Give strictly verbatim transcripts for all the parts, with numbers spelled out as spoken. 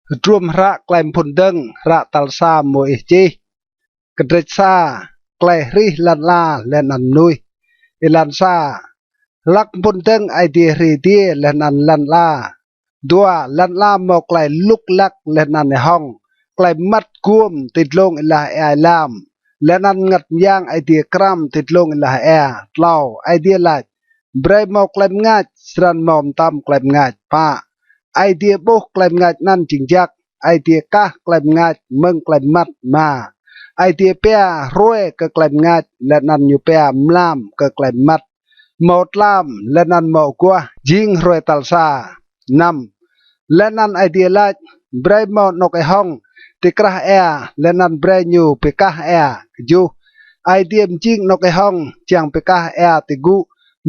Hdruôm hră Klei Mphŭn Dơ̆ng, hră tal sa mơ̆ng ih čih. Kdrêč sa, klei hrih lăn ala leh anăn mnuih. Êlan sa, hlăk mphŭn dơ̆ng Aê Diê hriê adiê leh anăn lăn ala. Dua, lăn ala mâo klei lŭk lăk leh anăn êhŏng, klei mmăt guôm ti dlông êlah êa êlam, leh anăn Mngăt Myang Aê Diê kram ti dlông êlah êa. Tlâo, Aê Diê lač: Brei mâo klei mngač, snăn mâo mtam klei mngač. Pă, Aê Diê ƀuh klei mngač anăn jing jăk. Aê Diê kah klei mngač mơ̆ng klei mmăt. Êma, Aê Diê pia hruê kơ klei mngač, leh anăn ñu pia mlam kơ klei mmăt. Mâo tlam, leh anăn mâo aguah, jing hruê tal sa. Năm, leh anăn Aê Diê lač: Brei mâo anôk êhŏng ti krah êa, leh anăn brei ñu bi kah êa. Kjuh, Aê Diê mjing anôk êhŏng čiăng bi kah êa ti gŭ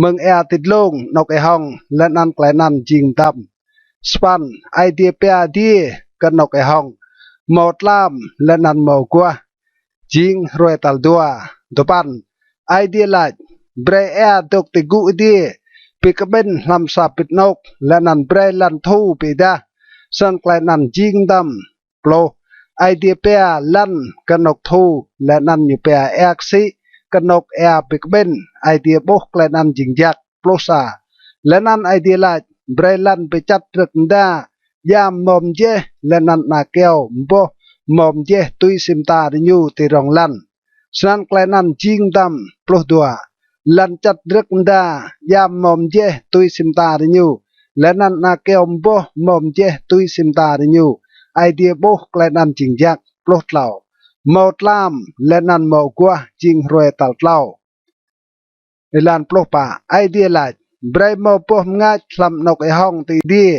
mơ̆ng êa ti dlông anôk êhŏng, leh anăn klei anăn jing mtam. Sa păn, Aê Diê pia adiê kơ anôk êhŏng. Mâo tlam, leh anăn mâo aguah, jing hruê tal dua. Dua păn, Aê Diê lač: Brei êa dôk ti gŭ adiê, bi kƀĭn hlăm sa bĭt anôk, leh anăn brei lăn thu bi êdah. Snăn klei anăn jing mtam. Pluh, Aê Diê pia lăn kơ anôk thu, leh anăn ñu pia êa ksĭ kơ anôk êa bi kƀĭn. Aê Diê ƀuh klei anăn jing jăk. Pluh sa, leh anăn Aê Diê lač: Brei lăn bi čăt rơ̆k mda, djam mâo mjeh, leh anăn ana kyâo mboh mâo mjeh tui si mta diñu ti rŏng lăn. Snăn klei anăn jing mtam. Pluh dua, lăn čăt rơ̆k mda, djam mâo mjeh tui si mta diñu, leh anăn ana kyâo mboh mâo mjeh tui si mta diñu. Aê Diê ƀuh klei anăn jing jăk. Pluh tlâo, mâo tlam, leh anăn mâo aguah, jing hruê tal tlâo. Êlan pluh pă, Aê Diê lač: Brei mâo boh mngač hlăm anôk êhŏng ti adiê,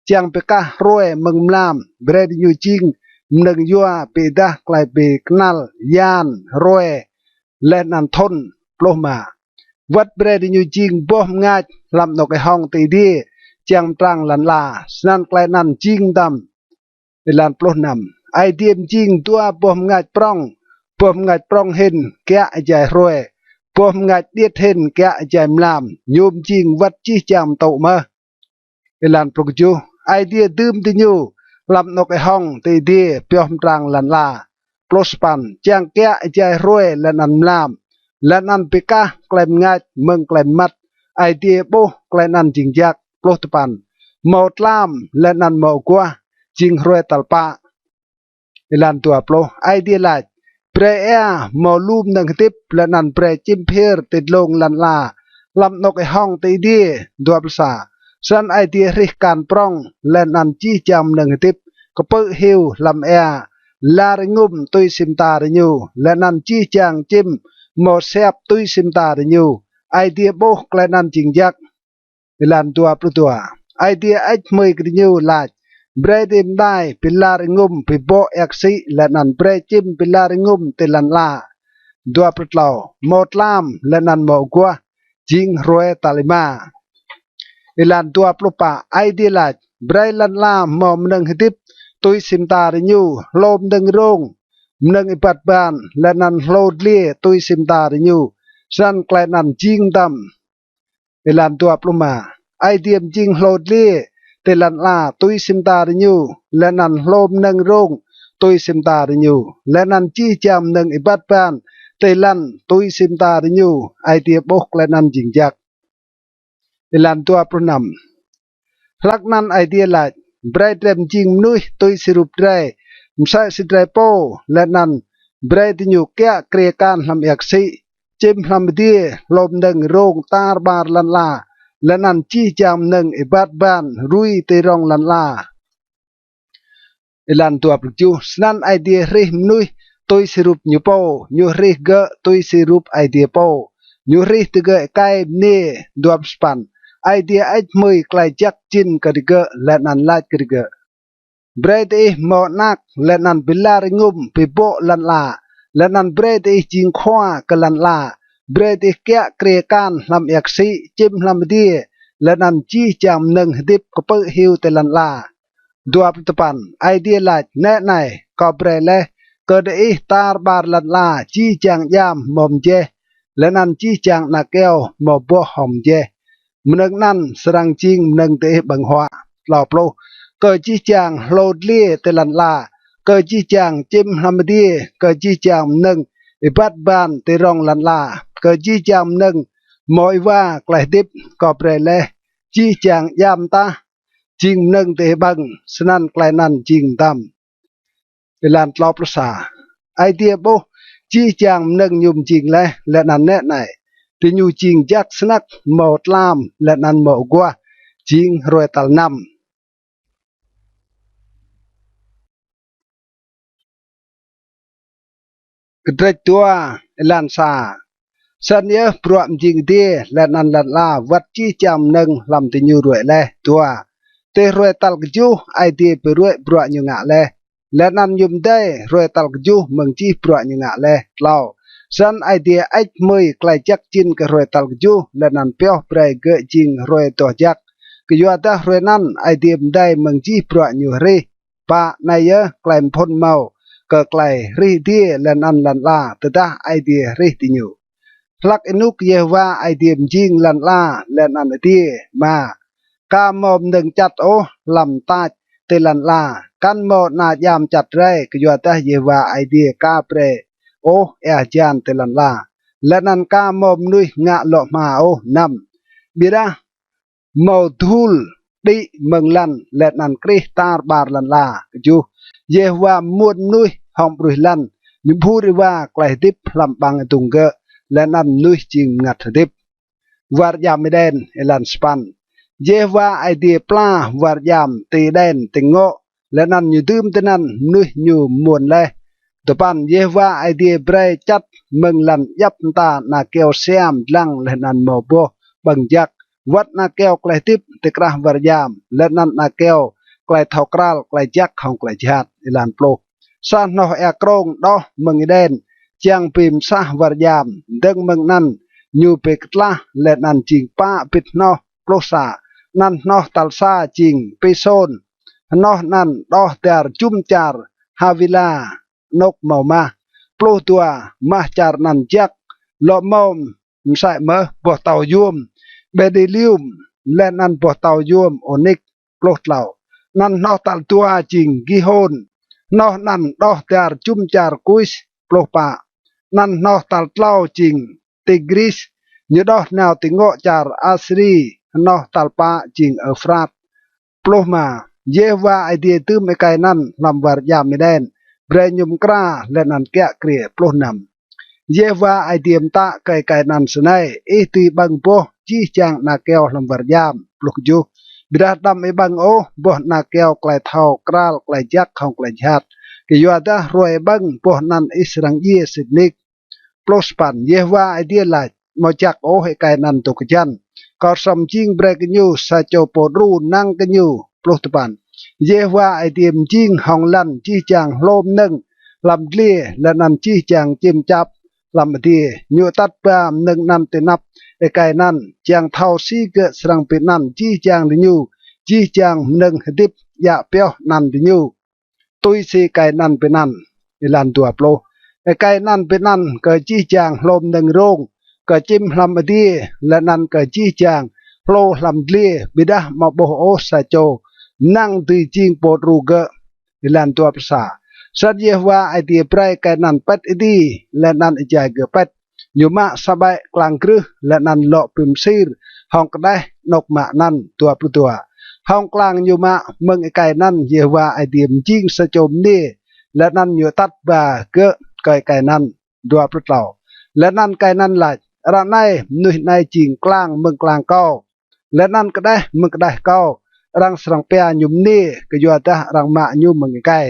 čiăng bi kah hruê mơ̆ng mlam, brei diñu jing mnơ̆ng yua bi êdah klei bi knăl yan, hruê, leh anăn thŭn. Pluh êma, wăt brei diñu jing boh mngač hlăm anôk êhŏng ti adiê, čiăng mtrang lăn ala. Snăn klei anăn jing mtam. Êlan pluh năm, Aê Diê mjing dua boh mngač prŏng, boh mngač prŏng hĭn kiă êjai hruê, boh mngač điêt hĭn kiă êjai mlam, ñu mjing wăt jih jang mtŭ mơh. Êlan pluh kjuh, Aê Diê dưm diñu hlăm anôk êhŏng ti adiê pioh mtrang lăn ala. Pluh sa păn, čiăng kiă êjai hruê leh anăn mlam, leh anăn bi kah klei mngač mơ̆ng klei mmăt. Aê Diê ƀuh klei anăn jing jăk. Pluh dua păn, mâo tlam, leh anăn mâo aguah, jing hruê tal pă. Êlan dua pluh, Aê Diê lač: Brei êa mâo lu mnơ̆ng hdĭp, leh anăn brei čĭm phiơr ti dlông lăn ala, hlăm anôk êhŏng ti adiê. Dua pluh sa, snăn Aê Diê hrih kan prŏng, leh anăn jih jang mnơ̆ng hdĭp kpư̆ hiu hlăm êa, lar êngŭm tui si mta diñu, leh anăn jih jang čĭm mâo siap tui si mta diñu. Aê Diê ƀuh klei anăn jing jăk. Êlan dua pluh dua, Aê Diê hơêč hmưi kơ diñu lač: Brei diih mdai bi lar êngŭm, bi bŏ êa ksĭ, leh anăn brei čĭm bi lar êngŭm ti lăn ala. Dua pluh tlâo, mâo tlam, leh anăn mâo aguah, jing hruê tal êma. Êlan dua pluh pă, Aê Diê lač: Brei lăn ala mâo mnơ̆ng hdĭp tui si mta diñu, hlô mnơ̆ng rông, mnơ̆ng êbat ban, leh anăn hlô dliê tui si mta diñu. Snăn klei anăn jing mtam. Êlan dua pluh êma, Aê Diê mjing hlô dliê ti lăn ala tui si mta diñu, leh anăn hlô mnơ̆ng rông tui si mta diñu, leh anăn jih jang mnơ̆ng êbat ban ti lăn tui si mta diñu. Aê Diê ƀuh klei anăn jing jăk. Êlan dua pluh năm, hlăk anăn Aê Diê lač: Brei drei mjing mnuih tui si rup drei, msĕ si drei pô, leh anăn brei diñu kiă kriê kan hlăm êa ksĭ, čĭm hlăm adiê, hlô mnơ̆ng rông tar ƀar lăn ala, leh anăn jih jang mnơ̆ng êbat ban rui ti rŏng lăn ala. Êlan dua pluh kjuh, snăn Aê Diê hrih mnuih tui si rup ñu pô, ñu hrih gơ̆ tui si rup Aê Diê pô, ñu hrih digơ̆ êkei mniê. Dua pluh sa păn, Aê Diê hơêč hmưi klei jăk jĭn kơ digơ̆, leh anăn lač kơ digơ̆: Brei diih mâo anak, leh anăn bi lar êngŭm, bi bŏ lăn ala, leh anăn brei diih jing khua kơ lăn ala. Brei diih kiă kriê kan hlăm êa ksĭ, čĭm hlăm adiê, leh anăn jih jang mnơ̆ng hdĭp kpư̆ hiu ti lăn ala. Dua pluh dua păn, Aê Diê lač: Nĕ anei, kâo brei leh kơ diih tar ƀar lăn ala jih jang djam mâo mjeh, leh anăn jih jang ana kyâo mâo boh hŏng mjeh. Mnơ̆ng anăn srăng jing mnơ̆ng diih ƀơ̆ng huă. Tlâo pluh, kơ jih jang hlô dliê ti lăn ala, kơ jih jang čĭm hlăm adiê, kơ jih jang mnơ̆ng êbat ban ti rŏng lăn ala, kơ jih jang mnơ̆ng mâo êwa klei hdĭp, kâo brei leh jih jang djam mtah jing mnơ̆ng diih ƀơ̆ng, snăn klei anăn jing mtam. Êlan tlâo pluh sa. Aê Diê ƀuh jih jang mnơ̆ng ñu mjing leh, leh anăn nĕ anei, diñu jing jăk snăk, mâo tlam leh anăn mâo aguah, jing hruê tal năm. Kdrêč dua, êlan sa. Snăn yơh bruă mjing adiê leh anăn lăn ala wăt jih jang mnơ̆ng hlăm diñu ruê̆ leh. Dua. Ti hruê tal kjuh Aê Diê bi ruê̆ bruă ñu ngă leh, leh anăn ñu mdei hruê tal kjuh mơ̆ng jih bruă ñu ngă leh. Tlâo. Snăn Aê Diê hơêč hmưi klei jăk jĭn kơ hruê tal kjuh, leh anăn pioh brei gơ̆ jing hruê doh jăk, kyuadah hruê anăn Aê Diê mdei mơ̆ng jih bruă ñu hrih. Pă. Anei yơh klei mphŭn mâo kơ klei hrih adiê leh anăn lăn ala tơdah Aê Diê hrih diñu. Hlăk ênuk Yêhôwa Aê Diê mjing lăn ala leh anăn adiê. Êma. Ka mâo mnơ̆ng čăt ôh hlăm tač ti lăn ala, kăn mâo ana djam čăt rei, kyuadah Yêhôwa Aê Diê ka brei ôh êa hjan ti lăn ala, leh anăn ka mâo mnuih ngă lŏ hma ôh. Năm. Ƀiădah mâo dhul đĭ mơ̆ng lăn, leh anăn krih tar ƀar lăn ala. Kjuh. Yêhôwa mmuôn mnuih hŏng ƀruih lăn, ñu bhur êwa klei hdĭp hlăm ƀăng êdŭng gơ̆, leh anăn mnuih jing mngăt hdĭp. War djam Êđen. Êlan sa păn. Yêhôwa Aê Diê pla war djam ti Êđen ti ngŏ, leh anăn ñu dưm tinăn mnuih ñu mmuôn leh. Dua păn. Yêhôwa Aê Diê brei čăt mơ̆ng lăn djăp mta ana kyâo siam dlăng leh anăn mâo boh ƀơ̆ng jăk, wăt ana kyâo klei hdĭp ti krah war djam, leh anăn ana kyâo klei thâo kral klei jăk hŏng klei jhat. Êlan pluh. Sa hnoh êa krông đoh mơ̆ng Êđen, čiăng bi msah war djam, dơ̆ng mơ̆ng anăn ñu bi ktlah, leh anăn jing pă bĭt hnoh. Pluh sa. Anăn hnoh tal sa jing Pisôn, hnoh anăn đoh dar jŭm čar Hawila, anôk mâo mah. Pluh dua. Mah čar anăn jăk, lŏ mâo msĕ mơh boh tâo yuôm Bêdilium, leh anăn boh tâo yuôm Ônik. Pluh tlâo. Anăn hnoh tal dua jing Gihôn, hnoh anăn đoh dar jŭm čar Kus. Pluh pă. Anăn hnoh tal tlâo jing Tigris, ñu đoh nao ti ngŏ čar Asiri. Hnoh tal pă jing Êuphrat. Pluh êma. Yêhôwa Aê Diê dưm êkei anăn hlăm war djam Êđen, brei ñu mkra leh anăn kiă kriê. Pluh năm. Yêhôwa Aê Diê mtă kơ êkei anăn snei: Ih dưi ƀơ̆ng boh jih jang ana kyâo hlăm war djam. Pluh kjuh. Ƀiădah đăm ih ƀơ̆ng ôh boh ana kyâo klei thâo kral klei jăk hŏng klei jhat, kyuadah hruê ih ƀơ̆ng boh anăn ih srăng djiê sĭt nik. Pluh sa păn. Yêhôwa Aê Diê lač: Amâo jăk ôh êkei anăn dôk hjăn. Kâo srăng mjing brei kơ ñu sa čô pô đru năng kơ ñu. Pluh dua păn. Yêhôwa Aê Diê mjing hŏng lăn jih jang hlô mnơ̆ng hlăm dliê, leh anăn jih jang čĭm čap hlăm adiê. Ñu atăt ba mnơ̆ng anăn ti anăp êkei anăn, čiăng thâo si gơ̆ srăng bi anăn jih jang diñu, jih jang mnơ̆ng hdĭp djă pioh anăn diñu, tui si êkei anăn bi anăn. Êlan dua pluh. Êkei anăn bi anăn kơ jih jang hlô mnơ̆ng rông, kơ čĭm hlăm adiê, leh anăn kơ jih jang hlô hlăm dliê, ƀiădah amâo ƀuh ôh sa čô năng dưi jing pô đru gơ̆. Êlan dua pluh sa. Snăn Yêhôwa Aê Diê brei êkei anăn pĭt êdi, leh anăn êjai gơ̆ pĭt, ñu mă sa ƀĕ klang grưh, leh anăn lŏ bi msir hŏng kđeh anôk mă anăn. Dua pluh dua. Hŏng klang ñu mă mơ̆ng êkei anăn, Yêhôwa Aê Diê mjing sa čô mniê, leh anăn ñu atăt ba gơ̆ kơ êkei anăn. Dua pluh tlâo. Leh anăn êkei anăn lač: Ară anei mnuih anei jing klang mơ̆ng klang kâo, leh anăn kđeh mơ̆ng kđeh kâo. Arăng srăng pia ñu mniê, kyuadah arăng mă ñu mơ̆ng êkei.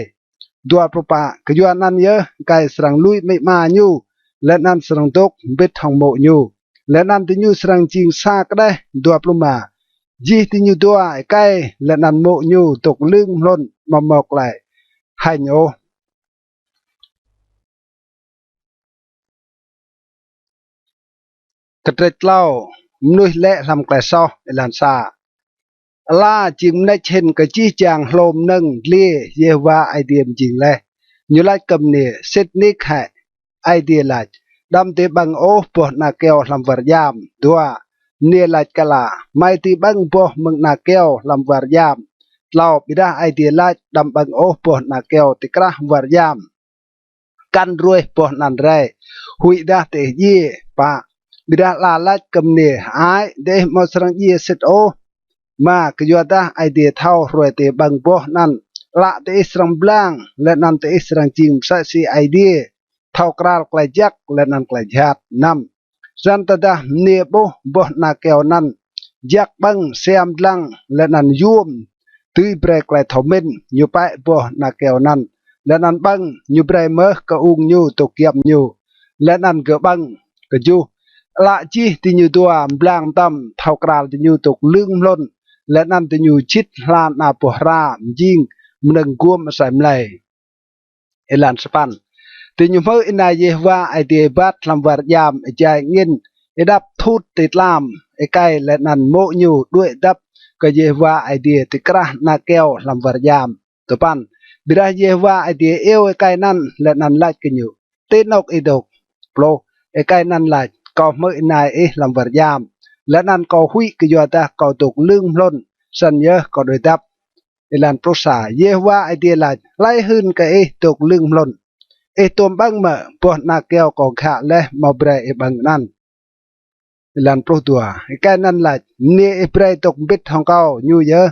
Dua pluh pă. Kyuanăn yơh êkei srăng lui amĭ ama ñu, leh anăn srăng dôk mbĭt hŏng mô̆ ñu, leh anăn diñu srăng jing sa kđeh. Dua pluh êma. Jih diñu dua, êkei leh anăn mô̆ ñu, dôk lưng hlŭn, amâo mâo klei hêñ ôh. Kdrêč tlâo. Mnuih lĕ hlăm klei soh. Êlan sa. Ala jing mnêč hĭn kơ jih jang hlô mnơ̆ng dliê Yêhôwa Aê Diê mjing leh. Ñu lač kơ mniê: Sĭt nik hĕ, Aê Diê lač, đăm dưi ƀơ̆ng ôh boh ana kyâo hlăm war djam. Dua. Mniê lač kơ ala: Hmei dưi ƀơ̆ng boh mơ̆ng ana kyâo hlăm war djam, Tlâo, ƀiădah Aê Diê lač: Đăm ƀơ̆ng ôh boh ana keo ti krah war djam, kăn ruêh boh anăn rei, huĭdah diih djiê. Pă, ƀiădah ala lač kơ mniê: Hơăi, diih amâo srăng djiê sĭt ôh. Êma, kyuadah Aê Diê thâo hruê diih ƀơ̆ng boh anăn, ală diih srăng mblang, leh anăn diih srăng jing msĕ si Aê Diê, thâo kral klei jăk leh anăn klei jhat. Năm, snăn tơdah mniê ƀuh boh ana keo anăn jăk ƀơ̆ng, siam dlăng, leh anăn yuôm, dưi brei klei thâo mĭn, ñu pĕ boh ana keo anăn, leh anăn ƀơ̆ng, ñu brei mơh kơ ung ñu dôk giăm ñu, leh anăn gơ̆ ƀơ̆ng. Kjuh, ală jih diñu dua mblang mtam, thâo kral diñu dôk lưng mlŭn, leh anăn diñu jĭt hla ana boh hra, mjing mnơ̆ng guôm asei mlei. Êlan sa păn. Diñu hmư̆ ênai Yêhôwa Aê Diê êbat hlăm war djam êjai angĭn êđăp thut ti tlam êkei, leh anăn mô̆ ñu đuĕ dăp kơ Yêhôwa Aê Diê ti krah ana keo hlăm war djam. Dua păn. Ƀiădah Yêhôwa Aê Diê iêu êkei anăn leh anăn lač kơ ñu: Ti anôk ih dôk? Pluh. Êkei anăn lač: Kâo hmư̆ ênai ih hlăm war djam, leh anăn kâo huĭ kyuadah kâo dôk lưng mlŭn, snăn yơh kâo đuĕ dăp. Êlan pluh sa. Yêhôwa Aê Diê lač: Hlei hưn kơ ih dôk lưng mlŭn? Ih tuôm ƀơ̆ng mơ̆ boh ana keo kâo ghă leh amâo brei ih ƀơ̆ng anăn? Êlan pluh dua. Êkei anăn lač: Mniê ih brei dôk mbĭt hŏng kâo, ñu yơh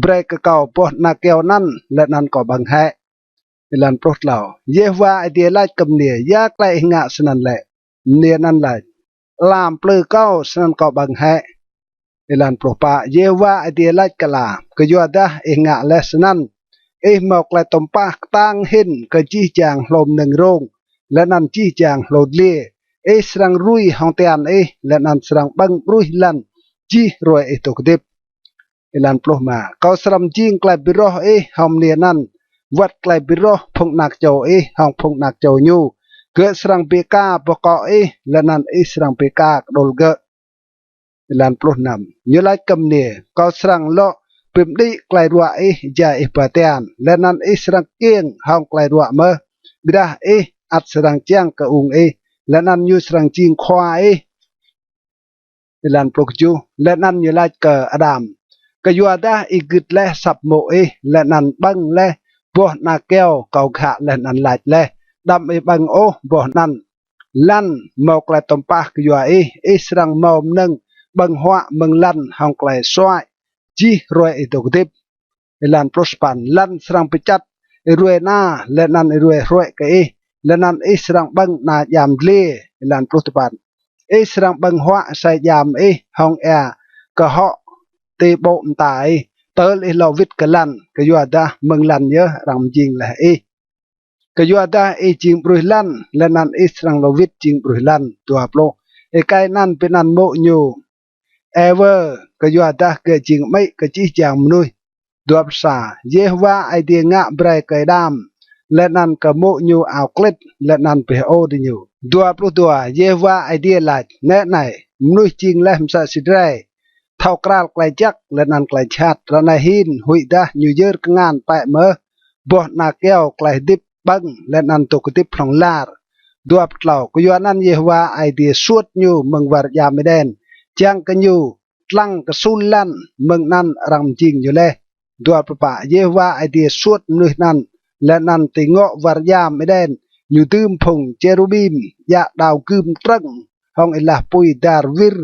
brei kơ kâo boh ana keo anăn, leh anăn kâo ƀơ̆ng hĕ. Êlan pluh tlâo. Yêhôwa Aê Diê lač kơ mniê: Ya klei ih ngă snăn lĕ? Mniê anăn lač: Ala mplư kâo, snăn kâo ƀơ̆ng hĕ. Êlan pluh pă. Yêhôwa Aê Diê lač kơ ala: Kyuadah ih ngă leh snăn, ih mâo klei tăm pah ktang hĭn kơ jih jang hlô mnơ̆ng rông, leh anăn jih jang hlô dliê. Ih srăng rui hŏng tian ih, leh anăn srăng ƀơ̆ng ƀruih lăn jih hruê ih dôk hdĭp. Êlan pluh êma. Kâo srăng mjing klei bi roh ih hŏng mniê anăn, wăt klei bi roh phung anak čô ih hŏng phung anak čô ñu. Gơ̆ srăng bi êka boh kŏ ih, leh anăn ih srăng bi êka kđŭl gơ̆. Êlan pluh năm. Ñu lač kơ mniê: Kâo srăng lŏ bi mđĭ klei ruă ih êjai ih ba tian, leh anăn ih srăng kkiêng hŏng klei ruă mơh, ƀiădah ih ăt srăng čiăng kơ ung ih, leh anăn ñu srăng jing khua ih. Êlan pluh kjuh. Leh anăn ñu lač kơ Ađam: Kyuadah ih gưt leh asăp mô̆ ih, leh anăn ƀơ̆ng leh boh ana keo kâo ghă leh anăn lač leh: Đăm ih ƀơ̆ng ôh boh anăn. Lăn mâo klei tăm pah kyua ih, ih srăng mâo mnơ̆ng ƀơ̆ng huă mơ̆ng lăn hŏng klei suăi jih hruê ih dôk hdĭp. Êlan pluh sa păn. Lăn srăng bi čăt êruê ana, leh anăn êruê hruê kơ ih, leh anăn ih srăng ƀơ̆ng ana djam dliê. Êlan pluh dua păn. Ih srăng ƀơ̆ng huă asei djam ih hŏng êa kơhŏ ti ƀô̆ mta ih, tơl ih lŏ wĭt kơ lăn, kyuadah mơ̆ng lăn yơh arăng mjing leh ih. Kyuadah ih jing ƀruih lăn, leh anăn ih srăng lŏ wĭt jing ƀruih lăn. Dua pluh. Êkei anăn bi anăn mô̆ ñu Êwơ, kyuadah gơ̆ jing amĭ kơ jih jang mnuih. Dua pluh sa. Yêhôwa Aê Diê ngă brei kơ Ađam leh anăn kơ mô̆ ñu ao klĭt, leh anăn bi hơô diñu. Dua pluh dua. Yêhôwa Aê Diê lač: Nĕ anei, mnuih jing leh msĕ si drei, thâo kral klei jăk leh anăn klei jhat. Ară anei hin, huĭdah ñu yơr kngan pĕ mơh boh ana kyâo klei hdĭp ƀơ̆ng leh anăn dôk hdĭp hlŏng lar. Dua pluh tlâo. Kyuanăn Yêhôwa Aê Diê suôt ñu mơ̆ng war djam Êđen, čiăng kơ ñu tlăng ksul lăn, mơ̆ng anăn arăng mjing ñu leh. Dua pluh pă. Yêhôwa Aê Diê suôt mnuih anăn, leh anăn ti ngŏ war djam Êđen ñu dưm phung čêrubim djă đao gưm trơ̆ng hŏng êlah pui dar wir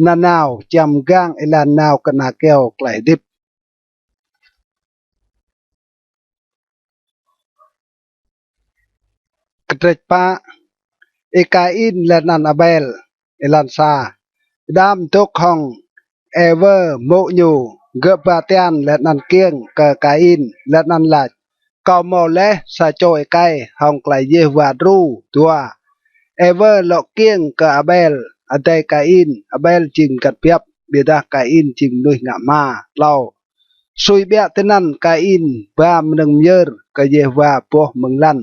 nanao čiăng mgang êlan nao kơ ana kyâo klei hdĭp. Kdrêč pă. Y-Kain leh anăn Abel. Êlan sa. Ađam dôk hŏng Êwơ mô̆ ñu, gơ̆ ba tian leh anăn kkiêng kơ Kain leh anăn lač: Kâo mâo leh sa čô êkei hŏng klei Yêhôwa đru. Dua. Êwơ lŏ kkiêng kơ Abel, adei Kain. Abel jing mgăt biăp, ƀiădah Kain jing mnuih ngă hma. Tlâo. Sui ƀiă tinăn Kain ba mnơ̆ng myơr kơ Yêhôwa boh mơ̆ng lăn.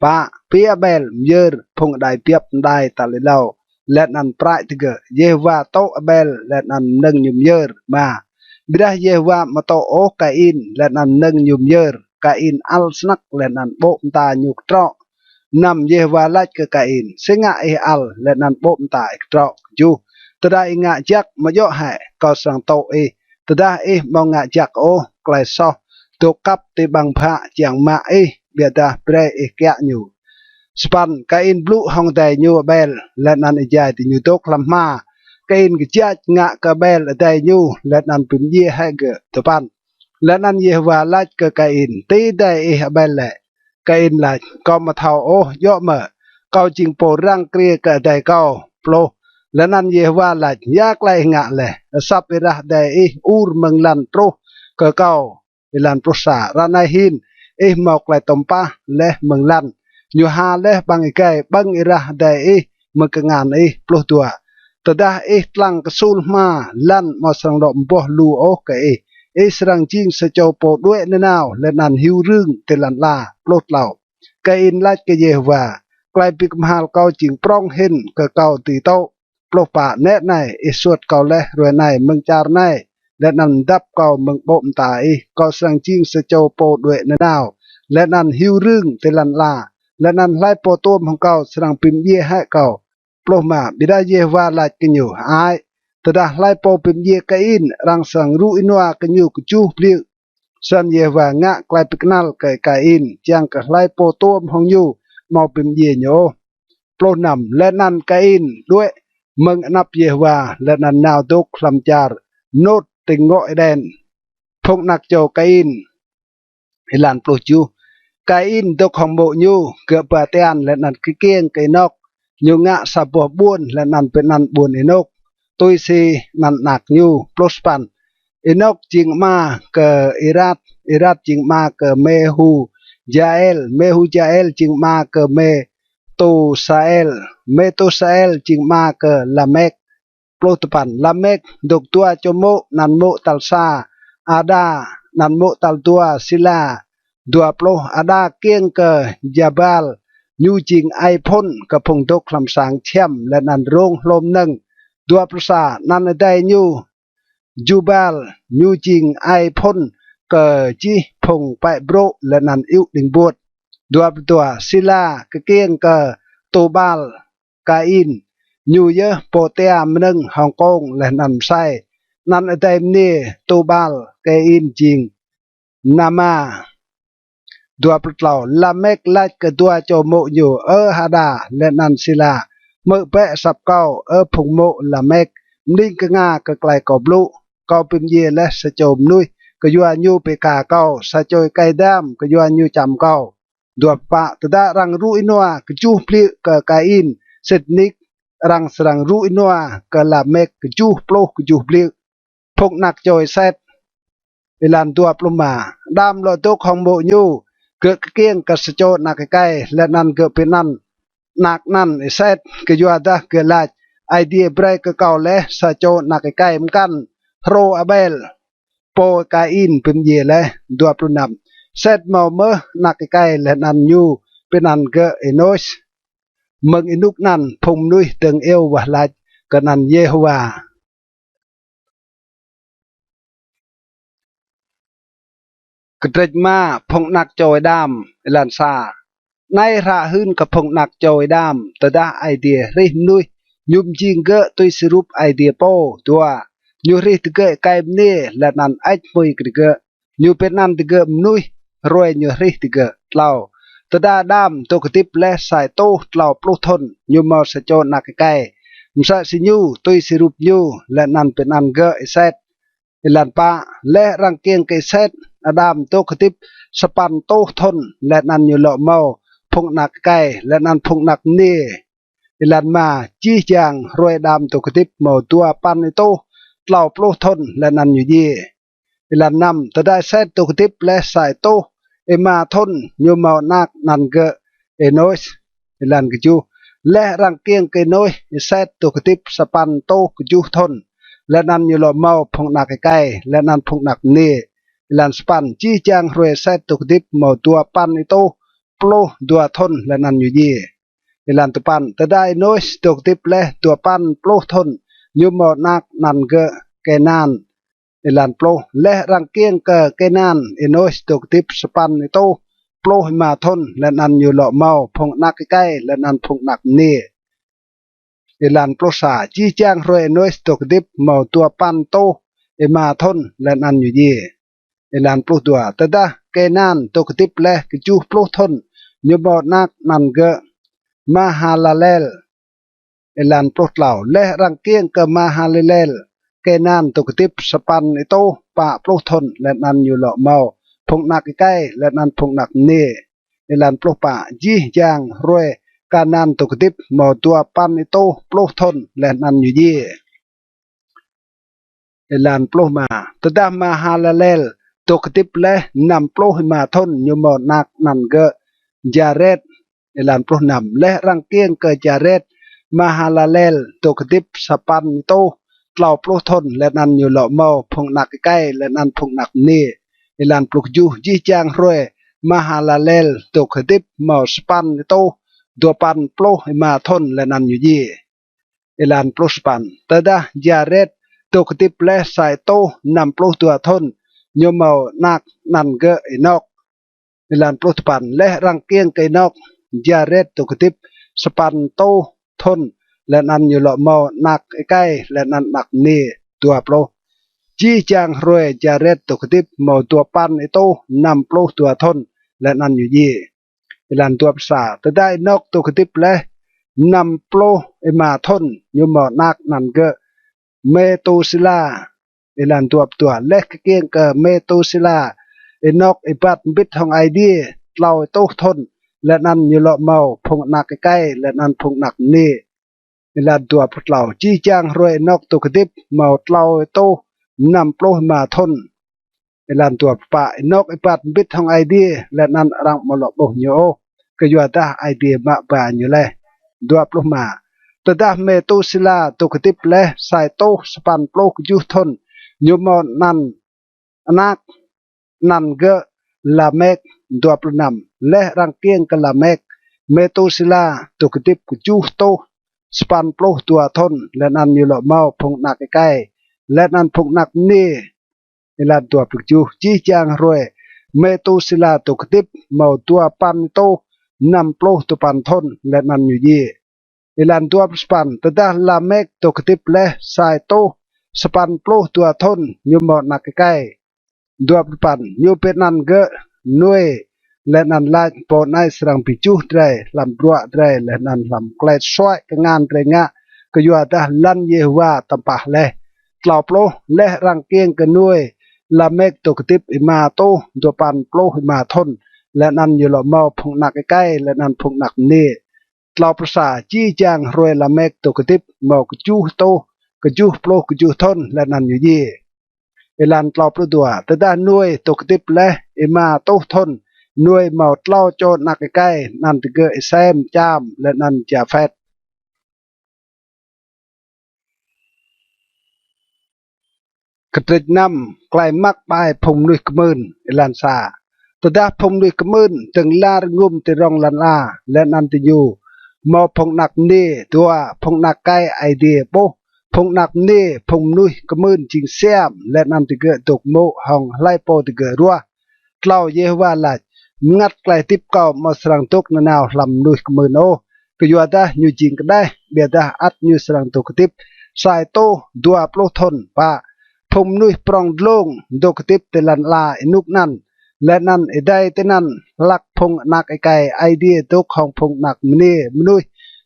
Pă. Bi Abel myơr phung adei biăp mđai tal êlâo leh anăn prăi digơ̆. Yêhôwa tŭ Abel leh anăn mnơ̆ng ñu myơr. Êma. Ƀiădah Yêhôwa amâo tŭ ôh Kain leh anăn mnơ̆ng ñu myơr. Kain ăl snăk leh anăn ƀô̆ mta ñu ktrŏ. Năm. Yêhôwa lač kơ Kain: Si ngă ih ăl leh anăn ƀô̆ mta ih ktrŏ? Kjuh. Tơdah ih ngă jăk, amâo djŏ hĕ kâo srăng tŭ ih? Tơdah ih amâo ngă jăk ôh, klei soh dôk kăp ti ƀăng bhă čiăng mă ih, ƀiădah brei ih kiă ñu. Sa păn, Kain blŭ hŏng adei ñu Abel, leh anăn êjai diñu dôk hlăm hma, Kain kjăp ngă kơ Abel adei ñu, leh anăn bi mdjiê hĕ gơ̆. Dua păn, leh anăn Yêhôwa lač kơ Kain: Ti adei ih Abel lĕ? Kain lač: Kâo amâo thâo ôh. Djŏ mơ̆ kâo jing pô răng kriê kơ adei kâo? Pluh, leh anăn Yêhôwa lač: Ya klei ih ngă leh? Asăp êrah adei ih Ur mơ̆ng lăn truh kơ kâo. Êlan pluh sa, ară anei hĭn ih mâo klei tuôm pah leh mơ̆ng lăn, ñu ha leh ƀăng êgei ƀơ̆ng êrah adei ih mơ̆ng kngan ih. Pluh dua, tơdah ih tlăng ksul hma, lăn amâo srăng lŏ mboh lu ôh kơ ih. Ih srăng jing sa čô pô đuĕ nanao leh anăn hiu rưng ti lăn ala. Pluh tlâo, Kain lač kơ Yêhôwa: Klei bi kmhal kâo jing prŏng hĭn kơ kâo dưi tŭ. Pluh pă, nĕ anei, ih suôt kâo leh hruê anei mơ̆ng čar anei, leh anăn mdăp kâo mơ̆ng ƀô̆ mta ih. Kâo srăng jing sa čô pô đuĕ nanao leh anăn hiu rưng ti lăn ala, leh anăn hlei pô tuôm hŏng kâo srăng bi mdjiê hĕ kâo. Pluh êma, ƀiădah Yêhôwa lač kơ ñu: Hơăi, tơdah hlei pô bi mdjiê Kain, arăng srăng rŭ ênua kơ ñu kjuh bliư̆. Snăn Yêhôwa ngă klei bi knăl kơ Kain, čiăng kơ hlei pô tuôm hŏng ñu amâo bi mdjiê ñu ôh. Pluh năm, leh anăn Kain đuĕ mơ̆ng anăp Yêhôwa, leh anăn nao dôk hlăm čar Nôd ti ngŏ Êđen. Phung anak čô Kain. Êlan pluh kjuh, Kain dôk hŏng mô̆ ñu, gơ̆ ba tian leh anăn kkiêng kơ Ênôk. Ñu ngă sa boh ƀuôn leh anăn bi anăn ƀuôn Ênôk, tui si anăn anak ñu. Pluh sa păn, Ênôk jing ama kơ Irad, Irad jing ama kơ Mêhujael, Mêhujael jing ama kơ Mêtusael, Mêtusael jing ama kơ Lamek. Pluh dua păn, Lamek dôk dua čô mô̆, anăn mô̆ tal sa Ada, anăn mô̆ tal dua Sila. Dua pluh, Ada kkiêng kơ Jabal, ñu jing aê phŭn kơ phung dôk hlăm sang čhiăm leh anăn rông hlô mnơ̆ng. Dua pluh sa, anăn adei ñu Jubal, ñu jing aê phŭn kơ jih phung pĕ brô̆ leh anăn iŭ đĭng buôt. Dua pluh dua, Sila kkiêng kơ Tubal Kain, ñu yơh pô tia mnơ̆ng hŏng kông leh anăn msei. Anăn adei mniê Tubal Kain jing Nama. Dua pluh tlâo, Lamek lač kơ dua čô mô̆ ñu: Ơ Ada leh anăn Sila, hmư̆ bĕ asăp kâo, Ơ phung mô̆ Lamek, mđing knga kơ klei kâo blŭ. Kâo bi mdjiê leh sa čô mnuih kyua ñu bi ka kâo, sa čô êkei dam kyua ñu čăm kâo. Dua pluh pă, tơdah arăng rŭ ênua kjuh bliư̆ kơ Kain, sĭt nik arăng srăng rŭ ênua kơ Lamek kjuh pluh kjuh bliư̆. Phung anak čô Y-Set. Êlan dua pluh êma, Adam lŏ dôk hŏng mô̆ ñu, gơ̆ kkiêng kơ sa čô anak êkei, leh anăn gơ̆ bi anăn anak anăn Y-Set, kyuadah gơ̆ lač: Aê Diê brei kơ kâo leh sa čô anak êkei mkăn hrô Abel, pô Kain bi mdjiê leh. Dua pluh năm, Y-Set mâo mơh anak êkei, leh anăn ñu bi anăn gơ̆ Ênôs. Mơ̆ng ênuk anăn phung mnuih dơ̆ng iêu wah lač kơ anăn Yêhôwa. Kdrêč êma, phung anak čô Y-Adam. Êlan sa. Anei hră hưn kơ phung anak čô Y-Adam: Tơdah Aê Diê hrih mnuih, ñu mjing gơ̆ tui si rup Aê Diê pô. Dua, ñu hrih digơ̆ êkei mniê leh anăn hơêč hmưi kơ digơ̆. Ñu bi anăn digơ̆ mnuih hruê ñu hrih digơ̆. Tlâo, tơdah Adam dôk hdĭp leh sa êtuh tlâo pluh thŭn, ñu mâo sa čô anak êkei msĕ si ñu, tui si rup ñu, leh anăn bi anăn gơ̆ Y-Set. Êlan pă, leh arăng kkiêng kơ Y-Set, Adam dôk hdĭp sa păn êtuh thŭn, leh anăn ñu lŏ mâo phung anak êkei leh anăn phung anak mniê. Êlan êma, jih jang hruê Adam dôk hdĭp mâo dua păn êtuh tlâo pluh thŭn, leh anăn ñu djiê. Êlan năm, tơdah Y-Set dôk hdĭp leh sa êtuh êma thŭn, ñu mâo anak anăn gơ̆ Ênôs. Êlan kjuh, leh arăng kkiêng kơ Ênôs, Y-Set dôk hdĭp sa păn êtuh kjuh thŭn, leh anăn ñu lŏ mâo phung anak êkei leh anăn phung anak mniê. Êlan sa păn, jih jang hruê Y-Set dôk hdĭp mâo dua păn êtuh pluh dua thŭn, leh anăn ñu djiê. Êlan dua păn, tơdah Ênôs dôk hdĭp leh dua păn pluh thŭn, ñu mâo anak anăn gơ̆ Kênan. Êlan pluh, leh arăng kkiêng kơ Kênan, Ênôs dôk hdĭp sa păn êtuh pluh êma thŭn, leh anăn ñu lŏ mâo phung anak êkei leh anăn phung anak mniê. Êlan pluh sa, jih jang hruê Ênôs dôk hdĭp mâo dua păn êtuh êma thŭn, leh anăn ñu djiê. Êlan pluh dua. Tơdah Kênan dôk hdĭp leh kjuh pluh thŭn, ñu mâo anak anăn gơ̆ Mahalalel. Êlan pluh tlâo. Leh arăng kkiêng kơ Mahalalel, Kênan dôk hdĭp sa păn êtuh pă pluh thŭn, leh anăn ñu lŏ mâo phung anak êkei leh anăn phung anak mniê. Êlan pluh pă. Jih jang hruê Kênan dôk hdĭp mâo dua păn êtuh pluh thŭn, leh anăn ñu djiê. Êlan pluh êma. Tơdah Mahalalel dôk hdĭp leh năm pluh êma thŭn, ñu mâo anak anăn gơ̆ Jared. Êlan pluh năm. Leh arăng kkiêng kơ Jared, Mahalalel dôk hdĭp sa păn êtuh tlâo pluh thŭn, leh anăn ñu lŏ mâo phung anak êkei leh anăn phung anak mniê. Êlan pluh kjuh. Jih jang hruê Mahalalel dôk hdĭp mâo sa păn êtuh dua păn pluh êma thŭn, leh anăn ñu djiê. Êlan pluh sa păn. Tơdah Jared dôk hdĭp leh sa êtuh năm pluh dua thŭn, ñu mâo anak anăn gơ̆ Ênôk. Êlan pluh dua păn. Leh arăng kkiêng kơ Ênôk, Jared dôk hdĭp sa păn êtuh thŭn, leh anăn ñu lŏ mâo anak êkei leh anăn anak mniê. Dua pluh. Jih jang hruê Jared dôk hdĭp mâo dua păn êtuh năm pluh dua thŭn, leh anăn ñu djiê. Êlan dua pluh sa. Tơdah Ênôk dôk hdĭp leh năm pluh êma thŭn, ñu mâo anak anăn gơ̆ Mêtusêla. Êlan dua pluh dua. Leh kkiêng kơ Mêtusêla, Ênôk êbat mbĭt hŏng Aê Diê tlâo êtuh thŭn, leh anăn ñu lŏ mâo phung anak êkei leh anăn phung anak mniê. Êlan dua pluh tlâo. Jih jang hruê Ênôk dôk hdĭp mâo tlâo êtuh năm pluh êma thŭn. Êlan dua pluh pă. Ênôk êbat mbĭt hŏng Aê Diê, leh anăn arăng amâo lŏ ƀuh ñu ôh, kyuadah Aê Diê mă ba ñu leh. Dua pluh êma. Tơdah Mêtusêla dôk hdĭp leh sa êtuh sa păn pluh kjuh thŭn, ñu mâo anăn anak anăn gơ̆ Lamêk. Dua pluh năm. Leh arăng kkiêng kơ Lamêk, Mêtusêla dôk hdĭp kjuh êtuh sa păn pluh dua thŭn, leh anăn ñu lŏ mâo phung anak êkei leh anăn phung anak mniê. Êlan dua pluh kjuh. Jih jang hruê Mêtusêla dôk hdĭp mâo dua păn êtuh năm pluh dua păn thŭn, leh anăn ñu djiê. Êlan dua pluh sa păn. Tơdah Lamêk dôk hdĭp leh sa êtuh sa păn pluh dua thŭn, ñu mâo anak êkei. Dua pluh păn. Ñu bi anăn gơ̆ Nôê, leh anăn lač: Pô anei srăng bi juh drei hlăm bruă drei leh anăn hlăm klei suăi kngan drei ngă, kyuadah lăn Yêhôwa tăm pah leh. Tlâo pluh. Leh arăng kkiêng kơ Nôê, Lamêk dôk hdĭp êma êtuh dua păn pluh êma thŭn, leh anăn ñu lŏ mâo phung anak êkei leh anăn phung anak mniê. Tlâo pluh sa. Jih jang hruê Lamêk dôk hdĭp mâo kjuh êtuh kjuh pluh kjuh thŭn, leh anăn ñu djiê. Êlan tlâo pluh dua. Tơdah Nôê dôk hdĭp leh êma êtuh thŭn, Nôê mâo tlâo čô anak êkei, anăn digơ̆ Y-Sem, Y-Čam, leh anăn Y-Japhet. Kdrêč năm. Klei măk ƀai phung mnuih kmưn. Êlan sa. Tơdah phung mnuih kmưn dơ̆ng lar ngŭm ti rŏng lăn ala, leh anăn diñu mâo phung anak mniê. Dua. Phung anak êkei Aê Diê ƀuh phung anak mniê phung mnuih kmưn jing siam, leh anăn digơ̆ dôk mô̆ hŏng hlei pô digơ̆ ruah. Tlâo. Yêhôwa lač: Mngăt klei hdĭp kâo amâo srăng dôk nanao hlăm mnuih kmưn ôh, kyuadah ñu jing kđeh, ƀiădah ăt ñu srăng dôk hdĭp sa êtuh dua pluh thŭn. Pă. Phung mnuih prŏng dlông dôk hdĭp ti lăn ala ênuk anăn, leh anăn êdei tinăn hlăk phung anak êkei Aê Diê dôk hŏng phung anak mniê mnuih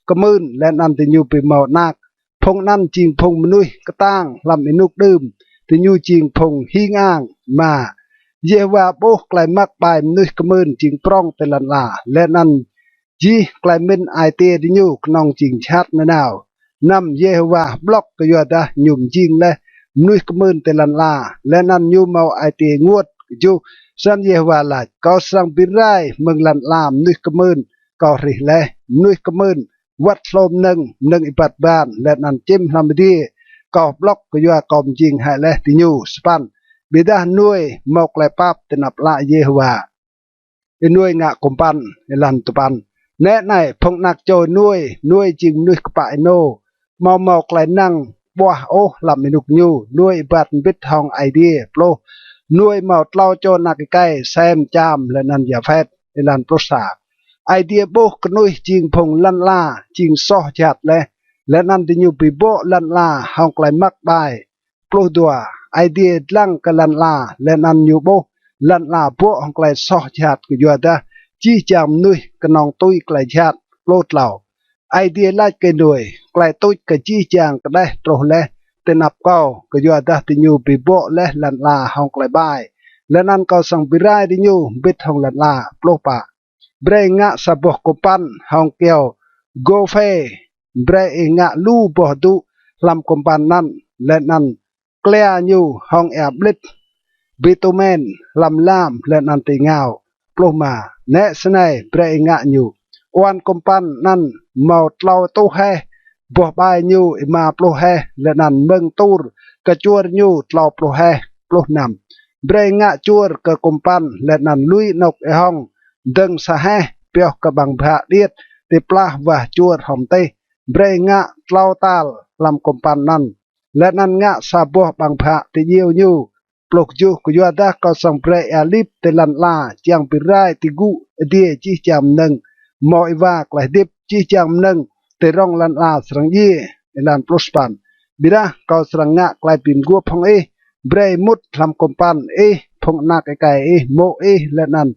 kmưn, leh anăn diñu bi mâo anak. Phung anăn jing phung mnuih ktang hlăm ênuk đưm, diñu jing phung hing ang. Êma. Yêhôwa ƀuh klei măk ƀai mnuih kmưn jing prŏng ti lăn ala, leh anăn jih klei mĭn ai tiê diñu knŏng jing jhat nanao. Năm. Yêhôwa hƀlŏk kyuadah ñu mjing leh mnuih kmưn ti lăn ala, leh anăn ñu mâo ai tiê ênguôt. Kjuh. Snăn Yêhôwa lač: Kâo srăng bi rai mơ̆ng lăn ala mnuih kmưn kâo hrih leh, mnuih kmưn wăt hlô mnơ̆ng, mnơ̆ng êbat ban, leh anăn čĭm hlăm adiê. Kâo hƀlŏk kyua kâo mjing hĕ leh diñu. Sa păn. Ƀiădah Nôê mâo klei pap ti anăp ală Yêhôwa. Y-Nôê ngă kŭmpăn. Êlan dua păn. Nĕ anei, phung anak čô Y-Nôê, Y-Nôê jing mnuih kpă ênô, amâo mâo klei năng ƀuah ôh hlăm ênuk ñu. Y-Nôê êbat mbĭt hŏng Aê Diê. Pluh. Y-Nôê mâo tlâo čô anak êkei, Y-Sem, Y-Čam, leh anăn Y-Japhet. Êlan pluh sa. Aê Diê ƀuh knuih jing phung lăn ala jing soh jhat leh, leh anăn diñu bi bŏ lăn ala hŏng klei măk ƀai. Pluh dua. Aê Diê dlăng kơ lăn ala, leh anăn ñu ƀuh lăn ala bŏ hŏng klei soh jhat kyuadah jih jang mnuih knŏng tui klei jhat. Pluh tlâo. Aê Diê lač kơ Y-Nôê: Klei tuč kơ jih jang kđeh truh leh ti anăp kâo, kyuadah diñu bi bŏ leh lăn ala hŏng klei ƀai, leh anăn kâo srăng bi rai diñu mbĭt hŏng lăn ala. Pluh pă. Brei ngă sa boh kŭmpăn hŏng kyâo gôphê, brei ih ngă lu boh dŭ hlăm kŭmpăn anăn, leh anăn klia ñu hŏng êa ƀlĭt bitumen hlăm lam leh anăn ti êngao. Pluh êma. Nĕ snei brei ih ngă ñu: uan kŭmpăn anăn mâo tlâo êtuh heh, boh ƀai ñu êma pluh heh, leh anăn mơ̆ng tur kơ čuôr ñu tlâo pluh heh. Pluh năm. Brei ngă čuôr kơ kŭmpăn leh anăn lui anôk êhŏng dơ̆ng sa heh, pioh kơ ƀăng bhă điêt ti plah wah čuôr hŏng mtih. Brei ngă tlâo tal hlăm kŭmpăn anăn, leh anăn ngă sa boh ƀăng bhă ti djiêu ñu. Pluh kjuh. Kyuadah kâo srăng brei êa lip ti lăn ala čiăng bi rai ti gŭ adiê jih jang mnơ̆ng mâo êwa klei hdĭp, jih jang mnơ̆ng ti rŏng lăn ala srăng djiê. Êlan pluh sa păn. Ƀiădah kâo srăng ngă klei bi mguôp hŏng ih: brei mŭt hlăm kŭmpăn, ih, phung anak êkei ih, mô̆ ih, leh anăn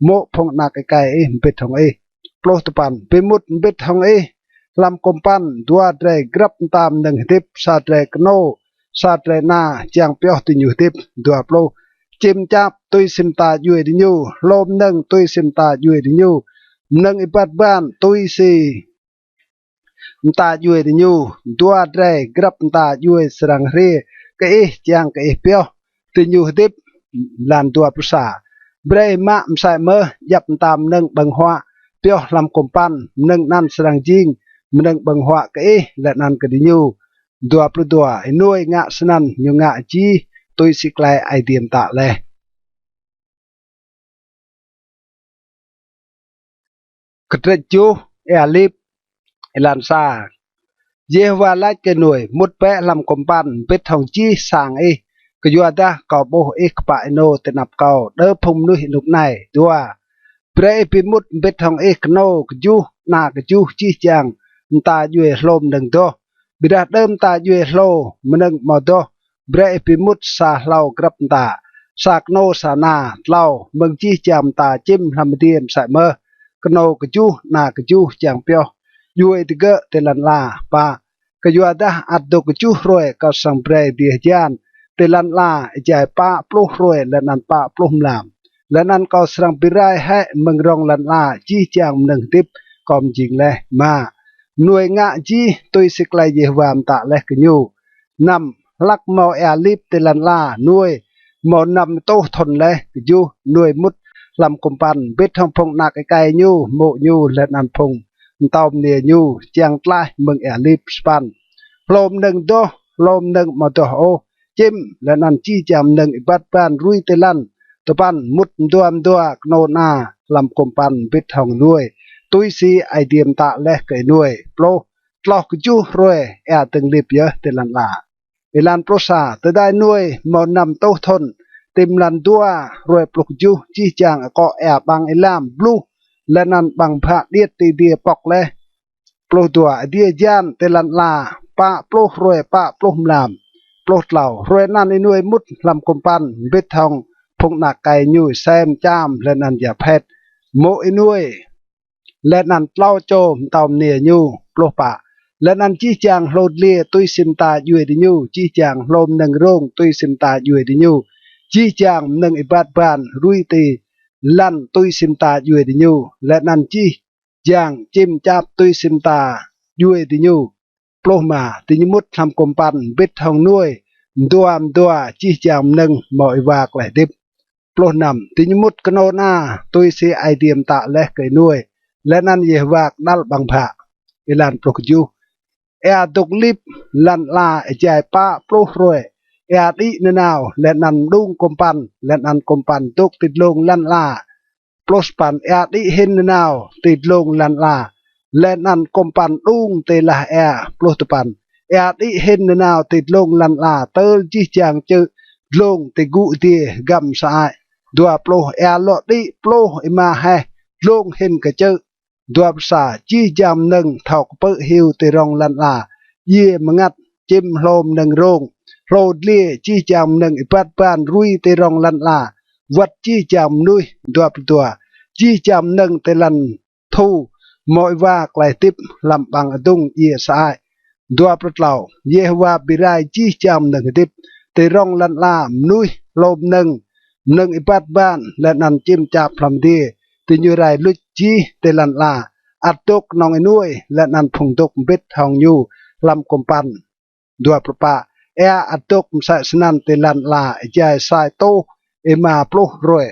mô̆ phung anak êkei ih mbĭt hŏng ih. Pluh dua păn. Bi mŭt mbĭt hŏng ih hlăm kŭmpăn dua drei grăp mta mnơ̆ng hdĭp, sa drei knô, sa drei ana, čiăng pioh diñu hdĭp. Dua pluh. Čĭm čap tui si mta djuê diñu, hlô mnơ̆ng tui si mta djuê diñu, mnơ̆ng êbat ban tui si mta djuê diñu. Dua drei grăp mta djuê srăng hriê kơ ih čiăng kơ ih pioh diñu hdĭp. Êlan dua pluh sa. Brei mă msĕ mơh djăp mta mnơ̆ng ƀơ̆ng huă pioh hlăm kŭmpăn, mnơ̆ng anăn srăng jing mnơ̆ng ƀơ̆ng huă kơ ih leh anăn kơ diñu. Dua pluh dua. Y-Nôê ngă snăn, ñu ngă jih tui si klei Aê Diê mtă leh. Kdrêč kjuh. Êa lip. Êlan sa. Yêhôwa lač kơ Y-Nôê: Mŭt bĕ hlăm kŭmpăn mbĭt hŏng jih sang ih, kyuadah kâo ƀuh ih kpă ênô ti anăp kâo đơ phung mnuih ênuk anei. Dua. Brei ih bi mŭt mbĭt hŏng ih knô kjuh, ana kjuh, jih jang mta djuê hlô mnơ̆ng doh. Ƀiădah đơ mta djuê hlô mnơ̆ng amâo doh, brei ih bi mŭt sa hlâo grăp mta, sa knô, sa ana. Tlâo. Mơ̆ng jih jang mta čĭm hlăm adiê msĕ mơh, knô kjuh, ana kjuh, čiăng pioh djuê digơ̆ ti lăn ala. Pă. Kyuadah ăt dôk kjuh hruê kâo srăng brei adiê hjan ti lăn ala êjai pă pluh hruê leh anăn pă pluh mlam, leh anăn kâo srăng bi rai hĕ mơ̆ng rŏng lăn ala jih jang mnơ̆ng hdĭp kâo mjing leh. Êma. Y-Nôê ngă jih tui si klei Yêhôwa mtă leh kơ ñu. Năm. Hlăk mâo êa lip ti lăn ala Y-Nôê mâo năm êtuh thŭn leh. Kjuh. Y-Nôê mŭt hlăm kŭmpăn mbĭt hŏng phung anak êkei ñu, mô̆ ñu, leh anăn phung mtâo mniê ñu, čiăng tlaih mơ̆ng êa lip. Sa păn. Hlô mnơ̆ng doh, hlô mnơ̆ng amâo doh ôh, čĭm, leh anăn jih jang mnơ̆ng êbat ban rui ti lăn. Dua păn. Mŭt mdua mdua knô ana hlăm kŭmpăn mbĭt hŏng Y-Nôê, tui si Aê Diê mtă leh kơ Y-Nôê. Pluh. Tloh kjuh hruê êa dơ̆ng lip yơh ti lăn ala. Êlan pluh sa. Tơdah Y-Nôê mâo năm êtuh thŭn, ti mlan dua, hruê pluh kjuh, jih jang akŏ êa ƀăng êlam bluh leh anăn ƀăng bhă điêt ti adiê pŏk leh. Pluh dua. Adiê hjan ti lăn ala pă pluh hruê pă pluh mlam. Pluh tlâo. Hruê anăn Y-Nôê mŭt hlăm kŭmpăn mbĭt hŏng phung anak êkei ñu Y-Sem, Y-Čam, leh anăn Y-Yaphet, mô̆ Y-Nôê, leh anăn tlâo čô mtâo mniê ñu. Pluh pă. Leh anăn jih jang hlô dliê tui si mta djuê diñu, jih jang hlô mnơ̆ng rông tui si mta djuê diñu, jih jang mnơ̆ng êbat ban rui ti lăn tui si mta djuê diñu, leh anăn jih jang čĭm čap tui si mta djuê diñu. Pluh êma. Diñu mŭt hlăm kŭmpăn mbĭt hŏng Y-Nôê mdua mdua jih jang mnơ̆ng mâo êwa klei hdĭp. Pluh năm. Diñu mŭt knô ana tui si Aê Diê mtă leh kơ Y-Nôê, leh anăn Yêhôwa kđăl ƀăng bhă. Êlan pluh kjuh. Êa dôk lip lăn ala êjai pă pluh hruê, êa đĭ nanao leh anăn mđung kŭmpăn, leh anăn kŭmpăn dôk ti dlông lăn ala. Pluh sa păn. Êa đĭ hĭn nanao ti dlông lăn ala, leh anăn kŭmpăn đung ti lah êa. Pluh dua păn. Êa đĭ hĭn nanao ti dlông lăn ala tơl jih jang čư̆ dlông ti gŭ adiê hgăm sơăi. Dua pluh. Êa lŏ đĭ pluh êma heh dlông hĭn kơ čư̆. Dua pluh sa. Jih jang mnơ̆ng thâo kpư̆ hiu ti rŏng lăn ala, djiê mngăt, čĭm hlô mnơ̆ng rông, hlô dliê, jih jang mnơ̆ng êbat ban rui ti rŏng lăn ala, wăt jih jang mnuih. Dua pluh dua. Jih jang mnơ̆ng ti lăn thu mâo êwa klei hdĭp hlăm ƀăng adŭng djiê sơăi. Dua pluh tlâo. Yêhôwa bi rai jih jang mnơ̆ng hdĭp ti rŏng lăn ala, mnuih, hlô mnơ̆ng, mnơ̆ng êbat ban, leh anăn čĭm čap hlăm adiê. Diñu rai luč jih ti lăn ala, ăt dôk knŏng Y-Nôê leh anăn phung dôk mbĭt hŏng ñu hlăm kŭmpăn. Dua pluh pă. Êa ăt dôk msĕ snăn ti lăn ala êjai sa êtuh êma pluh hruê.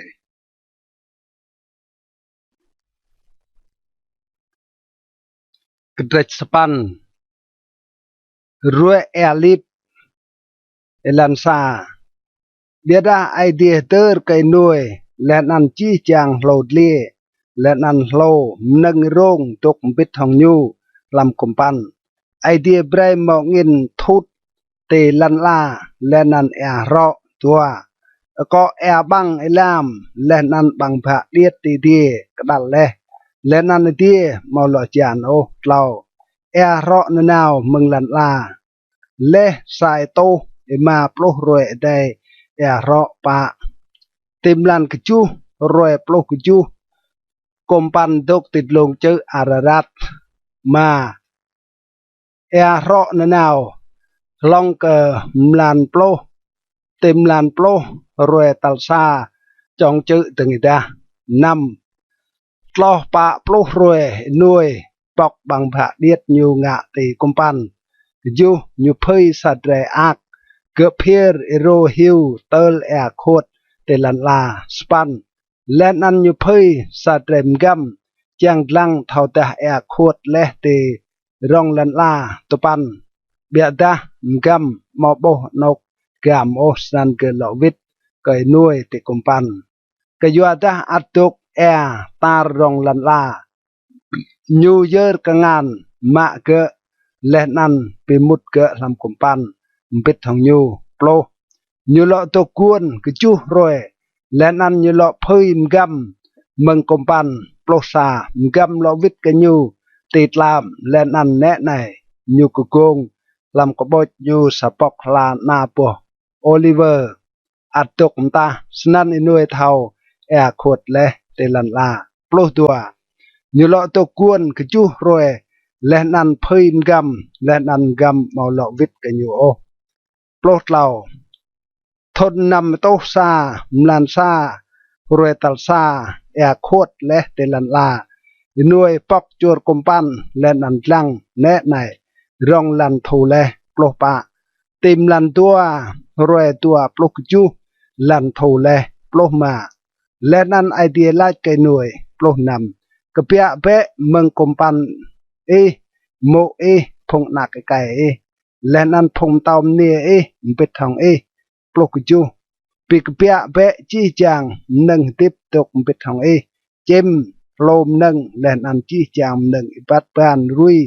Kdrêč sa păn. Ruê̆ êa lip. Êlan sa. Ƀiădah Aê Diê hdơr kơ Y-Nôê leh anăn jih jang hlô dliê leh anăn hlô mnơ̆ng rông dôk mbĭt hŏng ñu hlăm kŭmpăn. Aê Diê brei mâo angĭn thut ti lăn ala leh anăn êa hrŏ. Dua. Akŏ êa ƀăng êlam leh anăn ƀăng bhă điêt ti adiê kđăl leh, leh anăn adiê amâo lŏ hjan ôh. Tlâo. Êa hrŏ nanao mơ̆ng lăn ala leh sa êtuh êma pluh hruê êdei êa hrŏ. Pă. Ti mlan kjuh, hruê pluh kjuh, kŭmpăn dôk ti dlông čư̆ Ararat. Êma. Êa hrŏ nanao hlŏng kơ mlan pluh, ti mlan pluh, hruê tal sa, čŏng čư̆ dơ̆ng êdah. Năm. Tloh pă pluh hruê Y-Nôê pŏk ƀăng bhă điêt ñu ngă ti kŭmpăn. Kjuh. Ñu phưi sa drei ak, gơ̆ phiơr êrô hiu tơl êa khuôt ti lăn ala. Sa păn. Leh anăn ñu phưi sa drei mgăm čiăng dlăng thâodah êa khuôt leh ti rŏng lăn ala. Dua păn. Ƀiădah mgăm amâo ƀuh anôk gam ôh, snăn gơ̆ lŏ wĭt kơ Y-Nôê ti kŭmpăn. Kyuadah ăt dôk êa tar rŏng lăn ala, ñu yơr kngan mă gơ̆ leh anăn bi mŭt gơ̆ hlăm kŭmpăn mbĭt hŏng ñu. Pluh. Ñu lŏ dôk guôn kjuh hruê, leh anăn ñu lŏ phưi mgăm mơ̆ng kŭmpăn. Pluh sa. Mgăm lŏ wĭt kơ ñu ti tlam, leh anăn nĕ anei, ñu kgông hlăm kƀôč ñu sa pŏk hla ana boh ôliwơ ăt dôk mtah. Snăn Y-Nôê thâo êa khuôt leh ti lăn ala. Pluh dua. Ñu lŏ dôk guôn kjuh hruê, leh anăn phưi mgăm, leh anăn mgăm amâo lŏ wĭt kơ ñu ôh. Pluh tlâo. Thŭn năm êtuh sa, mlan sa, hruê tal sa, êa khuôt leh ti lăn ala, Y-Nôê pŏk čuôr kŭmpăn leh anăn dlăng, nĕ anei, rŏng lăn thu leh. Pluh pă. Ti mlan dua, hruê dua pluh kjuh, lăn thu leh. Pluh êma. Leh anăn Aê Diê lač kơ Y-Nôê. Pluh năm. Kbiă bĕ mơ̆ng kŭmpăn ih, mô̆ ih, phung anak êkei ih, leh anăn phung mtâo mniê ih mbĭt hŏng ih. Pluh kjuh. Bi kbiă bĕ jih jang mnơ̆ng hdĭp dôk mbĭt hŏng ih, čĭm, hlô mnơ̆ng, leh anăn jih jang mnơ̆ng êbat ban rui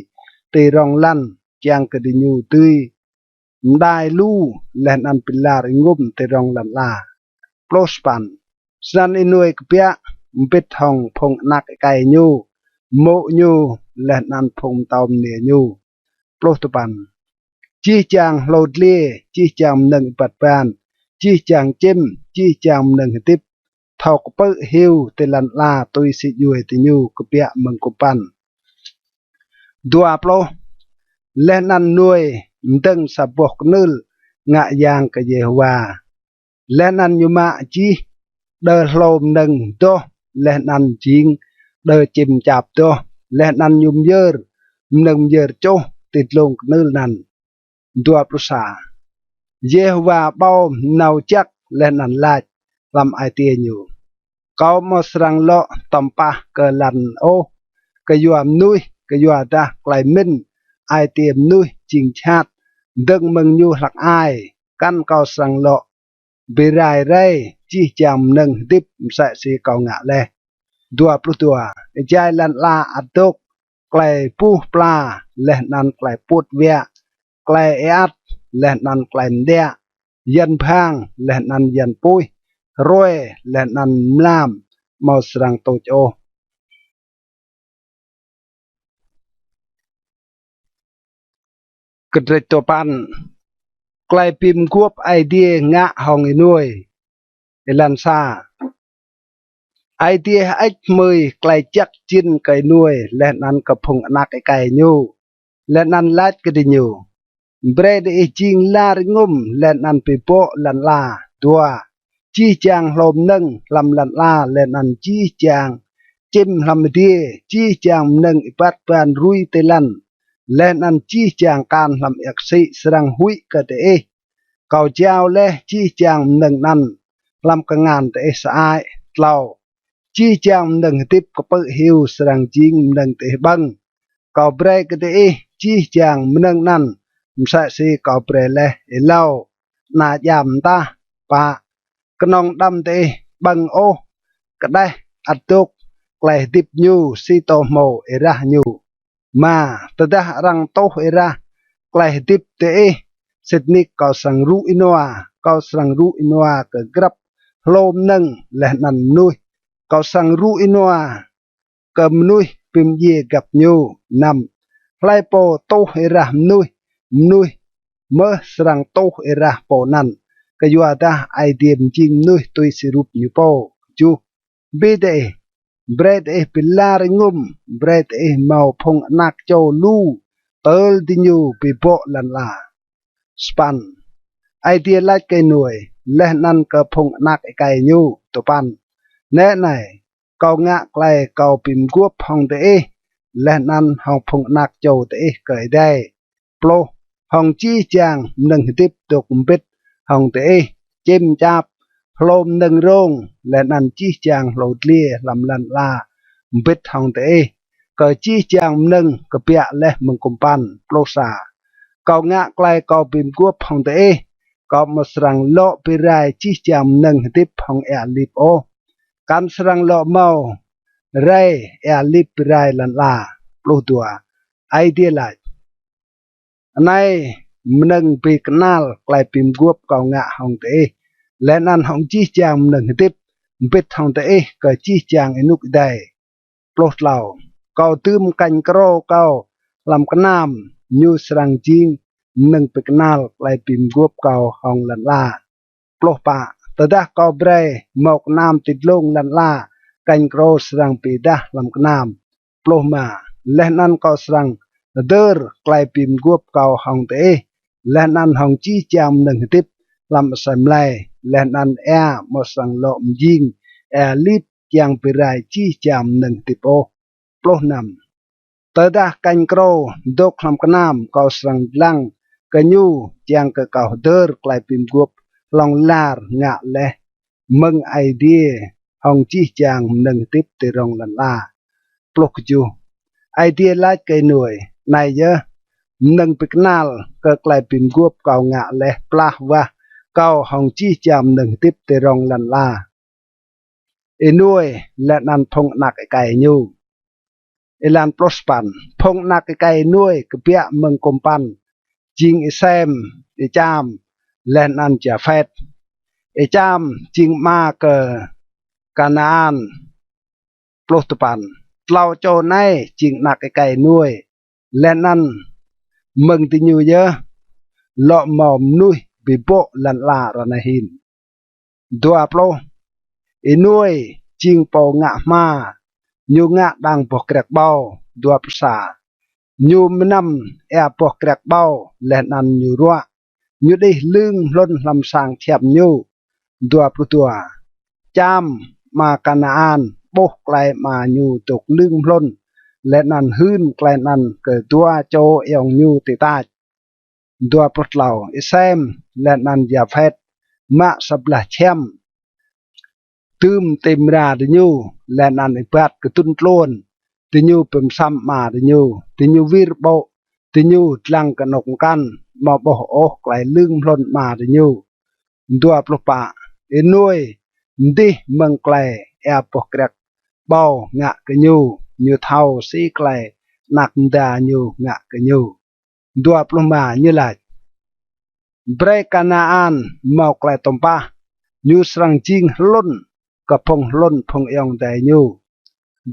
ti rŏng lăn, čiăng kơ diñu dưi mđai lu leh anăn bi lar êngŭm ti rŏng lăn ala. Pluh sa păn. Snăn Y-Nôê kbiă mbĭt hŏng phung anak êkei ñu, mô̆ ñu, leh anăn phung mtâo mniê ñu. Pluh dua păn. Jih jang hlô dliê, jih jang mnơ̆ng êbat ban, jih jang čĭm, jih jang mnơ̆ng hdĭp, thâo kpư̆ hiu ti lăn ala tui si djuê diñu kbiă mơ̆ng kŭmpăn. Dua pluh. Leh anăn Y-Nôê mdơ̆ng sa boh knưl ngă yang kơ Yêhôwa. Leh anăn ñu mă jih đơ hlô mnơ̆ng doh, leh anăn jing đơ čĭm čap doh, leh anăn ñu myơr mnơ̆ng myơr čuh ti dlông knưl anăn. Dua pluh sa. Yêhôwa ƀâo nao jăk leh anăn lač hlăm ai tiê ñu: Kâo amâo srăng lŏ tăm pah kơ lăn ôh kyua mnuih, kyuadah klei mĭn ai tiê mnuih jing jhat, dơ̆ng mơ̆ng ñu hlăk ai. Kăn kâo srăng lŏ bi rai rei jih jang mnơ̆ng hdĭp msĕ si kâo ngă leh. Dua pluh dua. Êjai lăn ala ăt dôk klei buh pla leh anăn klei puôt wiă, klei êăt leh anăn klei mdiă, yan bhang leh anăn yan puih, hruê leh anăn mlam amâo srăng tuč ôh. Kdrêč dua păn. Klei bi mguôp Aê Diê ngă hŏng Y-Nôê. Êlan sa. Aê Diê hơêč hmưi klei jăk jĭn kơ Y-Nôê leh anăn kơ phung anak êkei ñu, leh anăn lač kơ diñu: Brei diih jing lar êngŭm leh anăn bi bŏ lăn ala. Dua, jih jang hlô mnơ̆ng hlăm lăn ala leh anăn jih jang čĭm hlăm adiê, jih jang mnơ̆ng êbat ban ruê ti lăn, leh anăn jih jang kan hlăm êa ksĭ srăng huĭ kơ diih. Kâo jao leh jih jang mnơ̆ng anăn hlăm kngan diih sơăi. Tlâo, jih jang mnơ̆ng hdĭp kpư̆ hiu srăng jing mnơ̆ng diih ƀơ̆ng. Kâo brei kơ diih jih jang mnơ̆ng anăn msĕ si kâo brei leh êlâo ana djam mtah. Pă, knŏng đăm diih ƀơ̆ng ôh kđeh ăt dôk klei hdĭp ñu si tô hmô êrah ñu. Êma, tơdah arăng tuh êrah klei hdĭp diih, sĭt nik kâo srăng rŭ ênua, kâo srăng rŭ ênua kơ grăp hlô mnơ̆ng leh anăn mnuih, kâo srăng rŭ ênua kơ mnuih bi mdjiê găp ñu. Năm, hlei pô tuh êrah mnuih, mnuih mơh srăng tuh êrah pô anăn, kyuadah Aê Diê mjing mnuih tui si rup ñu pô. Kjuh, bi diih, brei diih bi lar êngŭm, brei diih mâo phung anak čô lu tơl diñu bi bŏ lăn ala. Sa păn, Aê Diê lač kơ Y-Nôê leh anăn kơ phung anak êkei ñu. Dua păn, nĕ anei, kâo ngă klei kâo bi mguôp hŏng diih leh anăn hŏng phung anak čô diih kơ êdei. Pluh, hŏng jih jang mnơ̆ng hdĭp dôk mbĭt hŏng diih, čĭm čap, hlô mnơ̆ng rông, leh anăn jih jang hlô dliê hlăm lăn ala mbĭt hŏng diih, kơ jih jang mnơ̆ng kbiă leh mơ̆ng kŭmpăn. Pluh sa, kâo ngă klei kâo bi mguôp hŏng diih, kâo amâo srăng lŏ bi rai jih jang mnơ̆ng hdĭp hŏng êa lip ôh, kăn srăng lŏ mâo rei êa lip bi rai lăn ala. Pluh dua, Aê Diê lač: Anei mnơ̆ng bi knal klei bi mguôp kâo ngă hŏng diih, leh anăn hŏng jih jang mnơ̆ng hdĭp mbĭt hŏng diih kơ jih jang ênuk êdei. Pluh tlâo, kâo dưm kêñ krô kâo hlăm knam, ñu srăng jing mnơ̆ng bi knal klei bi mguôp kâo hŏng lăn ala. Pluh pă, tơdah kâo brei mâo knam ti dlông lăn ala, kêñ krô srăng bi êdah hlăm knam. Pluh êma, leh anăn kâo srăng hdơr klei bi mguôp kâo hŏng diih, leh anăn hŏng jih jang mnơ̆ng hdĭp hlăm asei mlei, leh anăn êa amâo srăng lŏ mjing êa lip čiăng bi rai jih jang mnơ̆ng hdĭp ôh. Pluh năm, tơdah kêñ krô dôk hlăm knam, kâo srăng dlăng kơ ñu, čiăng kơ kâo hdơr klei bi mguôp hlŏng lar ngă leh mơ̆ng Aê Diê hŏng jih jang mnơ̆ng hdĭp ti rŏng lăn ala. Pluh kjuh, Aê Diê lač kơ Y-Nôê: Anei yơh mnơ̆ng bi knal kơ klei bi mguôp kâo ngă leh plah wah kâo hŏng jih jang mnơ̆ng hdĭp ti rŏng lăn ala. Y-Nôê leh anăn phung anak êkei ñu. Êlan pluh sa păn, phung anak êkei Y-Nôê kbiă mơ̆ng kŭmpăn jing Y-Sem, Y-Čam, leh anăn Y-Japhet. Y-Čam jing ama kơ Kanaan. Pluh dua păn, tlâo čô anei jing anak êkei Y-Nôê, leh anăn mơ̆ng diñu yơh lŏ mâo mnuih bi bŏ lăn ala ară anei hĭn. Dua pluh, Y-Nôê jing pô ngă hma, ñu ngă đang boh kriăk ƀâo. Dua pluh sa, ñu mnăm êa boh kriăk ƀâo leh anăn ñu ruă, ñu đih lưng mhlŭn hlăm sang čhiăm ñu. Dua pluh dua, Čam ama Kanaan ƀuh klei ama ñu dôk lưng mhlŭn, leh anăn hưn klei anăn kơ dua čô ayŏng ñu ti tač. Dua pluh tlâo, Y-Sem leh anăn Y-Japhet mă sa blah čhiăm dưm ti mra diñu, leh anăn êbat kdŭn tluôn. Diñu bi msăm ama diñu, diñu wir ƀô̆, diñu dlăng kơ anôk mkăn, amâo ƀuh ôh klei lưng mhlŭn ama diñu. Dua pluh pă, Y-Nôê mdih mơ̆ng klei êa boh kriăk ƀâo ngă kơ ñu, ñu thâo si klei anak mda ñu ngă kơ ñu. Dua pluh êma, ñu lač: Brei Kanaan mâo klei tăm pah, ñu srăng jing hlŭn kơ phung hlŭn phung ayŏng adei ñu.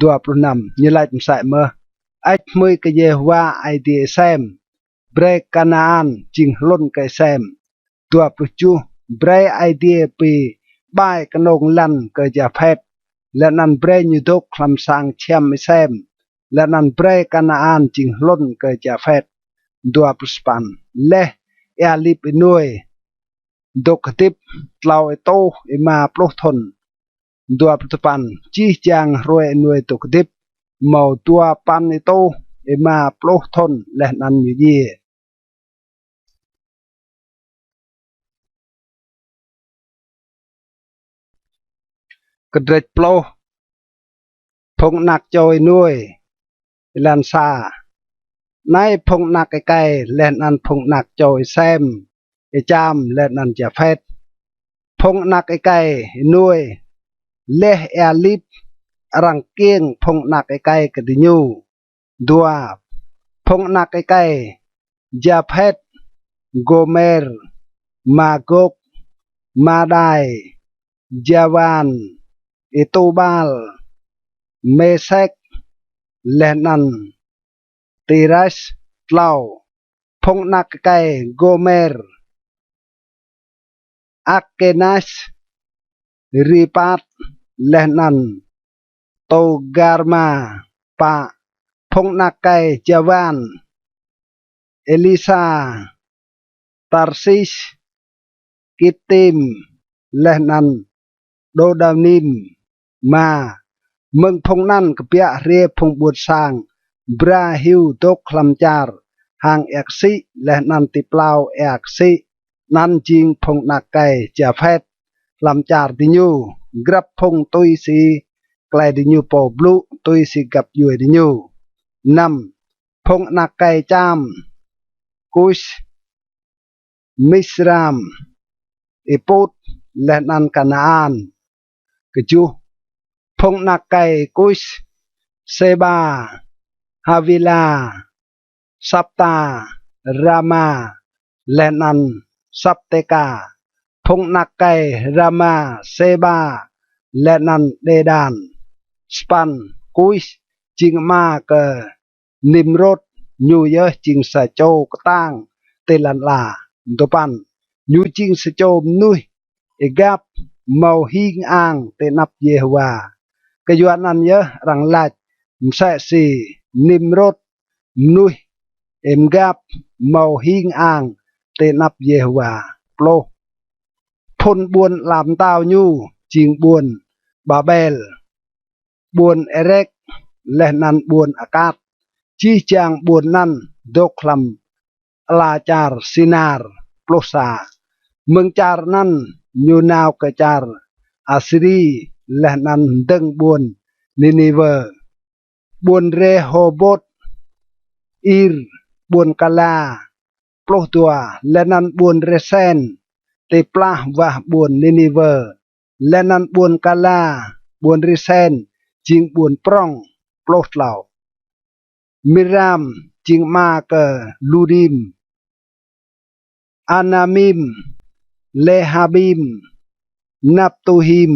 Dua pluh năm, ñu lač msĕ mơh: Hơêč hmưi kơ Yêhôwa Aê Diê Y-Sem, brei Kanaan jing hlŭn kơ Y-Sem. Dua pluh kjuh, brei Aê Diê bi ƀai knông lăn kơ Y-Japhet, leh anăn brei ñu dôk hlăm sang čhiăm Y-Sem, leh anăn brei Kanaan jing hlŭn kơ Japhet. Dua pluh sa păn. Leh êa lip Y-Nôê dôk hdĭp tlâo êtuh êma pluh thŭn. Dua pluh dua păn. Jih jang hruê Y-Nôê dôk hdĭp mâo dua păn êtuh êma pluh thŭn leh anăn ñu djiê. Kdrêč pluh. Phung anak čô Y-Nôê. Êlan sa. Anei phung anak êkei leh anăn phung anak čô Y-Sem, Y-Čam leh anăn Japhet. Phung anak êkei Y-Nôê. Leh êa lip, arăng kkiêng phung anak êkei kơ diñu. Dua. Phung anak êkei Japhet: Gômer, Magôk, Madai, Jawan, Êtubal, Mêsek leh anăn Tiras. Tlâo. Phung anak êkei Gômer: Akênas, Ripat leh anăn Tôgarma. Pă. Phung anak êkei Jawan: Elisa, Tarsis, Kitim leh anăn Dôdanim. Êma. Mơ̆ng phung anăn kbiă hriê phung ƀuôn sang bra hiu dôk hlăm čar hang êa ksĭ leh anăn ti plao êa ksĭ, anăn jing phung anak êkei Japhet hlăm čar diñu, grăp phung tui si klei diñu pô blŭ, tui si găp djuê diñu. Năm. Phung anak êkei Čam: Kus, Misram, Êput leh anăn Kanaan. Kjuh. Phung anak êkei Kus: Sêba, Hawila, Sapta, Rama leh anăn Sapteka. Phung anak êkei Rama: Sêba leh anăn Đêđan. Sa păn. Kus jing ama kơ Nimrôt, ñu yơh jing sa čô ktang ti lăn ala. Dua păn. Ñu jing sa čô mnuih êgap mâo hing ang ti anăp Yêhôwa. Kyuanăn yơh arăng lač msĕ si Nimrôt, mnuih êgap mâo hing ang ti anăp Yêhôwa. Pluh. Phŭn ƀuôn ala mtao ñu jing ƀuôn Babel, ƀuôn Êrek leh anăn ƀuôn Akat. Jih jang ƀuôn anăn dôk hlăm ala čar Sinar. Pluh sa. Mơ̆ng čar anăn ñu nao kơ čar Asiri leh anăn mdơ̆ng ƀuôn Niniwơ, ƀuôn Rêhôbôt Ir, ƀuôn Kala. Pluh dua. Leh anăn ƀuôn Rêsen ti plah wah ƀuôn Niniwơ, leh anăn ƀuôn Kala, ƀuôn Rêsen jing ƀuôn prŏng. Pluh tlâo. Miram jing ama kơ Ludim, Anamim, Lehabim, Naptuhim.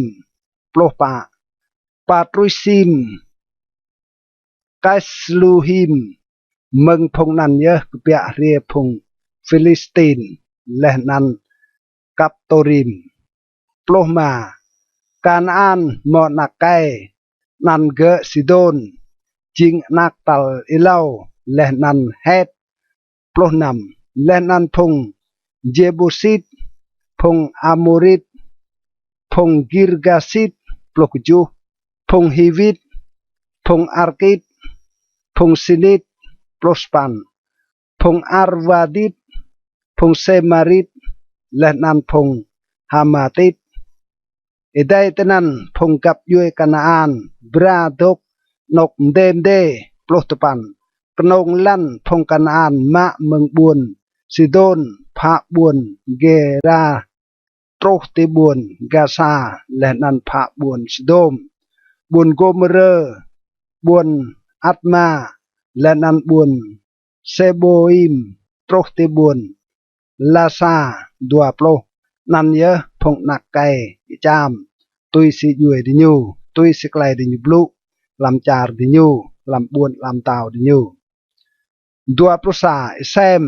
Pluh pă. Patrusim, Kasluhim. Mơ̆ng phung anăn yơh kbiă hriê phung Philistin leh anăn Kaptorim. Pluh êma. Kanaan mâo anak êkei, anăn gơ̆ Sidôn, jing anak tal êlâo leh anăn Het. Pluh năm. Leh anăn phung Jêbusit, phung Amôrit, phung Girgasit. Pluh kjuh. Phung Hiwit, phung Arkit, phung Sinit. Pluh sa păn. Phung Arwadit, phung Sêmarit leh anăn phung Hamatit. Êdei tinăn phung găp djuê Kanaan bra dôk anôk mdê mdê. Pluh dua păn. Knông lăn phung Kanaan mă mơ̆ng ƀuôn Sidôn, phă ƀuôn Gêra, truh ti ƀuôn Gasa leh anăn phă ƀuôn Sôdôm, ƀuôn Gômôrơ, ƀuôn Adma leh anăn ƀuôn Sêbôim, truh ti ƀuôn Lasa. Dua pluh. Anăn yơh phung anak êkei Y-Čam tui si djuê diñu, tui si klei diñu blŭ hlăm čar diñu, hlăm ƀuôn ala mtao diñu. Dua pluh sa. Y-Sem,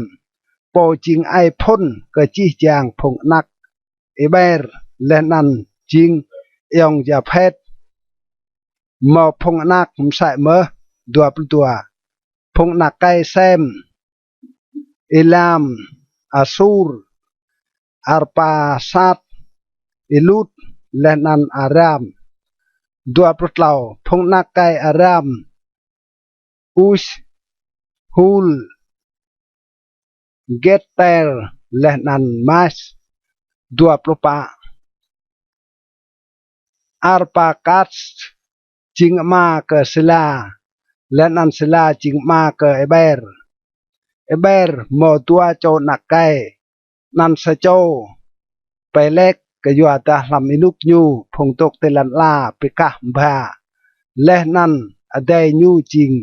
pô jing aê phŭn kơ jih jang phung anak Êber leh anăn jing ayŏng Japhet, mâo phung anak msĕ mơh. Dua pluh dua. Phung anak êkei Sem: Elam, Asur, Arpasat, Elud, leh anăn Aram. Dua pluh tlâo. Phung anak êkei Aram: Us, Hul, Geter, leh anăn Mas. Dua pluh pă. Arpaksat jing ama kơ Sela, leh anăn Sela jing ama kơ Eber. Eber mâo dua čô anak êkei, anăn sa čô Peleg, kyuadah hlăm ênuk ñu phung dôk ti lăn ala bi kah mbha, leh anăn adei ñu jing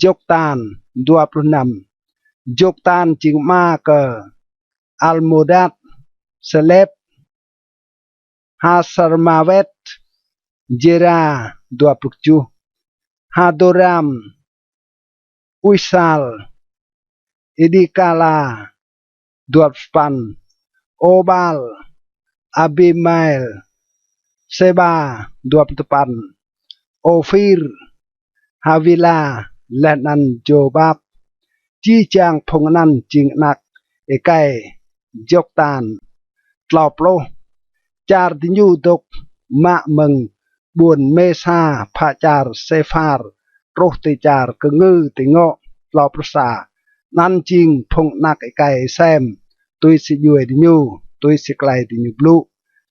Joktan. Dua pluh năm. Joktan jing ama kơ Almôdad, Selep, Hasarmawet, Jera. Dua pluh kjuh. Hadoram, Usal, Idikala. Dua pluh sa păn. Obal, Abimael, Seba. Dua pluh dua păn. Ophir, Havila, leh anăn Jobab. Jih jang phung anăn jing anak êkei Joktan. Tlâo pluh. Čar diñu dôk mă mơ̆ng ƀuôn Mêsa phă čar Sêphar truh ti čar kngư ti ngŏ. Tlâo pluh sa. Anăn jing phung anak êkei Sem tui si djuê diñu, tui si klei diñu blŭ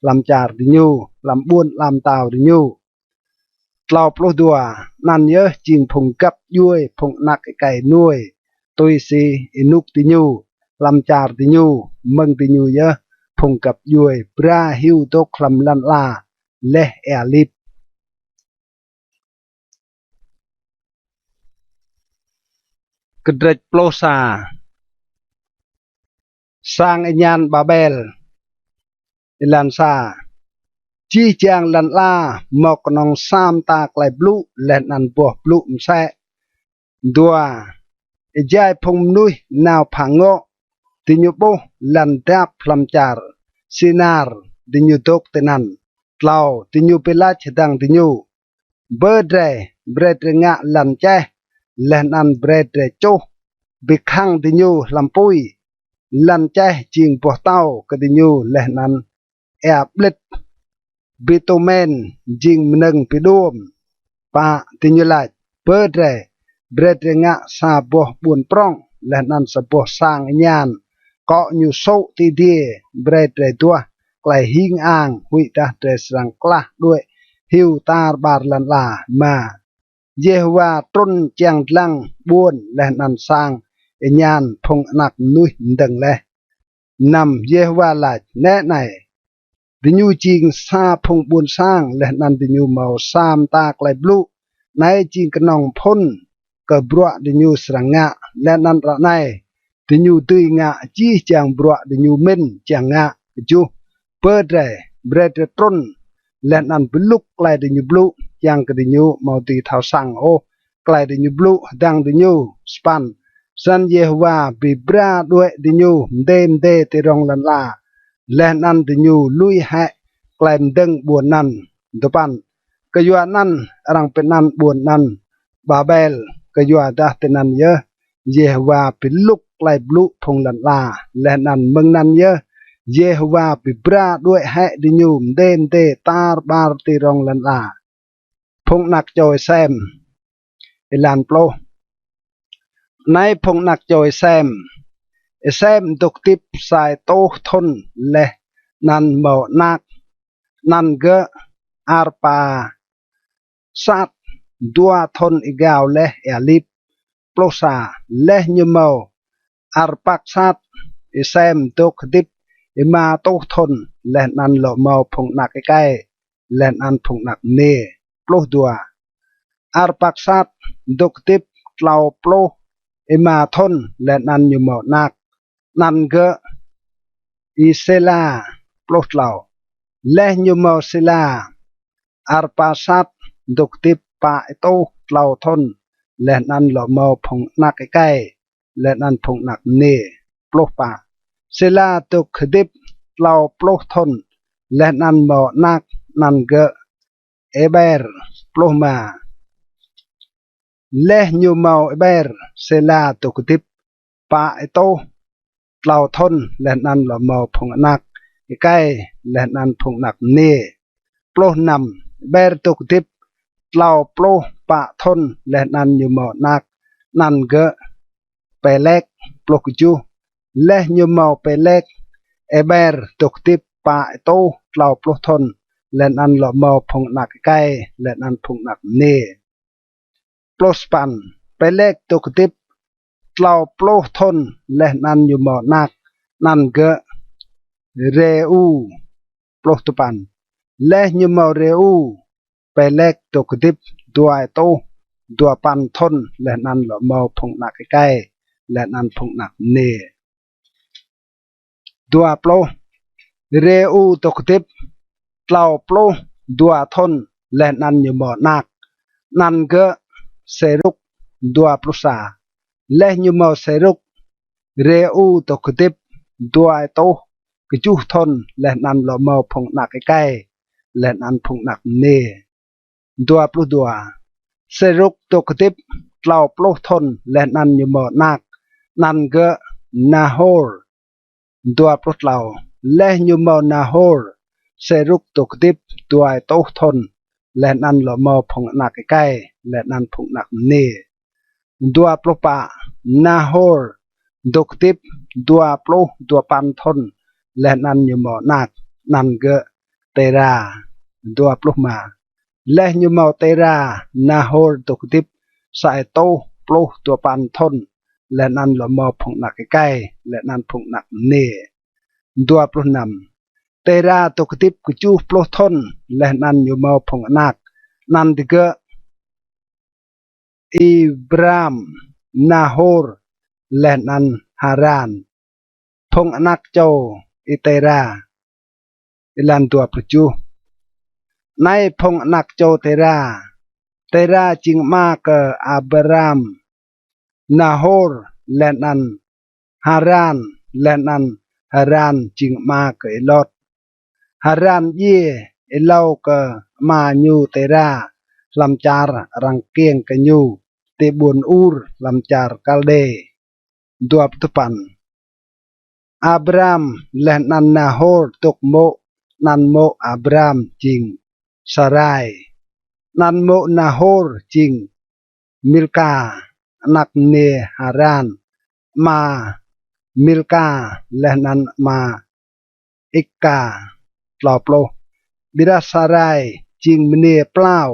hlăm čar diñu, hlăm ƀuôn ala mtao diñu. Tlâo pluh dua. Anăn yơh jing phung găp djuê phung anak êkei Nôê tui si ênuk diñu, hlăm čar diñu, mơ̆ng diñu yơh phung găp djuê bra hiu dôk hlăm lăn ala leh êa lip. Kdrêč pluh sa. Sang êñan Babel. Êlan sa. Jih jang lăn ala mâo knŏng sa mta klei blŭ leh anăn boh blŭ msĕ. Dua. Êjai phung mnuih nao phă ngŏ, diñu ƀuh lăn dap hlăm čar Sinar, diñu dôk tinăn. Tlâo. Diñu bi lač hdơ̆ng diñu: Bơ drei, brei drei ngă lăn čeh, leh anăn brei drei čuh bi khăng diñu hlăm pui. Lăn čeh jing boh tâo kơ diñu leh anăn êa ƀlĭt, bitumen jing mnơ̆ng bi đuôm. Pă. Diñu lač: Bơ drei, brei drei ngă sa boh ƀuôn prŏng leh anăn sa boh sang êñan, kŏ ñu sŭ ti adiê, brei drei duah klei hing ang, huĭdah drei srăng klah đuĕ hiu tar ƀar lăn ala. Êma. Yêhôwa trŭn čiăng dlăng ƀuôn leh anăn sang êñan phung anak mnuih mdơ̆ng leh. Năm. Yêhôwa lač: Nĕ anei, diñu jing sa phung ƀuôn sang leh anăn diñu mâo sa mta klei blŭ. Anei jing knŏng phŭn kơ bruă diñu srăng ngă, leh anăn ară anei diñu dưi ngă jih jang bruă diñu mĭn čiăng ngă. Kjuh. Bơ drei, brei drei trŭn leh anăn bi lŭk klei diñu blŭ, čiăng kơ diñu amâo dưi thâo săng ôh klei diñu blŭ hdơ̆ng diñu. Sa păn. Snăn Yêhôwa bi bra đuĕ diñu mdê mdê ti rŏng lăn ala, leh anăn diñu lui hĕ klei mdơ̆ng ƀuôn anăn. Dua păn. Kyuanăn arăng bi anăn ƀuôn anăn Babel, kyuadah tinăn yơh Yêhôwa bi lŭk klei blŭ phung lăn ala, leh anăn mơ̆ng anăn yơh Yêhôwa bi bra đuĕ hĕ diñu mdê mdê tar ƀar ti rŏng lăn ala. Phung anak čô Y-Sem. Êlan pluh. Anei phung anak čô Y-Sem. Y-Sem dôk hdĭp sa êtuh thŭn leh anăn mâo anak, anăn gơ̆ Arpa- sat. Dua thŭn êgao leh êa lip. Pluh sa. Leh ñu mâo Arpaksat, Y-Sem dôk hdĭp êma êtuh thŭn leh anăn lŏ mâo phung anak êkei leh anăn phung anak mniê. Pluh dua. Arpaksat dôk hdĭp tlâo pluh êma thŭn leh anăn ñu mâo anak, anăn gơ̆ Y-Sela. Pluh tlâo. Leh ñu mâo Sela, Arpaksat dôk hdĭp pă êtuh tlâo thŭn leh anăn lŏ mâo phung anak êkei leh anăn phung anak mniê. Pluh pă. Sela dôk hdĭp tlâo pluh thŭn leh anăn mâo anak, anăn gơ̆ Êber. Pluh êma. Leh ñu mâo Êber, Sêla dôk hdĭp pă êtuh tlâo thŭn leh anăn lŏ mâo phung anak êkei leh anăn phung anak mniê. Pluh năm. Êber dôk hdĭp tlâo pluh pă thŭn leh anăn ñu mâo anak, anăn gơ̆ Pêlek. Pluh kjuh. Leh ñu mâo Pêlek, Êber dôk hdĭp pă êtuh tlâo pluh thŭn leh anăn lŏ mâo phung anak êkei leh anăn phung anak mniê. Pluh sa păn. Pêlek dôk hdĭp tlâo pluh thŭn leh anăn ñu mâo anak, anăn gơ̆ Rêu. Pluh dua păn. Leh ñu mâo Rêu, Pêlek dôk hdĭp dua êtuh dua păn thŭn leh anăn lŏ mâo phung anak êkei leh anăn phung anak mniê. Dua pluh. Rêu dôk hdĭp tlâo pluh dua thŭn leh anăn ñu mâo anak, anăn gơ̆ Sêruk. Dua pluh sa. Leh ñu mâo Sêruk, Rêu dôk hdĭp dua êtuh kjuh thŭn leh anăn lŏ mâo phung anak êkei leh anăn phung anak mniê. Dua pluh dua. Sêruk dôk hdĭp tlâo pluh thŭn leh anăn ñu mâo anak, anăn gơ̆ Nahôr. Dua pluh tlâo. Leh ñu mâo Nahôr, Sêruk dôk hdĭp dua êtuh thŭn leh anăn lŏ mâo phung anak êkei leh anăn phung anak mniê. Dua pluh pă. Nahôr dôk hdĭp dua pluh dua păn thŭn leh anăn ñu mâo anak, anăn gơ̆ Têra. Dua pluh êma. Leh ñu mâo Têra, Nahôr dôk hdĭp sa êtuh pluh dua păn thŭn leh anăn lŏ mâo phung anak êkei leh anăn phung anak mniê. Dua pluh năm. Têra dôk hdĭp kjuh pluh thŭn leh anăn ñu mâo phung anak, anăn digơ̆ Abram, Nahôr leh anăn Haran. Phung anak čô Y-Têra. Êlan dua pluh kjuh. Anei phung anak čô Têra. Têra jing ama kơ Abram, Nahôr leh anăn Haran, leh anăn Haran jing ama kơ Y-Lot. Haran djiê êlâo kơ ama ñu Têra hlăm čar arăng kkiêng kơ ñu ti ƀuôn Ur hlăm čar Kaldê. Dua pluh dua păn. Abram leh anăn Nahôr dôk mô̆, anăn mô̆ Abram jing Sarai. Anăn mô̆ Nahôr jing Milka, anak mniê Haran, ama Milka leh anăn ama Ika. Tlâo pluh. Ƀiădah Sarai jing mniê plao,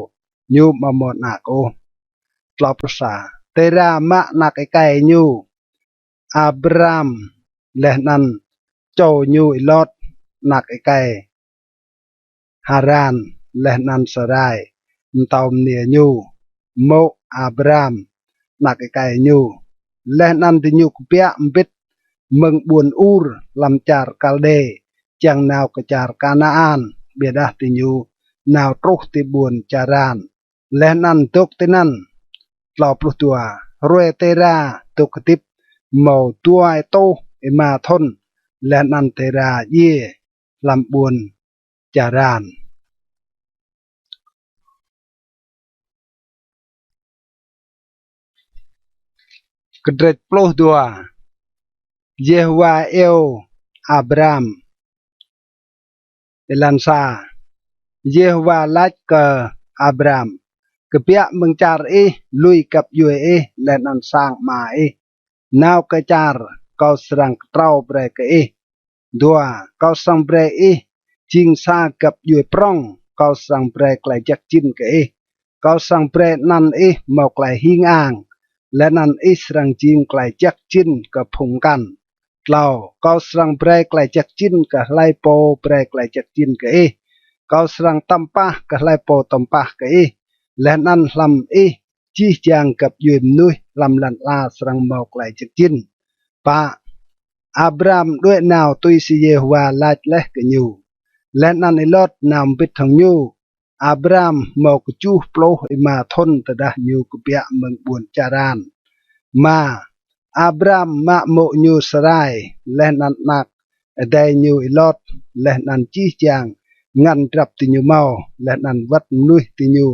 ñu amâo mâo anak ôh. Tlâo pluh sa. Têra mă anak êkei ñu, Abram leh anăn čô ñu Y-Lot, anak êkei Haran, leh anăn Sarai, mtâo mniê ñu, mô̆ Abram, anak êkei ñu. Leh anăn diñu kbiă mbĭt mơ̆ng ƀuôn Ur hlăm čar Kaldê, čiăng nao kơ čar Kanaan, ƀiădah diñu nao truh ti ƀuôn Čaran, leh anăn dôk tinăn. Tlâo pluh dua. Hruê Têra dôk hdĭp mâo dua êtuh êma thŭn, leh anăn Têra djiê hlăm ƀuôn Čaran. Kdrêč pluh dua. Yêhôwa iêu Abram. Êlan sa. Yêhôwa lač kơ Abram: Kbiă mơ̆ng čar ih, lui găp djuê ih leh anăn sang ama ih, nao kơ čar kâo srăng ktrâo brei kơ ih. Dua. Kâo srăng brei ih jing sa găp djuê prŏng, kâo srăng brei klei jăk jĭn kơ ih. Kâo srăng brei anăn ih mâo klei hing ang, leh anăn ih srăng jing klei jăk jĭn kơ phung mkăn. Tlâo. Kâo srăng brei klei jăk jĭn kơ hlei pô brei klei jăk jĭn kơ ih. Kâo srăng tăm pah kơ hlei pô tăm pah kơ ih, leh anăn hlăm ih jih jang găp djuê mnuih hlăm lăn ala srăng mâo klei jăk jĭn. Pă. Abram đuĕ nao tui si Yêhôwa lač leh kơ ñu, leh anăn Y-Lot nao mbĭt hŏng ñu. Abram mâo kjuh pluh êma thŭn tơdah ñu kbiă mơ̆ng ƀuôn Čaran. Êma. Abram mă mô̆ ñu Sarai, leh anăn anak adei ñu Y-Lot, leh anăn jih jang ngăn drăp diñu mâo, leh anăn wăt mnuih diñu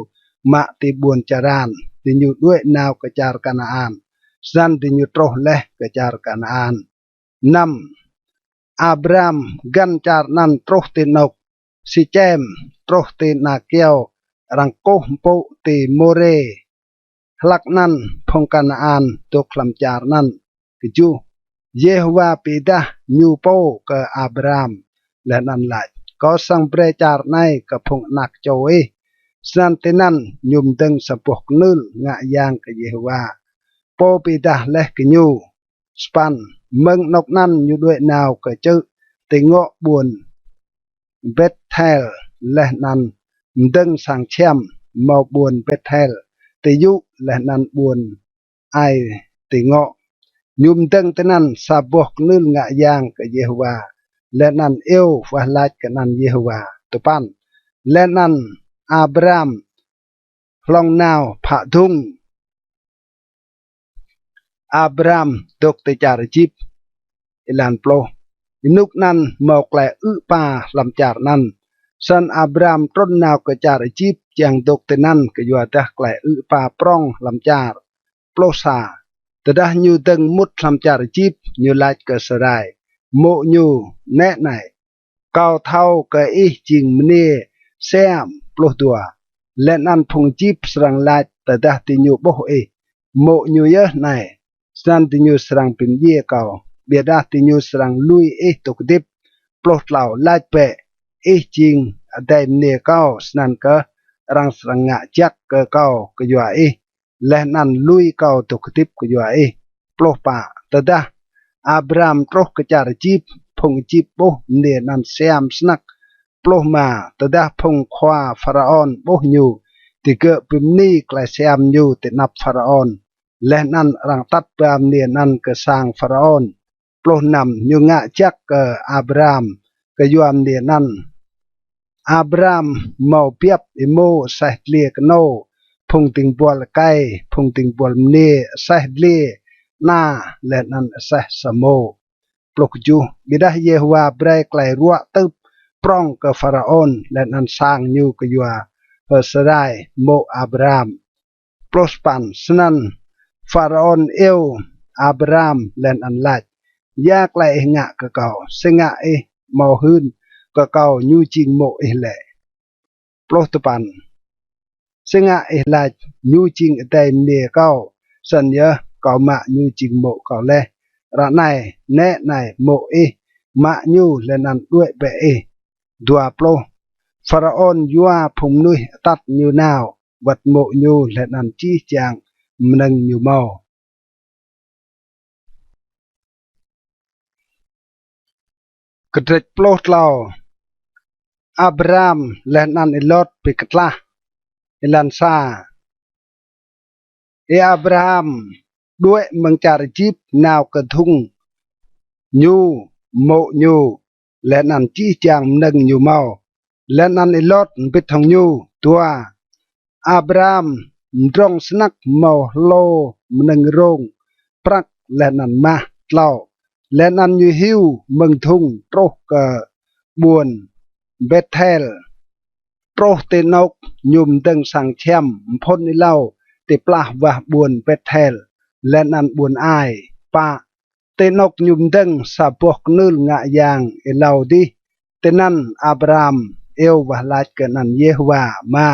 mă ti ƀuôn Čaran, diñu đuĕ nao kơ čar Kanaan. Snăn diñu truh leh kơ čar Kanaan. Năm, Abram găn čar anăn truh ti anôk Sičem, truh ti ana kyâo arăng kkuh mpŭ ti Môrê. Hlăk anăn phung Kanaan dôk hlăm čar anăn. Kjuh, Yêhôwa bi êdah ñu pô kơ Abram, leh anăn lač: Kâo srăng brei čar anei kơ phung anak čô ih. Snăn tinăn ñu mdơ̆ng sa boh knưl ngă yang kơ Yêhôwa, pô bi êdah leh kơ ñu. Sa păn, mơ̆ng anôk anăn ñu đuĕ nao kơ čư̆ ti ngŏ ƀuôn Bêthel, leh anăn mdơ̆ng sang čhiăm mâo ƀuôn Bêthel ti yŭ, leh anăn ƀuôn Ai ti ngŏ. Ñu mdơ̆ng tinăn sa boh knưl ngă yang kơ Yêhôwa, leh anăn iêu wah lač kơ anăn Yêhôwa. Dua păn, leh anăn Abram hlŏng nao phă dhŭng. Abram dôk ti čar Êjip. Êlan pluh. Ênuk anăn mâo klei ư̆ êpa hlăm čar anăn. Snăn Abram trŭn nao kơ čar Êjip čiăng dôk tinăn kyuadah klei ư̆ êpa prŏng hlăm čar. Pluh sa. Tơdah ñu dơ̆ng mŭt hlăm čar Êjip, ñu lač kơ Sarai mô̆ ñu: Nĕ anei, kâo thâo kơ ih jing mniê siam. Pluh dua. Leh anăn phung Êjip srăng lač tơdah diñu ƀuh ih: Mô̆ ñu yơh anei. Snăn diñu srăng bi mdjiê kâo, ƀiădah diñu srăng lui ih dôk hdĭp. Pluh tlâo. Lač bĕ: Ih jing adei mniê kâo, snăn kơh arăng srăng ngă jăk kơ kâo kyua ih, leh anăn lui kâo dôk hdĭp kyua ih. Pluh pă. Tơdah Abram truh kơ čar Êjip, phung Êjip ƀuh mniê anăn siam snăk. Pluh êma. Tơdah phung khua Pharaôn ƀuh ñu, digơ̆ bi mni klei siam ñu ti anăp Pharaôn, leh anăn arăng atăt ba mniê anăn kơ sang Pharaôn. Pluh năm. Ñu ngă jăk kơ Abram kyua mniê anăn. Abram mâo biăp êmô aseh dliê knô, phung dĭng buăl êkei, phung dĭng buăl mniê aseh dliê ana, leh anăn aseh samô. Pluh kjuh. Ƀiădah Yêhôwa brei klei ruă tưp prŏng kơ Pharaôn leh anăn sang ñu kyua Sarai mô̆ Abram. Pluh sa păn. Snăn Pharaôn iêu Abram leh anăn lač: Ya klei ih ngă kơ kâo? Si ngă ih amâo hưn kơ kâo ñu jing mô̆ ih lĕ? Pluh dua păn. Si ngă ih lač: Ñu jing adei mniê kâo, snăn yơh kâo mă ñu jing mô̆ kâo leh. Ară anei, nĕ anei mô̆ ih, mă ñu leh anăn đuĕ bĕ ih. Dua pluh. Pharaôn yua phung mnuih atăt ñu nao, wăt mô̆ ñu leh anăn jih jang mnơ̆ng ñu mâo. Kdrêč pluh tlâo. Abram leh anăn Y-Lot bi ktlah. Êlan sa. Y-Abram đuĕ mơ̆ng čar Êjip nao kơ dhŭng ñu, mô̆ ñu, leh anăn jih jang mnơ̆ng ñu mâo, leh anăn Y-Lot mbĭt hŏng ñu. Dua. Abram mdrŏng snăk mâo hlô mnơ̆ng rông, prăk leh anăn mah. Tlâo. Leh anăn ñu hiu mơ̆ng dhŭng truh kơ ƀuôn Bêthel. Truh ti anôk ñu mdơ̆ng sang čhiăm mphŭn êlâo ti plah wah ƀuôn Bêthel leh anăn ƀuôn Ai. Pă. Ti anôk ñu mdơ̆ng sa boh knưl ngă yang êlâo dih, tinăn Abram iêu wah lač kơ anăn Yêhôwa. Êma.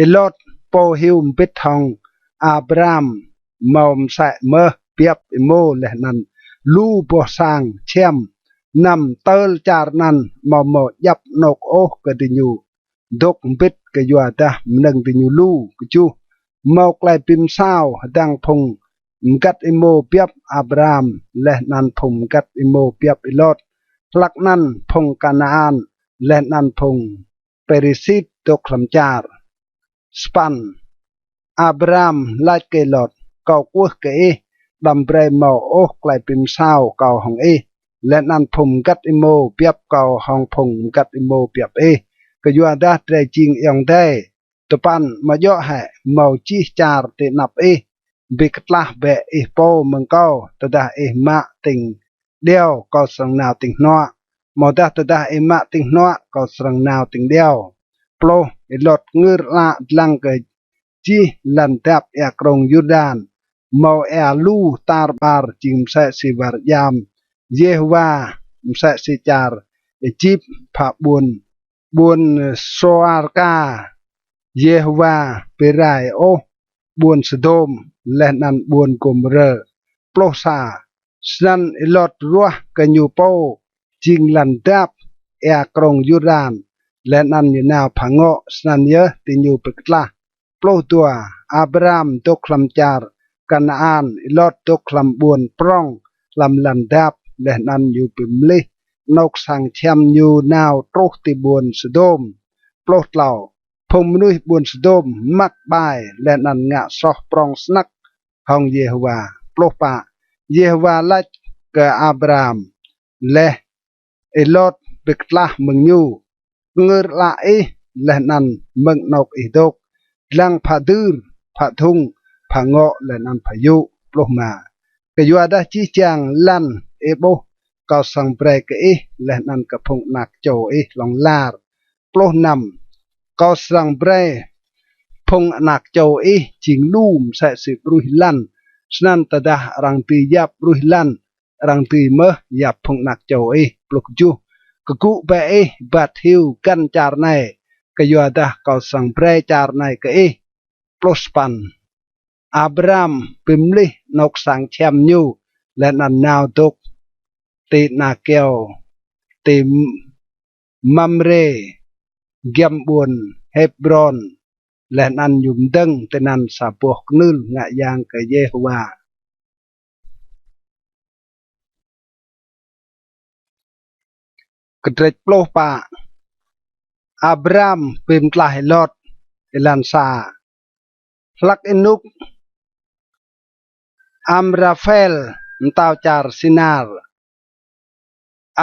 Y-Lot pô hiu mbĭt hŏng Abram mâo msĕ mơh biăp êmô leh anăn lu boh sang čhiăm. Năm. Tơl čar anăn amâo mâo djăp anôk ôh kơ diñu dôk mbĭt kyuadah mnơ̆ng diñu lu. Kjuh. Mâo klei bi msao hdơ̆ng phung mgăt êmô biăp Abram leh anăn phung mgăt êmô biăp Y-Lot. Hlăk anăn phung Kanaan leh anăn phung Pêrisit dôk hlăm čar. Sa păn. Abram lač kơ Y-Lot: Kâo kwưh kơ ih, đăm brei mâo ôh klei bi msao kâo hŏng ih leh anăn phung mgăt êmô biăp kâo hŏng phung mgăt êmô biăp ih, kyuadah drei jing ayŏng adei. Dua păn. Amâo djŏ hĕ mâo jih čar ti anăp ih? Bi ktlah bĕ ih pô mơ̆ng kâo. Tơdah ih mă tĭng điâo, kâo srăng nao tĭng hnuă. Amâodah tơdah ih mă tĭng hnuă, kâo srăng nao tĭng điâo. Pluh. Y-Lot ngưr ală dlăng kơ jih lăn dap êa krông Yurdan, mâo êa lu tar ƀar jing msĕ si war djam Yêhôwa, msĕ si čar Êjip phă ƀuôn, ƀuôn Sôar ka. Yêhôwa bi rai ôh ƀuôn Sôdôm leh anăn ƀuôn Gômôrơ. Pluh sa. Snăn Y-Lot ruah kơ ñu pô jing lăn dap êa krông Yurdan, leh anăn ñu nao phă ngŏ. Snăn yơh diñu bi ktlah. Pluh dua. Abram dôk hlăm čar Kanaan, Y-Lot dôk hlăm ƀuôn prŏng hlăm lăn dap, leh anăn ñu bi mlih anôk sang čhiăm ñu nao truh ti ƀuôn Sôdôm. Pluh tlâo. Phung mnuih ƀuôn Sôdôm măk ƀai leh anăn ngă soh prŏng snăk hŏng Yêhôwa. Pluh pă. Yêhôwa lač kơ Abram leh Y-Lot bi ktlah mơ̆ng ñu: Kngưr ală ih leh anăn mơ̆ng anôk ih dôk, dlăng phă dưr, phă dhŭng, phă ngŏ leh anăn phă yŭ. Pluh êma. Kyuadah jih jang lăn ih ƀuh kâo srăng brei kơ ih leh anăn kơ phung anak čô ih hlŏng lar. Pluh năm. Kâo srăng brei phung anak čô ih jing lu msĕ si ƀruih lăn. Snăn tơdah arăng dưi yap ƀruih lăn, arăng dưi mơh yap phung anak čô ih. Pluh kjuh. Kgŭ bĕ ih êbat hiu găn čar anei, kyuadah kâo srăng brei čar anei kơ ih. Pluh sa păn. Abram bi mlih anôk sang čhiăm ñu leh anăn nao dôk ti ana kyâo ti Mamrê, giăm ƀuôn Hêbrôn, leh anăn ñu mdơ̆ng tinăn sa boh knưl ngă yang kơ Yêhôwa. Kdrêč pluh pă. Abram bi mtlaih Y-Lot. Êlan sa. Hlăk ênuk Amraphel mtao čar Sinar,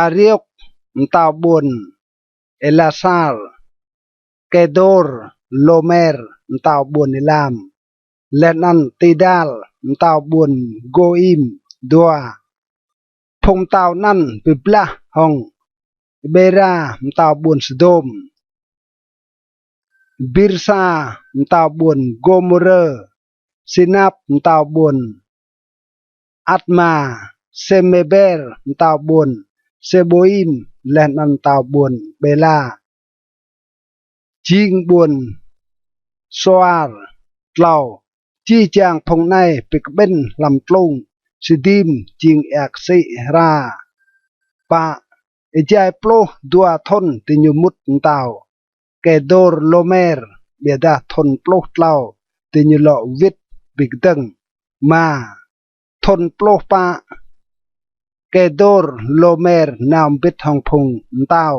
Ariôk mtao ƀuôn Êlasar, Kêdôrlômer mtao ƀuôn Êlam, leh anăn Tidal mtao ƀuôn Gôim. Dua. Phung mtao anăn bi blah hŏng Bêra mtao ƀuôn Sôdôm, Birsa mtao ƀuôn Gômôrơ, Sinap mtao ƀuôn Atma, Sêmêber mtao ƀuôn Sêbôim, leh anăn mtao ƀuôn Bêla jing ƀuôn Sôar. Tlâo. Jih jang phung anei bi kƀĭn hlăm tlung Sidim jing êa ksĭ hra. Pă. Êjai pluh dua thŭn diñu mŭt mtao Kêdôrlômer, ƀiădah thŭn pluh tlâo diñu lŏ wĭt bi kdơ̆ng. Êma. Thŭn pluh pă, Kêdôrlômer nao mbĭt hŏng phung mtao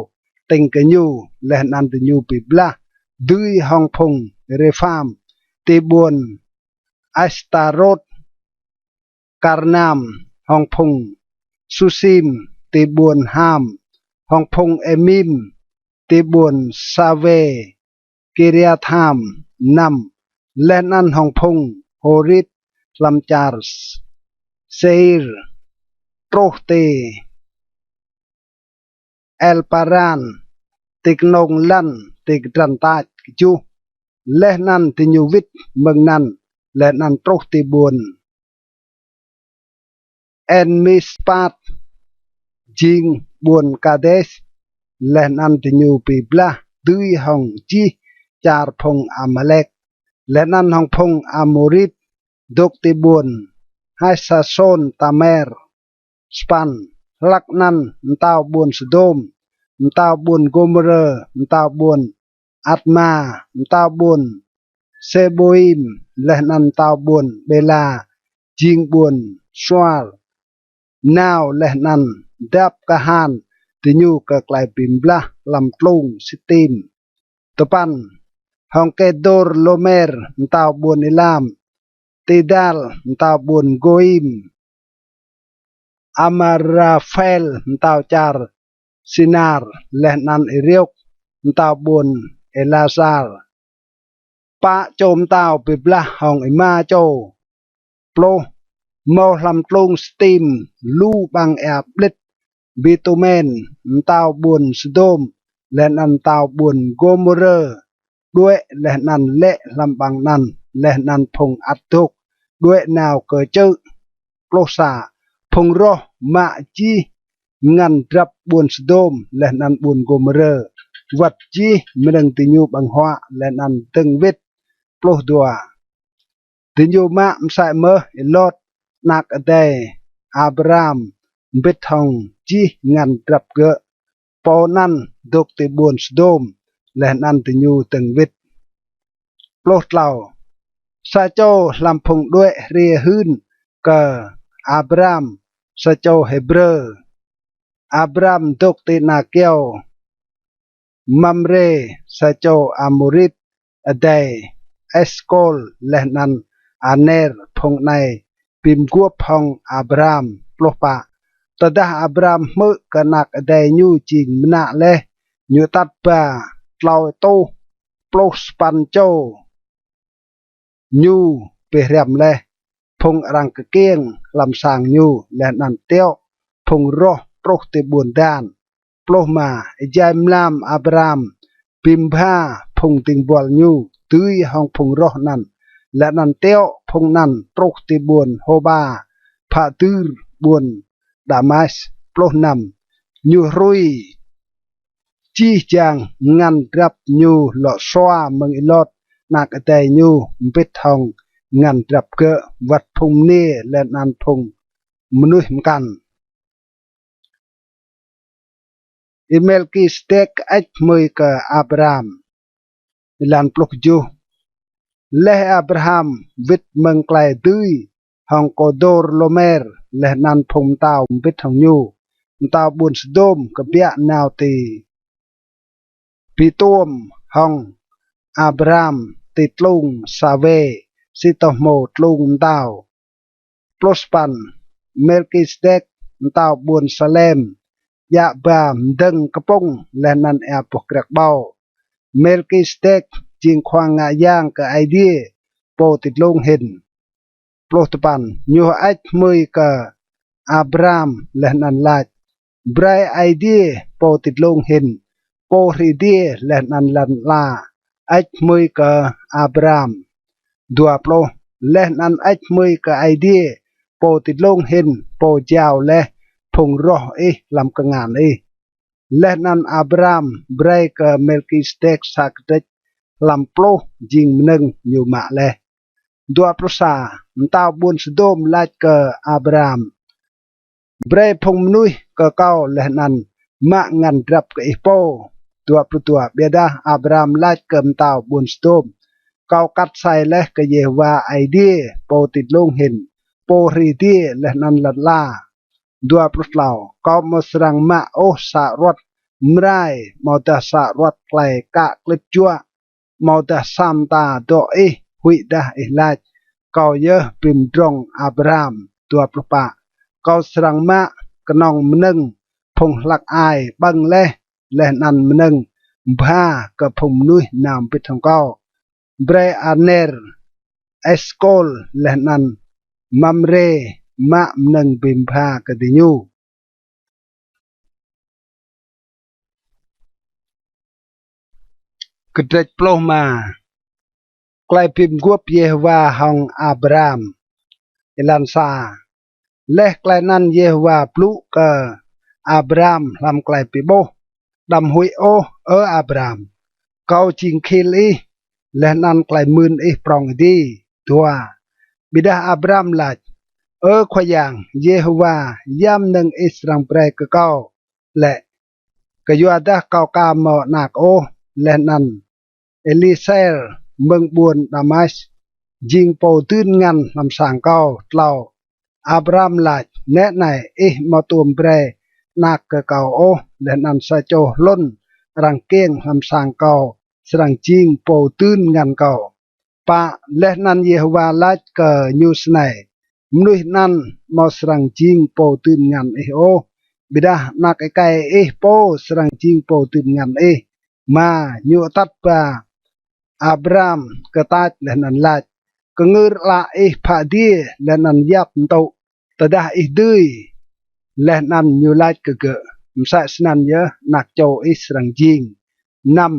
tĭng kơ ñu, leh anăn diñu bi blah dưi hŏng phung Rêpham ti ƀuôn Astarôt Karnam, hŏng phung Susim ti ƀuôn Ham, hŏng phung Êmim ti ƀuôn Sawê Kiriatham. Năm. Leh anăn hŏng phung Hôrit hlăm čar Sêir truh ti Elparan, ti knông lăn ti kdrăn tač. Kjuh. Leh anăn diñu wĭt mơ̆ng anăn leh anăn truh ti ƀuôn En-Mispat, jing ƀuôn Kadês, leh anăn diñu bi blah dưi hŏng jih čar phung Amalek, leh anăn hŏng phung Amôrit dôk ti ƀuôn Hasasôn-Tamer. Sa păn. Hlăk anăn mtao ƀuôn Sôdôm, mtao ƀuôn Gômôrơ, mtao ƀuôn Atma, mtao ƀuôn Sêbôim, leh anăn mtao ƀuôn Bêla jing ƀuôn Sôar nao leh anăn dăp kahan diñu kơ klei bi blah hlăm tlung Sitim. Dua păn. Hŏng Kêdôrlômer mtao ƀuôn Êlam, Tidal mtao ƀuôn Gôim, Amraphel mtao čar Sinar, leh anăn Ariôk mtao ƀuôn Êlasar. Pă čô mtao bi blah hŏng êma čô. Pluh. Mâo hlăm tlung Sitim lu ƀăng êa ƀlĭt bitumen, mtao ƀuôn Sôdôm, leh anăn mtao ƀuôn Gômôrơ. đuĕ leh anăn lĕ hlăm ƀăng anăn, leh anăn phung ăt dôk đuĕ nao kơ čư̆. Pluh sa. Phung roh mă jih ngăn drăp ƀuôn Sôdôm leh anăn ƀuôn Gômôrơ, wăt jih mnơ̆ng diñu ƀơ̆ng huă leh anăn dơ̆ng wĭt. Pluh dua. Diñu mă msĕ mơh Y-Lot, anak adei Y-Abram, mbĭt hŏng jih ngăn drăp gơ̆. Pô anăn dôk ti ƀuôn Sôdôm, leh anăn diñu dơ̆ng wĭt. Pluh tlâo. Sa čô hlăm phung đuĕ hriê hưn kơ Y-Abram, sa čô Hêbrơ. Y-Abram dôk ti ana kyâo Mamrê, sa čô Amôrit, adei Eskôl leh anăn Aner. Phung anei bi mguôp hŏng Y-Abram. Pluh pă. Tơdah Y-Abram hmư̆ kơ anak adei ñu jing mnă leh, ñu atăt ba tlâo êtuh pluh sa păn čô ñu bi hriăm leh phung arăng kkiêng hlăm sang ñu, leh anăn tiŏ phung roh truh ti ƀuôn Dan. Pluh êma. Êjai mlam Y-Abram bi mbha phung dĭng buăl ñu dưi hŏng phung roh anăn, leh anăn tiŏ phung anăn truh ti ƀuôn Hôba, phă dưr ƀuôn Damas. Pluh năm. Ñu hrui jih jang ngăn drăp ñu lŏ sua mơ̆ng Y-Lot, anak adei ñu, mbĭt hŏng ngăn drăp gơ̆, wăt phung mniê leh anăn phung mnuih mkăn. Y-Mêlkisedek hơêč hmưi kơ Y-Abram. Êlan pluh kjuh. Leh Y-Abram wĭt mơ̆ng klei dưi hŏng Kôdôrlômer leh anăn phung mtao mbĭt hŏng ñu, mtao ƀuôn Sôdôm kbiă nao ti bi tuôm hŏng Y-Abram ti tlung Sawê, si tô hmô tlung mtao. Pluh sa păn. Mêlkisedek, mtao ƀuôn Salem, djă ba mdơ̆ng kpŭng leh anăn êa boh kriăk ƀâo. Mêlkisedek jing khua ngă yang kơ Aê Diê Pô Ti Dlông Hĭn. Pluh tpăn. Ñu hơêč hmưi kơ Y-Abram leh anăn lač: Brei Aê Diê Pô Ti Dlông Hĭn, Pô hriê adiê leh anăn lăn ala, hơêč hmưi kơ Y-Abram. Dua pluh. Leh anăn hơêč hmưi kơ Aê Diê Pô Ti Dlông Hĭn, Pô jao leh phung roh ih hlăm kngan ih. Leh anăn Y-Abram brei kơ Mêlkisedek sa kdrêč hlăm pluh jing mnơ̆ng ñu mă leh. Dua pluh sa. Mtao ƀuôn Sôdôm lač kơ Y-Abram: Brei phung mnuih kơ kâo leh anăn mă ngăn drăp kơ ih pô. Dua pluh dua. Ƀiădah Y-Abram lač kơ mtao ƀuôn Sôdôm: Kâo kat asei leh kơ Yêhôwa Aê Diê Pô Ti Dlông Hĭn, Pô hriê adiê leh anăn lăn ala. Dua pluh tlâo. Kâo amâo srăng mă ôh sa aruăt mrai, amâodah sa aruăt klei kă klĭt juă, amâodah sa mta dŏ ih, huĭdah ih lač, ‘Kâo yơh bi mdrŏng Y-Abram.’ Dua pluh pă. Kâo srăng mă knŏng mnơ̆ng phung hlăk ai ƀơ̆ng leh, leh anăn mnơ̆ng mbha kơ phung mnuih nao mbĭt hŏng kâo. Brei Aner, Eskôl leh anăn Mamrê mă mnơ̆ng bi mbha kơ diñu. Kdrêč pluh êma. Klei bi mguôp Yêhôwa hŏng Y-Abram. Êlan sa. Leh klei anăn Yêhôwa blŭ kơ Y-Abram hlăm klei bi ƀuh: Đăm huĭ ôh, Ơ Y-Abram, kâo jing khil ih, leh anăn klei mưn ih prŏng êdi. Dua. Ƀiădah Y-Abram lač: Ơ Khua Yang Yêhôwa, ya mnơ̆ng ih srăng brei kơ kâo lĕ, kyuadah kâo ka mâo anak ôh, leh anăn Êliêser mơ̆ng ƀuôn Damas jing pô dưn ngăn hlăm sang kâo? Tlâo. Y-Abram lač: Nĕ anei, ih amâo tuôm brei anak kơ kâo ôh, leh anăn sa čô hlŭn arăng kkiêng hlăm sang kâo srăng jing pô dưn ngăn kâo. Pă. Leh anăn Yêhôwa lač kơ ñu snei: Mnuih anăn amâo srăng jing pô dưn ngăn ih ôh, ƀiădah anak êkei ih pô srăng jing pô dưn ngăn ih. Êma. Ñu atăt ba Y-Abram kơ tač leh anăn lač: Kngưr ală ih phă adiê leh anăn yap mtŭ, tơdah ih dưi. Leh anăn ñu lač kơ gơ̆: Msĕ snăn yơh anak čô ih srăng jing. Năm.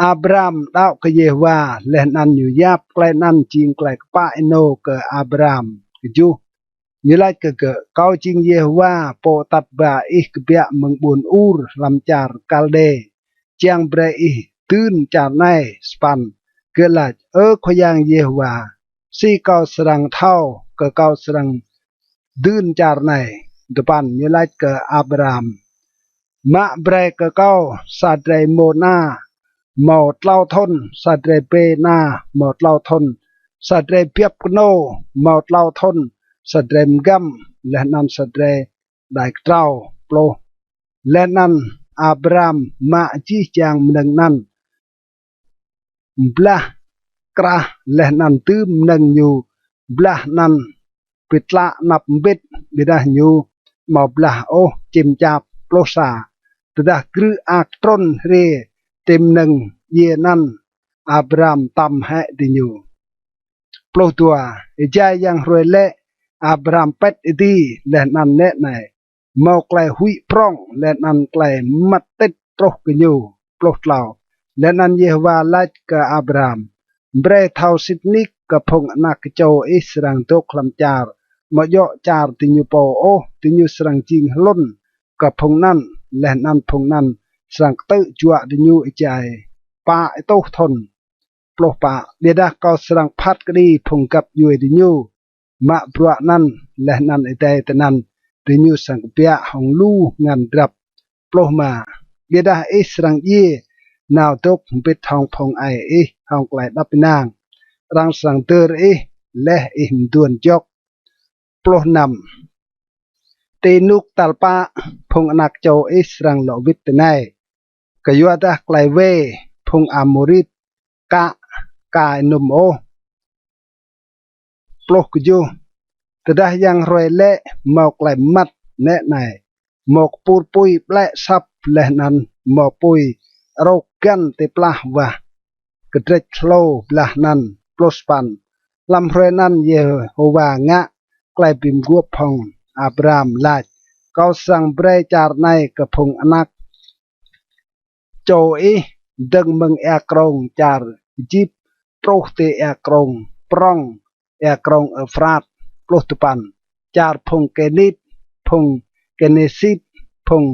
Abram đăo kơ Yêhôwa, leh anăn ñu yap klei anăn jing klei kpă ênô kơ Abram. Kjuh. Ñu lač kơ gơ̆, Kâo jing Yêhôwa, pô atăt ba ih kbiă mơ̆ng ƀuôn Ur hlăm čar Kaldê, čiăng brei ih dưn čar anei. Sa păn. Gơ̆ lač, Ơ Khua Yang Yêhôwa, si kâo srăng thâo kơ kâo srăng dưn čar anei? Dua păn. Ñu lač kơ Abram, Mă brei kơ kâo sa drei êmô ana mâo tlâo thŭn, sa drei bê ana mâo tlâo thŭn, sa drei biăp knô mâo tlâo thŭn, sa drei mgăm, leh anăn sa drei đai ktrâo. Pluh. Leh anăn Abram mă jih jang mnơ̆ng anăn, mblah krah, leh anăn dưm mnơ̆ng ñu mblah anăn bi tlă anăp mbĭt, ƀiădah ñu amâo blah ôh čĭm čap. Pluh sa. Tơdah grư̆ ak trŭn hriê ti mnơ̆ng djiê anăn, Abram tăm hĕ diñu. Pluh dua. Êjai yang hruê lĕ, Abram pĭt êdi, leh anăn nĕ anei, mâo klei huĭ prŏng leh anăn klei mmăt tĭt truh kơ ñu. Pluh tlâo. Leh anăn Yêhôwa lač kơ Abram, Brei thâo sĭt nik kơ phung anak čô ih srăng dôk hlăm čar amâo djŏ čar diñu pô ôh, diñu srăng jing hlŭn kơ phung anăn, leh anăn phung anăn srăng ktư̆ juă diñu êjai pă êtuh thŭn. Pluh pă. Ƀiădah kâo srăng phat kđi phung găp djuê diñu mă bruă anăn, leh anăn êdei tinăn diñu srăng kbiă hŏng lu ngăn drăp. Pluh êma. Ƀiădah ih srăng djiê nao dôk mbĭt hŏng phung aê ih hŏng klei êđăp ênang, arăng srăng dơr ih leh ih mduôn jŏk. Pluh năm. Ti ênuk tal pă phung anak čô ih srăng lŏ wĭt tinei, kyuadah klei wê phung Amôrit ka ka ênŭm ôh. Pluh kjuh. Tơdah yang hruê lĕ mâo klei mmăt, nĕ anei, mâo kpur pui ƀlĕ asăp, leh anăn mâo pui arôk găn ti plah wah kdrêč hlô blah anăn. Pluh sa păn. Hlăm hruê anăn Yêhôwa ngă klei bi mguôp hŏng Abram lač, Kâo srăng brei čar anei kơ phung anak čô ih, dơ̆ng mơ̆ng êa krông čar Êjip truh ti êa krông prŏng êa krông Êuphrat. Pluh dua păn. Čar phung Kênit, phung Kênêsit, phung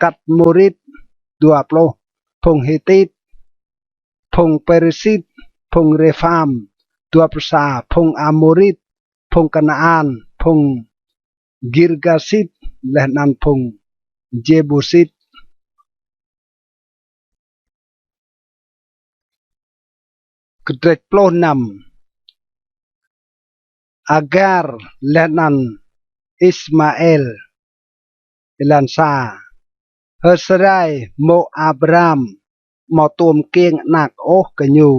Katmôrit. Dua pluh. Phung Hitit, phung Pêrisit, phung Rêpham. Dua pluh sa. Phung Amôrit, phung Kanaan, phung Girgasit, leh anăn phung Jêbusit. Kdrêč pluh năm. Agar leh anăn Ismael. Êlan sa. H'Sarai mô̆ Abram amâo tuôm kkiêng anak ôh kơ ñu.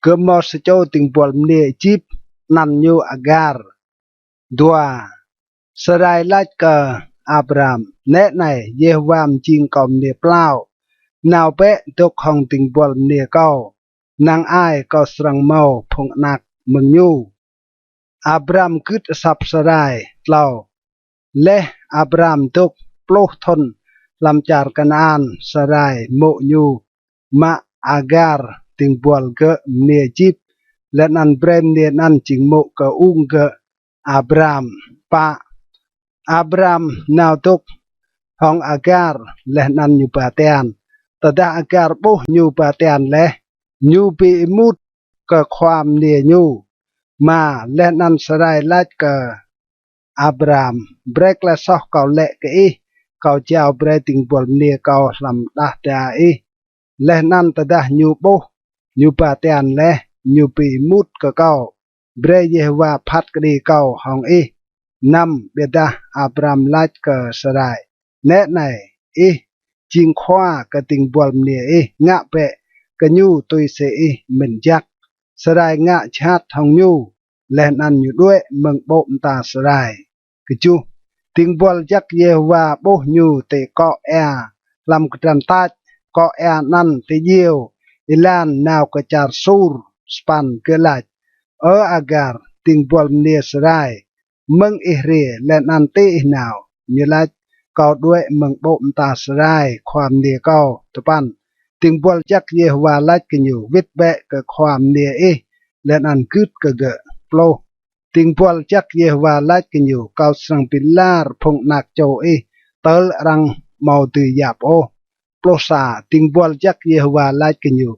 Gơ̆ mâo sa čô dĭng buăl mniê Êjip, anăn ñu Agar. Dua. Sarai lač kơ Abram, Nĕ anei, Yêhôwa mjing kâo mniê plao. Nao bĕ dôk hŏng dĭng buăl mniê kâo, năng ai kâo srăng mâo phung anak mơ̆ng ñu. Abram gưt asăp Sarai. Tlâo. Leh Abram dôk pluh thŭn hlăm čar Kanaan, Sarai mô̆ ñu mă Agar dĭng buăl gơ̆ mniê Êjip, leh anăn brei mniê anăn jing mô̆ kơ ung gơ̆ Abram. Pă. Abram nao dôk hŏng Agar leh anăn ñu ba tian. Tơdah Agar ƀuh ñu ba tian leh, ñu bi êmut kơ khua mniê ñu. Êma. Leh anăn Sarai lač kơ Abram, Brei klei soh kâo lĕ kơ ih, kâo jao brei dĭng buăl mniê kâo hlăm đah da ih. Leh anăn tơdah ñu ƀuh ñu ba tian leh, ñu bi êmut kơ kâo. Brei Yêhôwa phat kđi kâo hŏng ih. Năm. Ƀiădah Abram lač kơ Sarai, Nĕ anei, ih jing khua kơ dĭng buăl mniê ih, ngă bĕ kơ ñu tui si ih mĭn jăk. Sarai ngă jhat hŏng ñu, leh anăn ñu đuĕ mơ̆ng ƀô̆ mta Sarai. Kjuh. Dĭng buăl jăk Yêhôwa ƀuh ñu ti kŏ êa hlăm kdrăn tač, kŏ êa anăn ti djiêu êlan nao kơ čar Sur. Sa păn. Gơ̆ lač, Ơ Agar, dĭng buăl mniê Sarai, mơ̆ng ih hriê leh anăn ti ih nao? Ñu lač, Kâo đuĕ mơ̆ng ƀô̆ mta Sarai khua mniê kâo. Dua păn. Dĭng buăl jăk Yêhôwa lač kơ ñu: Wĭt bĕ kơ khua mniê ih, leh anăn gưt kơ gơ̆. Pluh. Dĭng buăl jăk Yêhôwa lač kơ ñu: Kâo srăng bi lar phung anak čô ih tơl arăng amâo dưi yap ôh. Pluh sa. Dĭng buăl jăk Yêhôwa lač kơ ñu: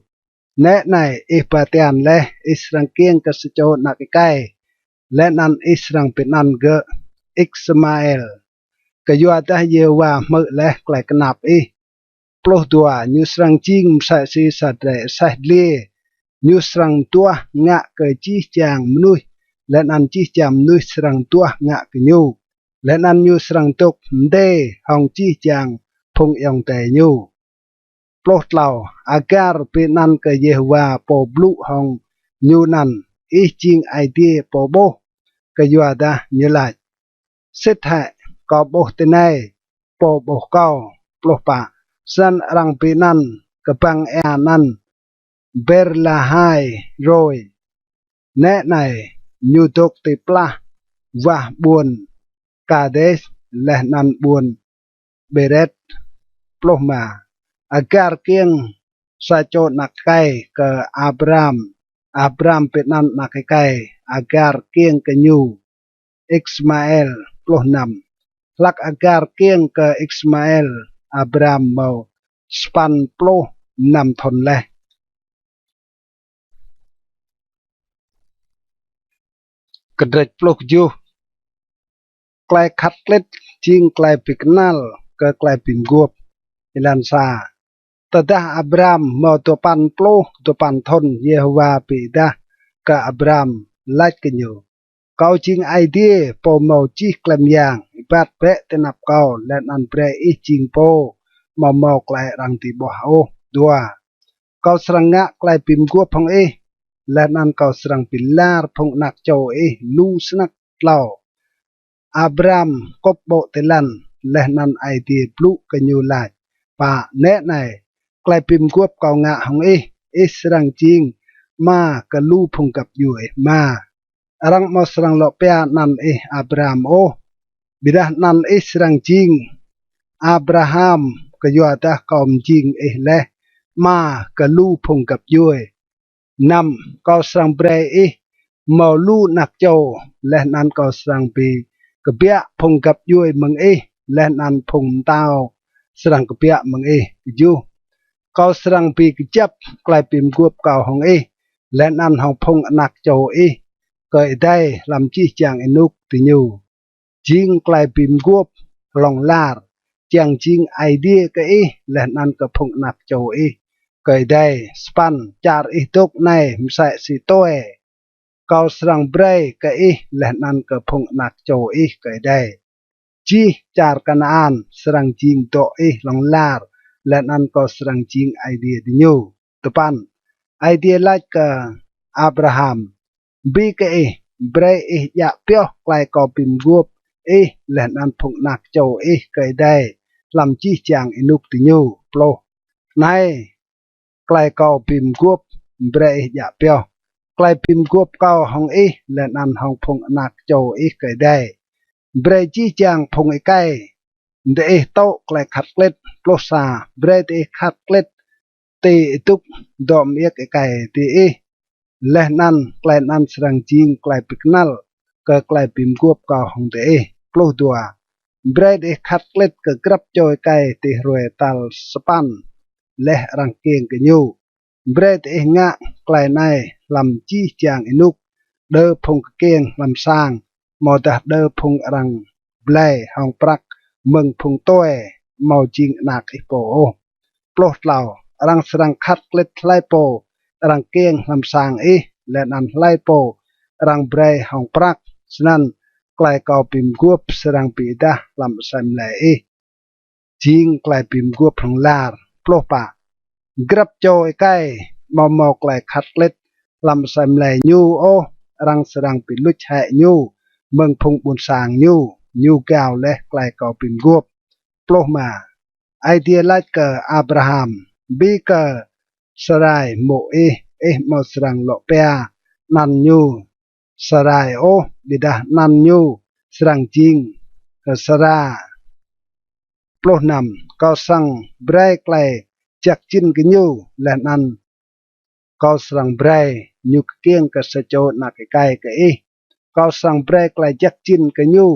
Nĕ anei, ih ba tian leh, ih srăng kkiêng kơ sa čô anak êkei, leh anăn ih srăng bi anăn gơ̆ Ismael, kyuadah Yêhôwa hmư̆ leh klei knap ih. Pluh dua. Ñu srăng jing msĕ si sa drei aseh dliê, ñu srăng duah ngă kơ jih jang mnuih, leh anăn jih jang mnuih srăng duah ngă kơ ñu, leh anăn ñu srăng dôk mdê hŏng jih jang phung ayŏng adei ñu. Pluh tlâo. Agar bi anăn kơ Yêhôwa pô blŭ hŏng ñu anăn: Ih jing Aê Diê pô ƀuh. Kyuadah ñu lač: Sĭt hĕ kâo ƀuh tinei pô ƀuh kâo. Pluh pă. Snăn arăng bi anăn kbăng êa anăn Berlahai-rôi. Nĕ anei, ñu dôk ti plah wah ƀuôn Kades leh anăn ƀuôn Bêret. Pluh êma. Agar kkiêng sa čô anak êkei kơ Abram. Abram bi anăn anak êkei Agar kkiêng kơ ñu Ismael. Pluh năm. Hlăk Agar kkiêng kơ Ismael, Abram mâo sa păn pluh năm thŭn leh. Kdrêč pluh kjuh. Klei khăt klĭt jing klei bi knăl kơ klei bi mguôp. Êlan sa. Tơdah Abram mâo dua păn pluh dua păn thŭn, Yêhôwa bi êdah kơ Abram, lač kơ ñu: Kâo jing Aê Diê pô mâo jih klei myang, êbat bĕ ti anăp kâo, leh anăn brei ih jing pô amâo mâo klei arăng dưi ƀuah ôh. Dua. Kâo srăng ngă klei bi mguôp hŏng ih, leh anăn kâo srăng bi lar phung anak čô ih lu snăk. Tlâo. Abram kŭp ƀô̆ ti lăn, leh anăn Aê Diê blŭ kơ ñu lač: Pă, nĕ anei, klei bi mguôp kâo ngă hŏng ih, ih srăng jing ama kơ lu phung găp djuê ih. Êma. Arăng amâo srăng lŏ pia anăn ih Abram ôh, ƀiădah anăn ih srăng jing Abraham, kyuadah kâo mjing ih leh ama kơ lu phung găp djuê. Năm. Kâo srăng brei ih mâo lu anak čô, leh anăn kâo srăng bi kbiă phung găp djuê mơ̆ng ih, leh anăn phung mtao srăng kbiă mơ̆ng ih. Kjuh. Kâo srăng bi kjăp klei bi mguôp kâo hŏng ih, leh anăn hŏng phung anak čô ih kơ êdei hlăm jih jang ênuk diñu, jing klei bi mguôp hlŏng lar, čiăng jing Aê Diê kơ ih leh anăn kơ phung anak čô ih kơ êdei. Sa păn. Čar ih dôk anei msĕ si tue. Kâo srăng brei kơ ih leh anăn kơ phung anak čô ih kơ êdei. Jih čar Kanaan srăng jing dŏ ih hlŏng lar, leh anăn kâo srăng jing Aê Diê diñu. Dua păn. Aê Diê lač kơ Abraham: Bi kơ ih, brei ih djă pioh klei kâo bi mguôp ih leh anăn phung anak čô ih kơ êdei hlăm jih jang ênuk diñu. Pluh. Anei klei kâo bi mguôp brei ih djă pioh: klei bi mguôp kâo hŏng ih leh anăn hŏng phung anak čô ih kơ êdei. Brei jih jang phung êkei diih tŭ klei khăt klĭt. Pluh sa. Brei diih khăt klĭt ti êdŭk dŏ mơiêk êkei diih, leh anăn klei anăn srăng jing klei bi knăl kơ klei bi mguôp kâo hŏng diih. Pluh dua. Brei diih khăt klĭt kơ grăp čô êkei ti hruê tal sa păn leh arăng kkiêng kơ ñu. Brei diih ngă klei anei hlăm jih jang ênuk, đơ phung kkiêng hlăm sang, amâodah đơ phung arăng blei hŏng prăk mơ̆ng phung tue amâo jing anak ih pô ôh. Pluh tlâo. Arăng srăng khăt klĭt hlei pô arăng kkiêng hlăm sang ih, leh anăn hlei pô arăng brei hŏng prăk. Snăn klei kâo bi mguôp srăng bi êdah hlăm asei mlei ih, jing klei bi mguôp hlŏng lar. Pluh pă. Grăp čô êkei amâo mâo klei khăt klĭt hlăm asei mlei ñu ôh, arăng srăng bi luč hĕ ñu mơ̆ng phung ƀuôn sang ñu. Ñu gao leh klei kâo bi mguôp. Pluh êma. Aê Diê lač kơ Abraham: Bi kơ Sarai mô̆ ih, ih amâo srăng lŏ pia anăn ñu Sarai ôh, ƀiădah anăn ñu srăng jing Sara. Pluh năm. Kâo srăng brei klei jăk jĭn kơ ñu, leh anăn kâo srăng brei ñu kkiêng kơ sa čô anak êkei kơ ih. Kâo srăng brei klei jăk jĭn kơ ñu,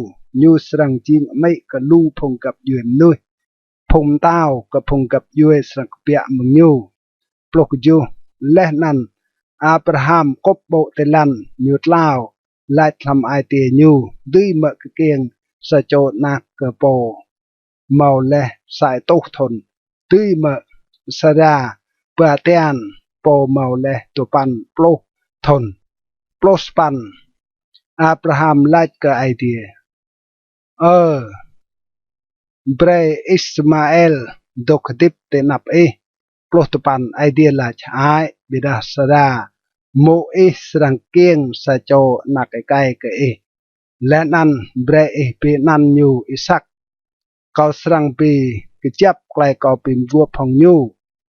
ñu srăng jing amĭ kơ lu phung găp djuê mnuih. Phung mtao kơ phung găp djuê srăng kbiă mơ̆ng ñu. Pluh kjuh. Leh anăn Abraham kŭp ƀô̆ ti lăn, ñu tlao, lač hlăm ai tiê ñu: Dưi mơ̆ kkiêng sa čô anak kơ pô mâo leh sa êtuh thŭn? Dưi mơ̆ Sara ba tian pô mâo leh dua păn pluh thŭn? Pluh sa păn. Abraham lač kơ Aê Diê: Ơ, brei Ismael dôk hdĭp ti anăp ih. Pluh dua păn. Aê Diê lač: Hơăi, ƀiădah Sara mô̆ ih srăng kkiêng sa čô anak êkei kơ ih, leh anăn brei ih bi anăn ñu Isak. Kâo srăng bi kjăp klei kâo bi mguôp hŏng ñu,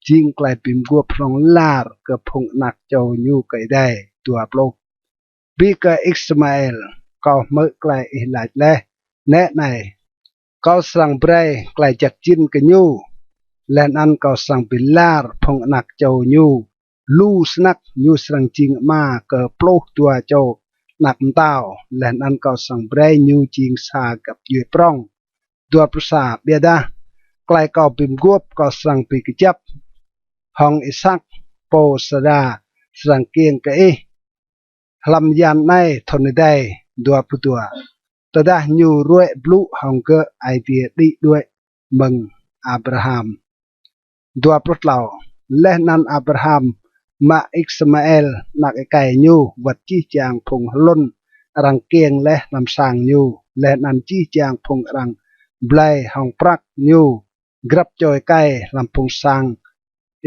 jing klei bi mguôp hlŏng lar kơ phung anak čô ñu kơ êdei. Dua pluh. Bi kơ Ismael, kâo hmư̆ klei ih lač leh. Nĕ anei, kâo srăng brei klei jăk jĭn kơ ñu, leh anăn kâo srăng bi lar phung anak čô ñu lu snăk, ñu srăng jing ama kơ pluh dua čô anak mtao, leh anăn kâo srăng brei ñu jing sa găp djuê prŏng. Dua pluh sa. Ƀiădah klei kâo bi mguôp kâo srăng bi kjăp hŏng Isak, pô Sara srăng kkiêng kơ ih hlăm yan anei thŭn êdei. Dua pluh dua. Tơdah ñu ruê̆ blŭ hŏng gơ̆, Aê Diê đĭ đuê̆ mơ̆ng Abraham. Dua pluh tlâo. Leh anăn Abraham mă Ismael anak êkei ñu wăt jih jang phung hlŭn arăng kkiêng leh hlăm sang ñu, leh anăn jih jang phung arăng blei hŏng prăk ñu, grăp čô êkei hlăm phung sang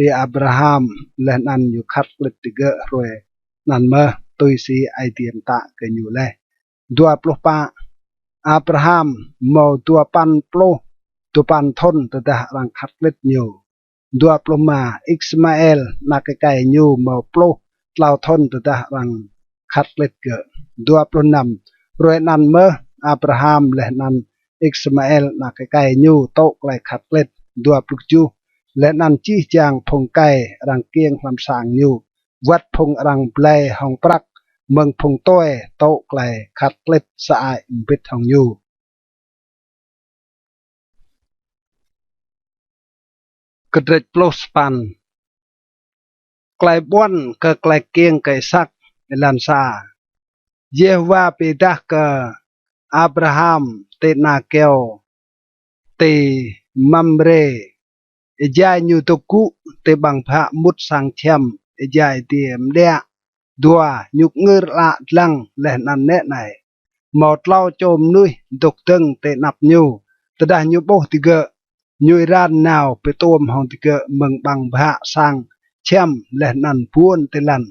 Y-Abraham, leh anăn ñu khăt klĭt digơ̆ hruê anăn mơh, tui si Aê Diê mtă kơ ñu leh. Dua pluh pă. Abraham mâo dua păn pluh dua păn thŭn tơdah arăng khăt klĭt ñu. Dua pluh êma. Ismael anak êkei ñu mâo pluh tlâo thŭn tơdah arăng khăt klĭt gơ̆. Dua pluh năm. Hruê anăn mơh Abraham leh anăn Ismael anak êkei ñu tŭ klei khăt klĭt. Dua pluh kjuh. Leh anăn jih jang phung êkei arăng kkiêng hlăm sang ñu, wăt phung arăng blei hŏng prăk mơ̆ng phung tue, tŭ klei khăt klĭt sơăi mbĭt hŏng ñu. Kdrêč pluh sa păn. Klei ƀuăn kơ klei kkiêng kơ Isak. Êlan sa. Yêhôwa bi êdah kơ Abraham ti ana kyâo ti Mamrê, êjai ñu dôk gŭ ti ƀăng bhă mŭt sang čhiăm êjai adiê mđiă. Dua. Ñu kngưr ală dlăng leh anăn nĕ anei, mâo tlâo čô mnuih dôk dơ̆ng ti anăp ñu. Tơdah ñu ƀuh digơ̆, ñu êran nao bi tuôm hŏng digơ̆ mơ̆ng ƀăng bhă sang čhiăm leh anăn buôn ti lăn.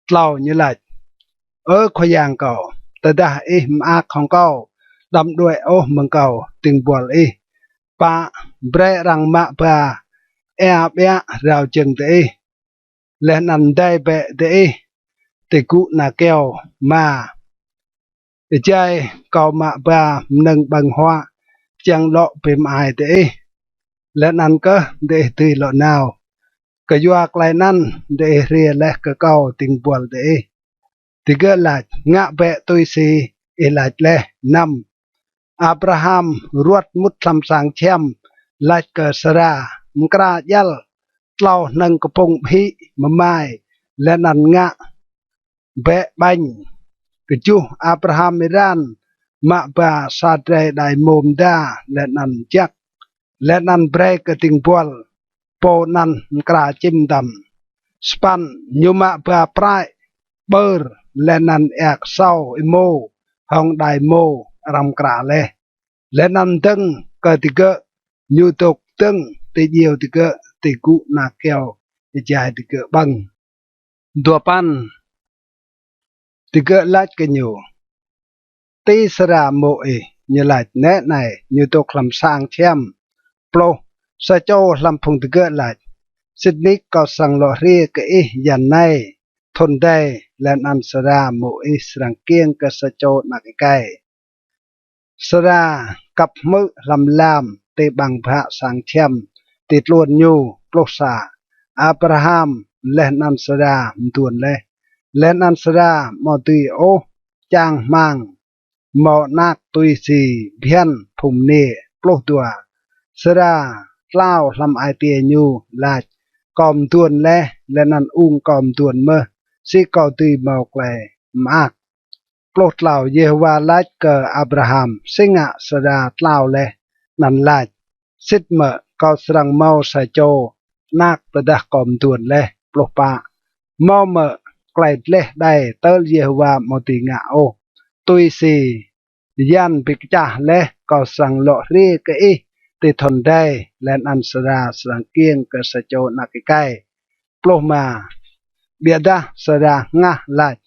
Tlâo. Ñu lač: Ơ Khua Yang kâo, tơdah ih mơak hŏng kâo, đăm đuĕ ôh mơ̆ng kâo dĭng buăl ih. Pă. Brei arăng mă ba êa ƀiă rao jơ̆ng diih, leh anăn mdei bĕ diih ti gŭ ana kyâo. Êma. Êjai kâo mă ba mnơ̆ng ƀơ̆ng huă čiăng lŏ bi mơai diih, leh anăn kơh diih dưi lŏ nao. Kyua klei anăn diih hriê leh kơ kâo dĭng buăl diih. Digơ̆ lač: Ngă bĕ tui si ih lač leh. Năm. Abraham ruăt mŭt hlăm sang čhiăm, lač kơ Sara: Mkra djăl tlâo hnơ̆ng kpŭng ƀhĭ mmai, leh anăn ngă bĕ ƀañ. Kjuh. Abraham êran mă ba sa drei êđai êmô mda leh anăn jăk, leh anăn brei kơ dĭng buăl pô anăn mkra čĭm mdăm. Sa păn. Ñu mă ba prăi ƀơr leh anăn êa ksâo êmô hŏng êđai êmô arăng mkra leh, leh anăn dơ̆ng kơ digơ̆, ñu dôk dơ̆ng ti djiêu digơ̆ ti gŭ ana kyâo êjai digơ̆ ƀơ̆ng. Dua păn. Digơ̆ lač kơ ñu: Ti Sara mô̆ ih? Ñu lač: Nĕ anei, ñu dôk hlăm sang čhiăm. Pluh. Sa čô hlăm phung digơ̆ lač: Sĭt nik kâo srăng lŏ hriê kơ ih yan anei thŭn dei. Leh anăn Sara mô̆ ih srăng kkiêng kơ sa čô anak êkei. Sara kăp hmư̆ hlăm lam ti ƀăng bhă sang čhiăm ti tluôn ñu. Pluh sa. Abraham leh anăn Sara mduôn leh, leh anăn Sara amâo dưi ôh čang hmăng mâo anak tui si bhiăn phung mniê. Pluh dua. Sara tlao hlăm ai tiê ñu lač, kâo mduôn leh, leh anăn ung kâo mduôn mơh, si kâo dưi mâo klei mơak? Pluh tlâo. Yêhôwa lač kơ Abraham, si ngă Sara tlao leh anăn lač, sĭt mơ̆ kâo srăng mâo sa čô anak tơdah kâo mduôn leh? Pluh pă. Mâo mơ̆ klei dleh đei tơl Yêhôwa amâo dưi ngă ôh? Tui si yan bi kčah leh, kâo srăng lŏ hriê kơ ih ti thŭn adei, leh anăn Sara srăng kkiêng kơ sa čô anak êkei. Pluh êma. Ƀiădah Sara hngah lač,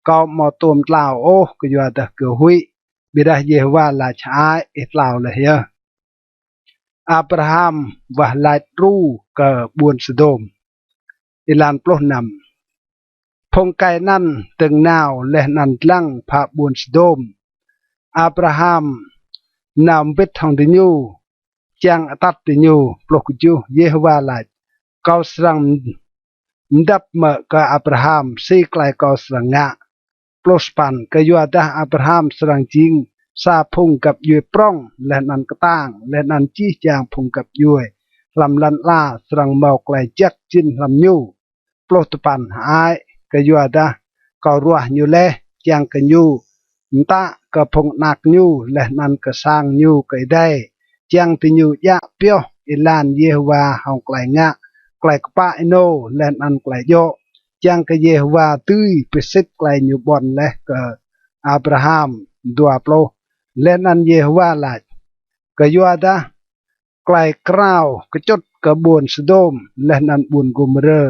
kâo amâo tuôm tlao ôh, kyuadah gơ̆ huĭ. Ƀiădah Yêhôwa lač, hơăi, ih tlao leh yơh. Abraham wah lač đru kơ ƀuôn Sôdôm. Êlan pluh năm. Phung êkei anăn dơ̆ng nao leh anăn dlăng phă ƀuôn Sôdôm. Abraham nao mbĭt hŏng diñu, čiăng atăt diñu. Pluh kjuh. Yêhôwa lač, kâo srăng mdăp mơ̆ kơ Abraham si klei kâo srăng ngă? Pluh sa păn. Kyuadah Abraham srăng jing sa phung găp djuê prŏng leh anăn ktang, leh anăn jih jang phung găp djuê hlăm lăn ala srăng mâo klei jăk jĭn hlăm ñu. Pluh dua păn. Hơăi, kyuadah kâo ruah ñu leh, čiăng kơ ñu mtă kơ phung anak ñu leh anăn kơ sang ñu kơ êdei, čiăng diñu djă pioh êlan Yêhôwa hŏng klei ngă klei kpă ênô leh anăn klei djŏ, čiăng kơ Yêhôwa dưi bi sĭt klei ñu ƀuăn leh kơ Abraham. Dua pluh. Leh anăn Yêhôwa lač, kyuadah klei krao kčŭt kơ ƀuôn Sôdôm leh anăn ƀuôn Gômôrơ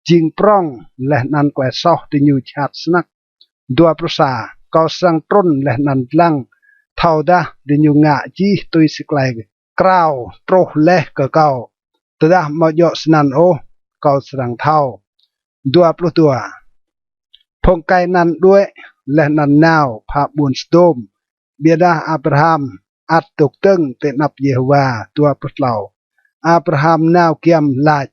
jing prŏng, leh anăn klei soh diñu jhat snăk. Dua pluh sa. Kâo srăng trŭn leh anăn dlăng, thâodah diñu ngă jih tui si klei krao truh leh kơ kâo. Tơdah amâo djŏ snăn ôh, kâo srăng thâo. Dua pluh dua. Phung êkei anăn đuĕ leh anăn nao phă ƀuôn Sôdôm, ƀiădah Abraham ăt dôk dơ̆ng ti anăp Yêhôwa. Dua pluh tlâo. Abraham nao giăm lač,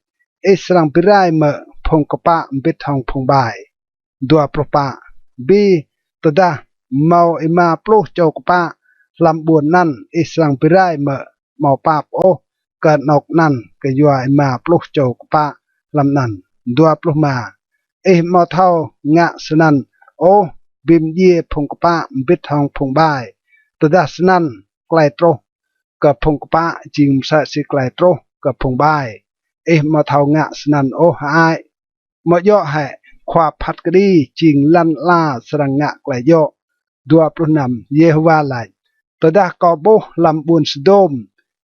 ih srăng bi rai mơ̆ phung kpă mbĭt hŏng phung ƀai? Dua pluh pă. Bi tơdah mâo êma pluh čô kpă hlăm ƀuôn anăn, ih srăng bi rai mơ̆ amâo pap ôh kơ anôk anăn kyua êma pluh čô kpă hlăm anăn? Dua pluh êma. Ih amâo thâo ngă snăn ôh, bi mdjiê phung kpă mbĭt hŏng phung ƀai. Tơdah snăn, klei truh kơ phung kpă jing msĕ si klei truh kơ phung ƀai. Ih amâo thâo ngă snăn ôh hơăi. Amâo djŏ hĕ khua phat kđi jing lăn ala srăng ngă klei djŏ? Dua pluh năm. Yêhôwa lač, tơdah kâo ƀuh hlăm ƀuôn Sôdôm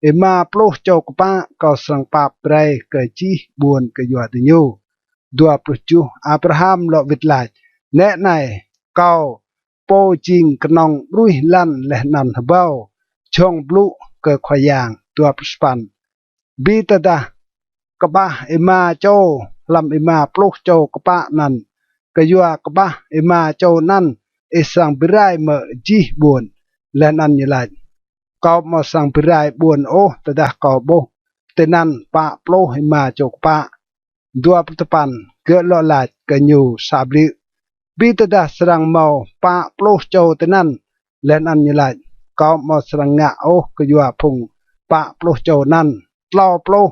êma pluh čô kpă, kâo srăng pap brei kơ jih ƀuôn kyua diñu. Dua pluh kjuh. Abraham lŏ wĭt lač, nĕ anei, kâo pô jing knŏng ƀruih lăn leh anăn hbâo, jhŏng blŭ kơ Khua Yang. Dua pluh sa păn. Bi tơdah kƀah êma čô hlăm êma pluh čô kpă anăn, kyua kƀah êma čô anăn ih srăng bi rai mơ̆ jih ƀuôn? Leh anăn ñu lač, kâo amâo srăng bi rai ƀuôn ôh tơdah kâo ƀuh tinăn pă pluh êma čô kpă. Dua pluh dua păn. Gơ̆ lŏ lač kơ ñu sa bliư̆, bi tơdah srăng mâo pă pluh čô tinăn? Leh anăn ñu lač, kâo amâo srăng ngă ôh kyua phung pă pluh čô anăn. Tlâo pluh.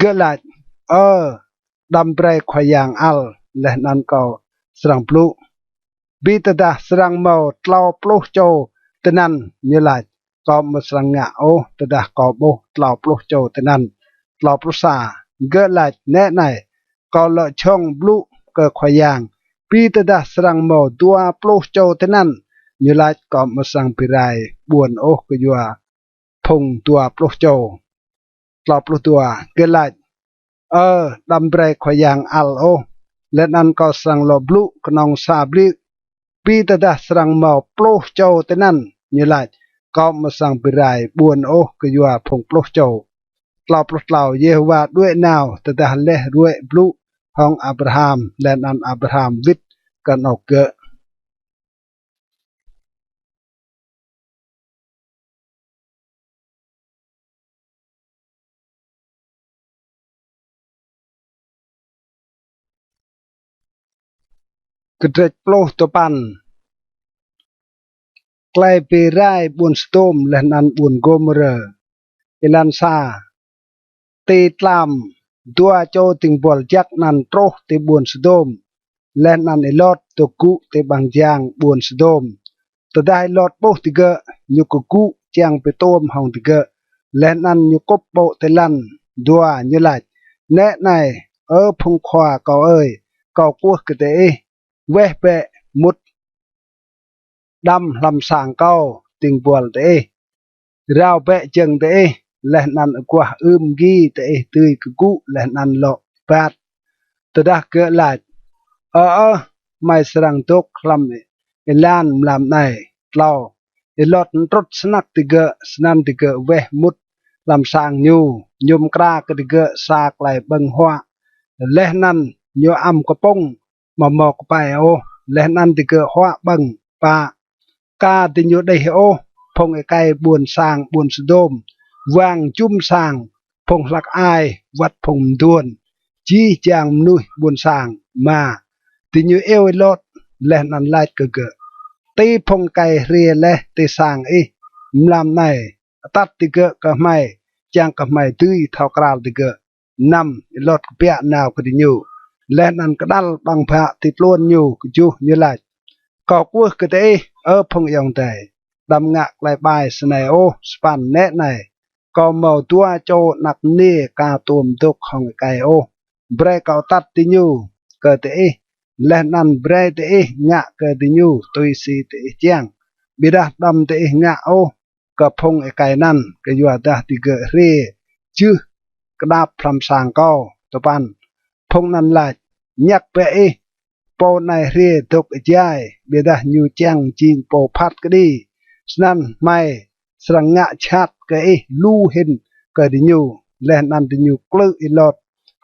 Gơ̆ lač, ơ, đăm brei Khua Yang ăl, leh anăn kâo srăng blŭ. Bi tơdah srăng mâo tlâo pluh čô tinăn? Ñu lač, kâo amâo srăng ngă ôh tơdah kâo ƀuh tlâo pluh čô tinăn. Tlâo pluh sa. Gơ̆ lač, nĕ anei, kâo lŏ jhŏng blŭ kơ Khua Yang, bi tơdah srăng mâo dua pluh čô tinăn? Ñu lač, kâo amâo srăng bi rai ƀuôn ôh kyua phung dua pluh čô. Tlâo pluh dua. Gơ̆ lač, ơ, đăm brei Khua Yang ăl ôh, leh anăn kâo srăng lŏ blŭ knŏng sa bliư̆. Bi tơdah srăng mâo pluh čô tinăn? Ñu lač, kâo amâo srăng bi rai ƀuôn ôh kyua phung pluh čô. Tlâo pluh tlâo. Yêhôwa đuĕ nao tơdah leh ruê̆ blŭ hŏng Abraham, leh anăn Abraham wĭt kơ anôk gơ̆. Kdrêč pluh dua păn. Klei bi rai ƀuôn Sôdôm leh anăn ƀuôn Gômôrơ. Êlan sa. Ti tlam dua čô dĭng buăl jăk anăn truh ti ƀuôn Sôdôm, leh anăn Y-Lot dôk gŭ ti ƀăng jang ƀuôn Sôdôm. Tơdah Y-Lot ƀuh digơ̆, ñu kgŭ čiăng bi tuôm hŏng digơ̆, leh anăn ñu kŭp ƀô̆ ti lăn. Dua. Ñu lač: Nĕ anei, Ơ phung khua kâo ơi, kâo kwưh kơ diih, weh bĕ mŭt đăm hlăm sang kâo dĭng buăl diih, rao bĕ jơ̆ng diih, leh anăn aguah ưm gi diih dưi kgŭ leh anăn lŏ êbat. Tơdah gơ̆ lač: Ơ ơh, hmei srăng dôk hlăm êlan mlam anei. Tlâo. Y-Lot mtrŭt snăk digơ̆, snăn digơ̆ weh mŭt hlăm sang ñu. Ñu mkra kơ digơ̆ sa klei ƀơ̆ng huă, leh anăn ñu ăm kpŭng amâo mâo kpei ôh, leh anăn digơ̆ huă ƀơ̆ng. Pă. Ka diñu đih ôh phung êkei ƀuôn sang ƀuôn Sôdôm, wang jŭm sang, phung hlăk ai wăt phung mduôn, jih jang mnuih ƀuôn sang. Êma. Diñu iêu Y-Lot leh anăn lač kơ gơ̆: Ti phung êkei hriê leh ti sang ih mlam anei? Atăt digơ̆ kơ hmei, čiăng kơ hmei dưi thâo kral digơ̆. Năm. Y-Lot kbiă nao kơ diñu, leh anăn kđăl ƀăng bhă ti tluôn ñu. Kjuh. Ñu lač: Kâo kwưh kơ diih, Ơ phung ayŏng adei, đăm ngă klei ƀai snei ôh. Sa păn. Nĕ anei, kâo mâo dua čô anak mniê ka tuôm dôk hŏng êkei ôh. Brei kâo atăt diñu kơ diih, leh anăn brei diih ngă kơ diñu tui si diih čiăng. Ƀiădah đăm diih ngă ôh kơ phung êkei anăn, kyuadah digơ̆ hriê jưh kđap hlăm sang kâo. Dua păn. Phung anăn lač: Ñăk bĕ ih, pô anei hriê dôk êjai, ƀiădah ñu čiăng jing pô phat kđi. Snăn hmei srăng ngă jhat kơ ih lu hĭn kơ diñu. Leh anăn diñu klư̆ Y-Lot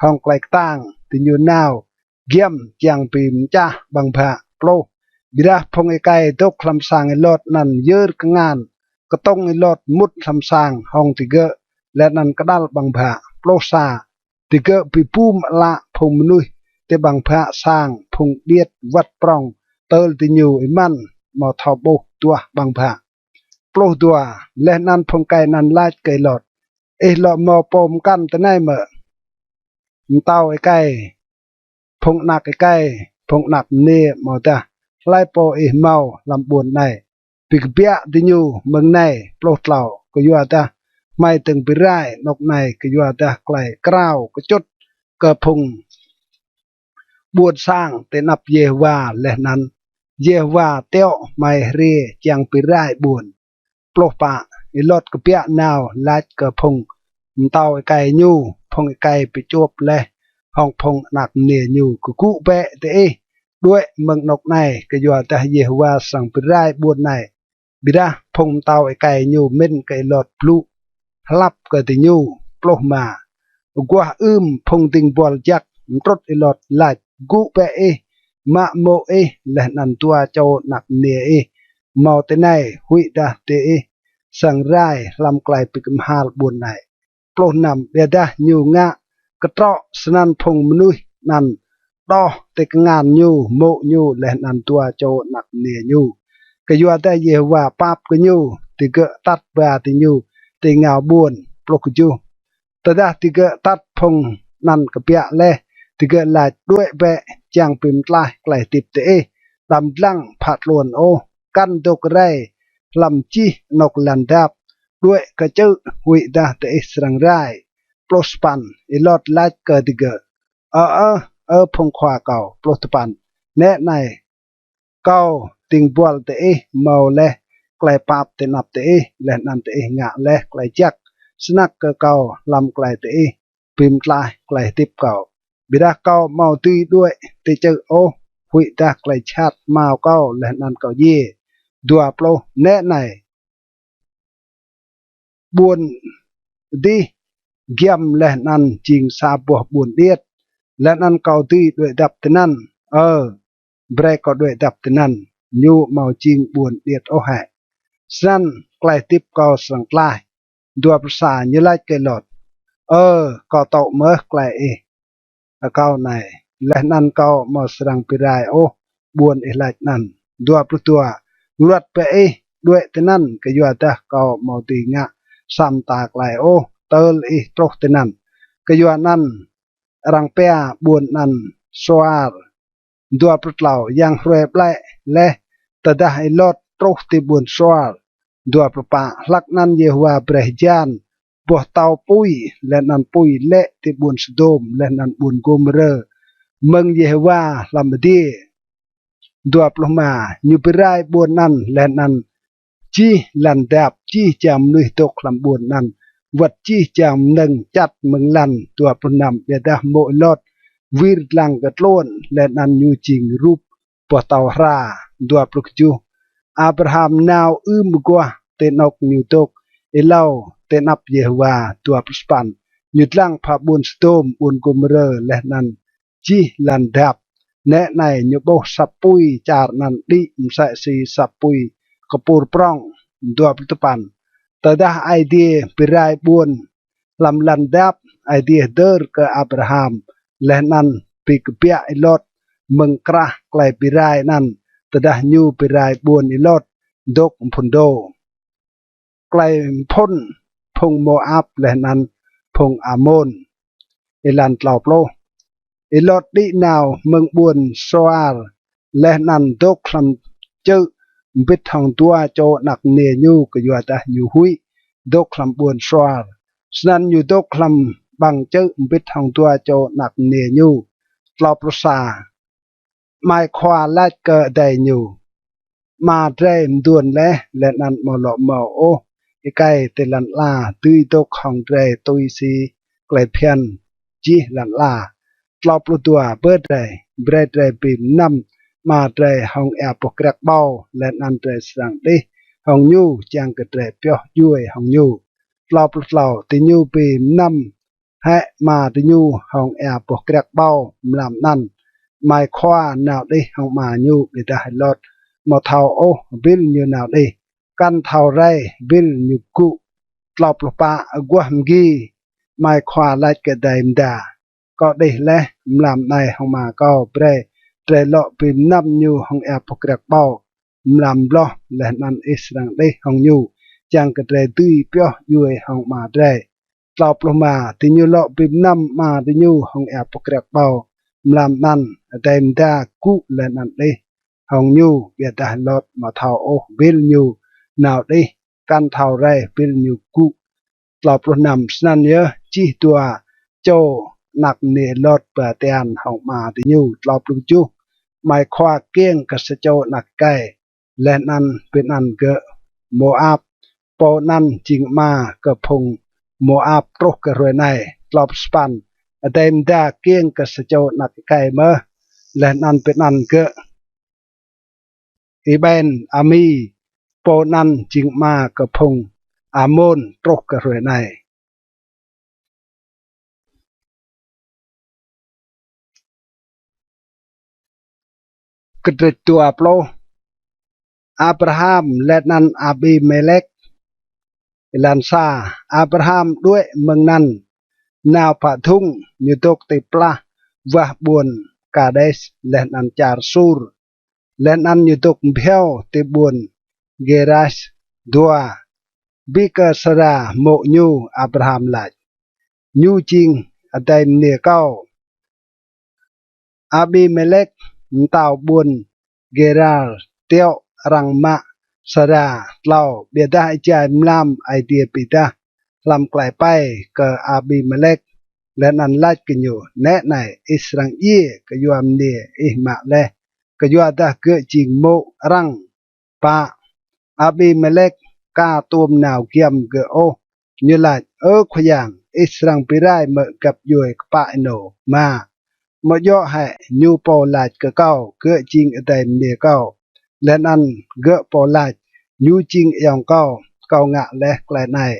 hŏng klei ktang, diñu nao giăm čiăng bi mčah ƀăng bhă. Pluh. Ƀiădah phung êkei dôk hlăm sang Y-Lot anăn yơr kngan, ktŭng Y-Lot mŭt hlăm sang hŏng digơ̆, leh anăn kđăl ƀăng bhă. Pluh sa. Digơ̆ bi bum ală phung mnuih ti ƀăng bhă sang, phung điêt wăt prŏng tơl diñu êmăn amâo thâo ƀuh duah ƀăng bhă. Pluh dua. Leh anăn phung êkei anăn lač kơ Y-Lot: Ih lŏ mâo pô mkăn tinei mơ̆? Mtao êkei, phung anak êkei, phung anak mniê, amâodah hlei pô ih mâo hlăm ƀuôn anei, bi kbiă diñu mơ̆ng anei. Pluh tlâo. Kyuadah hmei dơ̆ng bi rai anôk anei kyuadah klei krao kčŭt kơ phung ƀuôn sang ti anăp Yêhôwa, leh anăn Yêhôwa tiŏ hmei hriê čiăng bi rai ƀuôn. Pluh pă. Y-Lot kbiă nao lač kơ phung mtao êkei ñu: Phung êkei bi čuôp leh hŏng phung anak mniê ñu. Kgŭ bĕ diih đuĕ mơ̆ng anôk anei, kyuadah Yêhôwa srăng bi rai ƀuôn anei. Ƀiădah phung mtao êkei ñu mĭn kơ Y-Lot blŭ hlăp kơ diñu. Pluh êma. Aguah ưm, phung dĭng buăl jăk mtrŭt Y-Lot lač: Gŭ bĕ ih, mă mô̆ ih leh anăn dua čô anak mniê ih mâo tinei, huĭdah diih srăng rai hlăm klei bi kmhal ƀuôn anei. Pluh năm. Ƀiădah ñu ngă ktrŏ, snăn phung mnuih anăn đoh ti kngan ñu mô̆ ñu leh anăn dua čô anak mniê ñu. Kyuadah Yêhôwa pap kơ ñu, digơ̆ atăt ba diñu ti êngao ƀuôn. Pluh kjuh. Tơdah digơ̆ atăt phung anăn kbiă leh, digơ̆ lač: Đuĕ bĕ čiăng bi mtlaih klei hdĭp diih, đăm dlăng phă tluôn ôh, kăn dôk rei hlăm jih anôk lăn dap, đuĕ kơ čư̆, huĭdah diih srăng rai. Pluh sa păn. Y-Lot lač kơ digơ̆: Ơ ơh, Ơ phung khua kâo. Pluh dua păn. Nĕ anei, kâo dĭng buăl diih mâo leh klei pap ti anăp diih, leh anăn diih ngă leh klei jăk snăk kơ kâo hlăm klei diih bi mtlaih klei hdĭp kâo. Ƀiădah kâo amâo dưi đuĕ ti čư̆ ôh, huĭdah klei jhat mâo kâo leh anăn kâo djiê. Dua pluh. Nĕ anei, ƀuôn dih giăm leh anăn jing sa boh ƀuôn điêt, leh anăn kâo dưi đuĕ dăp tinăn. Ơ, brei kâo đuĕ dăp tinăn, ñu amâo jing ƀuôn điêt ôh hĕ. Snăn klei hdĭp kâo srăng tlaih. Dua pluh sa. Ñu lač kơ Y-Lot: Ơ, kâo tŭ mơh klei ih akâo anei, leh anăn kâo amâo srăng bi rai ôh ƀuôn ih lač anăn. Dua pluh dua. Ruăt bĕ ih, đuĕ tinăn, kyuadah kâo amâo dưi ngă sa mta klei ôh tơl ih truh tinăn. Kyuanăn arăng pia ƀuôn anăn Soar. Dua pluh tlâo. Yang hruê ƀlĕ leh tơdah Y-Lot truh ti ƀuôn Soar. Dua pluh pă. Hlăk anăn Yêhôwa brei hjan boh tâo pui, leh anăn pui lĕ ti ƀuôn Sôdôm leh anăn ƀuôn Gômôrơ mơ̆ng Yêhôwa hlăm adiê. Dua pluh êma. Ñu bi rai ƀuôn anăn leh anăn jih lăn dap, jih jang mnuih dôk hlăm ƀuôn anăn, wăt jih jang mnơ̆ng čăt mơ̆ng lăn. Dua pluh năm. Ƀiădah mô̆ Y-Lot wir dlăng kơ tluôn, leh anăn ñu jing rup boh tâo hra. Dua pluh kjuh. Abraham nao ưm aguah ti anôk ñu dôk êlâo ti anăp Yêhôwa. Dua pluh sa păn. Ñu dlăng phă ƀuôn Sôdôm, ƀuôn Gômôrơ, leh anăn jih lăn dap. Nĕ anei, ñu ƀuh asăp pui čar anăn đĭ msĕ si asăp pui kpur prŏng. Dua pluh dua păn. Tơdah Aê Diê bi rai ƀuôn hlăm lăn dap, Aê Diê hdơr kơ Abraham leh anăn bi kbiă Y-Lot mơ̆ng krah klei bi rai anăn, tơdah ñu bi rai ƀuôn Y-Lot dôk mphŭn dô. Klei mphŭn phung Môap leh anăn phung Amôn. Êlan tlâo pluh. Y-Lot đĭ nao mơ̆ng ƀuôn Soar leh anăn dôk hlăm čư̆ mbĭt hŏng dua čô anak mniê ñu, kyuadah ñu huĭ dôk hlăm ƀuôn Soar. Snăn ñu dôk hlăm ƀăng čư̆ mbĭt hŏng dua čô anak mniê ñu. Tlâo pluh sa. Amai khua lač kơ adei ñu: Ama drei mduôn leh, leh anăn amâo lŏ mâo ôh êkei ti lăn ala dưi dôk hŏng drei tui si klei bhiăn jih lăn ala. Tlâo pluh dua. Bơ drei, brei drei bi mnăm ama drei hŏng êa boh kriăk ƀâo, leh anăn drei srăng đih hŏng ñu, čiăng kơ drei pioh djuê hŏng ñu. Tlâo pluh tlâo. Diñu bi mnăm hĕ ama diñu hŏng êa boh kriăk ƀâo mlam anăn. Amai khua nao đih hŏng ama ñu, ƀiădah Y-Lot amâo thâo ôh hbĭl ñu nao đih. Kăn thâo rei hbĭl ñu gŭ. Tlâo pluh pă. Aguah mgi, amai khua lač kơ adei mda: Kâo đih leh mlam anei hŏng ama kâo, brei drei lŏ bi mnăm ñu hŏng êa boh kriăk ƀâo mlam bloh, leh anăn ih srăng đih hŏng ñu, čiăng kơ drei dưi pioh djuê hŏng ama drei. Tlâo pluh êma. Diñu lŏ bi mnăm ama diñu hŏng êa boh kriăk ƀâo mlam anăn. Adei mda gŭ leh anăn đih hŏng ñu, ƀiădah Y-Lot amâo thâo ôh hbĭl ñu nao đih, kăn thâo rei hbĭl ñu gŭ. Tlâo pluh năm. Snăn yơh jih dua čô anak mniê Y-Lot ba tian hŏng ama diñu. Tlâo pluh kjuh. Amai khua kkiêng kơ sa čô anak êkei, leh anăn bi anăn gơ̆ Môap. Pô anăn jing ama kơ phung Môap truh kơ hruê anei. Tlâo pluh sa păn. Adei mda kkiêng kơ sa čô anak êkei mơh, leh anăn bi anăn gơ̆ Êben-Ami. Pô anăn jing ama kơ phung Amôn truh kơ hruê anei. Kdrêč dua pluh. Abraham leh anăn Abimelek. Êlan sa. Abraham đuĕ mơ̆ng anăn nao phă dhŭng, ñu dôk ti plah wah ƀuôn Kades leh anăn čar Sur, leh anăn ñu dôk mbhiâo ti ƀuôn Gerar. Dua. Bi kơ Sara mô̆ ñu, Abraham lač: Ñu jing adei mniê kâo. Abimelek mtao ƀuôn Gerar tiŏ arăng mă Sara. Tlâo. Ƀiădah êjai mlam Aê Diê bi êdah hlăm klei êpei kơ Abimelek, leh anăn lač kơ ñu: Nĕ anei, ih srăng djiê kyua mniê ih mă leh, kyuadah gơ̆ jing mô̆ arăng. Pă. Abimelek ka tuôm nao giăm gơ̆ ôh. Ñu lač: Ơ Khua Yang, ih srăng bi rai mơ̆ găp djuê kpă ênô? Êma. Amâo djŏ hĕ ñu pô lač kơ kâo: Gơ̆ jing adei mniê kâo, leh anăn gơ̆ pô lač: Ñu jing ayŏng kâo? Kâo ngă leh klei anei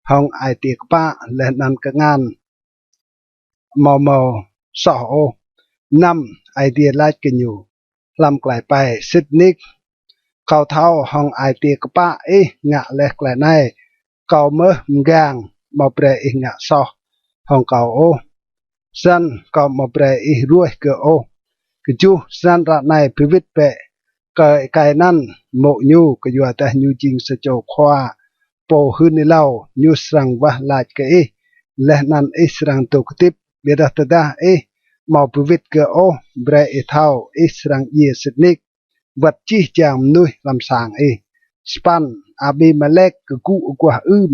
hŏng ai tiê kpă leh anăn kngan amâo mâo soh ôh. Năm. Aê Diê lač kơ ñu hlăm klei êpei: Sĭt nik kâo thâo hŏng ai tiê kpă ih ngă leh klei anei. Kâo mơh mgang, amâo brei ih ngă soh hŏng kâo ôh, snăn kâo amâo brei ih ruêh gơ̆ ôh. Kjuh. Snăn ară anei bi wĭt bĕ kơ êkei anăn mô̆ ñu, kyuadah ñu jing sa čô khua pô hưn êlâo. Ñu srăng wah lač kơ ih, leh anăn ih srăng dôk hdĭp. Ƀiădah tơdah ih amâo bi wĭt gơ̆ ôh, brei ih thâo ih srăng djiê sĭt nik, wăt jih jang mnuih hlăm sang ih. Sa păn. Abimelek kgŭ aguah ưm,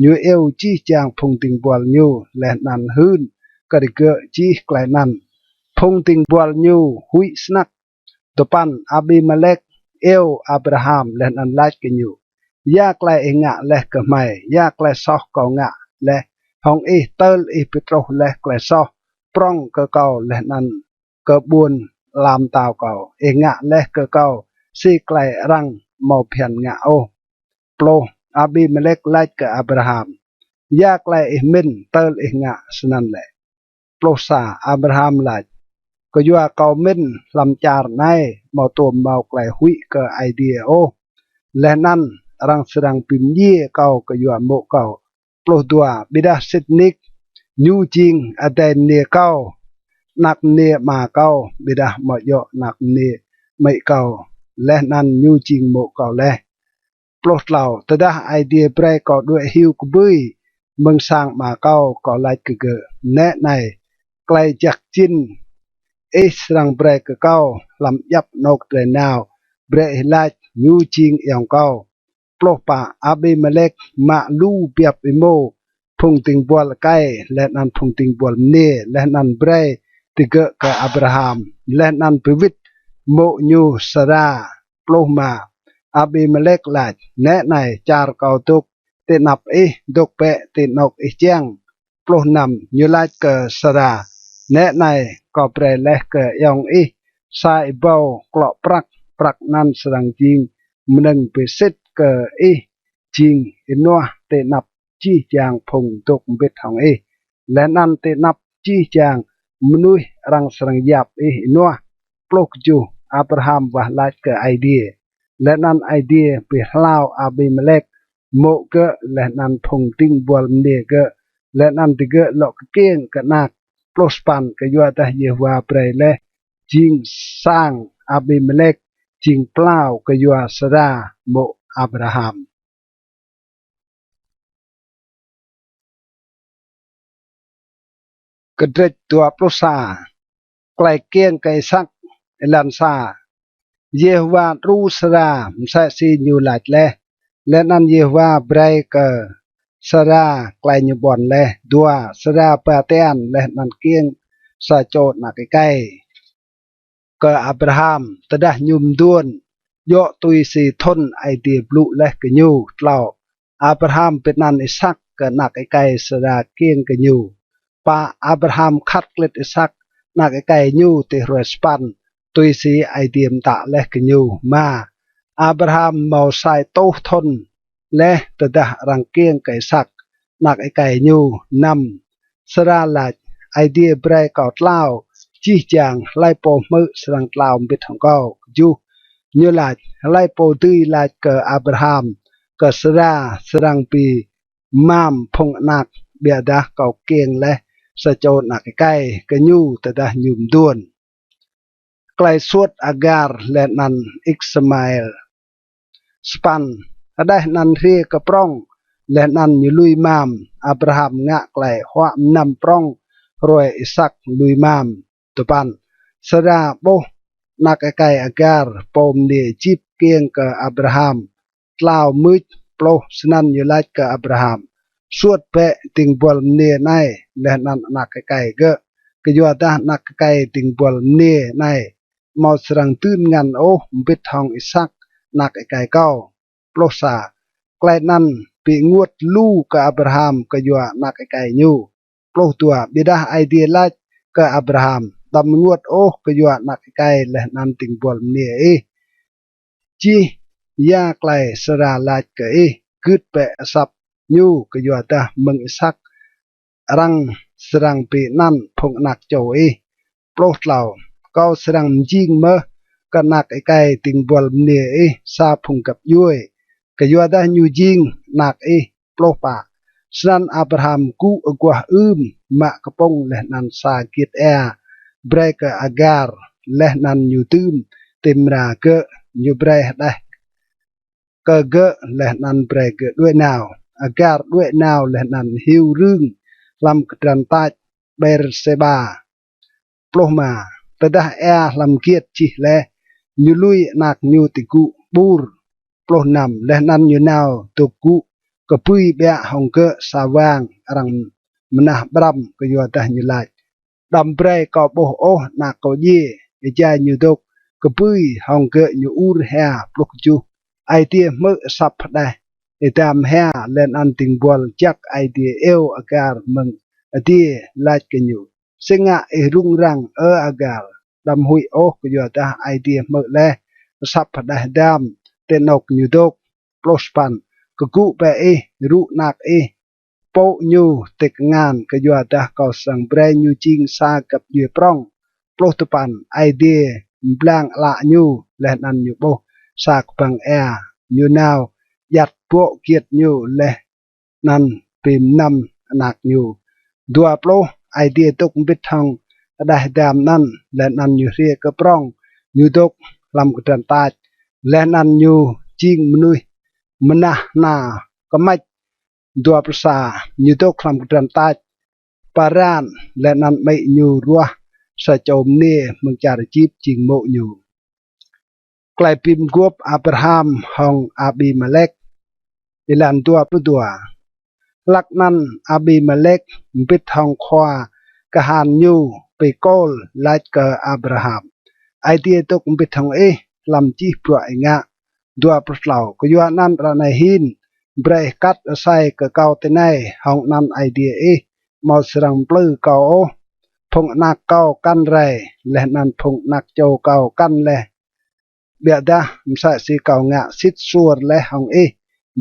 ñu iêu jih jang phung dĭng buăl ñu, leh anăn hưn kơ digơ̆ jih klei anăn. Phung dĭng buăl ñu huĭ snăk. Dua păn. Abimelek iêu Abraham leh anăn lač kơ ñu: Ya klei ih ngă leh kơ hmei? Ya klei soh kâo ngă leh hŏng ih, tơl ih bi truh leh klei soh prŏng kơ kâo leh anăn kơ ƀuôn ala mtao kâo? Ih ngă leh kơ kâo si klei arăng amâo bhiăn ngă ôh. Pluh. Abimelek lač kơ Abraham: Ya klei ih mĭn tơl ih ngă snăn lĕ? Pluh sa. Abraham lač: Kyua kâo mĭn hlăm čar anei amâo tuôm mâo klei huĭ kơ Aê Diê ôh, leh anăn arăng srăng bi mdjiê kâo kyua mô̆ kâo. Pluh dua. Ƀiădah sĭt nik ñu jing adei mniê kâo, anak mniê ama kâo, ƀiădah amâo djŏ anak mniê amĭ kâo, leh anăn ñu jing mô̆ kâo leh. Pluh tlâo. Tơdah Aê Diê brei kâo đuĕ hiu kbưi mơ̆ng sang ama kâo, kâo lač kơ gơ̆: Nĕ anei klei jăk jĭn ih srăng brei kơ kâo, hlăm djăp anôk drei nao, brei ih lač ñu jing ayŏng kâo. Pluh pă. Abimelek mă lu biăp êmô phung dĭng buăl êkei leh anăn phung dĭng buăl mniê, leh anăn brei digơ̆ kơ Abraham, leh anăn bi wĭt mô̆ ñu Sara. Pluh êma. Abimelek lač: Nĕ anei čar kâo dôk ti anăp ih, dôk bĕ ti anôk ih čiăng. Pluh năm. Ñu lač kơ Sara: Nĕ anei kâo brei leh kơ ayŏng ih sa êbâo klŏ prăk, prăk anăn srăng jing mnơ̆ng bi sĭt kơ ih jing ênuah ti anăp jih jang phung dôk mbĭt hŏng ih, leh anăn ti anăp jih jang mnuih arăng srăng yap ih ênuah. Pluh kjuh. Abraham wah lač kơ Aê Diê, leh anăn Aê Diê bi hlao Abimelek, mô̆ gơ̆, leh anăn phung dĭng buăl mniê gơ̆, leh anăn digơ̆ lŏ kkiêng kơ anak. Pluh sa păn. Kyuadah Yêhôwa brei leh jing sang Abimelek jing tlao kyua Sara mô̆ Abraham. Kdrêč dua pluh sa. Klei kkiêng kơ Isak. Êlan sa. Yêhôwa đru Sara msĕ si ñu lač leh, leh anăn Yêhôwa brei kơ Sara klei ñu ƀuăn leh. Dua. Sara ba tian leh anăn kkiêng sa čô anak êkei kơ Abraham tơdah ñu mduôn, djŏ tui si thŭn Aê Diê blŭ leh kơ ñu. Tlâo. Abraham bi anăn Isak kơ anak êkei Sara kkiêng kơ ñu. Pă. Abraham khăt klĭt Isak anak êkei ñu ti hruê sa păn, tui si Aê Diê mtă leh kơ ñu. Êma. Abraham mâo sa êtuh thŭn leh tơdah arăng kkiêng kơ Isak anak êkei ñu. Năm. Sara lač: Aê Diê brei kâo tlao jih jang, hlei pô hmư̆ srăng tlao mbĭt hŏng kâo. Kjuh. Ñu lač: Hlei pô dưi lač kơ Abraham, kơ Sara srăng bi mam phung anak, ƀiădah kâo kkiêng leh sa čô anak êkei kơ ñu tơdah ñu mduôn. Klei suôt Agar leh anăn Ismael. Sa păn. Hđeh anăn hriê kơ prŏng, leh anăn ñu lui mam. Abraham ngă klei huă mnăm prŏng hruê Isak lui mam. Dua păn. Sara ƀuh anak êkei Agar, pô mniê Êjip, kkiêng kơ Abraham tlao mưč. Pluh. Snăn ñu lač kơ Abraham: Suôt bĕ dĭng buăl mniê anei leh anăn anak êkei gơ̆, kyuadah anak êkei dĭng buăl mniê anei amâo srăng dưn ngăn ôh mbĭt hŏng Isak anak êkei kâo. Pluh sa. Klei anăn bi ênguôt lu kơ Abraham kyua anak êkei ñu. Pluh dua. Ƀiădah Aê Diê lač kơ Abraham: Đăm ênguôt ôh kyua anak êkei leh anăn dĭng buăl mniê ih. Jih ya klei Sara lač kơ ih, gưt bĕ asăp ñu, kyuadah mơ̆ng Isak arăng srăng bi anăn phung anak čô ih. Pluh tlâo. Kâo srăng mjing mơh kơ anak êkei dĭng buăl mniê ih sa phung găp djuê, kyuadah ñu jing anak ih. Pluh pă. Snăn Abraham gŭ aguah ưm, mă kpŭng leh anăn sa giêt êa, brei kơ Agar. leh anăn ñu dưm ti mra gơ̆. Ñu brei hđeh kơ gơ̆ leh anăn brei gơ̆ đuĕ nao. Agar đuĕ nao leh anăn hiu rưng hlăm kdrăn tač Bêrsêba. Pluh êma. Tơdah êa hlăm giêt jih leh, ñu lui anak ñu ti gŭ ƀur. Pluh năm. Leh anăn ñu nao dôk gŭ kbưi ƀiă hŏng gơ̆ sa wang arăng mnah ƀrăm, kyuadah ñu lač: Đăm brei kâo ƀuh ôh anak kâo djiê. Êjai ñu dôk kbưi hŏng gơ̆ ñu ur hia. Pluh kjuh. Aê Diê hmư̆ asăp hđeh êdam hia, leh anăn dĭng buăl jăk Aê Diê iêu Agar mơ̆ng adiê, lač kơ ñu: Si ngă ih rŭng răng, Ơ Agar? Đăm huĭ ôh, kyuadah Aê Diê hmư̆ leh asăp hđeh êdam ti anôk ñu dôk. Pluh sa păn. Kgŭ bĕ ih, rŭ anak ih, pŏk ñu ti kngan, kyuadah kâo srăng brei ñu jing sa găp djuê prŏng. Pluh dua păn. Aê Diê mblang ală ñu, leh anăn ñu ƀuh sa kbăng êa. Ñu nao djăt bŏ giêt ñu leh anăn bi mnăm anak ñu. Dua pluh. Aê Diê dôk mbĭt hŏng hđeh êdam anăn, leh anăn ñu hriê kơ prŏng. Ñu dôk hlăm kdrăn tač, leh anăn ñu jing mnuih mnah hna kmăč. Dua pluh sa. Ñu dôk hlăm kdrăn tač Paran, leh anăn amĭ ñu ruah sa čô mniê mơ̆ng čar Êjip jing mô̆ ñu. Klei bi mguôp Abraham hŏng Abimelek. Êlan dua pluh dua. Hlăk anăn Abimelek mbĭt hŏng khua kahan ñu Pikôl lač kơ Abraham: Aê Diê dôk mbĭt hŏng ih hlăm jih bruă ih ngă. Dua pluh tlâo. Kyuanăn ară anei hin brei ih kat asei kơ kâo tinei hŏng anăn Aê Diê ih amâo srăng mplư kâo ôh. Phung anak kâo kăn rei, leh anăn phung anak čô kâo kăn leh. Ƀiădah msĕ si kâo ngă sĭt suôr leh hŏng ih,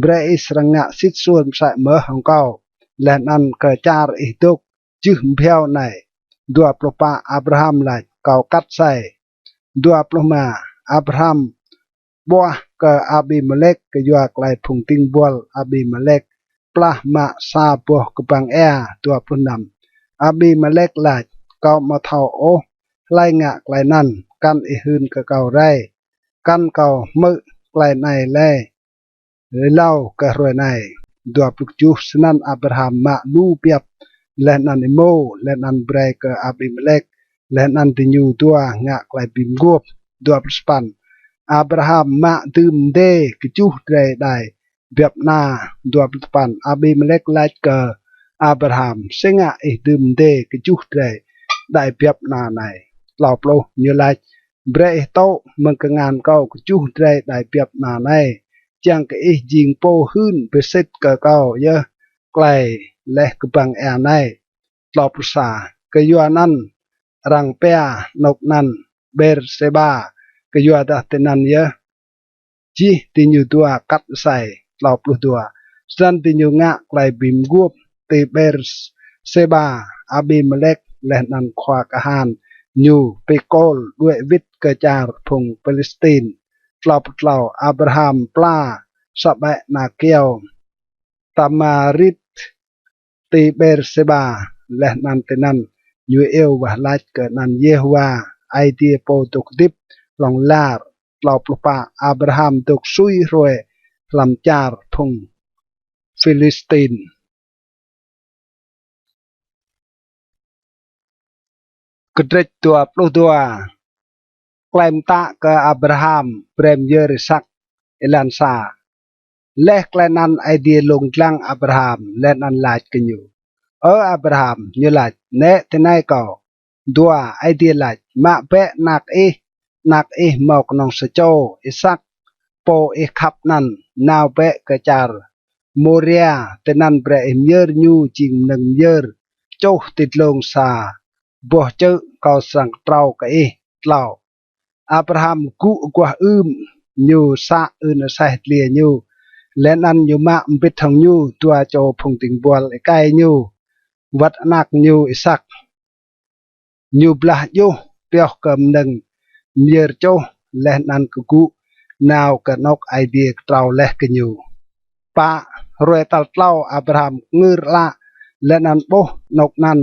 brei ih srăng ngă sĭt suôr msĕ mơh hŏng kâo, leh anăn kơ čar ih dôk jưh bhiâo anei. Dua pluh pă. Abraham lač: Kâo kat asei. Dua pluh êma. Abraham ƀuah kơ Abimelek kyua klei phung dĭng buăl Abimelek plah mă sa boh kbăng êa. Dua pluh năm. Abimelek lač: Kâo amâo thâo ôh hlei ngă klei anăn, kăn ih hưn kơ kâo rei, kăn kâo hmư̆ klei anei leh êlâo kơ hruê anei. Dua pluh kjuh. Snăn Abraham mă lu biăp leh anăn êmô, leh anăn brei kơ Abimelek, leh anăn diñu dua ngă klei bi mguôp. Dua pluh sa păn. Abraham mă dưm mdê kjuh drei êđai biăp ana. Dua pluh sa păn. Abimelek lač kơ Abraham: Si ngă ih dưm mdê kjuh drei êđai biăp ana anei? Tlâo pluh. Ñu lač: Brei ih tŭ mơ̆ng kngan kâo kjuh drei êđai biăp ana anei, čiăng kơ ih jing pô hưn bi sĭt kơ kâo yơh klei leh kbăng êa anei. Tlâo pluh sa. Kyuanăn arăng pia anôk anăn Bêrsêba, kyuadah tinăn yơh jih diñu dua kat asei. Tlâo pluh dua. Snăn diñu ngă klei bi mguôp ti Bêrsêba. Abimelek leh anăn khua kahan ñu Pikôl đuĕ wĭt kơ čar phung Philistin. Tlâo pluh tlâo. Abraham pla sa ƀĕ ana kyâo tamarit ti Bêrsêba, leh anăn tinăn ñu iêu wah lač kơ anăn Yêhôwa, Aê Diê Pô dôk hdĭp hlŏng lar. Tlâo pluh pă. Abraham dôk sui hruê hlăm čar phung Philistin. Kdrêč dua pluh dua. Klei mtă kơ Abraham brei myơr Isăk. Êlan sa. Leh klei anăn Aê Diê lông dlăng Abraham leh anăn lač kơ ñu: Ơ Abraham. Ñu lač: Nĕ tinei kâo. Dua. Aê Diê lač: Mă bĕ anak ih, anak ih mâo knŏng sa čô, Isăk, pô ih khăp anăn, nao bĕ kơ čar Môria, tinăn brei ih myơr ñu jing mnơ̆ng myơr čuh ti dlông sa boh čư̆ kâo srăng ktrâo kơ ih. Tlâo. Abraham gŭ aguah ưm, ñu să ưn aseh dliê ñu, leh anăn ñu mă mbĭt hŏng ñu dua čô phung dĭng buăl êkei ñu, wăt anak ñu Isăk. Ñu blah djuh pioh kơ mnơ̆ng myơr čuh, leh anăn kgŭ nao kơ anôk Aê Diê ktrâo leh kơ ñu. Pă. Hruê tal tlâo Abraham kngưr ală, leh anăn ƀuh anôk anăn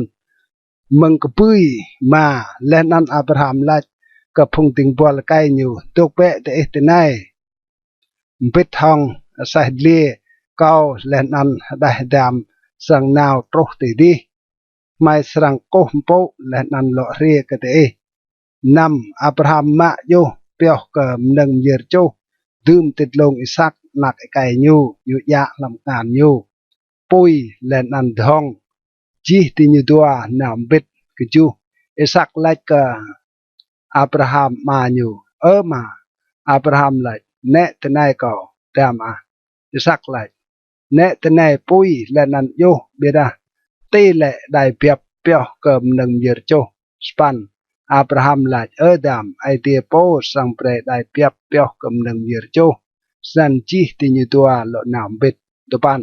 mơ̆ng kbưi êma. Leh anăn Abraham lač: kơ phung dĭng buăl êkei ñu, dôk bĕ diih tinei mbĭt hŏng aseh dliê kâo, leh anăn hđeh hdam srăng nao truh ti dih. Hmei srăng kkuh mpŭ leh anăn lŏ hriê kơ diih. Năm, Abraham mă djuh pioh kơ mnơ̆ng myơr čuh dưm ti dlông Isak anak êkei ñu, ñu djă hlăm kngan ñu, pui leh anăn dhŏng, jih diñu dua nao mbĭt. Kjuh, Isak lač kơ Abraham ama ñu: Ơ ama. Abraham lač: Nĕ tinei kâo, dam ah. Isak lač: Nĕ tinei pui leh anăn djuh, ƀiădah ti lĕ êđai biăp pioh kơ mnơ̆ng myơr čuh. Sa păn, Abraham lač: Ơ dam, Aê Diê pô srăng brei êđai biăp pioh kơ mnơ̆ng myơr čuh. Snăn jih diñu dua lŏ nao mbĭt. Dua păn,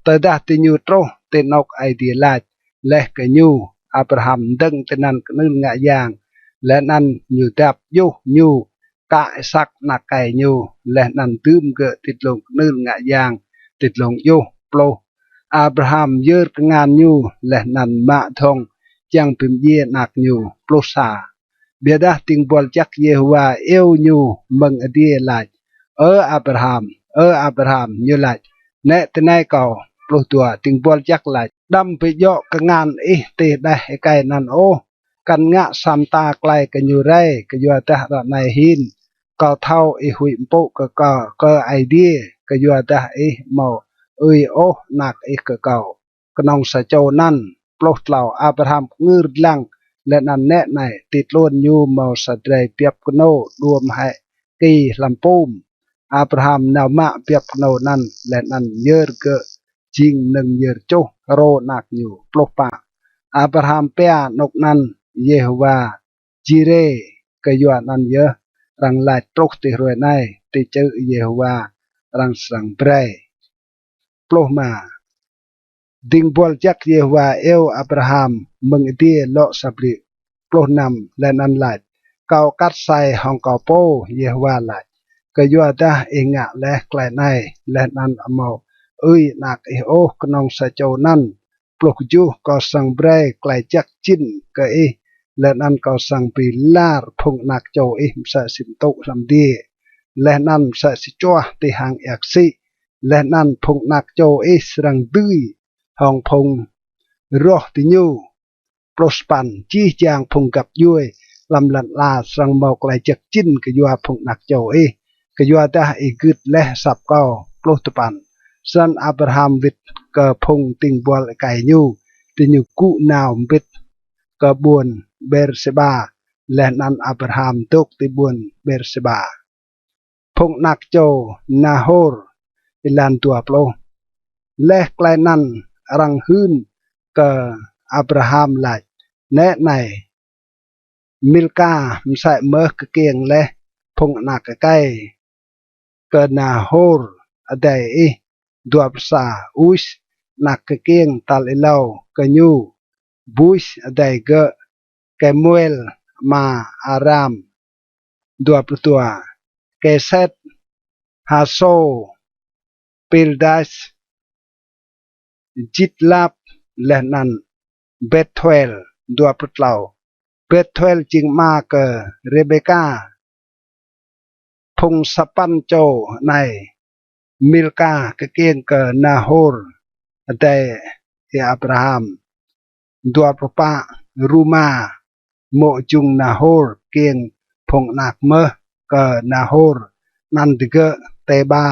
tơdah diñu truh ti anôk Aê Diê lač leh kơ ñu, Abraham mdơ̆ng tinăn knưl ngă yang, leh anăn ñu dăp djuh ñu kă Isak anak êkei ñu, leh anăn dưm gơ̆ ti dlông knưl ngă yang ti dlông djuh. Pluh, Abraham myơr kngan ñu leh anăn mă dhŏng čiăng bi mdjiê anak ñu. Pluh sa, ƀiădah dĭng buăl jăk Yêhôwa iêu ñu mơ̆ng adiê lač: Ơ Abraham, ơ Abraham. Ñu lač: Nĕ tinei kâo. Pluh dua, dĭng buăl jăk lač: Đăm bi djŏ kngan ih ti hđeh êkei anăn ôh, kăn ngă sa mta klei kơ ñu rei, kyuadah ară anei hin kâo thâo ih huĭ mpŭ kơ kâo, kơ Aê Diê, kyuadah ih amâo ưi ôh anak ih kơ kâo, knŏng sa čô anăn. Pluh tlâo, Abraham kngưr dlăng, leh anăn nĕ anei, ti tluôn ñu mâo sa drei biăp knô đuôm hĕ ki hlăm pum. Abraham nao mă biăp knô anăn leh anăn myơr gơ̆ jing mnơ̆ng myơr čuh hrô anak ñu. Pluh pă, Abraham pia anôk anăn Yêhôwa Jirê, kyuanăn yơh arăng lač truh ti hruê anei: Ti čư̆ Yêhôwa arăng srăng brei. Pluh êma, dĭng buăl jăk Yêhôwa iêu Abraham mơ̆ng adiê lŏ sa bliư̆. Pluh năm, leh anăn lač: Kâo kat asei hŏng kâo pô, Yêhôwa lač, kyuadah ih ngă leh klei anei, leh anăn amâo ưi anak ih ôh, knŏng sa čô anăn. Pluh kjuh, kâo srăng brei klei jăk jĭn kơ ih, leh anăn kâo srăng bi lar phung anak čô ih msĕ si mtŭ hlăm adiê, leh anăn msĕ si čuah ti hang êa ksĭ, leh anăn phung anak čô ih srăng dưi hŏng phung roh diñu. Pluh sa păn, jih jang phung găp djuê hlăm lăn ala srăng mâo klei jăk jĭn kyua phung anak čô ih, kyuadah ih gưt leh asăp kâo. Pluh dua păn, snăn Abraham wĭt kơ phung dĭng buăl êkei ñu, diñu gŭ nao mbĭt kơ ƀuôn Bêrsêba, leh anăn Abraham dôk ti ƀuôn Bêrsêba. Phung anak čô Nahôr. Êlan dua pluh. Leh klei anăn arăng hưn kơ Abraham lač: Nĕ anei, Milka msĕ mơh kkiêng leh phung anak êkei kơ Nahôr adei ih. Dua pluh sa, Us, anak kkiêng tal êlâo kơ ñu, Bus adei gơ̆, Kemuel ama Aram. Dua pluh dua, Keset, Haso, Pildas, Jidlap, leh anăn Bethuel. Dua pluh tlâo, Bethuel jing ama kơ Rêbêka. Phung sa păn čô anei: Milka kkiêng kơ Nahôr adei Y-Abraham. Dua pluh pă, Ruma, mô̆ jŭng Nahôr, kkiêng phung anak mơh kơ Nahôr, anăn digơ̆ Têba,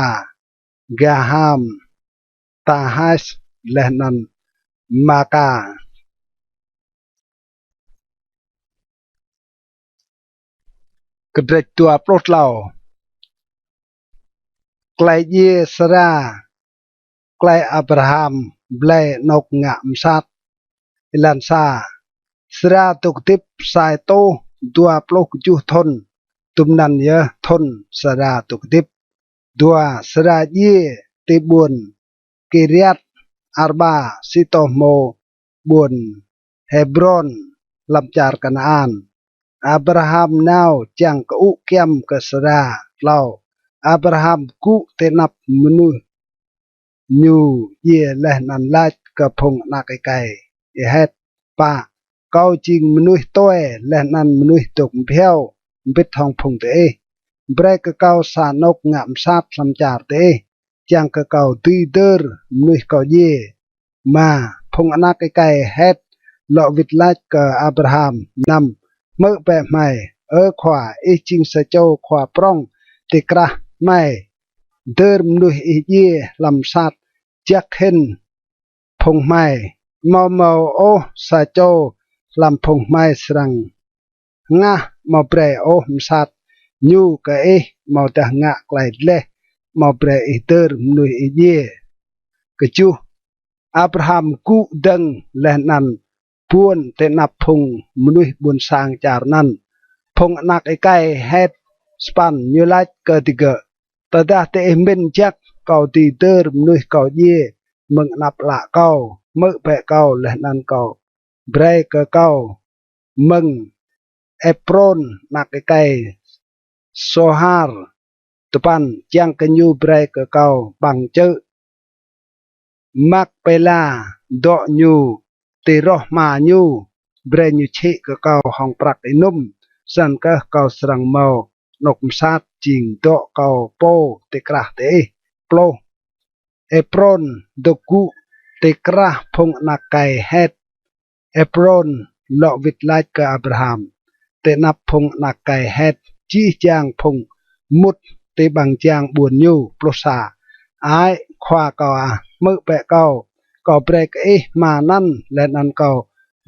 Gaham, Tahas, leh anăn Maka. Kdrêč dua pluh tlâo. Klei djiê Sara, klei Abraham blei anôk ngă msat. Êlan sa, Sara dôk hdĭp sa êtuh dua pluh kjuh thŭn, dŭm anăn yơh thŭn Sara dôk hdĭp. Dua, Sara djiê ti ƀuôn Kiriat Arba, si tô hmô ƀuôn Hêbron, hlăm čar Kanaan. Abraham nao čiăng kơŭ kyăm kơ Sara. Tlâo, Abraham gŭ ti anăp mnuih ñu djiê leh anăn lač kơ phung anak êkei Y-Het: Pă, kâo jing mnuih tue leh anăn mnuih dôk mbhiâo. mbĭt hŏng phung diih. Brei kơ kâo sa anôk ngă msat hlăm čar diih, čiăng kơ kâo dưi dơr mnuih kâo djiê. Êma, phung anak êkei Het lŏ wĭt lač kơ Abraham. Năm, hmư̆ bĕ hmei, Ơ khua, ih jing sa čô khua prŏng ti krah hmei. Dơr mnuih ih djiê hlăm msat jăk hĭn phung hmei. Amâo mâo ôh sa čô hlăm phung hmei srăng hngah, amâo brei ôh msat ñu kơ ih, amâodah ngă klei dleh, amâo brei ih dơr mnuih ih djiê. Kjuh, Abraham gŭ dơ̆ng leh anăn buôn ti anăp phung mnuih ƀuôn sang čar anăn, phung anak êkei Het. Sa păn, ñu lač kơ digơ̆, Tơdah diih mĭn jăk kâo dưi dơr mnuih kâo djiê mơ̆ng anăp ală kâo, hmư̆ bĕ kâo leh anăn kâo brei kơ kâo mơ̆ng Êprôn anak êkei Sohar. Dua păn, čiăng kơ ñu brei kơ kâo ƀăng čư̆ Makpela, dŏ ñu ti roh hma ñu, brei ñu čhĭ kơ kâo hŏng prăk ênŭm, snăn kơh kâo srăng mâo anôk msat jing dŏ kâo pô ti krah diih. Pluh, Êprôn dôk gŭ ti krah phung anak êkei Het. Êprôn lŏ wĭt lač kơ Abraham ti anăp phung anak êkei Het, jih jang phung mŭt ti ƀăng jang ƀuôn ñu. Pluh sa, Ăi khua kâo ah, hmư̆ bĕ kâo, kâo brei kơ ih hma anăn leh anăn kâo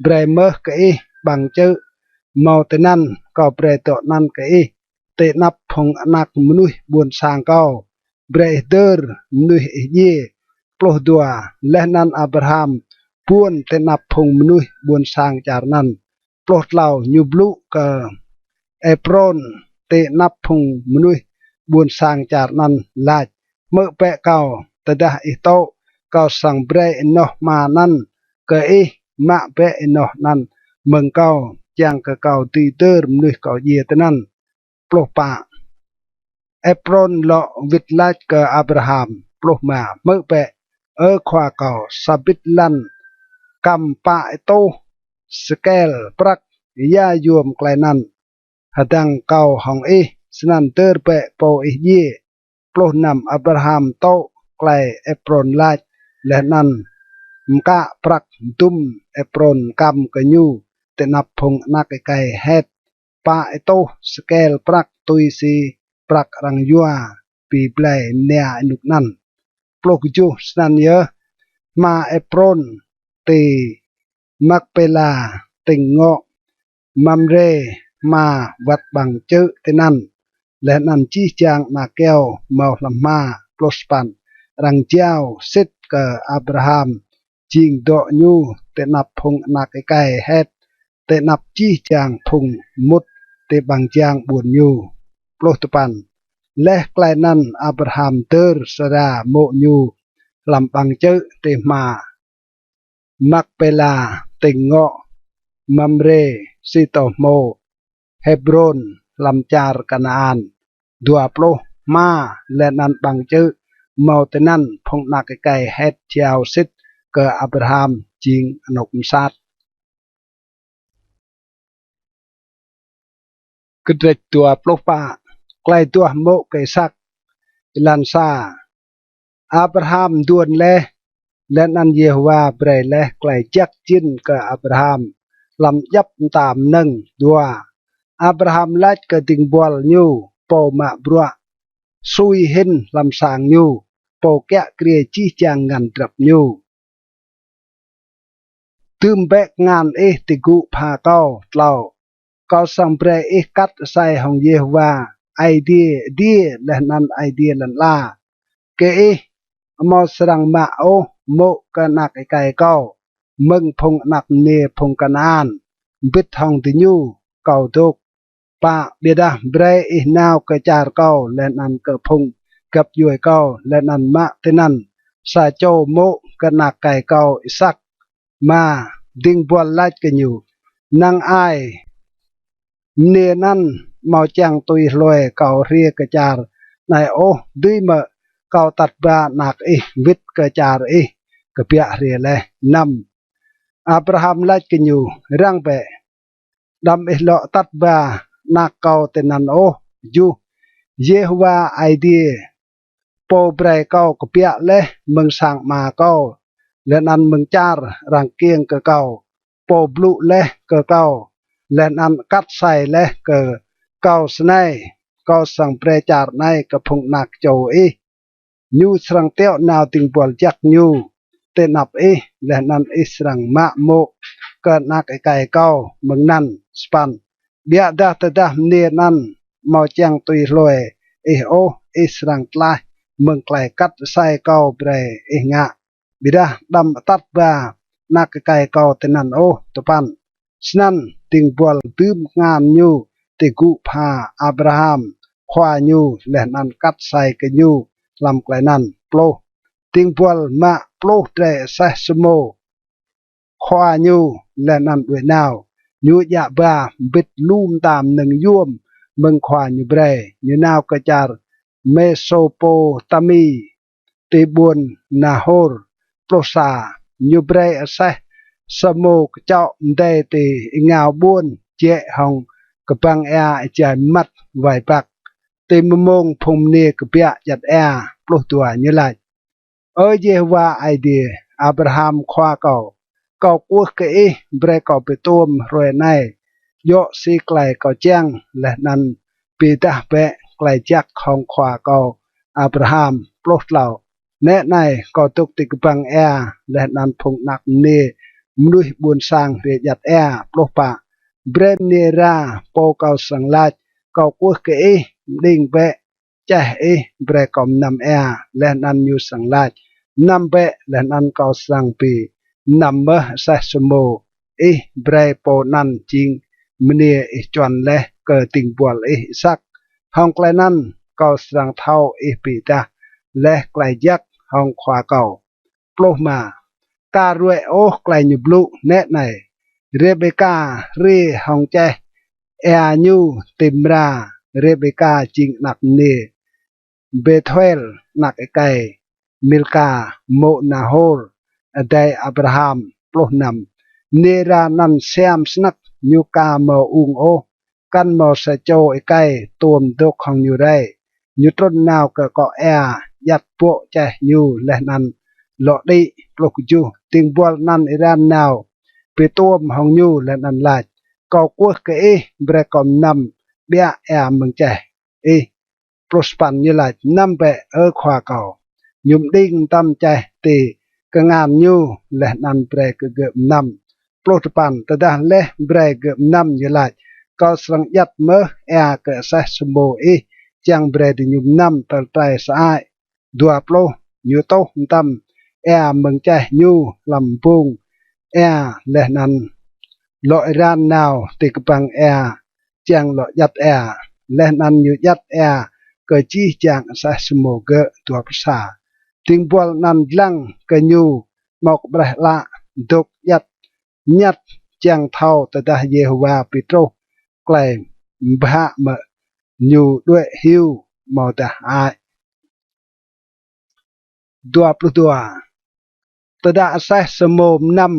brei mơh kơ ih ƀăng čư̆. Mâo tinăn kâo brei dŏ anăn kơ ih ti anăp phung anak mnuih ƀuôn sang kâo. Brei ih dơr mnuih ih djiê. Pluh dua, leh anăn Abraham buôn ti anăp phung mnuih ƀuôn sang čar anăn. Pluh tlâo, ñu blŭ kơ Êprôn ti anăp phung mnuih ƀuôn sang čar anăn lač, Hmư̆ bĕ kâo, tơdah ih tŭ, kâo srăng brei ênoh hma anăn kơ ih, mă bĕ ênoh anăn mơ̆ng kâo, čiăng kơ kâo dưi dơr mnuih kâo djiê tinăn. Pluh pă, Êprôn lŏ wĭt lač kơ Abraham. Pluh êma, hmư̆ bĕ, Ơ khua kâo, sa bĭt lăn kăm pă êtuh sêkel prăk, ya yuôm klei anăn hdơ̆ng kâo hŏng ih, snăn dơr bĕ pô ih djiê. Pluh năm, Abraham tŭ klei Êprôn lač, leh anăn mkă prăk dŭm Êprôn kăm kơ ñu ti anăp phung anak êkei Het, pă êtuh sêkel prăk tui si prăk arăng yua bi blei mnia ênuk anăn. Pluh kjuh, snăn yơh hma Êprôn ti Makpela, tĭng ngŏ Mamrê, hma wăt ƀăng čư̆ tinăn, leh anăn jih jang ana kyâo mâo hlăm hma. Pluh sa păn, arăng jao sĭt kơ Abraham jing dŏ ñu ti anăp phung anak êkei Het, ti anăp jih jang phung mŭt ti ƀăng jang ƀuôn ñu. Pluh dua păn, leh klei anăn Abraham dơr Sara mô̆ ñu hlăm ƀăng čư̆ ti hma Makpela, tĭng ngŏ Mamrê, si tô hmô Hêbrôn, hlăm čar Kanaan. Dua pluh, hma leh anăn ƀăng čư̆ mâo tinăn phung anak êkei Het jao sĭt kơ Abraham jing anôk msat. Kdrêč dua pluh pă. Klei duah mô̆ kơ Isăk. Êlan sa. Abraham mduôn leh, leh anăn Yêhôwa brei leh klei jăk jĭn kơ Abraham hlăm djăp mta mnơ̆ng. Dua, Abraham lač kơ dĭng buăl ñu, pô mă bruă sui hĭn hlăm sang ñu, pô kiă kriê jih jang ngăn drăp ñu: Dưm bĕ kngan ih ti gŭ bha kâo. Tlâo, kâo srăng brei ih kat asei hŏng Yêhôwa, Aê Diê adiê leh anăn Aê Diê lăn ala, kơ ih amâo srăng mă ôh mô̆ kơ anak êkei kâo mơ̆ng phung anak mniê phung Kanaan mbĭt hŏng diñu kâo dôk. Pă, ƀiădah brei ih nao kơ čar kâo leh anăn kơ phung găp djuê kâo, leh anăn mă tinăn sa čô mô̆ kơ anak êkei kâo Isăk. Êma, dĭng buăl lač kơ ñu: Năng ai mniê anăn amâo čiăng tui hlue kâo hriê kơ čar anei ôh dưi mơ̆? Kâo atăt ba anak ih wĭt kơ čar ih kbiă hriê leh. Năm, Abraham lač kơ ñu: Răng bĕ, đăm ih lŏ atăt ba anak kâo tinăn ôh. Kjuh. Yêhôwa Aê Diê, pô brei kâo kbiă leh mơ̆ng sang ama kâo, leh anăn mơ̆ng čar arăng kkiêng kơ kâo, pô blŭ leh kơ kâo, leh anăn kat asei leh kơ kâo snei: Kâo srăng brei čar anei kơ phung anak čô ih. Ñu srăng tiŏ nao dĭng buăl jăk ñu ti anăp ih, leh anăn ih srăng mă mô̆ kơ anak êkei kâo mơ̆ng anăn. Sa păn. Ƀiădah tơdah mniê anăn amâo čiăng tui hlue ih ôh, ih srăng tlaih mơ̆ng klei kat asei kâo brei ih ngă, ƀiădah đăm atăt ba anak êkei kâo tinăn ôh. Dua păn. Snăn dĭng buăl dưm kngan ñu ti gŭ pha Abraham khua ñu, leh anăn kat asei kơ ñu hlăm klei anăn. Pluh. Dĭng buăl mă pluh drei aseh samô khua ñu, leh anăn đuĕ nao. Ñu djă ba mbĭt lu mta mnơ̆ng yuôm mơ̆ng khua ñu brei. Ñu nao kơ čar Mêsôpôtami, ti ƀuôn Nahôr. Pluh sa. Ñu brei aseh samô kčŏ mdei ti êngao ƀuôn, jĕ hŏng kbăng êa êjai mmăt wai băk, ti mmông phung mniê kbiă djăt êa. Pluh dua. Ñu lač: Ơ Yêhôwa Aê Diê Abraham khua kâo, kâo kwưh kơ ih, brei kâo bi tuôm hruê anei djŏ si klei kâo čiăng, leh anăn bi êdah bĕ klei jăk hŏng khua kâo Abraham. Pluh tlâo. Nĕ anei, kâo dôk ti kbăng êa, leh anăn phung anak mniê mnuih ƀuôn sang hriê djăt êa. Pluh pă. Brei mniê êra, pô kâo srăng lač, kâo kwưh kơ ih, mđing bĕ čeh ih, brei kâo mnăm êa. Leh anăn ñu srăng lač: Mnăm bĕ, leh anăn kâo srăng bi mnăm mơh aseh samô ih. Brei pô anăn jing mniê ih čuăn leh kơ dĭng buăl ih Y-Isăk. Hŏng klei anăn kâo srăng thâo ih bi êdah leh klei jăk hŏng khua kâo. Pluh êma. Ka ruê̆ ôh klei ñu blŭ nĕ anei, Rêbêka hriê hŏng čeh êa ñu ti mra. Rêbêka jing anak mniê Bêthuêl anak êkei Milka mô̆ Nahôr adei Abraham. Pluh năm. Mniê êra anăn siam snăk, ñu ka mâo ung ôh, kăn mâo sa čô êkei tuôm dôk hŏng ñu rei. Ñu trŭn nao kơ kŏ êa, djăt bŏ čeh ñu leh anăn lŏ đĭ. Pluh kjuh. Dĭng buăl anăn êran nao bi tuôm hŏng ñu leh anăn lač: Kâo kwưh kơ ih, brei kâo mnăm ƀiă êa mơ̆ng čeh ih. Pluh sa păn. Ñu lač: Mnăm bĕ, Ơ khua kâo. Ñu mđing mtam čeh ti kngan ñu leh anăn brei kơ gơ̆ mnăm. Pluh dua păn. Tơdah leh brei gơ̆ mnăm, ñu lač: Kâo srăng djăt mơh êa kơ aseh samô ih čiăng brei diñu mnăm tơl trei sơăi. Dua pluh. Ñu tuh mtam êa mơ̆ng čeh ñu hlăm bông êa, leh anăn lŏ êran nao ti kbăng êa čiăng lŏ djăt êa, leh anăn ñu djăt êa kơ jih jang aseh samô gơ̆. Dua pluh sa. Dĭng buăl anăn dlăng kơ ñu mâo kƀreh ală, dôk djăt ñăt čiăng thâo tơdah Yêhôwa bi truh klei mbha mơ̆ ñu đuĕ hiu amâodah hơăi. Dua pluh dua. Tơdah aseh samô mnăm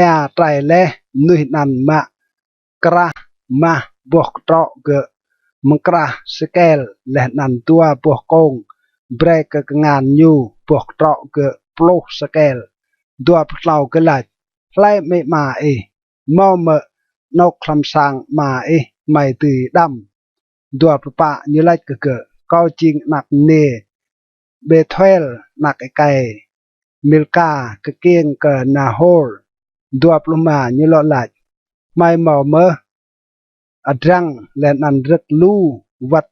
êa trei leh, mnuih anăn mă krah mah boh ktrŏ gơ̆ mkrah sêkel, leh anăn dua boh kông brei kơ kngan ñu, boh ktrŏ gơ̆ pluh sêkel. Dua pluh tlâo. Gơ̆ lač: Hlei amĭ ama ih? Mâo mơ̆ anôk hlăm sang ama ih hmei dưi đăm? Dua pluh pă. Ñu lač kơ gơ̆: Kâo jing anak mniê Bêthuêl anak êkei Milka kkiêng kơ Nahôr. Dua pluh êma. Ñu lŏ lač: Hmei mâo mơh adrăng leh anăn rơ̆k lu wăt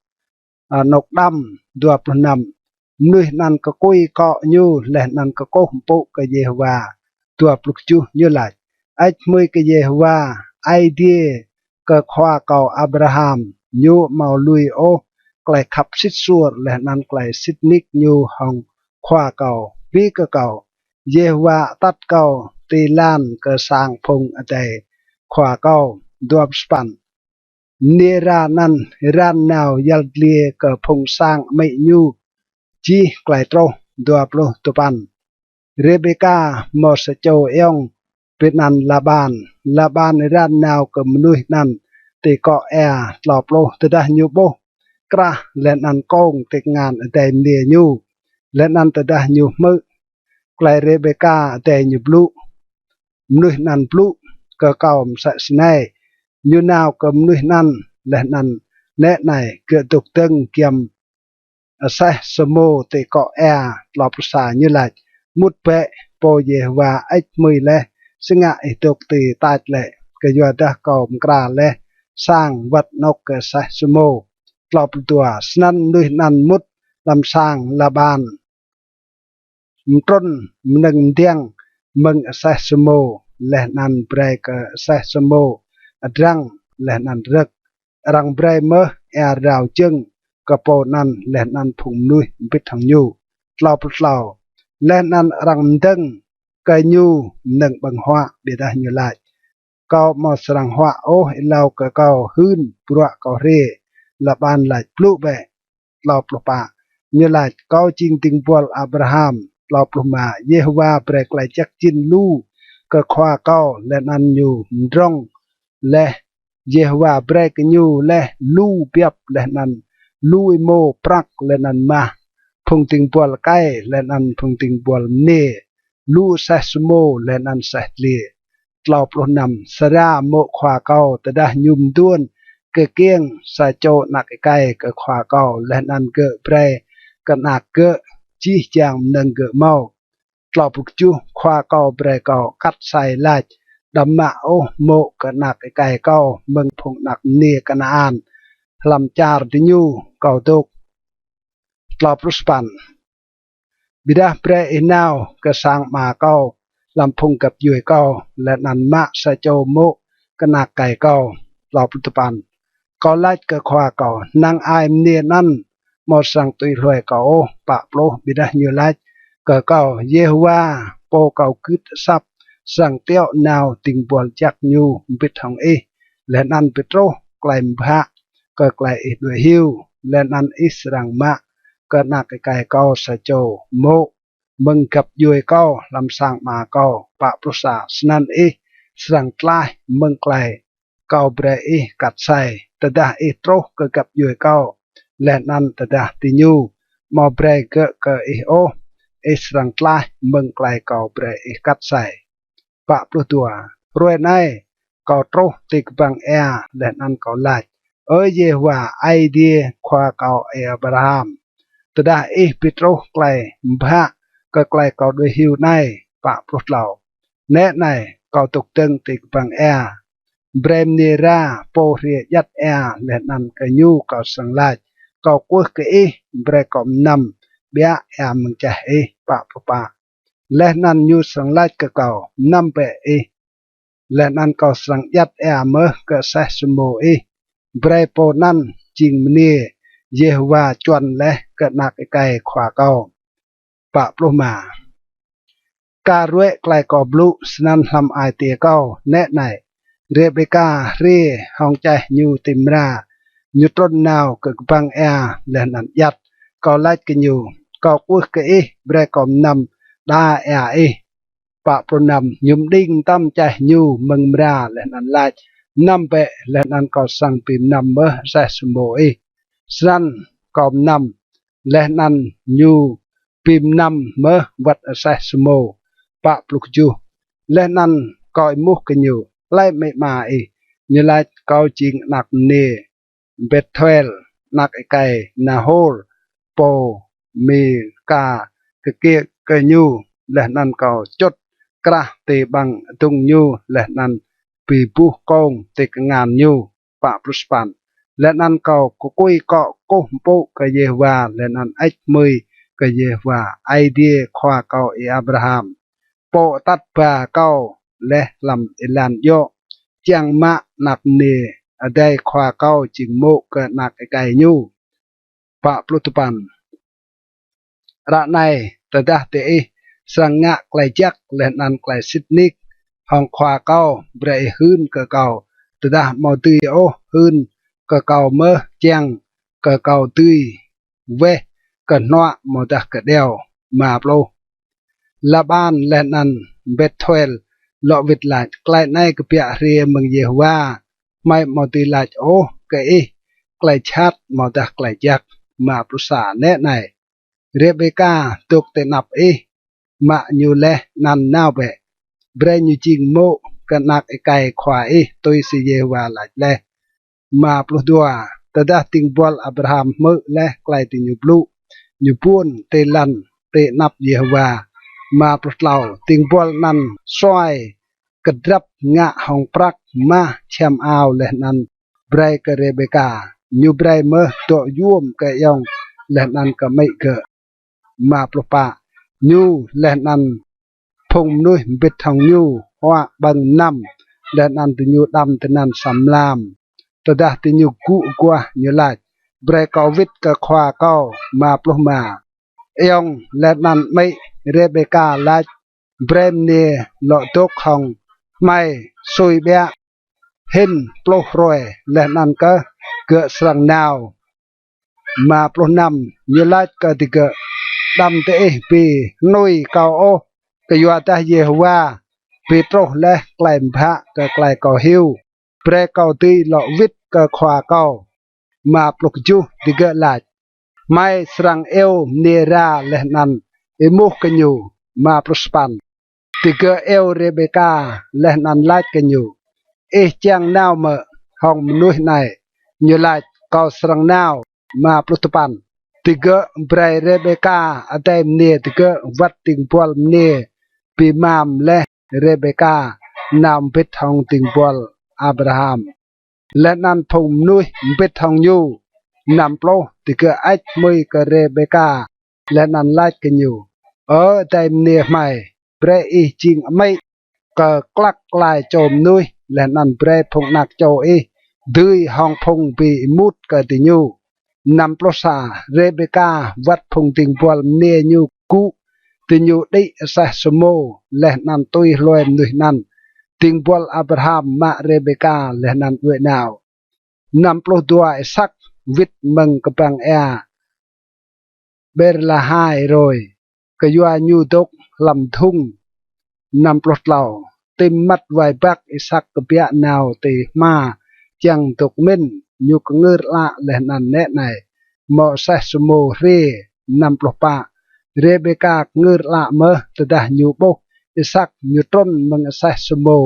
anôk đăm. Dua pluh năm. Mnuih anăn kkui kŏ ñu leh anăn kkuh mpŭ kơ Yêhôwa. Dua pluh kjuh. Ñu lač: Hơêč hmưi kơ Yêhôwa, Aê Diê kơ khua kâo Abraham. Ñu amâo lui ôh klei khăp sĭt suôr leh anăn klei sĭt nik ñu hŏng khua kâo. Bi kơ kâo, Yêhôwa atăt kâo ti êlan kơ sang phung adei khua kâo. Dua pluh sa păn. Mniê êra anăn êran nao yăl dliê kơ phung sang amĭ ñu jih klei truh. Dua pluh dua păn. Rêbêka mâo sa čô ayŏng bi anăn Laban. Laban êran nao kơ mnuih anăn ti kŏ êa. Tlâo pluh. Tơdah ñu ƀuh krah leh anăn kông ti kngan adei mniê ñu, leh anăn tơdah ñu hmư̆ klei Rêbêka adei ñu blŭ, mnuih anăn blŭ kơ kâo msĕ snei: Ñu nao kơ mnuih anăn, leh anăn nĕ anei, gơ̆ dôk dơ̆ng giăm aseh samô ti kŏ êa. Tlâo pluh sa. Ñu lač: Mŭt bĕ, pô Yêhôwa hơêč hmưi leh, si ngă ih dôk ti tač lĕ? Kyuadah kâo mkra leh sang wăt anôk kơ aseh samô. Tlâo pluh dua. Snăn mnuih anăn mŭt hlăm sang Laban, mtrŭn mnơ̆ng mdiăng mơ̆ng aseh samô, leh anăn brei kơ aseh samô adrăng leh anăn rơ̆k. Arăng brei mơh êa rao jơ̆ng kơ pô anăn leh anăn phung mnuih mbĭt hŏng ñu. Tlâo pluh tlâo. Leh anăn arăng mdơ̆ng kơ ñu mnơ̆ng ƀơ̆ng huă, ƀiădah ñu lač: Kâo amâo srăng huă ôh êlâo kơ kâo hưn bruă kâo hriê. Laban lač: Blŭ bĕ. Tlâo pluh pă. Ñu lač: Kâo jing dĭng buăl Abraham. Tlâo pluh êma. Yêhôwa brei klei jăk jĭn lu kơ khua kâo, leh anăn ñu mdrŏng leh. Yêhôwa brei kơ ñu leh lu biăp leh anăn lu êmô, prăk leh anăn mah, phung dĭng buăl êkei leh anăn phung dĭng buăl mniê, lu aseh samô leh anăn aseh dliê. Tlâo pluh năm. Sara mô̆ khua kâo, tơdah ñu mduôn kkiêng sa čô anak êkei kơ khua kâo, leh anăn gơ̆ brei kơ anak gơ̆ jih jang mnơ̆ng gơ̆ mâo. Tlâo pluh kjuh. Khua kâo brei kâo kat asei lač: Đăm mă ôh mô̆ kơ anak êkei kâo mơ̆ng phung anak mniê Kanaan hlăm čar diñu kâo dôk. Tlâo pluh sa păn. Ƀiădah brei ih nao kơ sang ama kâo hlăm phung găp djuê kâo, leh anăn mă sa čô mô̆ kơ anak êkei kâo. Tlâo pluh dua păn. Kâo lač kơ khua kâo: Năng ai mniê anăn amâo srăng tui hluê kâo ôh. Pă pluh. Ƀiădah ñu lač kơ kâo: Yêhôwa, pô kâo gưt asăp, srăng tiŏ nao dĭng buăl jăk ñu mbĭt hŏng ih, leh anăn bi truh klei mbhă kơ klei ih đuĕ hiu, leh anăn ih srăng mă kơ anak êkei kâo sa čô mô̆ mơ̆ng găp djuê kâo hlăm sang ama kâo. Pă pluh sa. Snăn ih srăng tlaih mơ̆ng klei kâo brei ih kat asei. Tơdah ih truh kơ găp djuê kâo, leh anăn tơdah diñu amâo brei gơ̆ kơ ih ôh, ih srăng tlaih mơ̆ng klei kâo brei ih kat asei. Pă pluh dua. Hruê anei kâo truh ti kbăng êa leh anăn kâo lač: Ơ Yêhôwa, Aê Diê khua kâo Y-Abraham, tơdah ih bi truh klei mbhă kơ klei kâo đuĕ hiu anei. Pă pluh tlâo. Nĕ anei, kâo dôk dơ̆ng ti kbăng êa. Brei mniê Ra, pô hriê djăt êa, leh anăn kơ ñu kâo srăng lač: Kâo kwưh kơ ih, brei kâo mnăm ƀiă êa mơ̆ng čeh ih. Pă pluh pă. Leh anăn ñu srăng lač kơ kâo: Mnăm bĕ ih, leh anăn kâo srăng djăt êa mơh kơ aseh samô ih. Brei pô anăn jing mniê Yêhôwa čuăn leh kơ anak êkei khua kâo. Pă pluh êma. Ka ruê̆ klei kâo blŭ snăn hlăm ai tiê kâo. Nĕ anei, Rêbêka hriê hŏng čeh ñu ti mra. Ñu trŭn nao kơ kbăng êa leh anăn djăt. Kâo lač kơ ñu: Kâo kwưh kơ ih, brei kâo mnăm đa êa ih. Pă pluh năm. Ñu mđing mtam čeh ñu mơ̆ng mra leh anăn lač: Mnăm bĕ, leh anăn kâo srăng bi mnăm mơh aseh samô ih. Snăn kâo mnăm, leh anăn ñu bi mnăm mơh wăt aseh samô. Pă pluh kjuh. Leh anăn kâo êmuh kơ ñu: Hlei amĭ ama ih? Ñu lač: Kâo jing anak mniê Bethuel, anak êkei Nahôr, pô Milka kkiêng kơ ñu. Leh anăn kâo čŭt krah ti ƀăng adŭng ñu, leh anăn bi buh kông ti kngan ñu. Pă pluh sa păn. Leh anăn kâo kkui kŏ kkuh mpŭ kơ Yêhôwa, leh anăn hơêč hmưi kơ Yêhôwa, Aê Diê khua kâo Y-Abraham, pô atăt ba kâo leh hlăm êlan djŏ, čiăng mă anak mniê adei khua kâo jing mô̆ kơ anak êkei ñu. Pă pluh dua păn. Ară anei, tơdah diih srăng ngă klei jăk leh anăn klei sĭt nik hŏng khua kâo, brei ih hưn kơ kâo. Tơdah amâo dưi ôh, hưn kơ kâo mơh, čiăng kơ kâo dưi weh kơ hnuă amâodah kơ điâo. Êma pluh. Laban leh anăn Bethuel lŏ wĭt lač: Klei anei kbiă hriê mơ̆ng Yêhôwa, hmei amâo dưi lač ôh kơ ih klei jhat amâodah klei jăk. Êma pluh sa. Nĕ anei, Rêbêka dôk ti anăp ih, mă ñu leh anăn nao bĕ, brei ñu jing mô̆ kơ anak êkei khua ih, tui si Yêhôwa lač leh. Êma pluh dua. Tơdah dĭng buăl Abraham hmư̆ leh klei diñu blŭ, ñu buôn ti lăn ti anăp Yêhôwa. Êma pluh tlâo. Dĭng buăl anăn suăi kdrăp ngă hŏng prăk, mah, čhiăm ao leh anăn brei kơ Rêbêka. Ñu brei mơh dŏ yuôm kơ ayŏng leh anăn kơ amĭ gơ̆. Êma pluh pă. Ñu leh anăn phung mnuih mbĭt hŏng ñu huă ƀơ̆ng mnăm, leh anăn diñu đăm tinăn sa mlam. Tơdah diñu gŭ aguah, ñu lač, brei kâo wĭt kơ khua kâo. Êma pluh êma. Ayŏng leh anăn amĭ Rêbêka lač, brei mniê lŏ dôk hŏng hmei sui ƀiă hĭn pluh hruê, leh anăn kơh gơ̆ srăng nao. Êma pluh năm. Ñu lač kơ digơ̆, đăm diih bi hnui kâo ôh, kyuadah Yêhôwa bi truh leh klei mbhă kơ klei kâo hiu, brei kâo dưi lŏ wĭt kơ khua kâo. Êma pluh kjuh. Digơ̆ lač, hmei srăng iêu mniê êra leh anăn êmuh kơ ñu. Êma pluh sa păn. Digơ̆ iêu Rêbêka leh anăn lač kơ ñu, ih čiăng nao mơ̆ hŏng mnuih anei? Ñu lač, kâo srăng nao. Êma pluh dua păn. Digơ̆ brei Rêbêka adei mniê digơ̆ wăt dĭng buăl mniê bi êmam leh Rêbêka nao mbĭt hŏng dĭng buăl Abraham leh anăn phung mnuih mbĭt hŏng ñu. Năm pluh. Digơ̆ hơêč hmưi kơ Rêbêka leh anăn lač kơ ñu, ơ adei mniê hmei, brei ih jing amĭ kơ klăk klai čô mnuih, leh anăn brei phung anak čô ih dưi hŏng phung bi êmut kơ diñu. Năm pluh sa. Rêbêka wăt phung dĭng buăl mniê ñu gŭ, diñu đĭ aseh samô leh anăn tui hlue mnuih anăn. Dĭng buăl Abraham mă Rêbêka leh anăn đuĕ nao. Năm pluh dua. Isăk wĭt mơ̆ng kbăng êa Ƀêr-lahai-rôi, kyua ñu dôk hlăm dhŭng. Năm pluh tlâo. Ti mmăt wai băk Isăk kbiă nao ti hma čiăng dôk mĭn, ñu kngưr ală leh anăn nĕ anei, mâo aseh samô hriê. Năm pluh pă. Rêbêka kngưr ală mơh tơdah ñu ƀuh Isăk, ñu trŭn mơ̆ng aseh samô.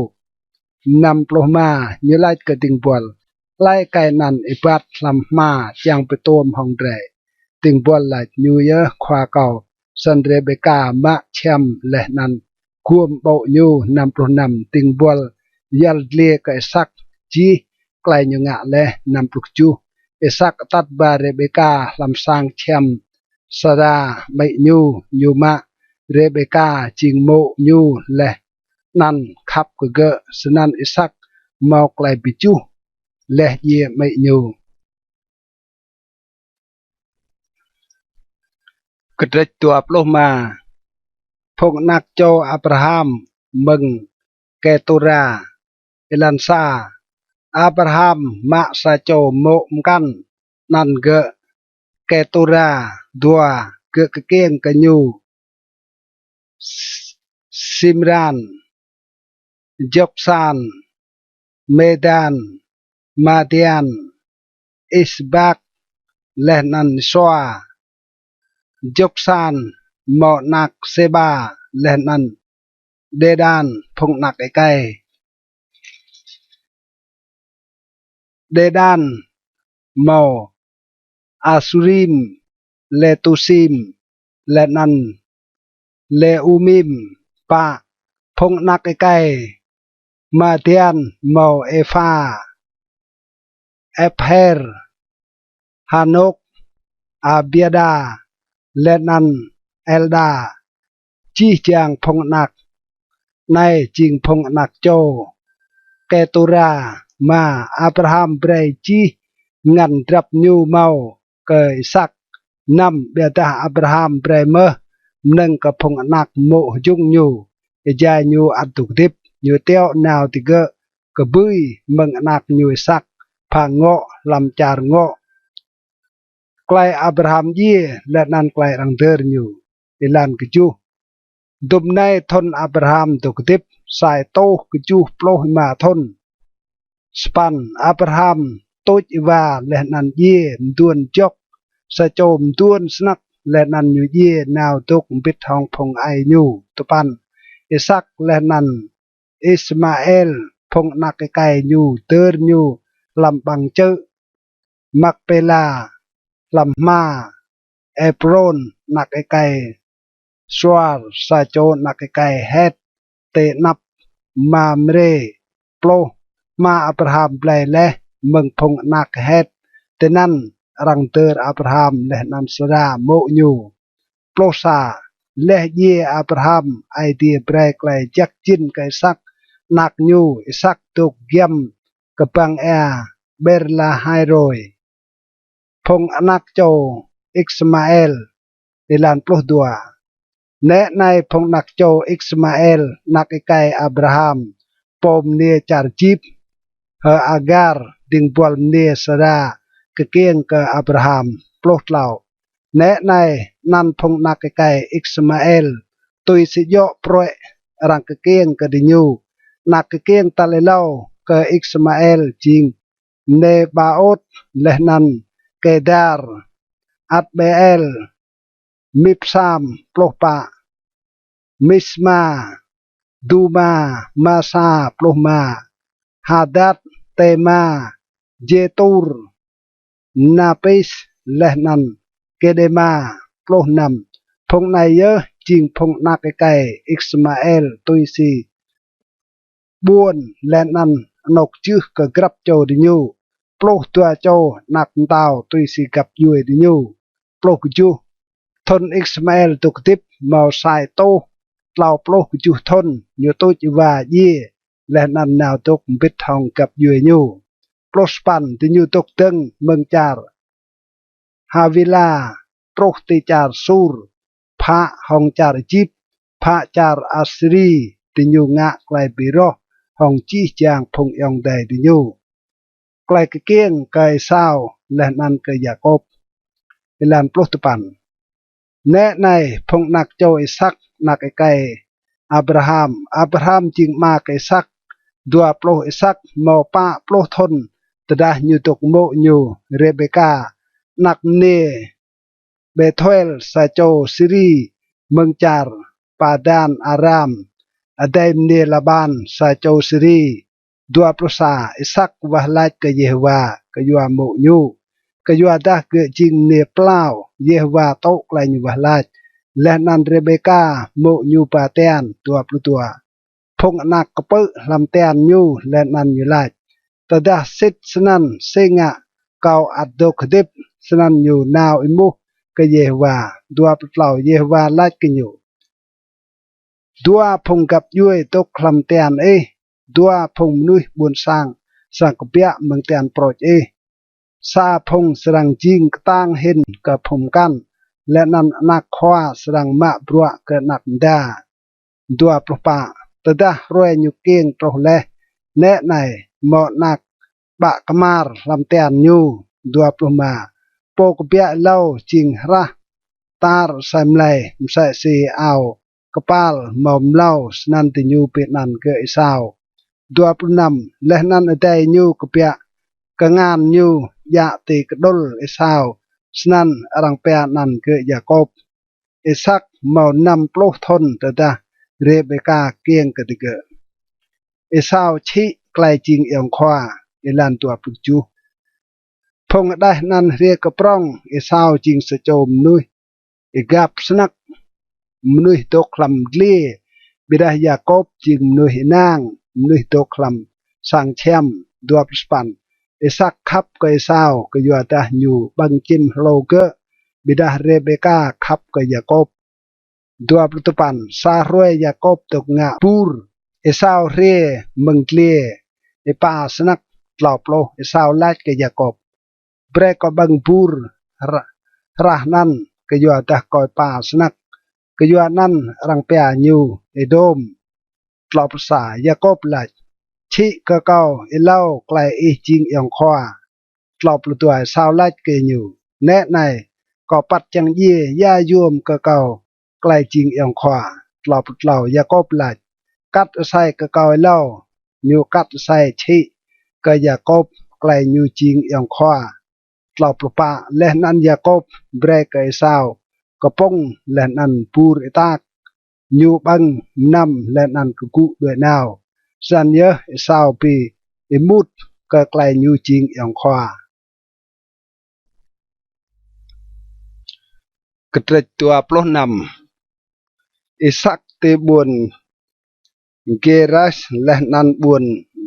Năm pluh êma. Ñu lač kơ dĭng buăl, hlei êkei anăn êbat hlăm hma čiăng bi tuôm hŏng drei? Dĭng buăl lač, ñu yơh khua kâo. Snăn Rêbêka mă čhiăm leh anăn guôm ƀô̆ ñu. Năm pluh năm. Dĭng buăl yăl dliê kơ Isăk jih klei ñu ngă leh. Năm pluh kjuh. Isăk atăt ba Rêbêka hlăm sang čhiăm Sara amĭ ñu. Ñu mă Rêbêka jing mô̆ ñu leh anăn khăp kơ gơ̆. Snăn Isăk mâo klei bi juh leh djiê amĭ ñu. Kdrêč dua pluh êma. Phung anak čô Abraham mơ̆ng Ketura. Êlan sa. Abraham mă sa čô mô̆ mkăn, anăn gơ̆ Ketura. Dua. Gơ̆ kkiêng kơ ñu Simran, Joksan, Medan, Madian, Isbak, leh anăn Sua. Joksan mâo anak Sêba leh anăn Đêđan, phung anak êkei. Đêđan mâo Asurim, Letusim, leh anăn Leumim. Pă. Phung anak êkei Madian mâo Êpha, Êpher, Hanôk, Abiada, leh anăn Êlda. Jih jang phung anak anei jing phung anak čô Ketura. Êma. Abraham brei jih ngăn drăp ñu mâo kơ Isăk. Năm. Ƀiădah Abraham brei mơh mnơ̆ng kơ phung anak mô̆ hjŭng ñu. Êjai ñu ăt dôk hdĭp, ñu tiŏ nao digơ̆ kbưi mơ̆ng anak ñu Isăk phang ngŏ hlăm čar ngŏ klei Abraham djiê leh anăn klei arăng dơr ñu. Êlan kjuh. Dŭm anei thŭn Abraham dôk hdĭp sa êtuh kjuh pluh êma thŭn. Sa păn, Abraham tuč êwa leh anăn djiê mduôn jŏk, sa čô mduôn snăk, leh anăn ñu djiê nao dôk mbĭt hŏng phung aê ñu. Dua păn, Isak leh anăn Ismael, phung anak êkei ñu, dơr ñu hlăm ƀăng čư̆ Makpela, hlăm hma Êprôn anak êkei Suar, sa čô anak êkei Het ti anăp Mamrê. Pluh, hma Abraham blei leh mơ̆ng phung anak Het tinăn arăng dơr Abraham leh anăn Sara mô̆ ñu. Pluh sa, leh djiê Abraham Aê Diê brei klei jăk jĭn kơ Isak anak ñu. Isak dôk giăm kbăng êa Ƀêr-la-hai-rôi. Phung anak čô Ismael. Êlan pluh dua, nĕ anei phung anak čô Ismael anak êkei Abraham, pô mniê čar Êjip, H'Agar, dĭng buăl mniê Sara, kkiêng kơ Abraham. Pluh tlâo, nĕ anei anăn phung anak êkei Ismael tui si djŏ pruê̆ arăng kkiêng kơ diñu. Anak kkiêng tal êlâo kơ Ismael jing Nêbaôt leh anăn Kêdar, Adbêêl, Mibsam. Pluh pă, Misma, Duma, Masa. Pluh êma, Hadat, Têma, Jêtur, Napis leh anăn Kêdêma. Pluh năm, phung anei yơh jing phung anak êkei Ismael tui si ƀuôn leh anăn anôk jưh kơ grăp čô diñu, pluh dua čô anak mtao tui si găp djuê diñu. Pluh kjuh, thŭn Ismael dôk hdĭp mâo sa êtuh tlâo pluh kjuh thŭn. Ñu tuč êwa djiê leh anăn nao dôk mbĭt hŏng găp djuê ñu. Pluh sa păn, diñu dôk dơ̆ng mơ̆ng čar Hawila truh ti čar Sur, phă hŏng čar Êjip, phă čar Asiri. Diñu ngă klei bi roh hŏng jih jang phung ayŏng adei diñu. Klei kkiêng kơ Êsâo leh anăn kơ Yakôp. Êlan pluh dua păn, nĕ anei phung anak čô Isak anak êkei Abraham. Abraham jing ama kơ Isak. Dua pluh, Isak mâo pă pluh thŭn tơdah ñu dôk mô̆ ñu Rêbêka, anak mniê Bethuel, sa čô Siri, mơ̆ng čar Padan Aram, adei mniê Laban, sa čô Siri. Dua pluh sa, Isak wah lač kơ Yêhôwa kyua mô̆ ñu, kyuadah gơ̆ jing mniê plao. Yêhôwa tŭ klei ñu wah lač, leh anăn Rêbêka mô̆ ñu ba tian. Dua pluh dua, phung anak kpư̆ hlăm tian ñu leh anăn ñu lač, tơdah sĭt snăn si ngă kâo ăt dôk hdĭp? Snăn ñu nao êmuh kơ Yêhôwa. Dua pluh tlâo, Yêhôwa lač kơ ñu, dua phung găp djuê dôk hlăm tian ih, dua phung mnuih ƀuôn sang srăng kbiă mơ̆ng tian prôč ih. Sa phung srăng jing ktang hĭn kơ phung mkăn, leh anăn anak khua srăng mă bruă kơ anak mda. Dua pluh pă, tơdah hruê ñu kkiêng truh leh, nĕ anei mâo anak ƀă kmar hlăm tian ñu. Dua pluh êma, pô kbiă êlâo jing hrah tar asei mlei msĕ si ao kpal mâo mlâo. Snăn diñu bi anăn gơ̆ Êsâo. Dua pluh năm, leh anăn adei ñu kbiă kngan ñu djă ti kđŭl Êsâo, snăn arăng pia anăn gơ̆ Yakôp. Isak mâo năm pluh thŭn tơdah Rêbêka kkiêng kơ digơ̆. Êsâo čhĭ klei jing ayŏng khua. Êlan dua pluh kjuh, phung hđeh anăn hriê kơ prŏng. Êsâo jing sa čô mnuih êgap snăk, mnuih dôk hlăm dliê, ƀiădah Yakôp jing mnuih ênang, mnuih dôk hlăm sang čhiăm. Dua pluh sa păn, Isak khăp kơ Êsâo kyuadah ñu ƀơ̆ng čĭm hlô gơ̆, ƀiădah Rêbêka khăp kơ Yakôp. Dua pluh dua păn, sa hruê Yakôp dôk ngă bur, Êsâo hriê mơ̆ng dliê, êpa snăk. Tlâo pluh, Êsâo lač kơ Yakôp, brei kâo ƀơ̆ng bur hrah, hrah anăn, kyuadah kâo êpa snăk. Kyuanăn arăng pia ñu Êdôm. Tlâo pluh sa, Yakôp lač, čhĭ kơ kâo êlâo klei ih jing ayŏng khua. Tlâo pluh dua, Êsâo lač kơ ñu, nĕ anei, kâo păt čiăng djiê, ya yuôm kơ kâo klei jing ayŏng khua. Tlâo pluh tlâo, Yakôp lač, kăt asei kơ kâo êlâo. Ñu kăt asei čhĭ. kơ Yakôp klei ñu jing ayŏng khua. Tlâo pluh pă. Leh anăn Yakôp brei kơ Êsâo kpŭng leh anăn bur êtak ñu ƀơ̆ng mnăm leh anăn kgŭ đuĕ nao. Snăn yơh Êsâo bi êmut kơ klei ñu jing ayŏng khua. Kdrêč dua pluh năm. Isăk ti ƀuôn Gêras leh anăn ƀuôn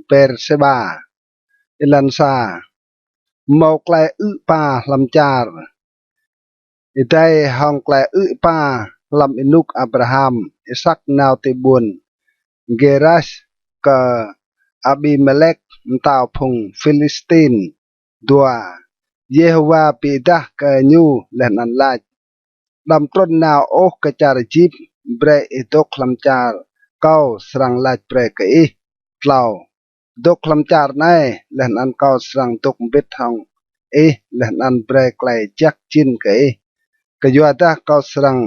Bêrsêba. Êlan sa. Mâo klei ư̆ êpa hlăm čar. Êdei hŏng klei ư̆ êpa hlăm ênuk Abraham, Isăk nao ti ƀuôn Gêras kơ Abimelek mtao phung Philistin. Dua. Yêhôwa bi êdah kơ ñu leh anăn lač: Đăm trŭn nao ôh kơ čar Êjip, brei ih dôk hlăm čar kâo srăng lač brei kơ ih. Tlâo. Dôk hlăm čar anei, leh anăn kâo srăng dôk mbĭt hŏng ih leh anăn brei klei jăk jĭn kơ ih. Kyuadah kâo srăng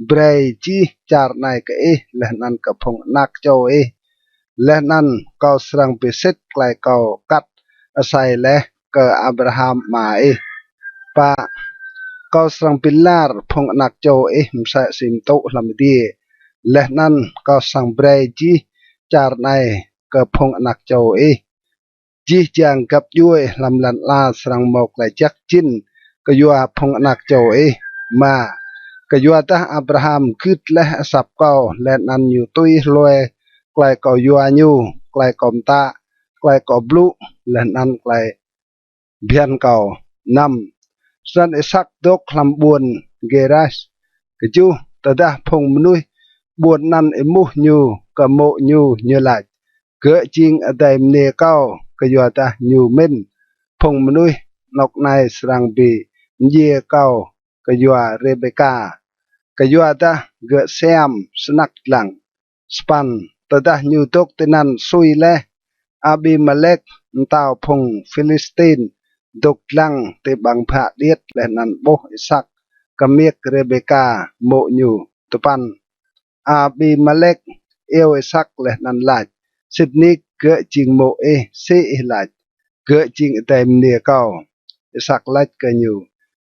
brei jih čar anei kơ ih leh anăn kơ phung anak čô ih, leh anăn kâo srăng bi sĭt klei kâo kat asei leh kơ Abraham ama ih. Pă. Kâo srăng bi lar phung anak čô ih msĕ si mtŭ hlăm adiê, leh anăn kâo srăng brei jih čar anei kơ phung anak čô ih. Jih jang găp djuê hlăm lăn ala srăng mâo klei jăk jĭn kyua phung anak čô ih. Êma. Kyuadah Abraham gưt leh asăp kâo, leh anăn ñu tui hlue klei kâo yua ñu, klei kâo mtă, klei kâo blŭ, leh anăn klei bhiăn kâo. Năm. Snăn Isăk dôk hlăm ƀuôn Gêras. Kjuh. Tơdah phung mnuih ƀuôn anăn êmuh ñu kơ mô̆ ñu, ñu lač: Gơ̆ jing adei mniê kâo. Kyuadah ñu mĭn: Phung mnuih anôk anei srăng bi mdjiê kâo kyua Rêbêka, kyuadah gơ̆ siam snăk dlăng. Sa păn. Tơdah ñu dôk tinăn sui leh, Abimelek mtao phung Philistin dôk dlăng ti ƀăng bhă điêt leh anăn ƀuh Isăk kmiêk Rêbêka mô̆ ñu. Dua păn. Abimelek iêu Isăk leh anăn lač: Sĭt nik gơ̆ jing mô̆ ih, si ih lač gơ̆ jing adei mniê kâo? Isăk lač kơ ñu: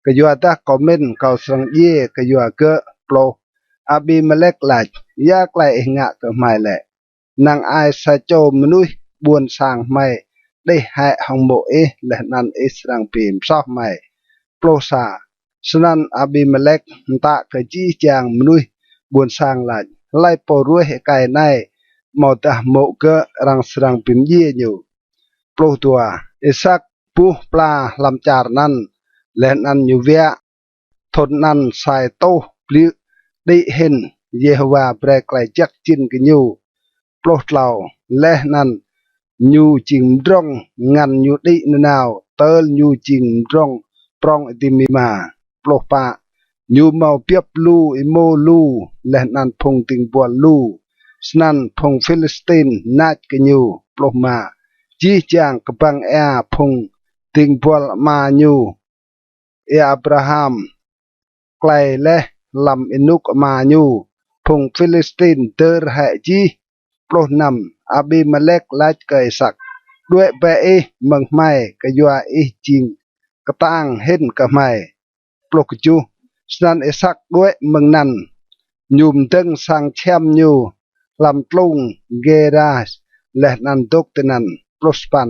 Kyuadah kâo mĭn kâo srăng djiê kyua gơ̆. Pluh. Abimelek lač: Ya klei ih ngă kơ hmei lĕ? Năng ai sa čô mnuih ƀuôn sang hmei đih hĕ hŏng mô̆ ih, leh anăn ih srăng bi msoh hmei. Pluh sa. Snăn Abimelek mtă kơ jih jang mnuih ƀuôn sang lač: Hlei pô ruêh êkei anei, amâodah mô̆ gơ̆, arăng srăng bi mdjiê ñu. Pluh dua. Isăk buh pla hlăm čar anăn, leh anăn ñu wiă thŭn anăn sa êtuh bliư̆ đĭ hĭn. Yêhôwa brei klei jăk jĭn kơ ñu. Pluh tlâo. Leh anăn ñu jing mdrŏng ngăn ñu đĭ nanao, tơl ñu jing mdrŏng prŏng êdimima. Pluh pă. Ñu mâo biăp lu êmô lu, leh anăn phung dĭng buăl lu. Snăn phung Philistin nač kơ ñu. Pluh êma. Jih jang kbăng êa phung dĭng buăl ama ñu Y-Abraham klei leh hlăm ênuk ama ñu, phung Philistin dơr hĕ jih. Pluh năm. Abimelek lač kơ Isăk: Đuĕ bĕ ih mơ̆ng hmei, kyua ih jing ktang hĭn kơ hmei. Pluh kjuh. Snăn Isăk đuĕ mơ̆ng anăn, ñu mdơ̆ng sang čhiăm ñu hlăm tlung Gêras, leh anăn dôk tinăn. Pluh sa păn.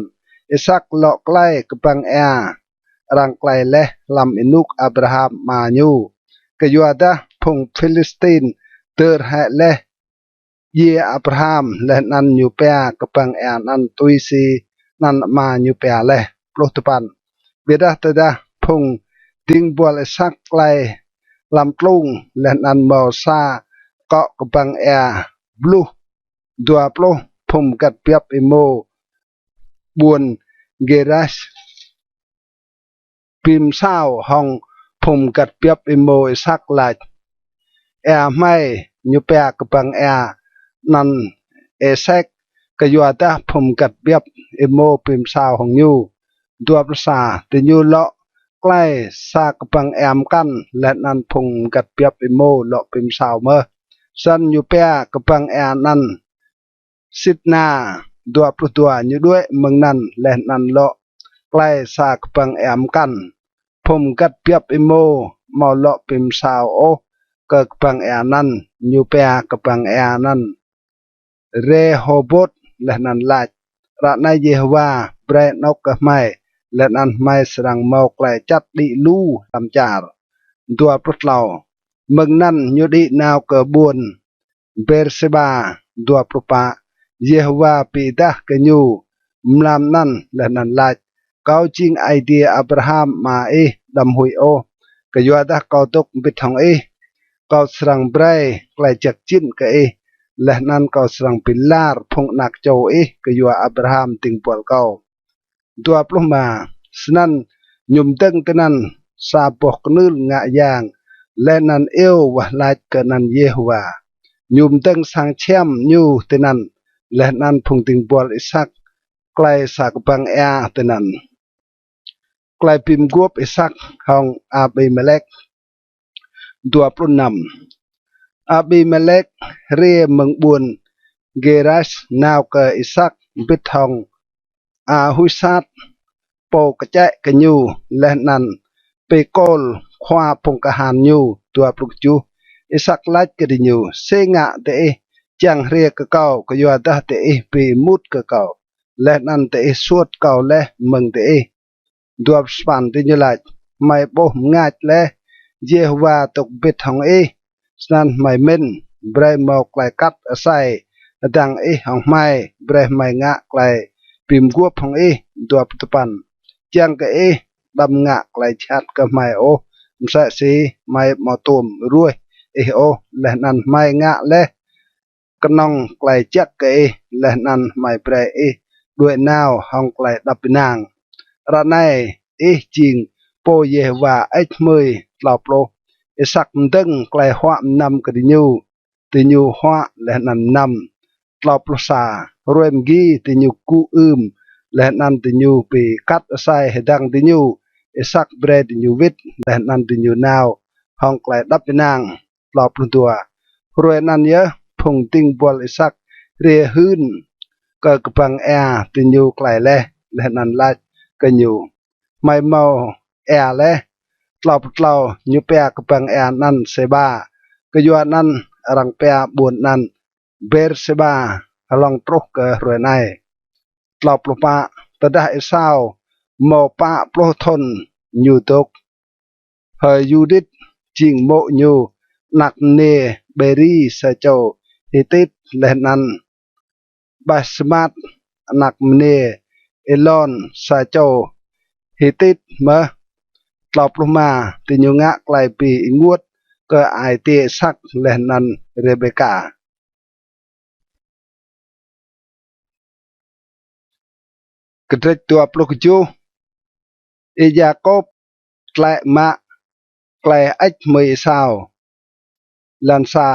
Isăk lŏ klei kbăng êa arăng klei leh hlăm ênuk Abraham ama ñu, kyuadah phung Philistin dơr hĕ leh djiê Abraham, leh anăn ñu pia kbăng êa anăn tui si anăn ama ñu pia leh. Pluh dua păn. Ƀiădah tơdah phung dĭng buăl Isăk klei hlăm tlung, leh anăn mâo sa kŏ kbăng êa bluh, dua pluh phung mgăt biăp êmô ƀuôn Gêras bi msao hŏng phung mgăt biăp êmô Isăk lač: Êa hmei, ñu pia kbăng êa anăn Êsek, kyuadah phung mgăt biăp êmô bi msao hŏng ñu. Dua pluh sa. Diñu lŏ klei sa kbăng êa mkăn, leh anăn phung mgăt biăp êmô lŏ bi msao mơh. Snăn ñu pia kbăng êa anăn Sitna, Dua pluh dua. Ñu đuĕ mơ̆ng anăn leh anăn lŏ klei sa kbăng êa mkăn. Phung mgăt biăp êmô amâo lŏ bi msao ôh kơ kbăng êa anăn, ñu pia kbăng êa anăn Rêhôbôt leh anăn lač: Ară anei Yêhôwa brei anôk kơ hmei, leh anăn hmei srăng mâo klei čăt đĭ lu hlăm čar. Dua pluh tlâo. Mơ̆ng anăn ñu đĭ nao kơ ƀuôn Bêrsêba. Dua pluh pă. Yêhôwa bi êdah kơ ñu mlam anăn leh anăn lač: Kâo jing Aê Diê Abraham ama ih, đăm huĭ ôh, kyuadah kâo dôk mbĭt hŏng ih. Kâo srăng brei klei jăk jĭn kơ ih, leh anăn kâo srăng bi lar phung anak čô ih kyua Abraham dĭng buăl kâo. Dua pluh êma. Snăn ñu mdơ̆ng tinăn sa boh knưl ngă yang, leh anăn iêu wah lač kơ anăn Yêhôwa. Ñu mdơ̆ng sang čhiăm ñu tinăn, leh anăn phung dĭng buăl Isăk klei sa kbăng êa tinăn. Klei bi mguôp Isăk hŏng Abimelek. Dua pluh năm. Abimelek hriê mơ̆ng ƀuôn Gêras nao kơ Isăk mbĭt hŏng Ahusat, pô kčĕ kơ ñu, leh anăn Pêkôl, khua phung kahan ñu. Dua pluh kjuh. Isăk lač kơ diñu: Si ngă diih čiăng hriê kơ kâo, kyuadah diih bi êmut kơ kâo, leh anăn diih suôt kâo leh mơ̆ng diih? Dua pluh sa păn. Diñu lač: Hmei ƀuh mngač leh Yêhôwa dôk mbĭt hŏng ih, snăn hmei mĭn brei mâo klei kat asei hdơ̆ng ih hŏng hmei, brei hmei ngă klei bi mguôp hŏng ih. Dua pluh dua păn. Čiăng kơ ih đăm ngă klei jhat kơ hmei ôh, msĕ si hmei amâo tuôm ruêh ih ôh, leh anăn hmei ngă leh knŏng klei jăk kơ ih, leh anăn hmei brei ih đuĕ nao hŏng klei êđăp ênang. Ară anei ih jing pô Yêhôwa hơêč hmưi. Tlâo pluh. Isăk mdơ̆ng klei huă mnăm kơ diñu, diñu huă leh anăn mnăm. Tlâo pluh sa. Hruê mgi diñu kgŭ ưm, leh anăn diñu bi kat asei hdơ̆ng diñu. Isăk brei diñu wĭt, leh anăn diñu nao hŏng klei êđăp ênang. Tlâo pluh dua. Hruê anăn yơh phung dĭng buăl Isăk hriê hưn kơ kbăng êa diñu klei leh, leh anăn lač kơ ñu: Hmei mâo êa leh. Tlâo pluh tlâo. Ñu pia kbăng êa anăn Sêba. Kyuanăn arăng pia ƀuôn anăn Bêrsêba hlŏng truh kơ hruê anei. Tlâo pluh pă. Tơdah Êsâo mâo pă pluh thŭn, ñu dôk H'Yudit jing mô̆ ñu, anak mniê Bêri sa čô Hitit, leh anăn Basmat, anak mniê Êlôn sa čô Hitit mơh. Tlâo pluh êma. Diñu ngă klei bi ênguôt kơ ai tiê Isăk leh anăn Rêbêka. Kdrêč dua pluh kjuh. Y-Yakôp tlĕ mă klei hơêč hmưi Êsâo. Êlan sa.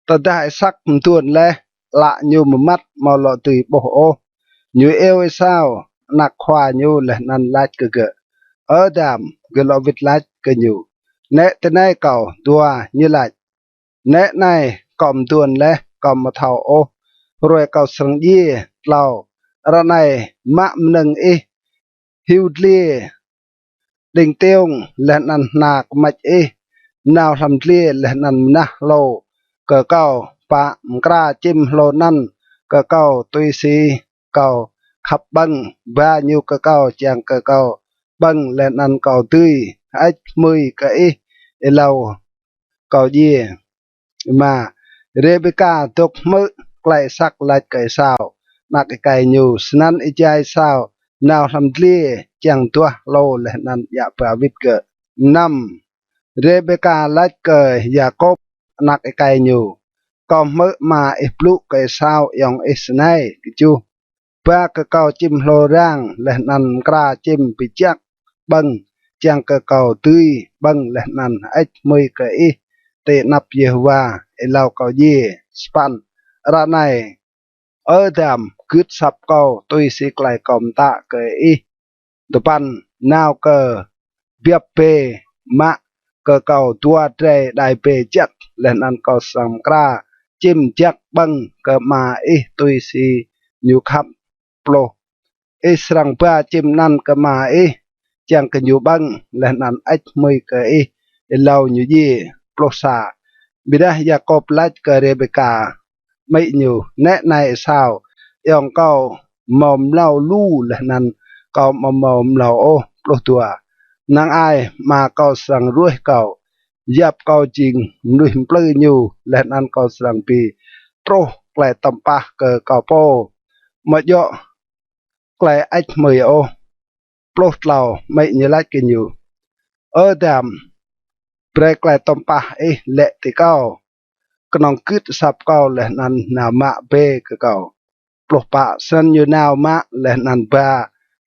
Tơdah Isăk mduôn leh, ală ñu mmăt amâo lŏ dưi ƀuh ôh. Ñu iêu Êsâo, anak khua ñu, leh anăn lač kơ gơ̆: Ơ dam. Gơ̆ lŏ wĭt lač kơ ñu: Nĕ tinei kâo. Dua. Ñu lač: Nĕ anei, kâo mduôn leh, kâo amâo thâo ôh hruê kâo srăng djiê. Tlâo. Ară anei mă mnơ̆ng ih hiu dliê, đĭng tiông, leh anăn hna kmăč ih, nao hlăm dliê leh anăn mnah hlô kơ kâo. Pă. Mkra čĭm hlô anăn kơ kâo tui si kâo khăp ƀơ̆ng. Ba ñu kơ kâo čiăng kơ kâo ƀơ̆ng leh anăn kâo dưi hơêč hmưi kơ ih êlâo kâo djiê. Êma. Rêbêka dôk hmư̆ klei Isăk lač kơ Êsâo, anak êkei ñu. Snăn êjai Êsâo nao hlăm dliê čiăng duah hlô leh anăn djă ba wĭt gơ̆. Năm. Rêbêka lač kơ Y-Yakôp, anak êkei ñu: Kâo hmư̆ ama ih blŭ kơ Êsâo ayŏng ih snei. Kjuh. Ba kơ kâo čĭm hlô rang leh anăn mkra čĭm bi jăk ƀơ̆ng, čiăng kơ kâo dưi ƀơ̆ng leh anăn hơêč hmưi kơ ih ti anăp Yêhôwa êlâo kâo djiê. Sa păn. Ară anei, Ơ dam, gưt asăp kâo tui si klei kâo mtă kơ ih. Dua păn. Nao kơ biăp bê, mă kơ kâo dua drei êđai bê jăk, leh anăn kâo srăng mkra čĭm jăk ƀơ̆ng kơ ama ih tui si ñu khăp. Pluh. Ih srăng ba čĭm anăn kơ ama ih, čiăng kơ ñu ƀơ̆ng, leh anăn hơêč hmưi kơ ih êlâo ñu djiê. Pluh sa. Ƀiădah Yakôp lač kơ Rêbêka amĭ ñu: Nĕ anei Êsâo, ayŏng kâo mâo mlâo lu leh anăn kâo amâo mâo mlâo ôh. Pluh dua. Năng ai ama kâo srăng ruêh kâo, yap kâo jing mnuih mplư ñu, leh anăn kâo srăng bi truh klei tăm pah kơ kâo pô, amâo djŏ klei hơêč hmưi ôh. Pluh tlâo. Amĭ ñu lač kơ ñu: Ơ dam, brei klei tăm pah ih lĕ ti kâo, knŏng gưt asăp kâo leh anăn nao mă bê kơ kâo. Pluh pă. Snăn ñu nao mă leh anăn ba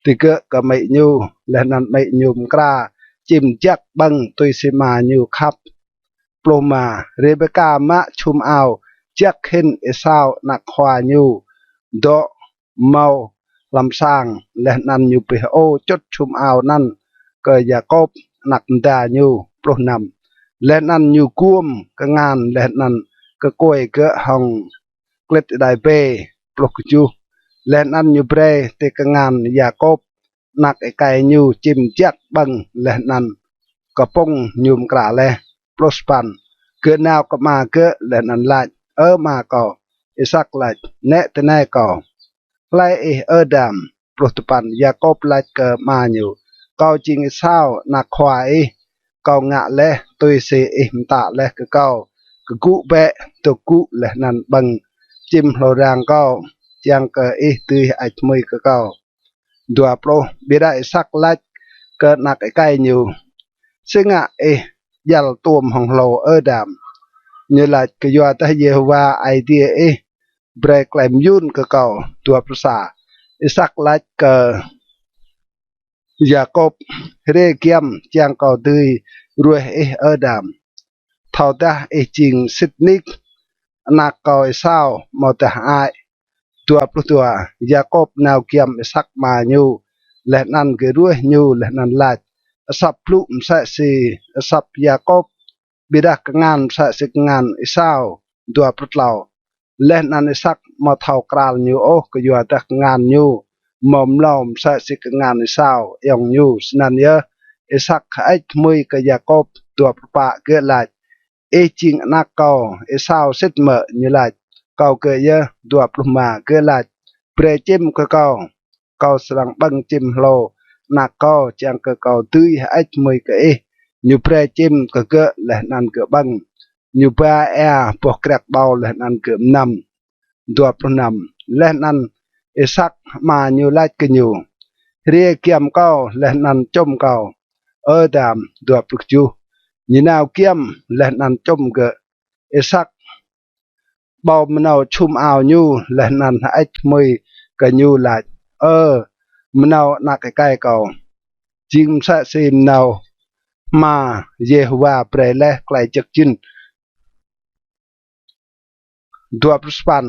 digơ̆ kơ amĭ ñu, leh anăn amĭ ñu mkra čĭm jăk ƀơ̆ng tui si ama ñu khăp. Pluh êma. Rêbêka mă čhum ao jăk hĭn Êsâo anak khua ñu dôk mâo hlăm sang, leh anăn ñu bi hơô čŭt čhum ao anăn kơ Yakôp anak mda ñu. Pluh năm. Leh anăn ñu guôm kngan leh anăn kkuê gơ̆ hŏng klĭt êđai bê. Pluh kjuh. Leh anăn ñu brei ti kngan Yakôp anak êkei ñu čĭm jăk ƀơ̆ng leh anăn kpŭng ñu mkra leh. Pluh sa păn. Gơ̆ nao kơ ama gơ̆ leh anăn lač: Ơ ama kâo. Isak lač: Nĕ tinei kâo. Hlei ih, ơ dam? Pluh dua păn. Yakôp lač kơ ama ñu: Kâo jing Êsâo anak khua ih. Kâo ngă leh tui si ih mtă leh kơ kâo. Kgŭ bĕ, dôk gŭ leh anăn ƀơ̆ng čĭm hlô rang kâo, čiăng kơ ih dưi hơêč hmưi kơ kâo. Dua pluh. Ƀiădah Isak lač kơ anak êkei ñu: Si ngă ih djăl tuôm hŏng hlô, ơ dam? Ñu lač: Kyuadah Yêhôwa Aê Diê ih brei klei myun kơ kâo. Dua pluh sa. Isak lač kơ Yakôp: Hriê giăm čiăng kâo dưi ruêh ih, ơ dam. Thâodah ih jing sĭt nik anak kâo Êsâo amâodah hơăi. Dua pluh dua. Yakôp nao giăm Isak ama ñu, leh anăn gơ̆ ruêh ñu leh anăn lač: Asăp blŭ msĕ si asăp Yakôp, ƀiădah kngan msĕ si kngan Êsâo. Dua pluh tlâo. Leh anăn Isak amâo thâo kral ñu ôh, kyuadah kngan ñu mâo mlâo msĕ si kngan Êsâo ayŏng ñu. Snăn yơh Isak hơêč hmưi kơ Yakôp. Dua pluh pă. Gơ̆ lač: Ih jing anak kâo Êsâo sĭt mơ̆? Ñu lač: Kâo gơ̆ yơh. Dua pluh êma. Gơ̆ lač: Brei čĭm kơ kâo, kâo srăng ƀơ̆ng čĭm hlô anak kâo, čiăng kơ kâo dưi hơêč hmưi kơ ih. Ñu brei čĭm kơ gơ̆ leh anăn gơ̆ ƀơ̆ng. Ñu ba êa boh kriăk ƀâo leh anăn gơ̆ mnăm. Dua pluh năm. Leh anăn Isak ama ñu lač kơ ñu: Hriê giăm kâo leh anăn čŭm kâo, ơ dam. Dua pluh kjuh. Ñu nao giăm leh anăn čŭm gơ̆. Isak ƀâo mnâo čhum ao ñu leh anăn hơêč hmưi kơ ñu lač: Ơ mnâo anak êkei kâo, jing msĕ si mnâo hma Yêhôwa brei leh klei jăk jĭn. Dua pluh sa păn.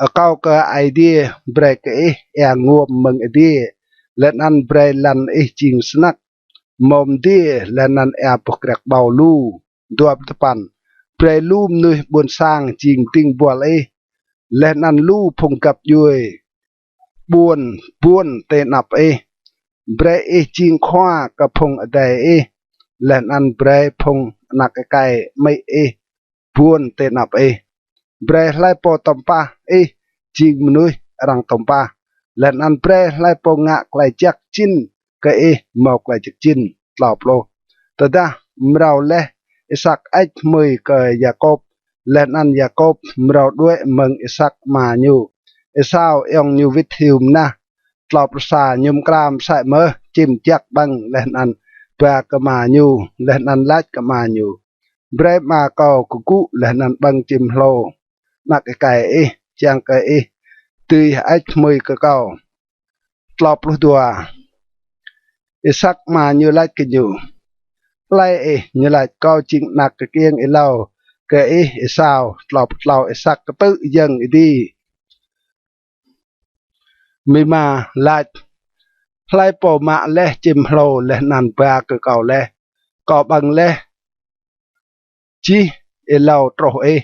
Akâo kơ Aê Diê brei kơ ih êa nguôm mơ̆ng adiê, leh anăn brei lăn ih jing snăk, mâo mdiê leh anăn êa boh kriăk ƀâo lu. Dua pluh dua păn. Brei lu mnuih ƀuôn sang jing dĭng buăl ih, leh anăn lu phung găp djuê ƀuôn buôn ti anăp ih. Brei ih jing khua kơ phung adei ih, leh anăn brei phung anak êkei amĭ ih buôn ti anăp ih. Brei hlei pô tăm pah ih jing mnuih arăng tăm pah, leh anăn brei hlei pô ngă klei jăk jĭn kơ ih mâo klei jăk jĭn. Tlâo pluh. Tơdah mrâo leh Isak hơêč hmưi kơ Yakôp, leh anăn Yakôp mrâo đuĕ mơ̆ng Isak ama ñu, Êsâo ayŏng ñu wĭt hiu mnah. Tlâo pluh sa. Ñu mkra msĕ mơh čĭm jăk ƀơ̆ng leh anăn ba kơ ama ñu, leh anăn lač kơ ama ñu: Brei ama kâo kgŭ leh anăn ƀơ̆ng čĭm hlô anak êkei ih, čiăng kơ ih dưi hơêč hmưi kơ kâo. Tlâo pluh dua. Isak ama ñu lač kơ ñu: Hlei ih? Ñu lač: Kâo jing anak kkiêng êlâo kơ ih Êsâo. Tlâo pluh tlâo. Isak ktư̆ yơ̆ng êdi. Mĭma lač: Hlei pô mă leh čĭm hlô leh anăn ba kơ kâo leh? Kâo ƀơ̆ng leh jih êlâo truh ih.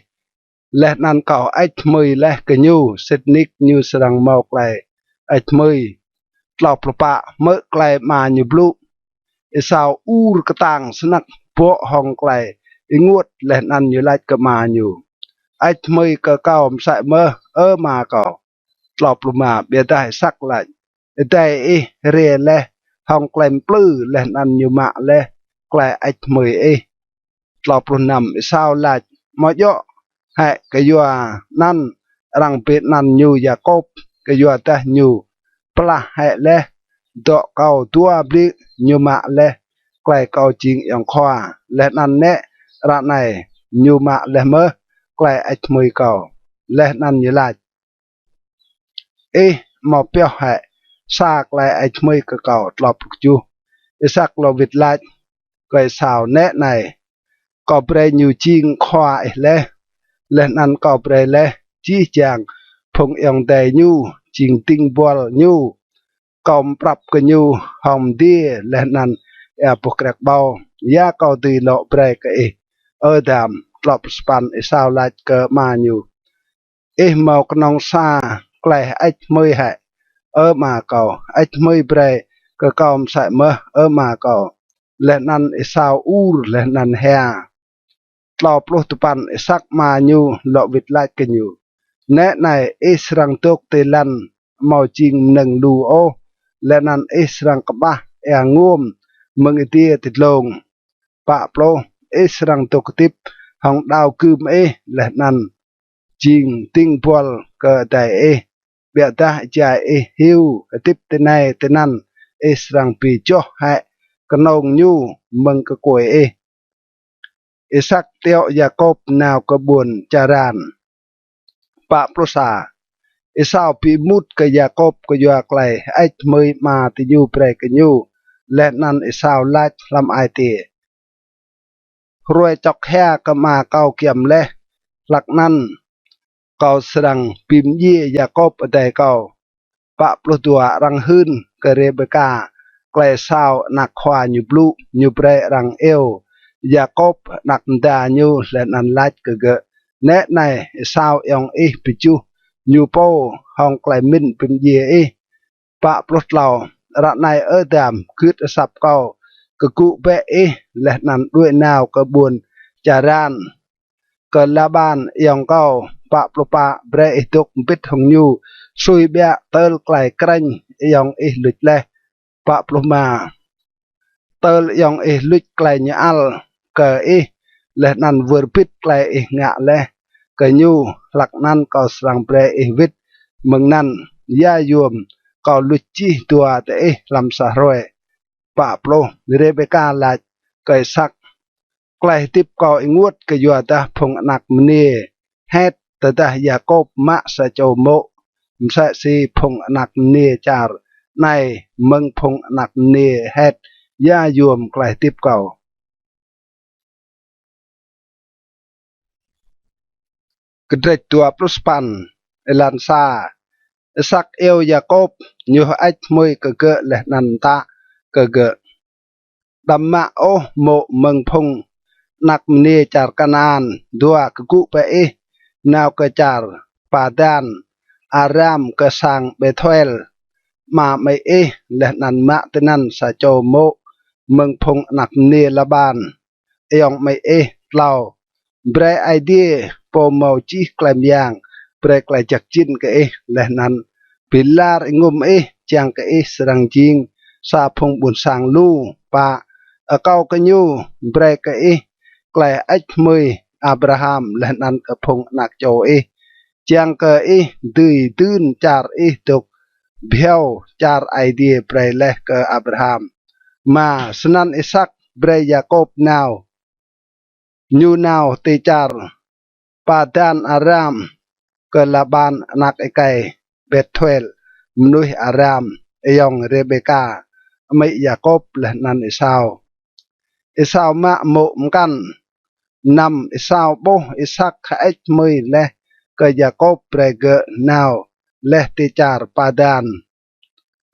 leh anăn kâo hơêč hmưi leh kơ ñu, sĭt nik ñu srăng mâo klei hơêč hmưi. Tlâo pluh pă. Hmư̆ klei ama ñu blŭ, Êsâo ur ktang snăk bŏ hŏng klei ênguôt, leh anăn ñu lač kơ ama ñu, Hơêč hmưi kơ kâo msĕ mơh, ơ ama kâo. Tlâo pluh êma. Ƀiădah Isăk lač, Adei ih hriê leh hŏng klei mplư, leh anăn ñu mă leh klei hơêč hmưi ih. Tlâo pluh năm. Êsâo lač, Amâo djŏ hĕ kyuanăn arăng bi anăn ñu Yakôp? Kyuadah ñu plah hĕ leh dŏ kâo dua bliư̆, ñu mă leh klei kâo jing ayŏng khua, leh anăn nĕ ară anei ñu mă leh mơh klei hơêč hmưi kâo. Leh anăn ñu lač, Ih amâo pioh hĕ sa klei hơêč hmưi kơ kâo? Tlâo pluh kjuh. Isăk lŏ wĭt lač kơ Êsâo, Nĕ anei, kâo brei ñu jing khua ih leh, leh anăn kâo brei leh jih jang phung ayŏng adei ñu, jing dĭng buăl ñu. Kâo mprăp kơ ñu hŏng mdiê leh anăn êa boh kriăk ƀâo. Ya kâo dưi lŏ brei kơ ih, ơ dam? Tlâo pluh sa păn. Êsâo lač kơ ama ñu, Ih mâo knŏng sa klei hơêč hmưi hĕ, ơ ama kâo? Hơêč hmưi brei kơ kâo msĕ mơh, ơ ama kâo. Leh anăn Êsâo ur leh anăn hia. Tlâo pluh dua păn. Isăk ama ñu lŏ wĭt lač kơ ñu, Nĕ anei, ih srăng dôk ti lăn amâo jing mnơ̆ng lu ôh, leh anăn ih srăng kƀah êa nguôm mơ̆ng adiê ti dlông. Pă pluh. Ih srăng dôk hdĭp hŏng đao gưm ih, leh anăn jing dĭng buăl kơ adei ih. Ƀiădah êjai ih hiu hdĭp tinei tinăn, ih srăng bi joh hĕ knông ñu mơ̆ng kkuê ih. Isăk tiŏ Yakôp nao kơ ƀuôn Čaran. Pă pluh sa. Êsâo bi êmut kơ Yakôp kyua klei hơêč hmưi ama diñu brei kơ ñu, leh anăn Êsâo lač hlăm ai tiê, Hruê čŏk hia kơ ama kâo giăm leh, hlăk anăn kâo srăng bi mdjiê Yakôp adei kâo. Pă pluh dua. Arăng hưn kơ Rêbêka klei Êsâo anak khua ñu blŭ, ñu brei arăng iêu Yakôp anak mda ñu, leh anăn lač kơ gơ̆, Nĕ anei, Êsâo ayŏng ih bi juh ñu pô hŏng klei mĭn bi mdjiê ih. Pă pluh tlâo. Ară anei, ơ dam, gưt asăp kâo kgŭ bĕ ih, leh anăn đuĕ nao kơ ƀuôn Čaran, kơ Laban ayŏng kâo. Pă pluh pă. Brei ih dôk mbĭt hŏng ñu sui ƀiă tơl klei krêñ ayŏng ih luč leh. Pă pluh êma. Tơl ayŏng ih luč klei ñu ăl kơ ih, leh anăn wơr bĭt klei ih ngă leh kơ ñu, hlăk anăn kâo srăng brei ih wĭt mơ̆ng anăn. Ya yuôm kâo luč jih dua diih hlăm sa hruê? Pă pluh. Rêbêka lač kơ Isăk, Klei hdĭp kâo ênguôt kyuadah phung anak mniê Het tơdah Yakôp mă sa čô mô̆ msĕ si phung anak mniê čar anei mơ̆ng phung anak mniê Het. Ya yuôm klei hdĭp kâo? Kdrêč dua pluh sa păn. Êlan sa. Isăk iêu Yakôp, ñu hơêč hmưi kơ gơ̆ leh anăn mtă kơ gơ̆, Đăm mă ôh mô̆ mơ̆ng phung anak mniê čar Kanaan. Dua. Kgŭ bĕ ih nao kơ čar Padan Aram kơ sang Bethuel, ama amĭ ih, leh anăn mă tinăn sa čô mô̆ mơ̆ng phung anak mniê Laban ayŏng amĭ ih. Tlâo. Brei Aê Diê, pô mâo jih klei myang, brei klei jăk jĭn kơ ih, leh anăn bi lar êngŭm ih, čiăng kơ ih srăng jing sa phung ƀuôn sang lu. Pă. Akâo kơ ñu brei kơ ih klei hơêč hmưi Abraham leh anăn kơ phung anak čô ih, čiăng kơ ih dưi dưn čar ih dôk bhiâo čar Aê Diê brei leh kơ Abraham. Êma. Snăn Isăk brei Yakôp nao. Ñu nao ti čar Padan Aram kơ Laban anak êkei Bethuel, mnuih Aram, ayŏng Rêbêka, amĭ Yakôp leh anăn Êsâo. Êsâo mă mô̆ mkăn. Năm. Êsâo ƀuh Isăk hơêč hmưi leh kơ Yakôp brei gơ̆ nao leh ti čar Padan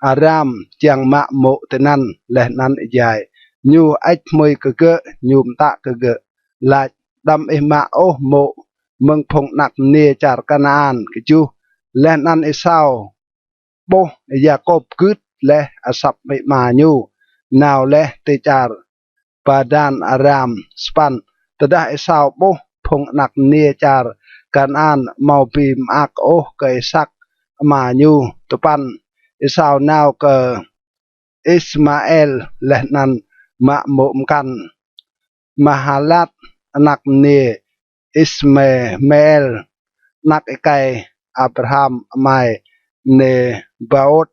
Aram čiăng mă mô̆ tinăn, leh anăn êjai ñu hơêč hmưi kơ gơ̆, ñu mtă kơ gơ̆, lač, Đăm ih mă ôh mô̆ mơ̆ng phung anak mniê čar Kanaan. Kjuh. Leh anăn Êsâo ƀuh Yakôp gưt leh asăp amĭ ama ñu nao leh ti čar Padan Aram. Sa păn. Tơdah Êsâo ƀuh phung anak mniê čar Kanaan amâo bi mơak ôh kơ Isăk ama ñu. Dua păn. Êsâo nao kơ Ismael leh anăn mă mô̆ mkăn Mahalat, anak mniê Ismael, anak êkei Abraham amai Nebaôt.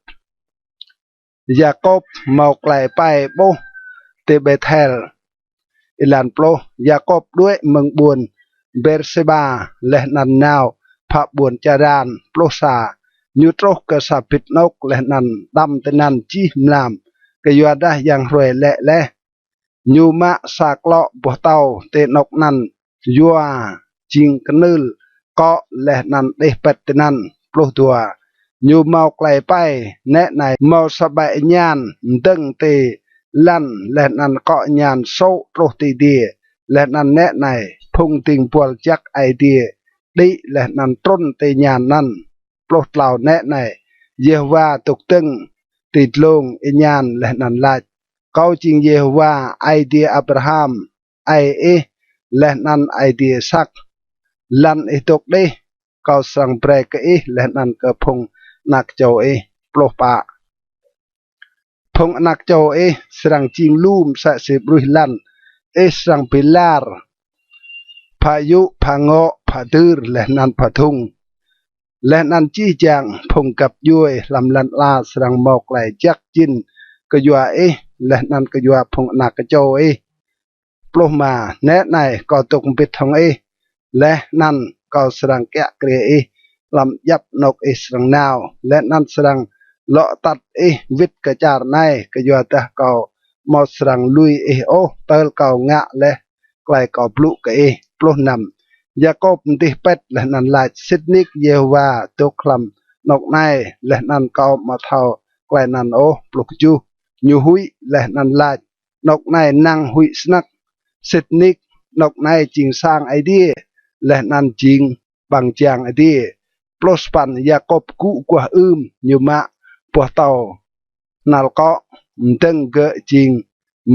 Yakôp mâo klei êpei ƀuh ti Bêthel. Êlan pluh. Yakôp đuĕ mơ̆ng ƀuôn Bêrsêba leh anăn nao phă ƀuôn Čaran. Pluh sa. Ñu truh kơ sa bĭt anôk leh anăn đăm tinăn jih mlam, kyuadah yang hruê lĕ leh. Ñu mă sa klŏ boh tâo ti anôk anăn yua jing knưl kŏ leh anăn đih pĭt tinăn. Pluh dua. Ñu mâo klei êpei, nĕ anei mâo sa ƀĕ êñan mdơ̆ng ti lăn leh anăn kŏ êñan sô̆ truh ti adiê, leh anăn nĕ anei phung dĭng buăl jăk Aê Diê đĭ leh anăn trŭn ti êñan anăn. Pluh tlâo. Nĕ anei Yêhôwa dôk dơ̆ng ti dlông êñan leh anăn lač: Kâo jing Yêhôwa, Aê Diê Abraham aê ih, leh anăn Aê Diê Isăk. Lăn ih dôk đih, kâo srăng brei kơ ih leh anăn kơ phung anak čô ih. Pluh pă. Phung anak čô ih srăng jing lu msĕ si ƀruih lăn, ih srăng bi lar phă yŭ, phă ngŏ, phă dưr, leh anăn phă dhŭng. Leh anăn jih jang phung găp djuê hlăm lăn ala srăng mâo klei jăk jĭn kyua ih leh anăn kyua phung anak čô ih. Pluh êma. Nĕ anei kâo dôk mbĭt hŏng ih, leh anăn kâo srăng kiă kriê ih hlăm djăp anôk ih srăng nao, leh anăn srăng lŏ atăt ih wĭt kơ čar anei, kyuadah kâo amâo srăng lui ih ôh tơl kâo ngă leh klei kâo blŭ kơ ih. Pluh năm. Yakôp mdih pĭt leh anăn lač: Sĭt nik Yêhôwa dôk hlăm anôk anei, leh anăn kâo amâo thâo klei anăn ôh. Pluh kjuh. Ñu huĭ leh anăn lač: Anôk anei năng huĭ snăk, sĭt nik anôk anei jing sang Aê Diê leh anăn jing ƀăng jang adiê. Pluh sa păn. Yakôp gŭ aguah ưm, ñu mă boh tâo hnal kŏ, mdơ̆ng gơ̆ jing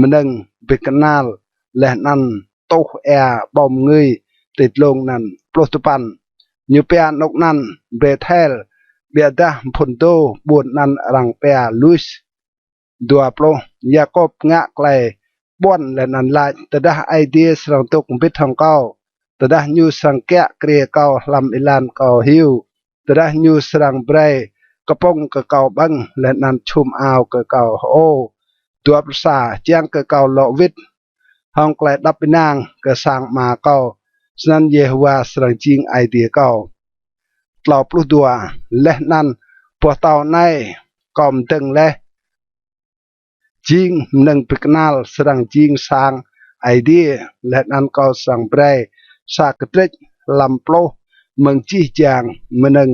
mnơ̆ng bi knal, leh anăn tuh êa ƀâo mngưi ti dlông anăn. Pluh dua păn. Ñu pia anôk anăn Bêthel, ƀiădah mphŭn dô ƀuôn anăn arăng pia Lus. Dua pluh. Yakôp ngă klei ƀuăn leh anăn lač: Tơdah Aê Diê srăng dôk mbĭt hŏng kâo, tơdah ñu srăng kiă kriê kâo hlăm êlan kâo hiu, tơdah ñu srăng brei kpŭng kơ kâo ƀơ̆ng leh anăn čhum ao kơ kâo hơô, dua pluh sa, čiăng kơ kâo lŏ wĭt hŏng klei êđăp ênang kơ sang ama kâo, snăn Yêhôwa srăng jing Aê Diê kâo. Tlâo pluh dua. Leh anăn boh tâo anei kâo mdơ̆ng leh jing mnơ̆ng bi knal srăng jing sang Aê Diê, leh anăn kâo srăng brei sa kdrêč hlăm pluh mơ̆ng jih jang mnơ̆ng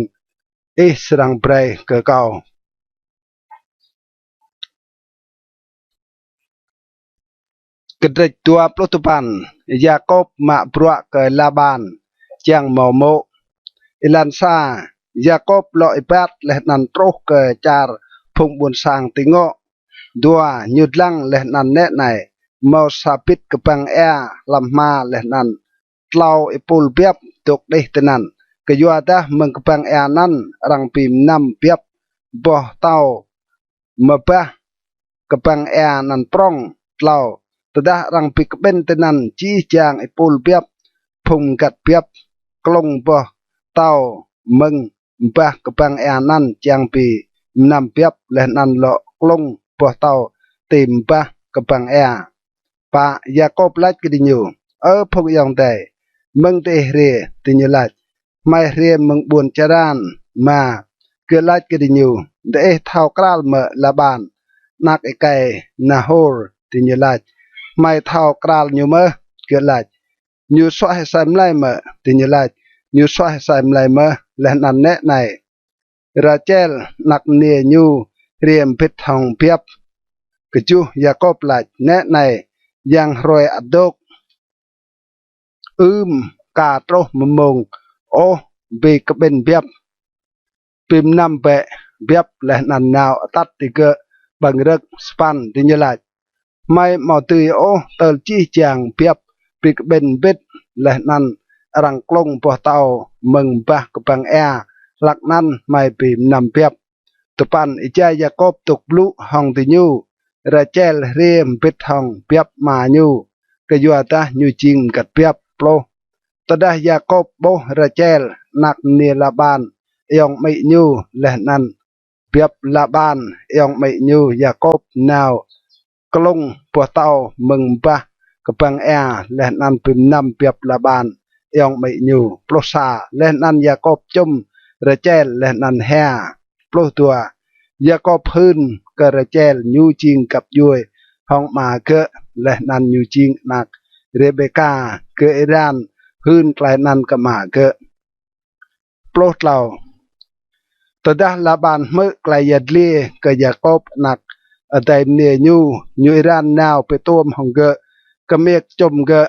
ih srăng brei kơ kâo. Kdrêč dua pluh dua păn. Yakôp mă bruă kơ Laban čiăng mâo mô̆. Êlan sa. Yakôp lŏ êbat leh anăn truh kơ čar phung ƀuôn sang ti ngŏ. Dua. Ñu dlăng leh anăn nĕ anei mâo sa bĭt kbăng êa hlăm hma leh anăn tlâo êpul biăp dôk đih tinăn, kyuadah mơ̆ng kbăng êa anăn arăng bi mnăm biăp boh tâo mbah kbăng êa anăn prŏng. Tlâo. Tơdah arăng bi kƀĭn tinăn, jih jang êpul biăp, phung mgăt biăp, klŭng boh tâo mơ̆ng mbah kbăng êa anăn čiăng bi mnăm biăp leh anăn lŏ klŭng boh tâo ti mbah kbăng êa. Pă. Yakôp lač kơ diñu: Ơ phung ayŏng adei, mơ̆ng diih hriê? Diñu lač: Hmei hriê mơ̆ng ƀuôn Čaran. Êma. Gơ̆ lač kơ diñu: Diih thâo kral mơ̆ Laban, anak êkei Nahôr? Diñu lač: Hmei thâo kral ñu mơh. Gơ̆ lač: Ñu suaih asei mlei mơ̆? Diñu lač: Ñu suaih asei mlei mơh. Leh anăn nĕ anei Račel anak mniê ñu hriê mbĭt hŏng biăp. Kjuh. Yakôp lač: Nĕ anei yang hruê ăt dôk ưm ka truh mmông ôh, bi kƀĭn biăp, bi mnăm bĕ biăp leh anăn nao atăt digơ̆ ƀơ̆ng rơ̆k. Sa păn. Diñu lač: Hmei amâo dưi ôh tơl jih jang biăp bi kƀĭn mbĭt leh anăn arăng klŭng boh tâo mơ̆ng mbah kbăng êa, hlăk anăn hmei bi mnăm biăp. Dua păn. Êjai Yakôp dôk blŭ hŏng diñu, Račel hriê mbĭt hŏng biăp ama ñu, kyuadah ñu jing mgăt biăp. Pluh. Tơdah Yakôp ƀuh Račel anak mniê Laban ayŏng amĭ ñu leh anăn biăp Laban ayŏng amĭ ñu, Yakôp nao klŭng boh tâo mơ̆ng mbah kbăng êa leh anăn bi mnăm biăp Laban ayŏng amĭ ñu. Pluh sa. Leh anăn Yakôp čŭm Račel leh anăn hia. Pluh dua. Yakôp hưn kơ Račel ñu jing găp djuê hŏng ama gơ̆, leh anăn ñu jing anak Rêbêka. Gơ̆ êran hưn klei anăn kơ ama gơ̆. Pluh tlâo. Tơdah Laban hmư̆ klei yăl dliê kơ Yakôp anak adei mniê ñu, ñu êran nao bi tuôm hŏng gơ̆, kmiêk čŭm gơ̆,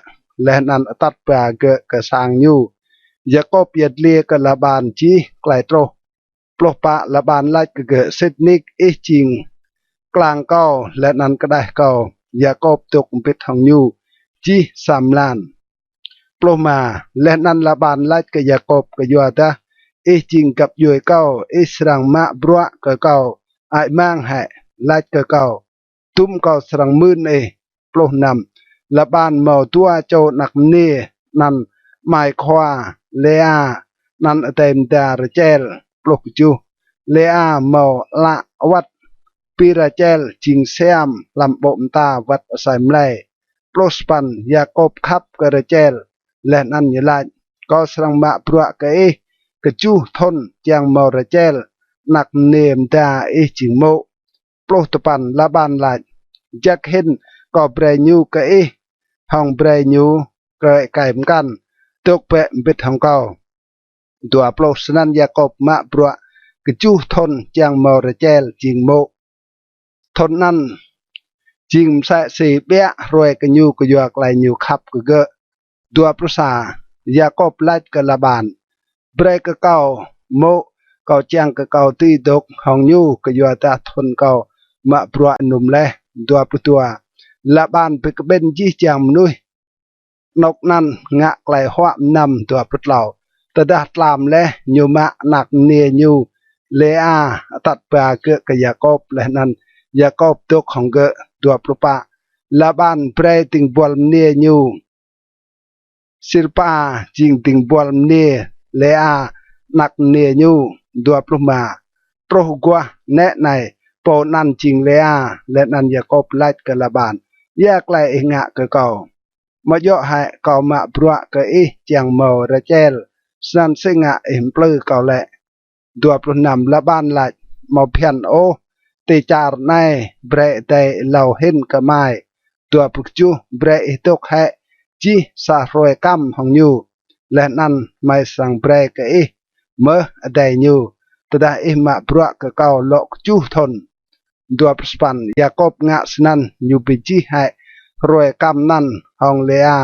leh anăn atăt ba gơ̆ kơ sang ñu. Yakôp yăl dliê kơ Laban jih klei truh. Pluh pă. Laban lač kơ gơ̆, Sĭt nik ih jing klang kâo leh anăn kđeh kâo. Yakôp dôk mbĭt hŏng ñu jih sa mlan. Pluh êma. Leh anăn Laban lač kơ Yakôp, Kyuadah ih jing găp djuê kâo, ih srăng mă bruă kơ kâo hơăi mang hĕ? Lač kơ kâo, dŭm kâo srăng mưn ih. Pluh năm. Laban mâo dua čô anak mniê, anăn amai khua Lêa, anăn adei mda Račel. Pluh kjuh. Lêa mâo ală awăt, bi Račel jing siam hlăm ƀô̆ mta wăt asei mlei. Pluh sa păn. Yakôp khăp kơ Račel leh anăn ñu lač, Kâo srăng mă bruă kơ ih kjuh thŭn čiăng mâo Račel anak mniê mda ih jing mô̆. Pluh dua păn. Laban lač, Jăk hĭn, kâo brei ñu kơ ih hŏng brei ñu kơ êkei mkăn. Dôk bĕ mbĭt hŏng kâo. Dua pluh. Snăn Yakôp mă bruă kjuh thŭn čiăng mâo Račel jing mô̆. Thŭn anăn jing msĕ si ƀiă hruê kơ ñu kyua klei ñu khăp kơ gơ̆. Dua pluh sa. Yakôp lač kơ Laban, Brei kơ kâo mô̆, kâo čiăng kơ kâo dưi dôk hŏng ñu, kyuadah thŭn kâo mă bruă ênŭm leh. Dua pluh dua. Laban bi kƀĭn jih jang mnuih anôk anăn ngă klei huă mnăm. Dua pluh tlâo. Tơdah tlam leh, ñu mă anak mniê ñu Lêa atăt ba gơ̆ kơ Yakôp, leh anăn Yakôp dôk hŏng gơ̆. Dua pluh pă. Laban brei dĭng buăl mniê ñu Silpa jing dĭng buăl mniê Lêa anak mniê ñu. Dua pluh êma. Truh aguah nĕ anei, pô anăn jing Lêa. Leh anăn Yakôp lač kơ Laban, Ya klei ih ngă kơ kâo? Amâo djŏ hĕ kâo mă bruă kơ ih čiăng mâo Račel, snăn si ngă ih mplư kâo lĕ? Dua pluh năm. Laban lač, Amâo bhiăn ôh, ti čar anei brei adei êlâo hĭn kơ amai. Dua pluh kjuh. Brei ih dôk hĕ jih sa hruê kăm hŏng ñu, leh anăn hmei srăng brei kơ ih mơh adei ñu, tơdah ih mă bruă kơ kâo lŏ kjuh thŭn. Dua pluh sa păn. Yakôp ngă snăn, ñu bi jih hĕ hruê kăm anăn hŏng Lêa,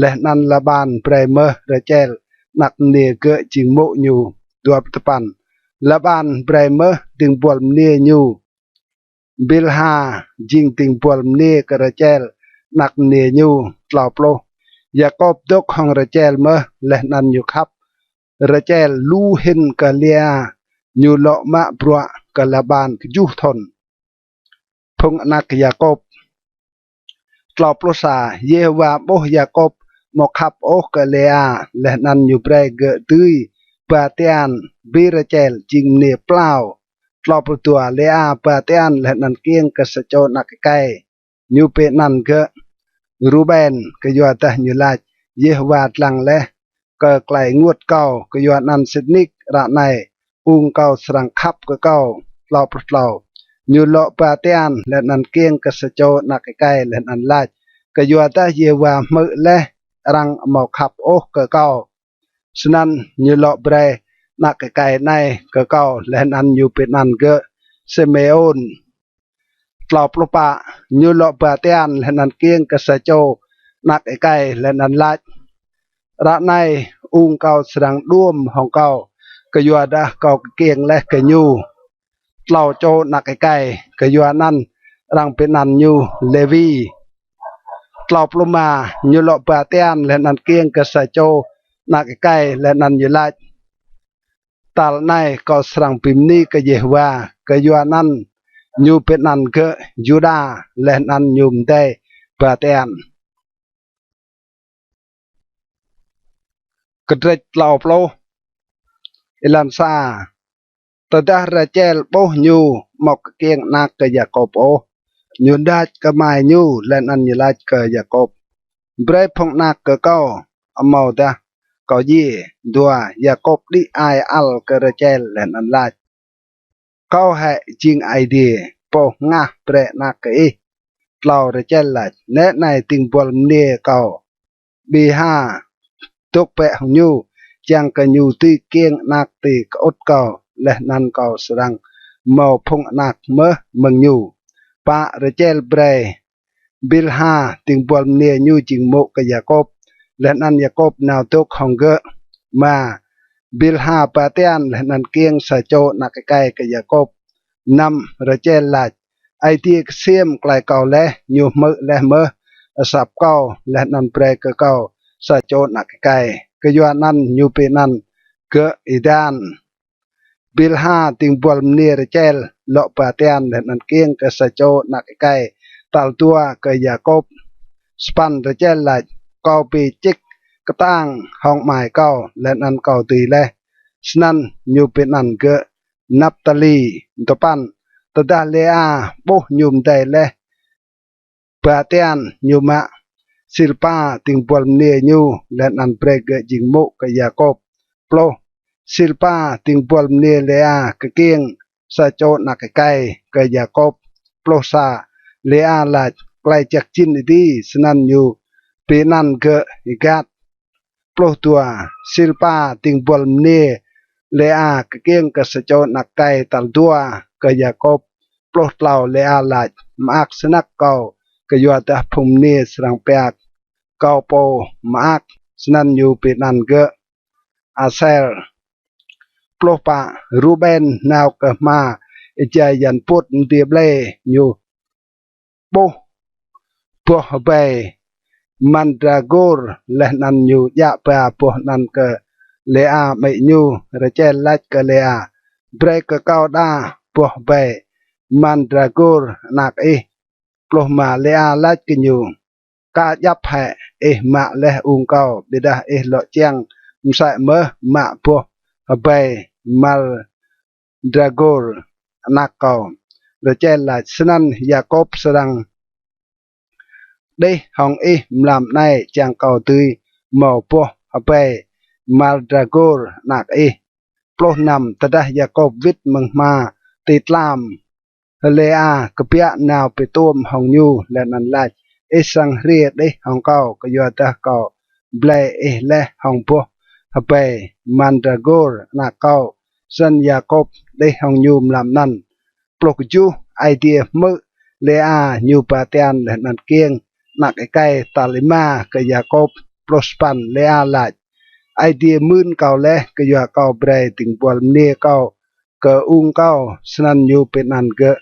leh anăn Laban brei mơh Račel anak mniê gơ̆ jing mô̆ ñu. Dua pluh dua păn. Laban brei mơh dĭng buăl mniê ñu Bilha jing dĭng buăl mniê kơ Račel anak mniê ñu. Tlâo pluh. Yakôp dôk hŏng Račel mơh, leh anăn ñu khăp Račel lu hĭn kơ Lêa, ñu lŏ mă bruă kơ Laban kjuh thŭn. Phung anak Yakôp. Tlâo pluh sa. Yêhôwa ƀuh Yakôp amâo khăp ôh kơ Lêa, leh anăn ñu brei gơ̆ dưi ba tian bi Račel jing mniê plao. Tlâo pluh dua. Lêa ba tian leh anăn kkiêng kơ sa čô anak êkei, ñu bi anăn gơ̆ Ruben, kyuadah ñu lač, Yêhôwa dlăng leh kơ klei ênguôt kâo, kyuanăn sĭt nik ară anei ung kâo srăng khăp kơ kâo. Tlâo pluh tlâo. Ñu lŏ ba tian leh anăn kkiêng kơ sa čô anak êkei leh anăn lač, Kyuadah Yêhôwa hmư̆ leh arăng amâo khăp ôh kơ kâo, snăn ñu lŏ brei anak êkei anei kơ kâo. Leh anăn ñu bi anăn gơ̆ Simêôn. Tlâo pluh pă. Ñu lŏ ba tian leh anăn kkiêng kơ sa čô anak êkei leh anăn lač, Ară anei ung kâo srăng đuôm hŏng kâo, kyuadah kâo kkiêng leh kơ ñu tlâo čô anak êkei, kyuanăn arăng bi anăn ñu Lêwi. Tlâo pluh êma. Ñu lŏ ba tian leh anăn kkiêng kơ sa čô anak êkei leh anăn ñu lač: Tal anei kâo srăng bi mni kơ Yêhôwa, kyuanăn ñu bi anăn gơ̆ Yuđa, leh anăn ñu mdei ba tian. Kdrêč tlâo pluh. Êlan sa. Tơdah Rachel ƀuh ñu amâo kkiêng anak kơ Yakôp ôh, ñu đač kơ amai ñu leh anăn ñu lač kơ Yakôp: Brei phung anak kơ kâo, amâodah kâo djiê. Dua. Yakôp đĭ ai ăl kơ Rachel leh anăn lač: Kâo hĕ jing Aê Diê, pô hngah brei anak kơ ih. Tlâo. Rachel lač: Nĕ anei dĭng buăl mniê kâo Bilha dôk bĕ hŏng ñu, čiăng kơ ñu dưi kkiêng anak ti kơŭt kâo, leh anăn kâo srăng mâo phung anak mơh mơ̆ng ñu. Pă. Rachel brei Bilha dĭng buăl mniê ñu jing mô̆ kơ Yakôp, leh anăn Yakôp nao dôk hŏng gơ̆. Êma. Bilha ba tian leh anăn kkiêng sa čô anak êkei kơ Yakôp. Năm. Rachel lač: Aê Diê ksiêm klei kâo leh, ñu hmư̆ leh mơh asăp kâo leh anăn brei kơ kâo sa čô anak êkei, kyuanăn ñu bi anăn gơ̆ Êđan. Bilha dĭng buăl mniê Rachel lŏ ba tian leh anăn kkiêng kơ sa čô anak êkei tal dua kơ Yakôp. Sa păn. Rachel lač: Kâo bi čĭk ktang hŏng amai kâo, leh anăn kâo dưi leh. Snăn ñu bi anăn gơ̆ Naptali. Dua păn. Tơdah Lêa ƀuh ñu mdei leh ba tian, ñu mă Silpa dĭng buăl mniê ñu leh anăn brei gơ̆ jing mô̆ kơ Yakôp. Pluh. Silpa dĭng buăl mniê Lêa kkiêng sa čô anak êkei kơ Yakôp. Pluh sa. Lêa lač: Klei jăk jĭn êdi. Snăn ñu bi anăn gơ̆ Gad. Pluh dua. Silpa dĭng buăl mniê Lêa kkiêng kơ sa čô anak êkei tal dua kơ Yakôp. Pluh tlâo. Lêa lač: Mơak snăk kâo, kyuadah phung mniê srăng pia kâo pô mơak. Snăn ñu bi anăn gơ̆ Aser. Pluh pă. Ruben nao kơ hma êjai yan puôt mdiê ƀlê, ñu ƀuh boh hbei mandragôr, leh anăn ñu djă ba boh anăn kơ Lêa amĭ ñu. Rachel lač kơ Lêa: Brei kơ kâo đa boh hbei mandragôr anak ih. Pluh êma. Lêa lač kơ ñu: Ka djăp hĕ ih mă leh ung kâo, ƀiădah ih lŏ čiăng msĕ mơh mă boh hbei mandragôr anak kâo. Rachel lač: Snăn Yakôp srăng đih hŏng ih mlam anei, čiăng kâo dưi mâo boh hbei mandragôr anak ih. Pluh năm. Tơdah Yakôp wĭt mơ̆ng hma ti tlam, Lêa kbiă nao bi tuôm hŏng ñu leh anăn lač: Ih srăng hriê đih hŏng kâo, kyuadah kâo blei ih leh hŏng boh hbei mandragôr anak kâo. Snăn Yakôp đih hŏng ñu mlam anăn. Pluh kjuh. Aê Diê hmư̆ Lêa ñu ba tian leh anăn kkiêng anak êkei tal êma kơ Yakôp. Pluh sa păn. Lêa lač: Aê Diê mưn kâo leh, kyua kâo brei dĭng buăl mniê kâo kơ ung kâo. Snăn ñu bi anăn gơ̆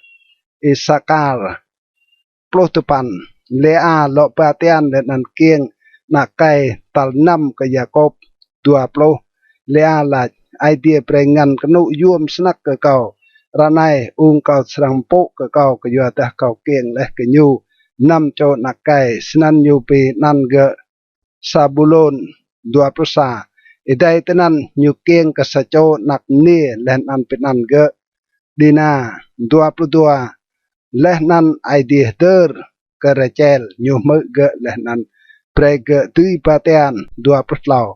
Isakar. Pluh dua păn. Lêa lŏ ba tian leh anăn kkiêng anak êkei tal năm kơ Yakôp. Dua pluh. Lêa lač: Aê Diê brei ngăn knŭ yuôm snăk kơ kâo. Ară anei ung kâo srăng mpŭ kơ kâo, kyuadah kâo kkiêng leh kơ ñu năm čô anak êkei. Snăn ñu bi anăn gơ̆ Sabulôn. Dua pluh sa. Êdei tinăn ñu kkiêng kơ sa čô anak mniê leh anăn bi anăn gơ̆ Dina. Dua pluh dua. Leh anăn Aê Diê hdơr kơ Rachel, ñu hmư̆ gơ̆ leh anăn brei gơ̆ dưi ba tian. Dua pluh tlâo.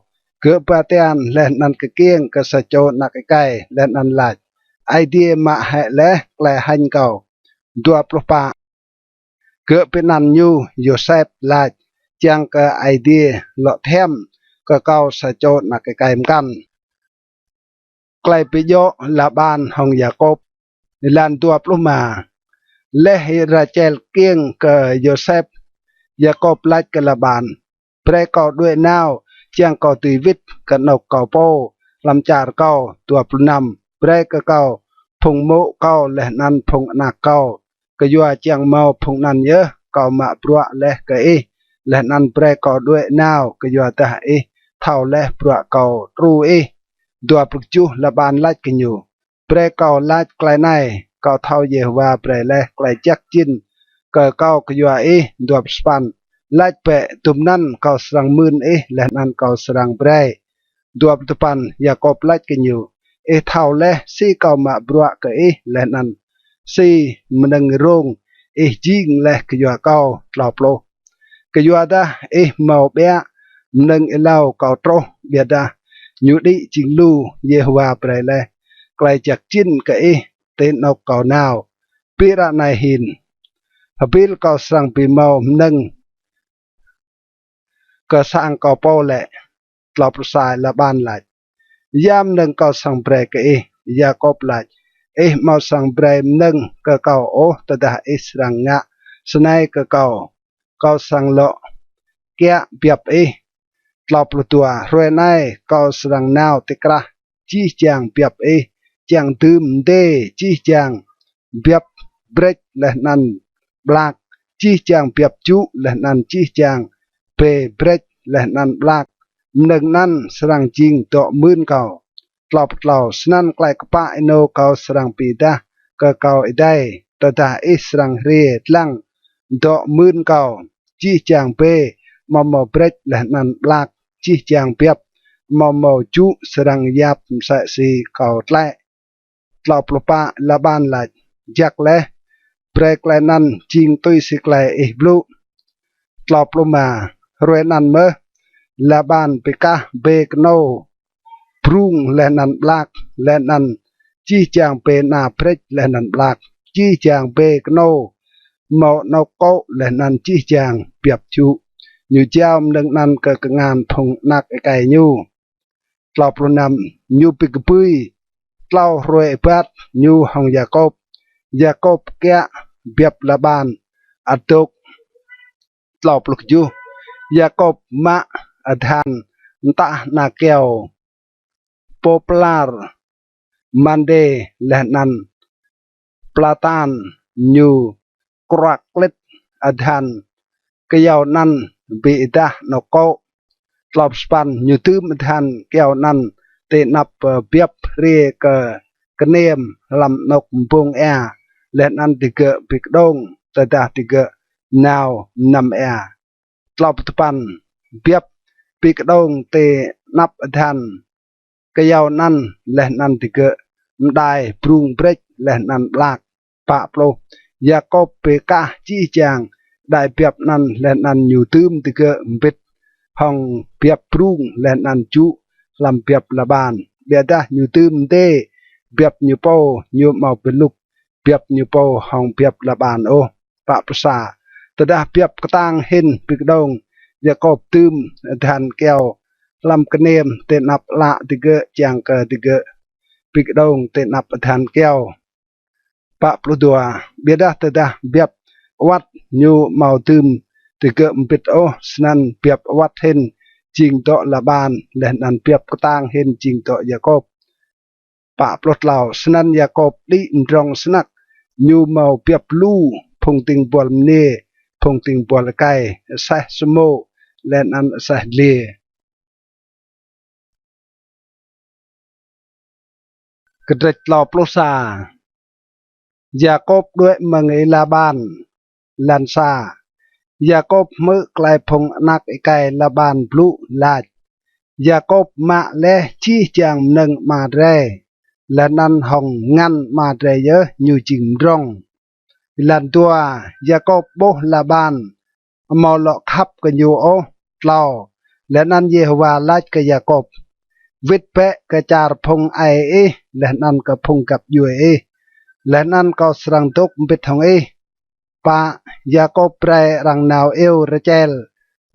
Gơ̆ ba tian leh anăn kkiêng kơ sa čô anak êkei leh anăn lač: Aê Diê mă hĕ leh klei hêñ kâo. Dua pluh pă. Gơ̆ bi anăn ñu Yôsep, lač: Čiăng kơ Aê Diê lŏ thiăm kơ kâo sa čô anak êkei mkăn. Klei bi djŏ Laban hŏng Yakôp. Êlan dua pluh êma. Leh Rachel kkiêng kơ Yôsep, Yakôp lač kơ Laban: Brei kâo đuĕ nao čiăng kâo dưi wĭt kơ anôk kâo pô hlăm čar kâo. Dua pluh năm. Brei kơ kâo phung mô̆ kâo leh anăn phung anak kâo, kyua čiăng mâo phung anăn yơh kâo mă bruă leh kơ ih, leh anăn brei kâo đuĕ nao, kyuadah ih thâo leh bruă kâo đru ih. Dua pluh kjuh. Laban lač kơ ñu: Brei kâo lač klei anei, kâo thâo Yêhôwa brei leh klei jăk jĭn kơ kâo kyua ih. Dua pluh sa păn. Lač bĕ, dŭm anăn kâo srăng mưn ih leh anăn kâo srăng brei. Dua pluh dua păn. Yakôp lač kơ ñu: Ih thâo leh si kâo mă bruă kơ ih leh anăn si mnơ̆ng rông ih jing leh kyua kâo. Tlâo pluh. Kyuadah ih mâo ƀiă mnơ̆ng êlâo kâo truh, ƀiădah ñu đĭ jing lu. Yêhôwa brei leh klei jăk jĭn kơ ih ti anôk kâo nao. Bi ară anei hin, hbĭl kâo srăng bi mâo mnơ̆ng kơ sang kâo pô lĕ? Tlâo pluh sa. Laban lač: Ya mnơ̆ng kâo srăng brei kơ ih? Yakôp lač: Ih amâo srăng brei mnơ̆ng kơ kâo ôh tơdah ih srăng ngă snei kơ kâo, kâo srăng lŏ kiă biăp ih. Tlâo pluh dua. Hruê anei kâo srăng nao ti krah jih jang biăp ih, čiăng dưm mdê jih jang biăp brêč leh anăn ƀlak, jih jang biăp jŭ leh anăn jih jang bê brêč leh anăn ƀlak. Mnơ̆ng anăn srăng jing dŏ mưn kâo. Tlâo pluh tlâo. Snăn klei kpă ênô kâo srăng bi êdah kơ kâo êdei, tơdah ih srăng hriê dlăng dŏ mưn kâo. Jih jang bê amâo mâo brêč leh anăn ƀlak, jih jang biăp amâo mâo jŭ srăng yap msĕ si kâo tlĕ. Tlâo pluh pă. Laban lač: Jăk leh, brei klei anăn jing tui si klei ih blŭ. Tlâo pluh êma. Hruê anăn mơh Laban bi kah bê knô brung leh anăn ƀlak, leh anăn jih jang bê ana brêč leh anăn ƀlak, jih jang bê knô mâo anôk kô̆ leh anăn jih jang biăp jŭ. Ñu jao mnơ̆ng anăn kơ kngan phung anak êkei ñu. Tlâo pluh năm. Ñu bi kbưi tlâo hruê êbat ñu hŏng Yakôp. Yakôp kiă biăp Laban ăt dôk. Tlâo pluh kjuh. Yakôp mă adhan mtah ana kyâo pôplar, mandê leh anăn platan. Ñu kruă klĭt adhan kyâo anăn bi êdah anôk kô̆. Tlâo pluh sa păn. Ñu dưm adhan kyâo anăn ti anăp, ơ, biăp hriê kơ kniêm hlăm anôk mbông êa, leh anăn digơ̆ bi kđông tơdah digơ̆ nao mnăm êa. Tlâo pluh dua păn. Biăp bi kđông ti anăp adhan kyâo anăn leh anăn digơ̆ mđai brung brêč leh anăn ƀlak. Pă pluh. Yakôp bi kah jih jang đai biăp anăn leh anăn ñu dưm digơ̆ mbĭt hŏng biăp brung leh anăn jŭ hlăm biăp Laban. Ƀiădah ñu dưm mdê biăp ñu pô, ñu amâo bi lŭk biăp ñu pô hŏng biăp Laban ôh. Pă pluh sa. Tơdah biăp ktang hĭn bi kđông, Yakôp dưm adhan kyâo hlăm kniêm ti anăp ală digơ̆ čiăng kơ digơ̆ bi kđông ti anăp adhan kyâo. Pă pluh dua. Ƀiădah tơdah biăp awăt ñu amâo dưm digơ̆ mbĭt ôh, snăn biăp awăt hĭn jing dŏ Laban, leh anăn biăp ktang hĭn jing dŏ Yakôp. Pă pluh tlâo. Snăn Yakôp đĭ mdrŏng snăk, ñu mâo biăp lu phung dĭng buăl mniê, phung dĭng buăl êkei, aseh samô, leh anăn aseh dliê. Kdrêč tlâo pluh sa. Yakôp đuĕ mơ̆ng Y-Laban. Êlan sa. Yakôp hmư̆ klei phung anak êkei Laban blŭ lač. Yakôp mă leh jih jang mnơ̆ng ama drei, leh anăn hŏng ngăn ama drei yơh ñu jing mdrŏng. Êlan dua. Yakôp ƀuh Laban amâo lŏ khăp kơ ñu ôh. Tlâo. Leh anăn Yêhôwa lač kơ Yakôp: Wĭt bĕ kơ čar phung aê ih leh anăn kơ phung găp djuê ih, leh anăn kâo srăng dôk mbĭt hŏng ih. Pă. Yakôp brei arăng nao iêu Rachel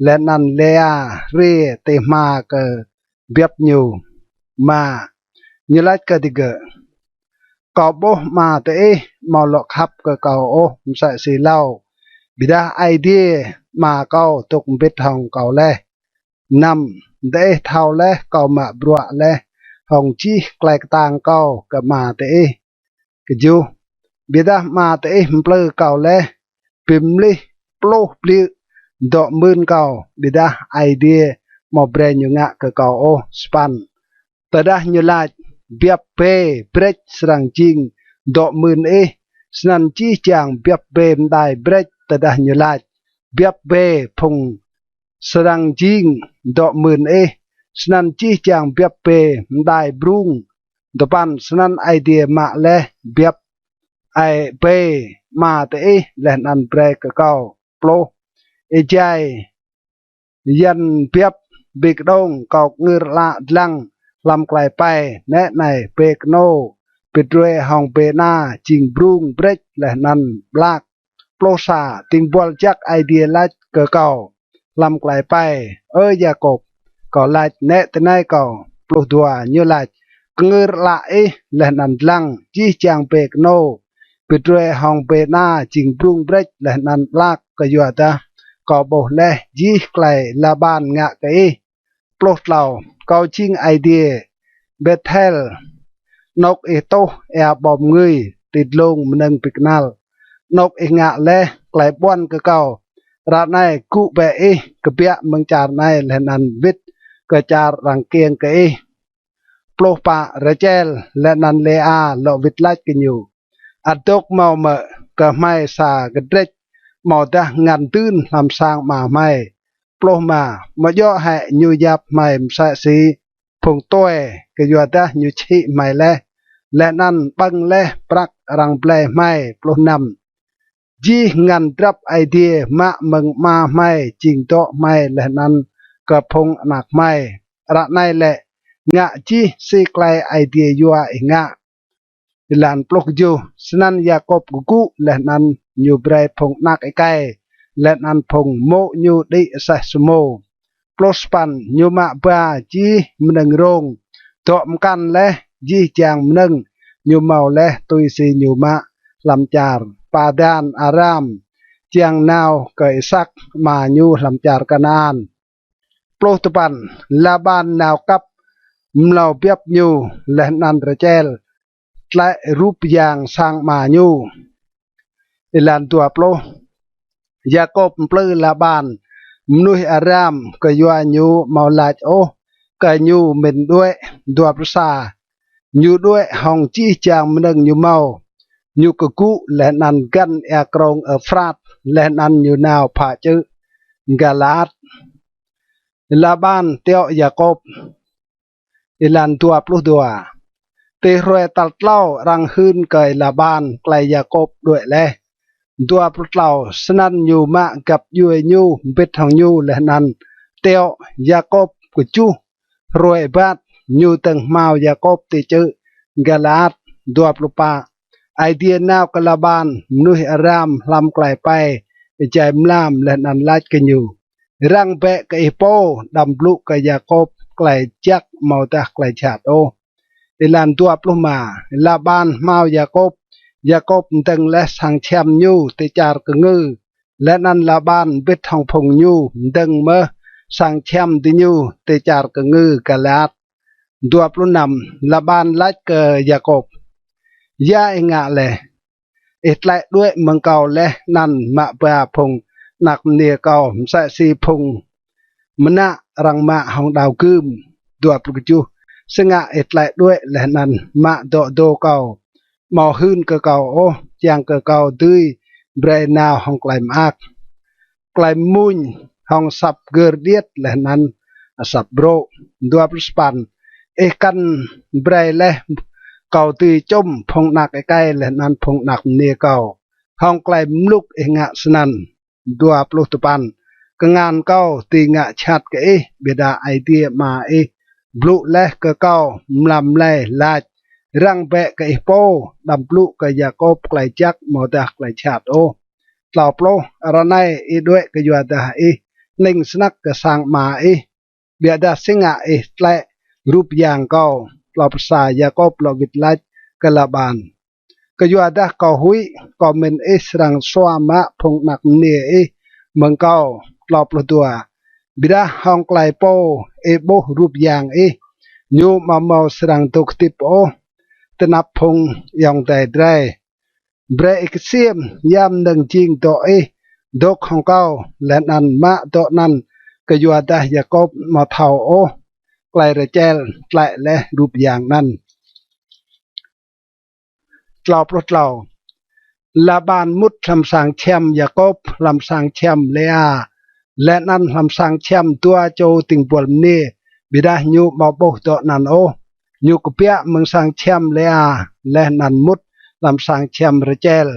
leh anăn Lêa hriê ti hma kơ biăp ñu. Êma. Ñu lač kơ digơ̆: Kâo ƀuh ama diih amâo lŏ khăp kơ kâo ôh msĕ si êlâo, ƀiădah Aê Diê ama kâo dôk mbĭt hŏng kâo leh. Năm, diih thâo leh kâo mă bruă leh hŏng jih klei ktang kâo kơ ama diih. Kjuh, ƀiădah ama diih mplư kâo leh bi mlih pluh bliư̆ dŏ mưn kâo, ƀiădah Aê Diê amâo brei ñu ngă kơ kâo ôh. Sa păn, tơdah ñu lač, biăp bê brêč srăng jing dŏ mưn ih, snăn jih jang biăp bê mđai brêč. Tơdah ñu lač, biăp bê phung srăng jing dŏ mưn ih, snăn jih jang biăp bê mđai brung. Dua păn, snăn Aê Diê mă leh biăp ai bê ama diih leh anăn brei kơ kâo. Pluh, êjai yan biăp bi kđông kâo kngưr ală dlăng hlăm klei êpei, nĕ anei bê knô bi druê hŏng bê ana jing brung brêč leh anăn ƀlak. Pluh sa, dĭng buăl jăk Aê Diê lač kơ kâo hlăm klei êpei, Ơ Yakôp. Kâo lač, nĕ tinei kâo. Pluh dua, ñu lač, kngưr ală ih leh anăn dlăng, jih jang bê knô bi druê hŏng bê ana jing brung brêč leh anăn ƀlak, kyuadah kâo ƀuh leh jih klei Laban ngă kơ ih. Pluh tlâo, kâo jing Aê Diê Bêthel, anôk ih tuh êa ƀâo mngưi ti dlông mnơ̆ng bi knăl, anôk ih ngă leh klei ƀuăn kơ kâo. Ară anei gŭ bĕ ih kbiă mơ̆ng čar anei leh anăn wĭt kơ čar arăng kkiêng kơ ih. Pluh pă, Rachel leh anăn Lêa lŏ wĭt lač kơ ñu, ăt dôk mâo mơ̆ kơ hmei sa kdrêč amâodah ngăn dưn hlăm sang ama hmei? Pluh êma, amâo djŏ hĕ ñu yap hmei msĕ si phung tue, kyuadah ñu čhĭ hmei leh, leh anăn ƀơ̆ng leh prăk arăng blei hmei? Pluh năm, jih ngăn drăp Aê Diê mă mơ̆ng ama hmei jing dŏ hmei leh anăn kơ phung anak hmei. Ară anei lĕ, ngă jih si klei Aê Diê yua ih ngă. Êlan pluh kjuh, snăn Yakôp kgŭ leh anăn ñu brei phung anak êkei leh anăn phung mô̆ ñu đĭ aseh samô. Pluh sa păn, ñu mă ba jih mnơ̆ng rông, dŏ mkăn leh jih jang mnơ̆ng ñu mâo leh tui si ñu mă hlăm čar Padan Aram, čiăng nao kơ Isăk ama ñu hlăm čar Kanaan. Pluh dua păn, Laban nao kăp mlâo biăp ñu, leh anăn Rachel tlĕ rup yang sang ama ñu. Êlan dua pluh, Yakôp mplư Laban mnuih Aram kyua ñu amâo lač ôh kơ ñu mĭn đuĕ. Dua pluh sa, ñu đuĕ hŏng jih jang mnơ̆ng ñu mâo, ñu kgŭ leh anăn găn êa krông Êphrat, leh anăn ñu nao phă čư̆ Galaat. Laban tiŏ Yakôp. Êlan dua pluh dua, ti hruê tal tlâo arăng hưn kơ Laban klei Yakôp đuĕ leh. Dua pluh tlâo, snăn ñu mă găp djuê ñu mbĭt hŏng ñu leh anăn tiŏ Yakôp kjuh hruê êbat, ñu dơ̆ng hmao Yakôp ti čư̆ Galaat. Dua pluh pă, Aê Diê nao kơ Laban mnuih Aram hlăm klei êpei êjai mlam leh anăn lač kơ ñu, răng bĕ kơ ih pô, đăm blŭ kơ Yakôp klei jăk amâodah klei jhat ôh. Êlan dua pluh êma, Laban hmao Yakôp, Yakôp mdơ̆ng leh sang čhiăm ñu ti čar kngư, leh anăn Laban mbĭt hŏng phung ñu mdơ̆ng mơh sang čhiăm diñu ti čar kngư Galaat. Dua pluh năm, Laban lač kơ Yakôp, ya ih ngă leh? Ih tlĕ đuĕ mơ̆ng kâo leh anăn mă ba phung anak mniê kâo msĕ si phung mnă arăng mă hŏng đao gưm. Dua pluh kjuh, si ngă ih tlĕ đuĕ leh anăn mă dŏ dô kâo, amâo hưn kơ kâo ôh, čiăng kơ kâo dưi brei nao hŏng klei mơak, klei mmuñ, hŏng asăp gơr điêt leh anăn asăp brô̆? Dua pluh sa păn, ih kăn brei leh kâo dưi čŭm phung anak êkei leh anăn phung anak mniê kâo hŏng klei mluk ih ngă snăn. Dua pluh dua păn, kngan kâo dưi ngă jhat kơ ih, ƀiădah Aê Diê ama ih blŭ leh kơ kâo mlam mlei lač, răng bĕ kơ ih pô, đăm blŭ kơ Yakôp klei jăk amâodah klei jhat ôh. Tlâo pluh, ară anei ih đuĕ kyuadah ih hnĭng snăk kơ sang ama ih, ƀiădah si ngă ih tlĕ rup yang kâo? Tlâo pluh sa, Yakôp lŏ wĭt lač kơ Laban, kyuadah kâo huĭ kâo mĭn ih srăng sua mă phung anak mniê ih mơ̆ng kâo. Tlâo pluh dua, Ƀiădah hŏng klei pô ih ƀuh rup yang ih, ñu amâo mâo srăng dôk hdĭp ôh ti anăp phung ayŏng adei drei. Brei ih ksiêm ya mnơ̆ng jing dŏ ih dôk hŏng kâo, leh anăn mă dŏ anăn, kyuadah Yakôp amâo thâo ôh klei Rachel tlĕ leh rup yang anăn. Tlâo pluh tlâo. Laban mŭt hlăm sang čhiăm Yakôp, hlăm sang čhiăm Lêa, leh anăn hlăm sang čhiăm dua čô dĭng buăl mniê, ƀiădah ñu amâo ƀuh dŏ anăn ôh. Ñu kbiă mơ̆ng sang čhiăm Lêa, leh anăn mŭt hlăm sang čhiăm Rachel.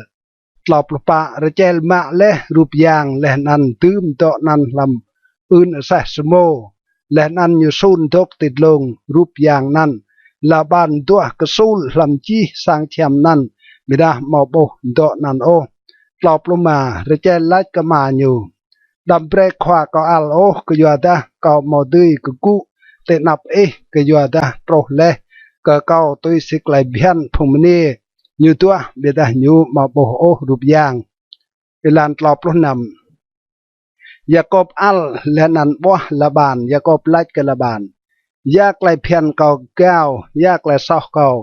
Tlâo pluh pă. Rachel mă leh rup yang leh anăn dưm dŏ anăn hlăm ưn aseh samô, leh anăn ñu sun dôk ti dlông rup yang anăn. Laban duah ksul hlăm jih sang čhiăm anăn, ƀiădah amâo ƀuh dŏ anăn ôh. Tlâo pluh êma. Rachel lač kơ ama ñu: Đăm brei khua kâo ăl ôh, kyuadah kâo amâo dưi kgŭ ti anăp ih, kyuadah truh leh kơ kâo tui si klei bhiăn phung mniê, ñu duah, ƀiădah ñu amâo ƀuh ôh rup yang. Êlan tlâo pluh năm. Yakôp ăl leh anăn ƀuah Laban. Yakôp lač kơ Laban: Ya klei bhiăn kâo gao, ya klei soh kâo,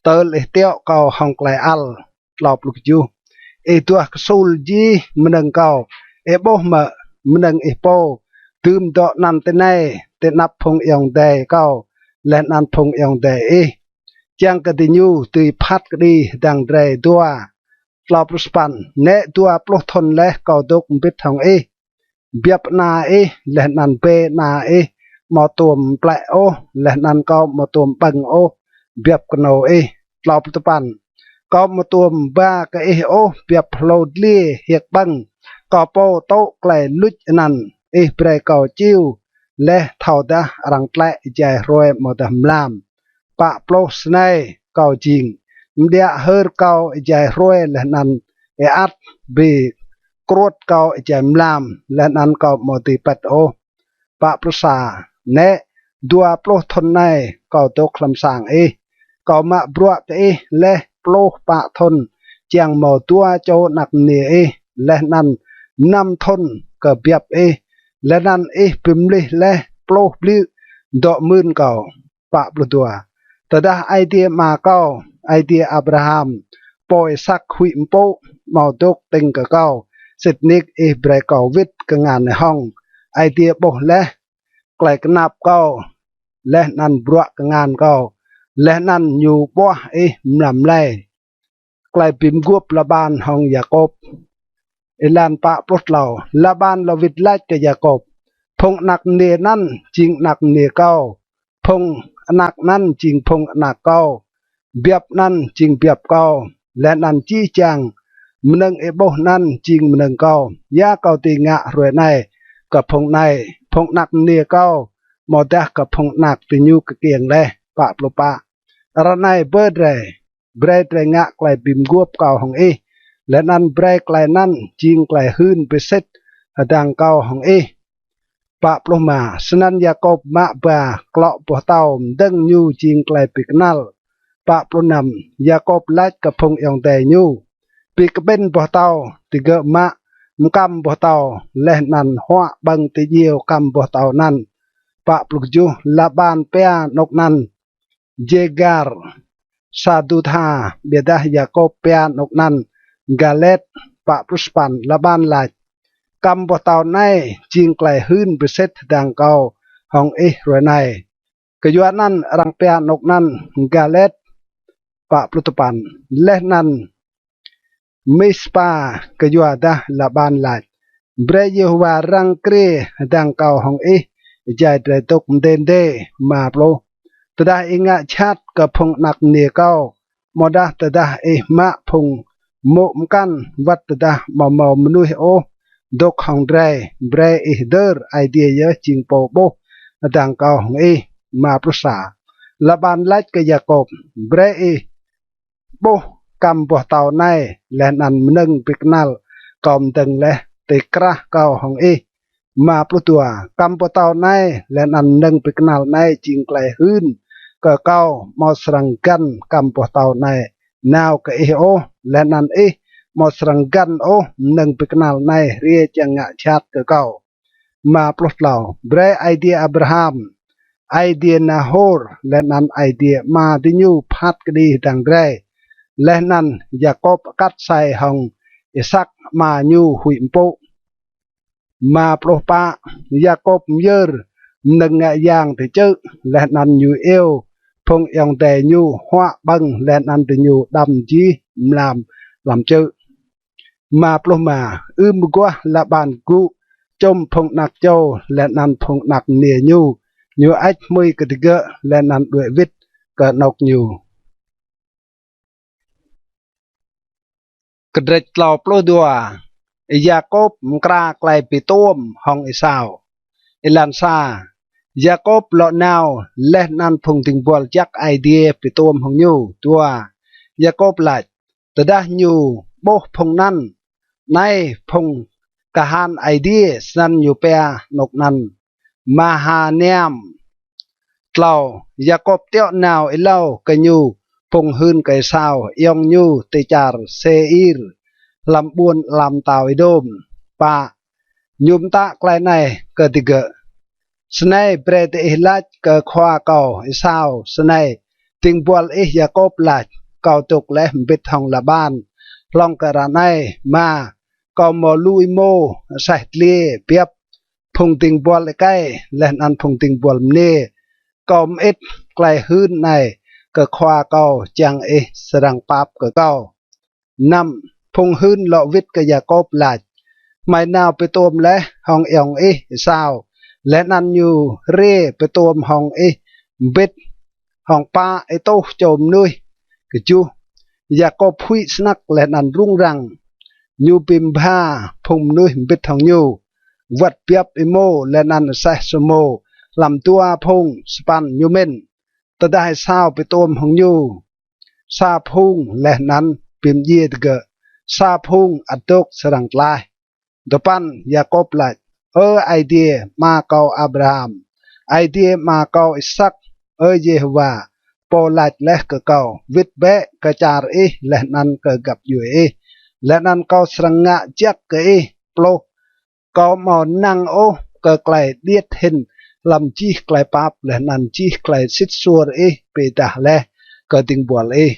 tơl ih tiŏ kâo hŏng klei ăl? Tlâo pluh kjuh. Ih duah ksul jih mnơ̆ng kâo, ih ƀuh mơ̆ mnơ̆ng ih pô dưm dŏ anăn tinei ti anăp phung ayŏng adei kâo leh anăn phung ayŏng adei ih, čiăng kơ diñu dưi phat kđi hdơ̆ng drei dua? Tlâo pluh sa păn. Nĕ dua pluh thŭn leh kâo dôk mbĭt hŏng ih, biăp ana ih leh anăn bê ana ih amâo tuôm mplĕ ôh, leh anăn kâo amâo tuôm ƀơ̆ng ôh biăp knô ih. Tlâo pluh dua păn. Kâo amâo tuôm ba kơ ih ôh biăp hlô dliê hiêk ƀơ̆ng kâo pô tŭ klei luč anăn. Ih brei kâo čiu leh thâodah arăng tlĕ êjai hruê amâodah mlam. Pă pluh. Snei kâo jing, mđiă hơr kâo êjai hruê leh anăn êăt, bi kruôt kâo êjai mlam, leh anăn kâo amâo dưi pĭt ôh. Pă pluh sa. Nĕ dua pluh thŭn anei kâo dôk hlăm sang ih. Kâo mă bruă kơ ih leh pluh pă thŭn čiăng mâo dua čô anak mniê ih, leh anăn năm thŭn kơ biăp ih, leh anăn ih bi mlih leh pluh bliư̆ dŏ mưn kâo. Pă pluh dua. Tơdah Aê Diê ama kâo, Aê Diê Abraham, pô Isăk huĭ mpŭ, amâo dôk tĭng kơ kâo, sĭt nik ih brei kâo wĭt kngan ih hŏng. Aê Diê ƀuh leh klei knap kâo leh anăn bruă kngan kâo, leh anăn ñu ƀuah ih mlam lei. Klei bi mguôp Laban hŏng Yakôp. Êlan pă pluh tlâo. Laban lŏ wĭt lač kơ Yakôp: Phung anak mniê anăn jing anak mniê kâo, phung anak anăn jing phung anak kâo, biăp anăn jing biăp kâo, leh anăn jih jang mnơ̆ng ih ƀuh anăn jing mnơ̆ng kâo. Ya kâo dưi ngă hruê anei kơ phung anei, phung anak mniê kâo, amâodah kơ phung anak diñu kkiêng leh? Pă pluh pă. Ară anei bơ drei, brei drei ngă klei bi mguôp kâo hŏng ih, leh anăn brei klei anăn jing klei hưn bi sĭt hdơ̆ng kâo hŏng ih. Pă pluh êma. Snăn Yakôp mă ba klŏ boh tâo mdơ̆ng ñu jing klei bi knăl. Pă pluh năm. Yakôp lač kơ phung ayŏng adei ñu: Bi kƀĭn boh tâo. Digơ̆ mă mkăm boh tâo leh anăn huă ƀơ̆ng ti djiêu kăm boh tâo anăn. Pă pluh kjuh. Laban pia anôk anăn Jêgar Sadutha, ƀiădah Yakôp pia anôk anăn Galet. Pă pluh sa păn. Laban lač: Kăm boh tâo anei jing klei hưn bi sĭt hdơ̆ng kâo hŏng ih hruê anei. Kyuanăn arăng pia anôk anăn Galet. Pă pluh dua păn. Leh anăn Mispa, kyuadah Laban lač: Brei Yêhôwa răng kriê hdơ̆ng kâo hŏng ih êjai drei dôk mdê mdê. Êma pluh. Tơdah ih ngă jhat kơ phung anak mniê kâo, amâodah tơdah ih mă phung mô̆ mkăn, wăt tơdah amâo mâo mnuih ôh dôk hŏng drei, brei ih hdơr Aê Diê yơh jing pô ƀuh hdơ̆ng kâo hŏng ih. Êma pluh sa. Laban lač kơ Yakôp: Brei ih ƀuh kăm boh tâo anei leh anăn mnơ̆ng bi knăl kâo mdơ̆ng leh ti krah kâo hŏng ih. Êma pluh dua. Kăm boh tâo anei leh anăn mnơ̆ng bi knăl anei jing klei hưn kơ kâo amâo srăng găn kăm boh tâo anei nao kơ ih ôh, leh anăn ih amâo srăng găn ôh mnơ̆ng bi knăl anei hriê čiăng ngă jhat kơ kâo. Êma pluh tlâo. Brei Aê Diê Abraham, Aê Diê Nahôr, leh anăn Aê Diê ama diñu phat kđi hdơ̆ng drei. Leh anăn Yakôp kat asei hŏng Isak ama ñu huĭ mpŭ. Êma pluh pă. Yakôp myơr mnơ̆ng ngă yang ti čư̆, leh anăn ñu iêu phung ayŏng adei ñu huă ƀơ̆ng, leh anăn diñu đăm jih mlam hlăm čư̆. Êma pluh êma. Ưm aguah Laban gŭ čŭm phung anak čô leh anăn phung anak mniê ñu, ñu hơêč hmưi kơ digơ̆ leh anăn đuĕ wĭt kơ anôk ñu. Kdrêč tlâo pluh dua. Yakôp mkra klei bi tuôm hŏng Êsao. Êlan sa. Yakôp lŏ nao leh anăn phung dĭng buăl jăk Aê Diê bi tuôm hŏng ñu. Dua. Yakôp lač, tơdah ñu ƀuh phung anăn, anei phung kahan Aê Diê, snăn ñu pia anôk anăn Mahanaim. Tlâo. Yakôp tiŏ nao êlâo kơ ñu phung hưn kơ Êsao, ayŏng ñu ti čar Sêir, hlăm ƀuôn ala mtao Êđôm. Pă. Ñu mtă klei anei kơ digơ̆, snei brei diih lač kơ khua kâo Êsao snei, dĭng buăl ih Yakôp lač, kâo dôk leh mbĭt hŏng Laban hlŏng kơ ară anei. Êma. Kâo mâo lu êmô aseh dliê biăp, phung dĭng buăl êkei leh anăn phung dĭng buăl mniê. Kâo mơĭt klei hưn anei kơ khua kâo čiăng ih srăng pap kơ kâo. Năm. Phung hưn lŏ wĭt kơ Yakôp lač, hmei nao bi tuôm leh hŏng ayŏng ih Êsao, leh anăn ñu hriê bi tuôm hŏng ih mbĭt hŏng pă êtuh čô mnuih. Kjuh. Yakôp huĭ snăk leh anăn rŭng răng. Ñu bi mbha phung mnuih mbĭt hŏng ñu, wăt biăp êmô leh anăn aseh samô hlăm dua phung. Sa păn. Ñu mĭn tơdah Êsao bi tuôm hŏng ñu sa phung leh anăn bi mdjiê digơ̆, sa phung ăt dôk srăng tlaih. Dua păn. Yakôp lač, Ơ Aê Diê ama kâo Abraham, Aê Diê ama kâo Isak, Ơ Yêhôwa, pô lač leh kơ kâo, wĭt bĕ kơ čar ih leh anăn kơ găp djuê ih, leh anăn kâo srăng ngă jăk kơ ih. Pluh. Kâo amâo năng ôh kơ klei điêt hĭn hlăm jih klei pap leh anăn jih klei sĭt suôr ih bi êdah leh kơ dĭng buăl ih,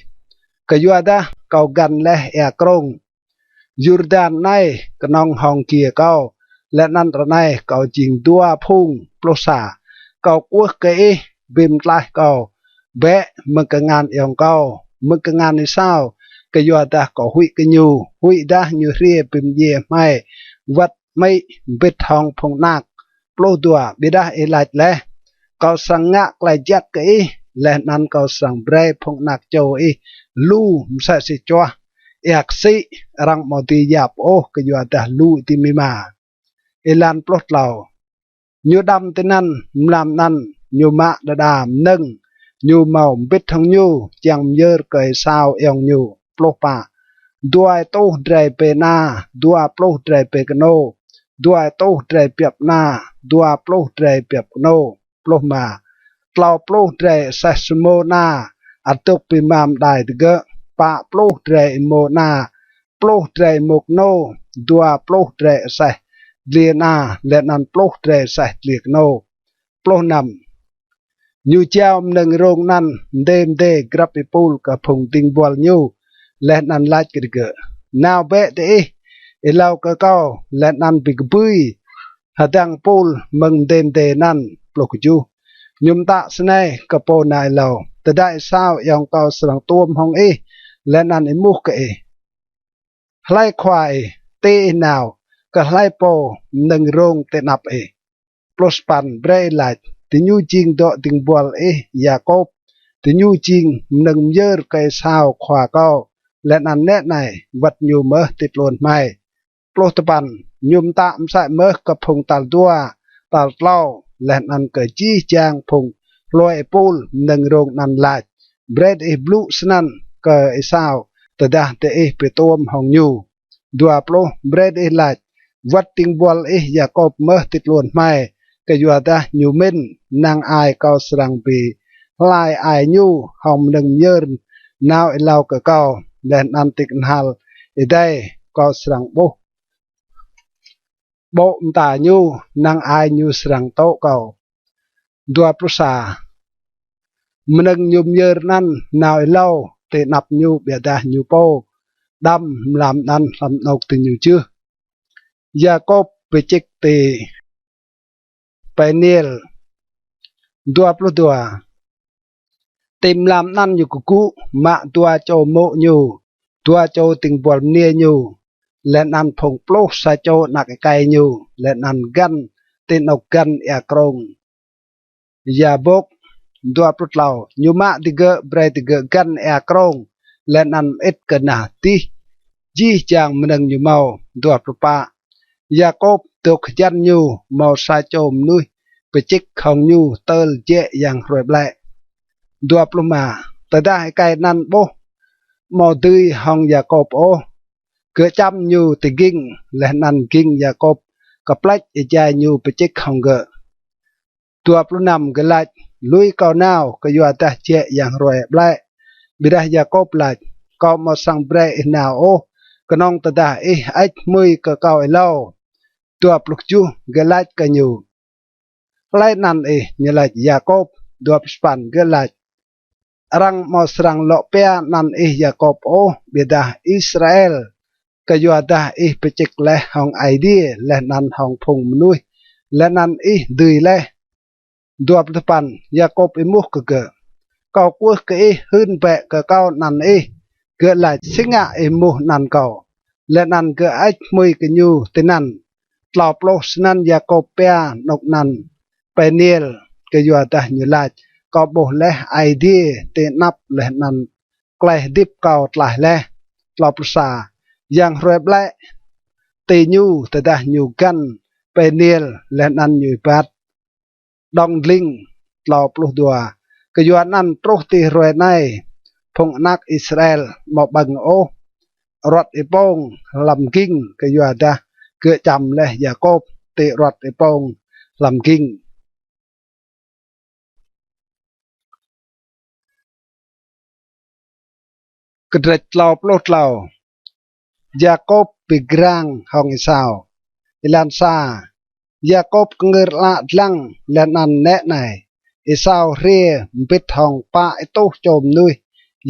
kyuadah kâo găn leh êa krông Yurdan anei knŏng hŏng giê kâo, leh anăn ară anei kâo jing dua phung. Pluh sa. Kâo kwưh kơ ih bi mtlaih kâo bĕ mơ̆ng kngan ayŏng kâo, mơ̆ng kngan Êsao, kyuadah kâo huĭ kơ ñu, huĭdah ñu hriê bi mdjiê hmei wăt amĭ mbĭt hŏng phung anak. Pluh dua. Ƀiădah ih lač leh, kâo srăng ngă klei jăk kơ ih, leh anăn kâo srăng brei phung anak čô ih lu msĕ si čuah êa ksĭ, arăng amâo dưi yap ôh kyuadah lu êdimima. Êlan pluh tlâo. Ñu đăm tinăn, mlam anăn ñu mă đa đa mnơ̆ng ñu mâo mbĭt hŏng ñu, čiăng myơr kơ Êsao ayŏng ñu. Pluh pă. Dua êtuh drei bê ana, dua pluh drei bê knô, dua êtuh drei biăp ana, dua pluh drei biăp knô. Pluh êma. Tlâo pluh drei aseh samô ana ăt dôk bi êma mđai digơ̆, pă pluh drei êmô ana, pluh drei êmô knô, dua pluh drei aseh dliê ana, leh anăn pluh drei aseh dliê knô. Pluh năm. Ñu jao mnơ̆ng rông anăn mdê mdê grăp êpul kơ phung dĭng buăl ñu, leh anăn lač kơ digơ̆, Nao bĕ diih êlâo kơ kâo, leh anăn bi kbưi hdơ̆ng êpul mơ̆ng mdê mdê anăn. Pluh kjuh. Ñu mtă snei kơ pô nao êlâo, Tơdah Êsao ayŏng kâo srăng tuôm hŏng ih, leh anăn êmuh kơ ih, hlei khua ih, ti ih nao, kơ hlei pô mnơ̆ng rông ti anăp ih? Pluh sa păn. Brei ih lač, diñu jing dŏ dĭng buăl ih Yakôp, diñu jing mnơ̆ng myơr kơ Êsao khua kâo, leh anăn nĕ anei, wăt ñu mơh ti tluôn hmei. Pluh dua păn. Ñu mtă msĕ mơh kơ phung tal dua, tal tlâo, leh anăn kơ jih jang phung hlue êpul mnơ̆ng rông anăn lač, Brei diih blŭ snăn kơ Êsao tơdah diih bi tuôm hŏng ñu. Dua pluh. Brei diih lač, Wăt dĭng buăl ih Yakôp mơh ti tluôn hmei, kyuadah ñu mĭn, năng ai kâo srăng bi hlai ai ñu hŏng mnơ̆ng myơr nao êlâo kơ kâo, leh anăn ti knhal êdei kâo srăng ƀuh ƀô̆ mta ñu, năng ai ñu srăng tŭ kâo. Dua pluh sa. Mnơ̆ng ñu myơr anăn nao êlâo ti anăp ñu, ƀiădah ñu pô đăm mlam anăn hlăm anôk diñu jưh. Yakôp bi čĭk ti Peniel. Dua pluh dua. Ti mlam anăn ñu kgŭ mă dua čô mô̆ ñu, dua čô dĭng buăl mniê ñu, leh anăn phung pluh sa čô anak êkei ñu, leh anăn găn ti anôk găn êa krông Yabôk. Dua pluh tlâo. Ñu mă digơ̆, brei digơ̆ găn êa krông, leh anăn mơĭt kơ nah dih jih jang mnơ̆ng ñu mâo. Dua pluh pă. Yakôp dôk hjăn ñu, mâo sa čô mnuih bi čĭk hŏng ñu tơl jĕ yang hruê ƀlĕ. Dua pluh êma. Tơdah êkei anăn ƀuh amâo dưi hŏng Yakôp ôh, gơ̆ čăm ñu ti gĭng, leh anăn gĭng Yakôp kplĕč êjai ñu bi čĭk hŏng gơ̆. Dua pluh năm. Gơ̆ lač: Lui kâo nao, kyuadah jĕ yang hruê ƀlĕ. Ƀiădah Yakôp lač: Kâo amâo srăng brei ih nao ôh, knŏng tơdah ih hơêč hmưi kơ kâo êlâo. Dua pluh kjuh. Gơ̆ lač kơ ñu: Hlei anăn ih? Ñu lač: Yakôp. Dua pluh sa păn. Gơ̆ lač: Arăng amâo srăng lŏ pia anăn ih Yakôp ôh, ƀiădah Israel, kyuadah ih bi čĭk leh hŏng Aê Diê leh anăn hŏng phung mnuih, leh anăn ih dưi leh. Dua pluh dua păn. Yakôp êmuh kơ gơ̆: Kâo kwưh kơ ih, hưn bĕ kơ kâo anăn ih. Gơ̆ lač: Si ngă ih êmuh anăn kâo? Leh anăn gơ̆ hơêč hmưi kơ ñu tinăn. Tlâo pluh. Snăn Yakôp pia anôk anăn Peniel, kyuadah ñu lač: Kâo ƀuh leh Aê Diê ti anăp, leh anăn klei hdĭp kâo tlaih leh. Tlâo pluh sa. Yang hruê ƀlĕ ti ñu tơdah ñu găn Peniel, leh anăn ñu êbat đŏng dlĭng. Tlâo pluh dua. Kyuanăn truh ti hruê anei phung anak Israel amâo ƀơ̆ng ôh aruăt êpông hlăm gĭng, kyuadah gơ̆ čăm leh Yakôp ti aruăt êpông hlăm gĭng. Kdrêč tlâo pluh tlâo. Yakôp bi grăng hŏng Êsao. Êlan sa. Yakôp kngưr ală dlăng leh anăn nĕ anei, Êsao hriê mbĭt hŏng pă êtuh čô mnuih.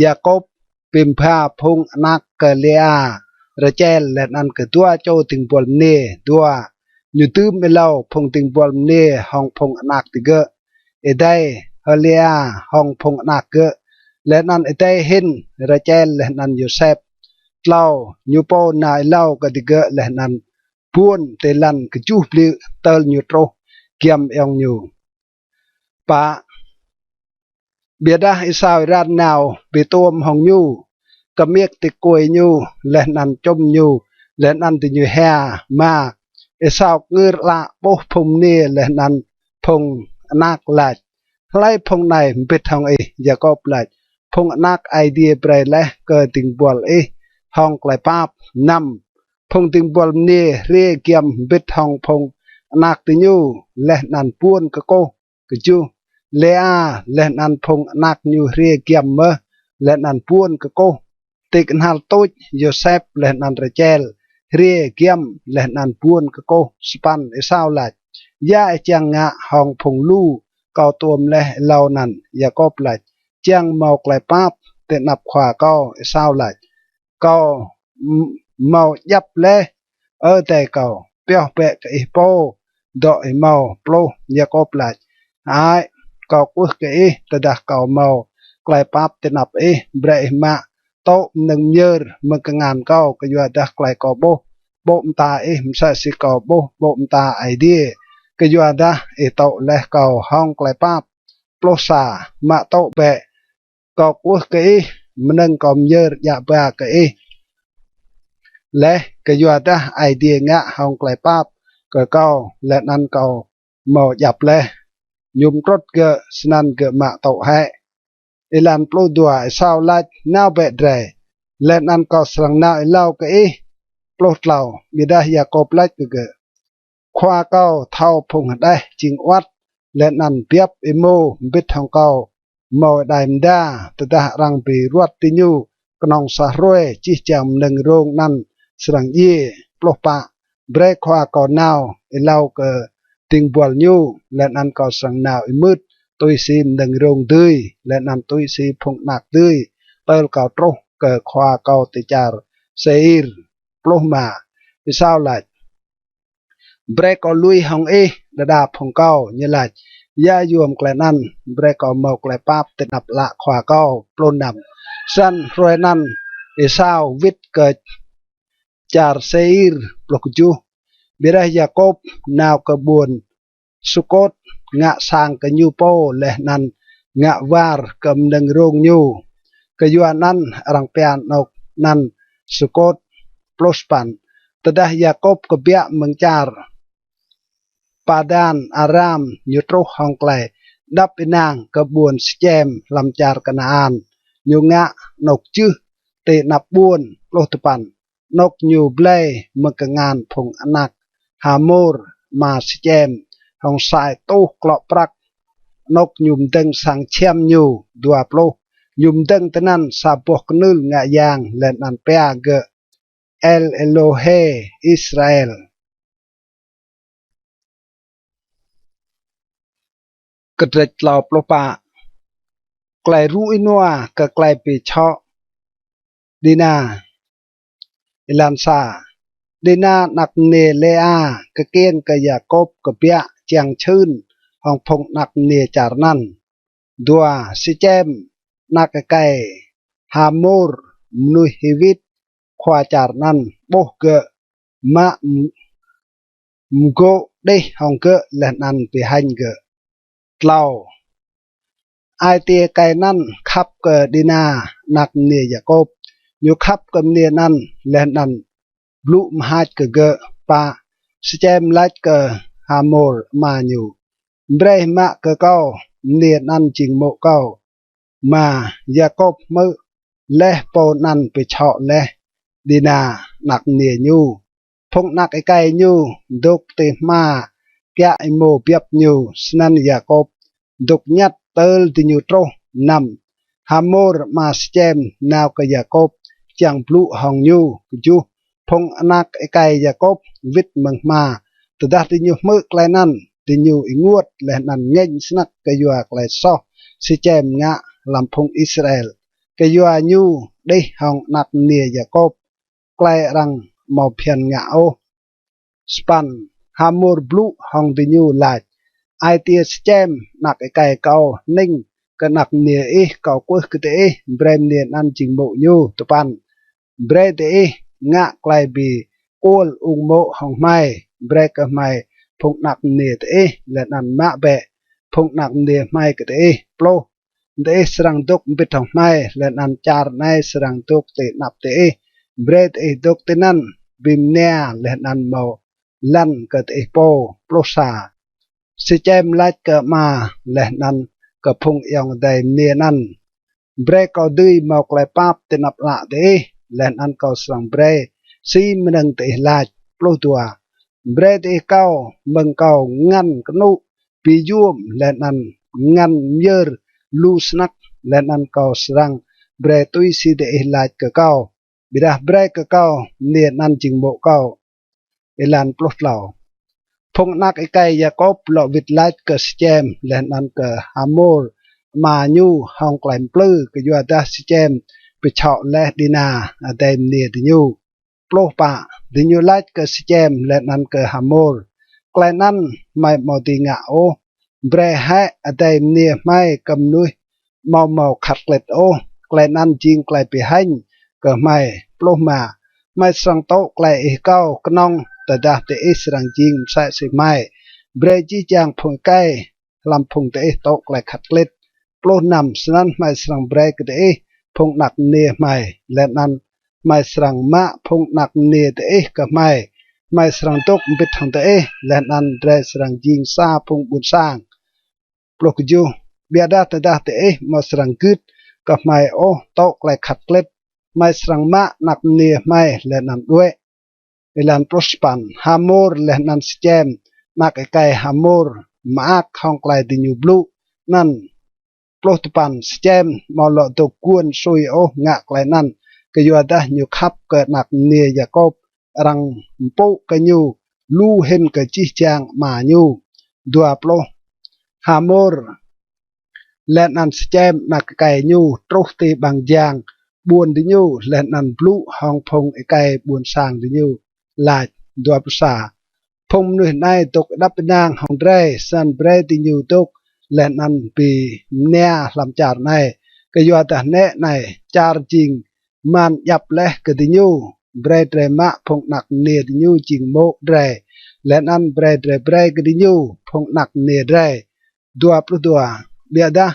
Yakôp bi mbha phung anak kơ Lêa, Račel, leh anăn kơ dua čô dĭng buăl mniê. Dua. Ñu dưm êlâo phung dĭng buăl mniê hŏng phung anak digơ̆, êdei H'Lêa hŏng phung anak gơ̆, leh anăn êdei hĭn Račel leh anăn Yôsep. Tlâo. Ñu pô nao êlâo kơ digơ̆ leh anăn buôn ti lăn kjuh bliư̆ tơl ñu truh giăm ayŏng ñu. Pă. Ƀiădah Êsao êran nao bi tuôm hŏng ñu, kmiêk ti kuê ñu, leh anăn čŭm ñu, leh anăn diñu hia. Êma. Êsao kngưr ală ƀuh phung mniê leh anăn phung anak, lač: Hlei phung anei mbĭt hŏng ih? Yakôp lač: Phung anak Aê Diê brei leh kơ dĭng buăl ih hŏng klei pap. Năm. Phung dĭng buăl mniê hriê giăm mbĭt hŏng phung anak diñu leh anăn buôn kkuh. Kjuh. Lêa leh anăn phung anak ñu hriê giăm mơh leh anăn buôn kkuh. Ti knhal tuč, Yôsep leh anăn Račel hriê giăm leh anăn buôn kkuh. Sa păn. Êsao lač: Ya ih čiăng ngă hŏng phung lu kâo tuôm leh êlâo anăn? Yakôp lač: Čiăng mâo klei pap ti anăp khua kâo. Êsao lač: Kâo m-, mâo djăp leh, ơ adei kâo. Pioh bĕ kơ ih pô dŏ ih mâo. Pluh. Yakôp lač: Hơăi, kâo kwưh kơ ih, tơdah kâo mâo klei pap ti anăp ih, brei ih mă tŭ mnơ̆ng myơr mơ̆ng kngan kâo, kyuadah klei kâo ƀuh ƀô̆ mta ih msĕ si kâo ƀuh ƀô̆ mta Aê Diê, kyuadah ih tŭ leh kâo hŏng klei pap. Pluh sa. Mă tŭ bĕ, kâo kwưh kơ ih, mnơ̆ng kâo myơr djă ba kơ ih leh, kyuadah Aê Diê ngă hŏng klei pap kơ kâo, leh anăn kâo mâo djăp leh. Ñu mtrŭt gơ̆, snăn gơ̆ mă tŭ hĕ. Êlan pluh dua. Êsao lač: Nao bĕ drei, leh anăn kâo srăng nao êlâo kơ ih. Pluh tlâo. Ƀiădah Yakôp lač kơ gơ̆: Khua kâo thâo phung hđeh jing awăt, leh anăn biăp êmô mbĭt hŏng kâo mâo êđai mda. Tơdah arăng bi ruăt diñu knŏng sa hruê, jih jang mnơ̆ng rông anăn srăng djiê. Pluh pă. Brei khua kâo nao êlâo kơ dĭng buăl ñu, leh anăn kâo srăng nao êmưt tui si mnơ̆ng rông dưi, leh anăn tui si phung anak dưi, tơl kâo truh kơ khua kâo ti čar Sêir. Pluh êma. Êsâo lač: Brei kâo lui hŏng ih đa đa phung kâo. Ñu lač: Ya yuôm klei anăn, brei kâo mâo klei pap ti anăp ală khua kâo. Pluh năm. Snăn hruê anăn Êsâo wĭt kơ čar Sêir. Pluh kjuh. Ƀiădah Yakôp nao kơ ƀuôn Sukôt, ngă sang kơ ñu pô, leh anăn ngă war kơ mnơ̆ng rông ñu. Kyua anăn arăng pia anôk anăn Sukôt. Pluh sa păn. Tơdah Yakôp kbiă mơ̆ng čar Padan Aram, ñu truh hŏng klei êđăp ênang kơ ƀuôn Sičem hlăm čar Kanaan. Ñu ngă anôk jưh ti anăp ƀuôn. Pluh dua păn. Anôk ñu blei mơ̆ng kngan phung anak Hamôr ama Sičem hŏng sa êtuh klŏ prăk. Anôk ñu mdơ̆ng sang čhiăm ñu. Dua pluh. Ñu mdơ̆ng tinăn sa boh knưl ngă yang, leh anăn pia gơ̆ El Êlôhê Israel. Kdrêč tlâo pluh pă. Klei rŭ ênua kơ klei bi čhŏ Dina. Êlan sa. Dina anak mniê Lêa kkiêng kơ Yakôp kbiă čiăng čhưn hŏng phung anak mniê čar anăn. Dua. Sičem anak êkei Hamôr, mnuih Hiwit, khua čar anăn, ƀuh gơ̆, mă m-, mgô̆ đih hŏng gơ̆ leh anăn bi hêñ gơ̆. Tlâo. Ai tiê êkei anăn khăp kơ Dina anak mniê Yakôp. Ñu khăp kơ mniê anăn leh anăn blŭ mhač kơ gơ̆. Pă. Sičem lač kơ Hamôr ama ñu: Brei mă kơ kâo, mniê anăn jing mô̆ kâo. Êma. Yakôp hmư̆ leh pô anăn bi čhŏ leh Dina anak mniê ñu. Phung anak êkei ñu dôk ti hma kiă êmô biăp ñu. Snăn Yakôp dôk ñăt tơl diñu truh. Năm. Hamôr ama Sičem nao kơ Yakôp čiăng blŭ hŏng ñu. Kjuh. Phung anak êkei Yakôp wĭt mơ̆ng hma. Tơdah diñu hmư̆ klei anăn, diñu ênguôt leh anăn ngêñ snăk kyua klei soh Sičem ngă hlăm phung Israel, kyua ñu đih hŏng anak mniê Yakôp, klei arăng amâo bhiăn ngă ôh. Sa păn. Hamôr blŭ hŏng diñu lač: Ai tiê Sičem anak êkei kâo hnĭng kơ anak mniê ih, kâo kwưh kơ diih, brei mniê anăn jing mô̆ ñu. Dua păn. Brei diih ngă klei bi kuôl ung mô̆ hŏng hmei. Brei kơ hmei phung anak mniê diih, leh anăn mă bĕ phung anak mniê hmei kơ diih. Pluh. Diih srăng dôk mbĭt hŏng hmei, leh anăn čar anei srăng dôk ti anăp diih. Brei diih dôk tinăn bi mnia leh anăn mâo lăn kơ diih pô. Pluh sa. Sičem lač kơ ama leh anăn kơ phung ayŏng adei mniê anăn: Brei kâo dưi mâo klei pap ti anăp ală diih, leh anăn kâo srăng brei si mnơ̆ng diih lač. Pluh dua. Brei diih kâo mơ̆ng kâo ngăn knŭ bi yuôm leh anăn ngăn myơr lu snăk, leh anăn kâo srăng brei tui si diih lač kơ kâo. Ƀiădah brei kơ kâo mniê anăn jing mô̆ kâo. Êlan pluh tlâo. Phung anak êkei Yakôp lŏ wĭt lač kơ Sičem leh anăn kơ Hamôr ama ñu hŏng klei mplư, kyuadah Sičem bi čhŏ leh Dina adei mniê diñu. Pluh pă. Diñu lač kơ Sičem leh anăn kơ Hamôr: Klei anăn hmei amâo dưi ngă ôh. Brei hĕ adei mniê hmei kơ mnuih amâo mâo khăt klĭt ôh. Klei anăn jing klei bi hêñ kơ hmei. Pluh êma. Hmei srăng tŭ klei ih akâo knŏng tơdah diih srăng jing msĕ si hmei. Brei jih jang phung êkei hlăm phung diih tŭ klei khăt klĭt. Pluh năm. Snăn hmei srăng brei kơ diih phung anak mniê hmei, leh anăn hmei srăng mă phung anak mniê diih kơ hmei. Hmei srăng dôk mbĭt hŏng diih, leh anăn drei srăng jing sa phung ƀuôn sang. Pluh kjuh. Ƀiădah tơdah diih amâo srăng gưt kơ hmei ôh tŭ klei khăt klĭt, hmei srăng mă anak mniê hmei leh anăn đuĕ. Êlan pluh sa păn. Hamôr leh anăn Sičem anak êkei Hamôr mơak hŏng klei diñu blŭ anăn. Pluh dua păn. Sičem amâo lŏ dôk guôn sui ôh ngă klei anăn, kyuadah ñu khăp kơ anak mniê Yakôp. arăng mpŭ kơ ñu lu hĭn kơ jih jang ama ñu. Dua pluh. Hamôr leh anăn Sičem anak êkei ñu truh ti ƀăng jang ƀuôn diñu leh anăn blŭ hŏng phung êkei ƀuôn sang diñu lač. Dua pluh sa. Phung mnuih anei dôk êđăp ênang hŏng drei, snăn brei diñu dôk leh anăn bi mnia hlăm čar anei, kyuadah nĕ anei čar jing man djăp leh kơ diñu. Brei drei mă phung anak mniê diñu jing mô̆ drei, leh anăn brei drei brei kơ diñu phung anak mniê drei. Dua pluh dua. Ƀiădah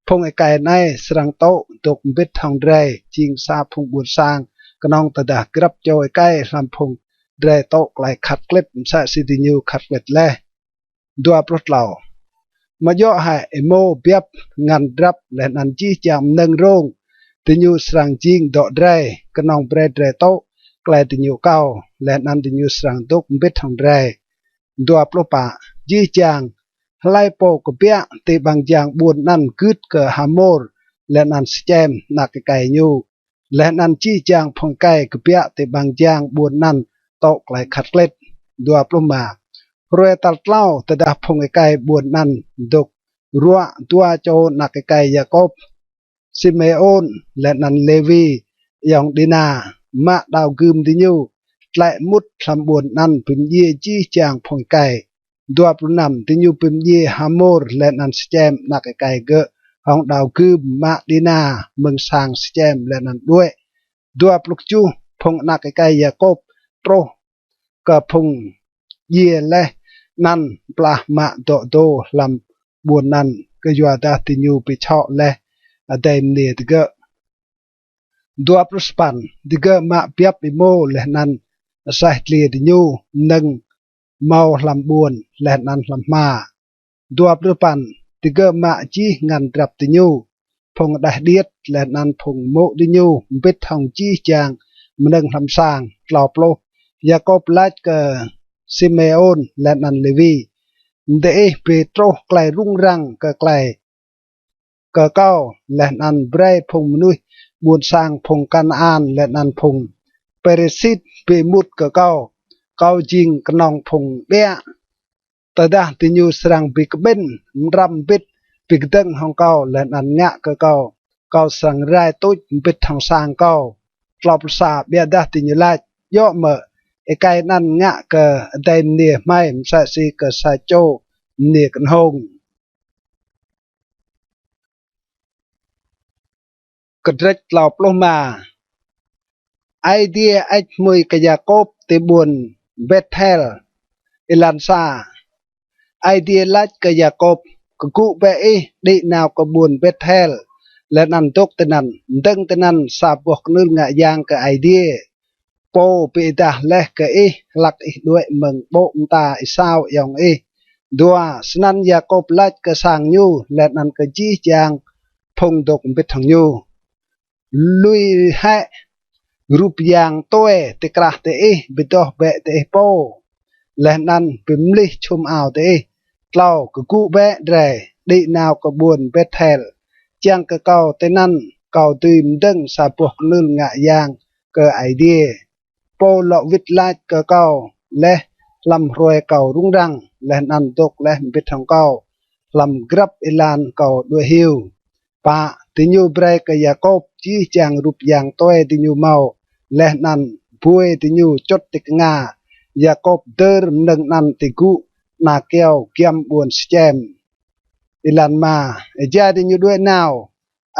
phung êkei anei srăng tŭ dôk mbĭt hŏng drei jing sa phung ƀuôn sang, knŏng tơdah grăp čô êkei hlăm phung drei tŭ klei khăt klĭt msĕ si diñu khăt klĭt leh. Dua pluh tlâo. Amâo djŏ hĕ êmô, biăp, ngăn drăp leh anăn jih jang mnơ̆ng rông diñu srăng jing dŏ drei? Knŏng brei drei tŭ klei diñu akâo, leh anăn diñu srăng dôk mbĭt hŏng drei. Dua pluh pă. Jih jang hlei pô kbiă ti ƀăng jang ƀuôn anăn gưt kơ Hamôr leh anăn Sičem anak êkei ñu, leh anăn jih jang phung êkei kbiă ti ƀăng jang ƀuôn anăn tŭ klei khăt klĭt. Dua pluh êma. Hruê tal tlâo tơdah phung êkei ƀuôn anăn dôk ruă, dua čô anak êkei Yakôp, Simêôn leh anăn Lêwi, ayŏng Dina, mă đao gưm diñu, tlĕ mŭt hlăm ƀuôn anăn bi mdjiê jih jang phung êkei. Dua pluh năm. Diñu bi mdjiê Hamôr leh anăn Sičem anak êkei gơ̆ hŏng đao gưm, mă Dina mơ̆ng sang Sičem leh anăn đuĕ. Dua pluh kjuh. Phung anak êkei Yakôp truh kơ phung djiê leh anăn plah mă dŏ dô hlăm ƀuôn anăn, kyuadah diñu bi čhŏ leh adei mniê digơ̆. Dua pluh sa păn. Digơ̆ mă biăp êmô leh anăn aseh dliê diñu, mnơ̆ng mâo hlăm ƀuôn leh anăn hlăm hma. Dua pluh păn. Digơ̆ mă jih ngăn drăp diñu, phung hđeh điêt leh anăn phung mô̆ diñu, mbĭt hŏng jih jang mnơ̆ng hlăm sang. Tlâo pluh. Yakôp lač kơ Simêôn leh anăn Lêwi: Diih bi truh klei rŭng răng kơ klei, kơ kâo, leh anăn brei phung mnuih ƀuôn sang phung Kanaan leh anăn phung Pêrisit bi êmut kơ kâo. Kâo jing knŏng phung ƀiă. Tơdah diñu srăng bi kƀĭn, mđrăm mbĭt, bi kdơ̆ng hŏng kâo leh anăn ngă kơ kâo, kâo srăng rai tuč mbĭt hŏng sang kâo. Tlâo pluh sa. Ƀiădah diñu lač: Djŏ mơ̆ êkei anăn ngă kơ adei mniê hmei msĕ si kơ sa čô mniê knhông? Kdrêč tlâo pluh êma. Aê Diê hơêč hmưi kơ Yakôp ti ƀuôn Bêthel. Êlan sa. Aê Diê lač kơ Yakôp: Kgŭ bĕ ih, đĭ nao kơ ƀuôn Bêthel, leh anăn dôk tinăn, mdơ̆ng tinăn sa boh knưl ngă yang kơ Aê Diê, pô bi êdah leh kơ ih hlăk ih đuĕ mơ̆ng ƀô̆ mta Êsao ayŏng ih. Dua. Snăn Yakôp lač kơ sang ñu leh anăn kơ jih jang phung dôk mbĭt hŏng ñu: Lui hĕ rup yang tue ti krah diih, bi doh bĕ diih pô, leh anăn bi mlih čhum ao diih. Tlâo. Kgŭ bĕ drei, đĭ nao kơ ƀuôn Bêthel, čiăng kơ kâo tinăn kâo dưi mdơ̆ng sa boh knưl ngă yang kơ Aê Diê, pô lŏ wĭt lač kơ kâo leh hlăm hruê kâo rŭng răng, leh anăn dôk leh mbĭt hŏng kâo hlăm grăp êlan kâo đuĕ hiu. Pă. Diñu brei kơ Yakôp jih jang rup yang tue diñu mâo, leh anăn buê diñu čŭt ti knga. Yakôp dơr mnơ̆ng anăn ti gŭ ana kyâo giăm ƀuôn Sičem. Êlan êma. Êjai diñu đuĕ nao,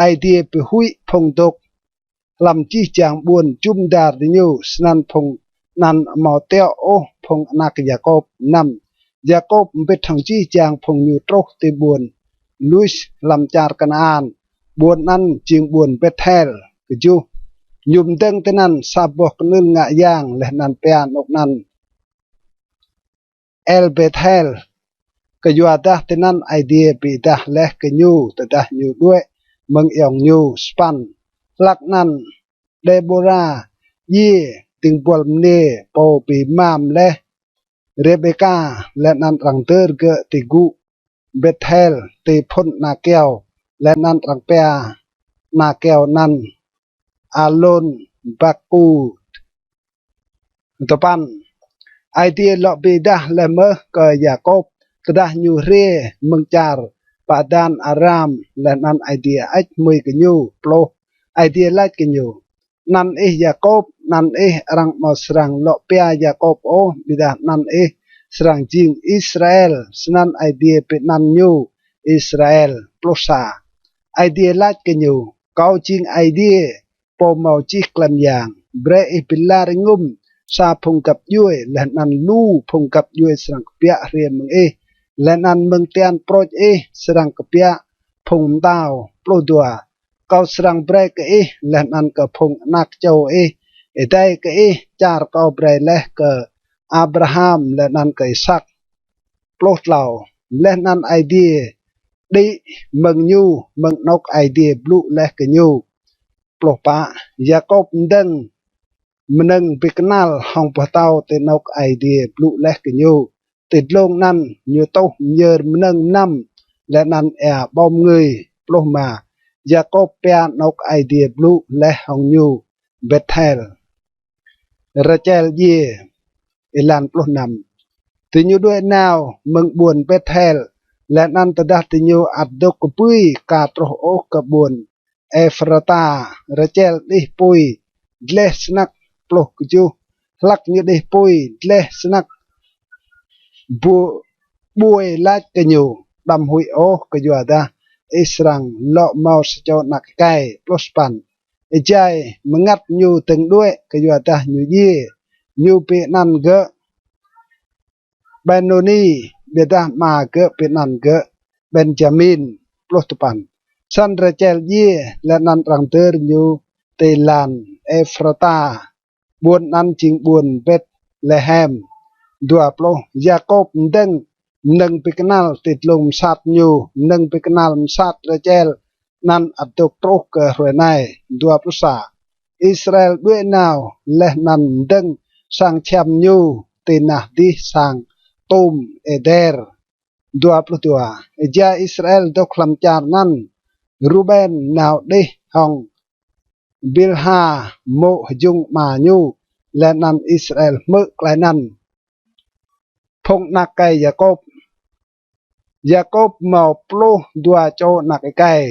Aê Diê bi huĭ phung dôk hlăm jih jang ƀuôn jŭm dar diñu, snăn phung anăn amâo tiŏ ôh phung anak Yakôp. Năm. Yakôp mbĭt hŏng jih jang phung ñu truh ti ƀuôn Lus hlăm čar Kanaan, ƀuôn anăn jing ƀuôn Bêthel. Kjuh. Ñu mdơ̆ng tinăn sa boh knưl ngă yang, leh anăn pia anôk anăn El Bêthel, kyuadah tinăn Aê Diê bi êdah leh kơ ñu tơdah ñu đuĕ mơ̆ng ayŏng ñu. Sa păn. Hlăk anăn Dêbôra, djiê, dĭng buăl mniê pô bi êmam leh Rêbêka, leh anăn arăng dơr gơ̆ ti gŭ Bêthel ti phŭn ana kyâo, leh anăn arăng pia ana kyâo anăn Alôn Bakut. Dua păn. Aê Diê lŏ bi êdah leh mơh kơ Yakôp tơdah ñu hriê mơ̆ng čar Padan Aram, leh anăn Aê Diê hơêč hmưi kơ ñu. Pluh. Aê Diê lač kơ ñu: Anăn ih Yakôp. Anăn ih arăng amâo srăng lŏ pia Yakôp ôh, ƀiădah anăn ih srăng jing Israel. Snăn Aê Diê bi anăn ñu Israel. Pluh sa. Aê Diê lač kơ ñu: Kâo jing Aê Diê pô mâo jih klei myang. Brei ih bi lar êngŭm sa phung găp djuê, leh anăn lu phung găp djuê srăng kbiă hriê mơ̆ng ih, leh anăn mơ̆ng tian prôč ih srăng kbiă phung mtao. Pluh dua. Kâo srăng brei kơ ih leh anăn kơ phung anak čô ih êdei kơ ih čar kâo brei leh kơ Abraham leh anăn kơ Isak. Pluh tlâo. Leh anăn Aê Diê đĭ mơ̆ng ñu, mơ̆ng anôk Aê Diê blŭ leh kơ ñu. Pluh pă. Yakôp mdơ̆ng mnơ̆ng bi knăl hŏng boh tâo ti anôk Aê Diê blŭ leh kơ ñu. Ti dlông anăn ñu tuh myơr mnơ̆ng mnăm leh anăn êa ƀâo mngưi. Pluh êma. Yakôp pia anôk Aê Diê blŭ leh hŏng ñu Bêthel. Rachel djiê. Êlan pluh năm. Diñu đuĕ nao mơ̆ng ƀuôn Bêthel, leh anăn tơdah diñu ăt dôk kbưi ka truh ôh kơ ƀuôn Êphrata, Rachel đih pui dleh snăk. Pluh kjuh. Hlăk ñu đih pui dleh snăk, bu-, ƀuê lač kơ ñu: Đăm huĭ ôh, kyuadah ih srăng lŏ mâo sa čô anak êkei. Pluh sa păn. Êjai mngăt ñu dơ̆ng đuĕ, kyuadah ñu djiê, ñu bi anăn gơ̆ Benoni, ƀiădah ama gơ̆ bi anăn gơ̆ Benjamin. Pluh dua păn. Snăn Rachel djiê, leh anăn arăng dơr ñu ti lăn Êphrata, ƀuôn anăn jing ƀuôn Bêtlêhem. Dua pluh. Yakôp mdơ̆ng mnơ̆ng bi knăl ti dlông msat ñu. Mnơ̆ng bi knăl msat Rachel anăn ăt dôk truh kơ hruê anei. Dua pluh sa. Israel đuĕ nao leh anăn mdơ̆ng sang čhiăm ñu ti nah dih sang Tum Êder. Dua pluh dua. Êjai Israel dôk hlăm čar anăn, Ruben nao đih hŏng Bilha mô̆ hjŭng ama ñu, leh anăn Israel hmư̆ klei anăn. Phung anak êkei Yakôp. Yakôp mâo pluh dua čô anak êkei.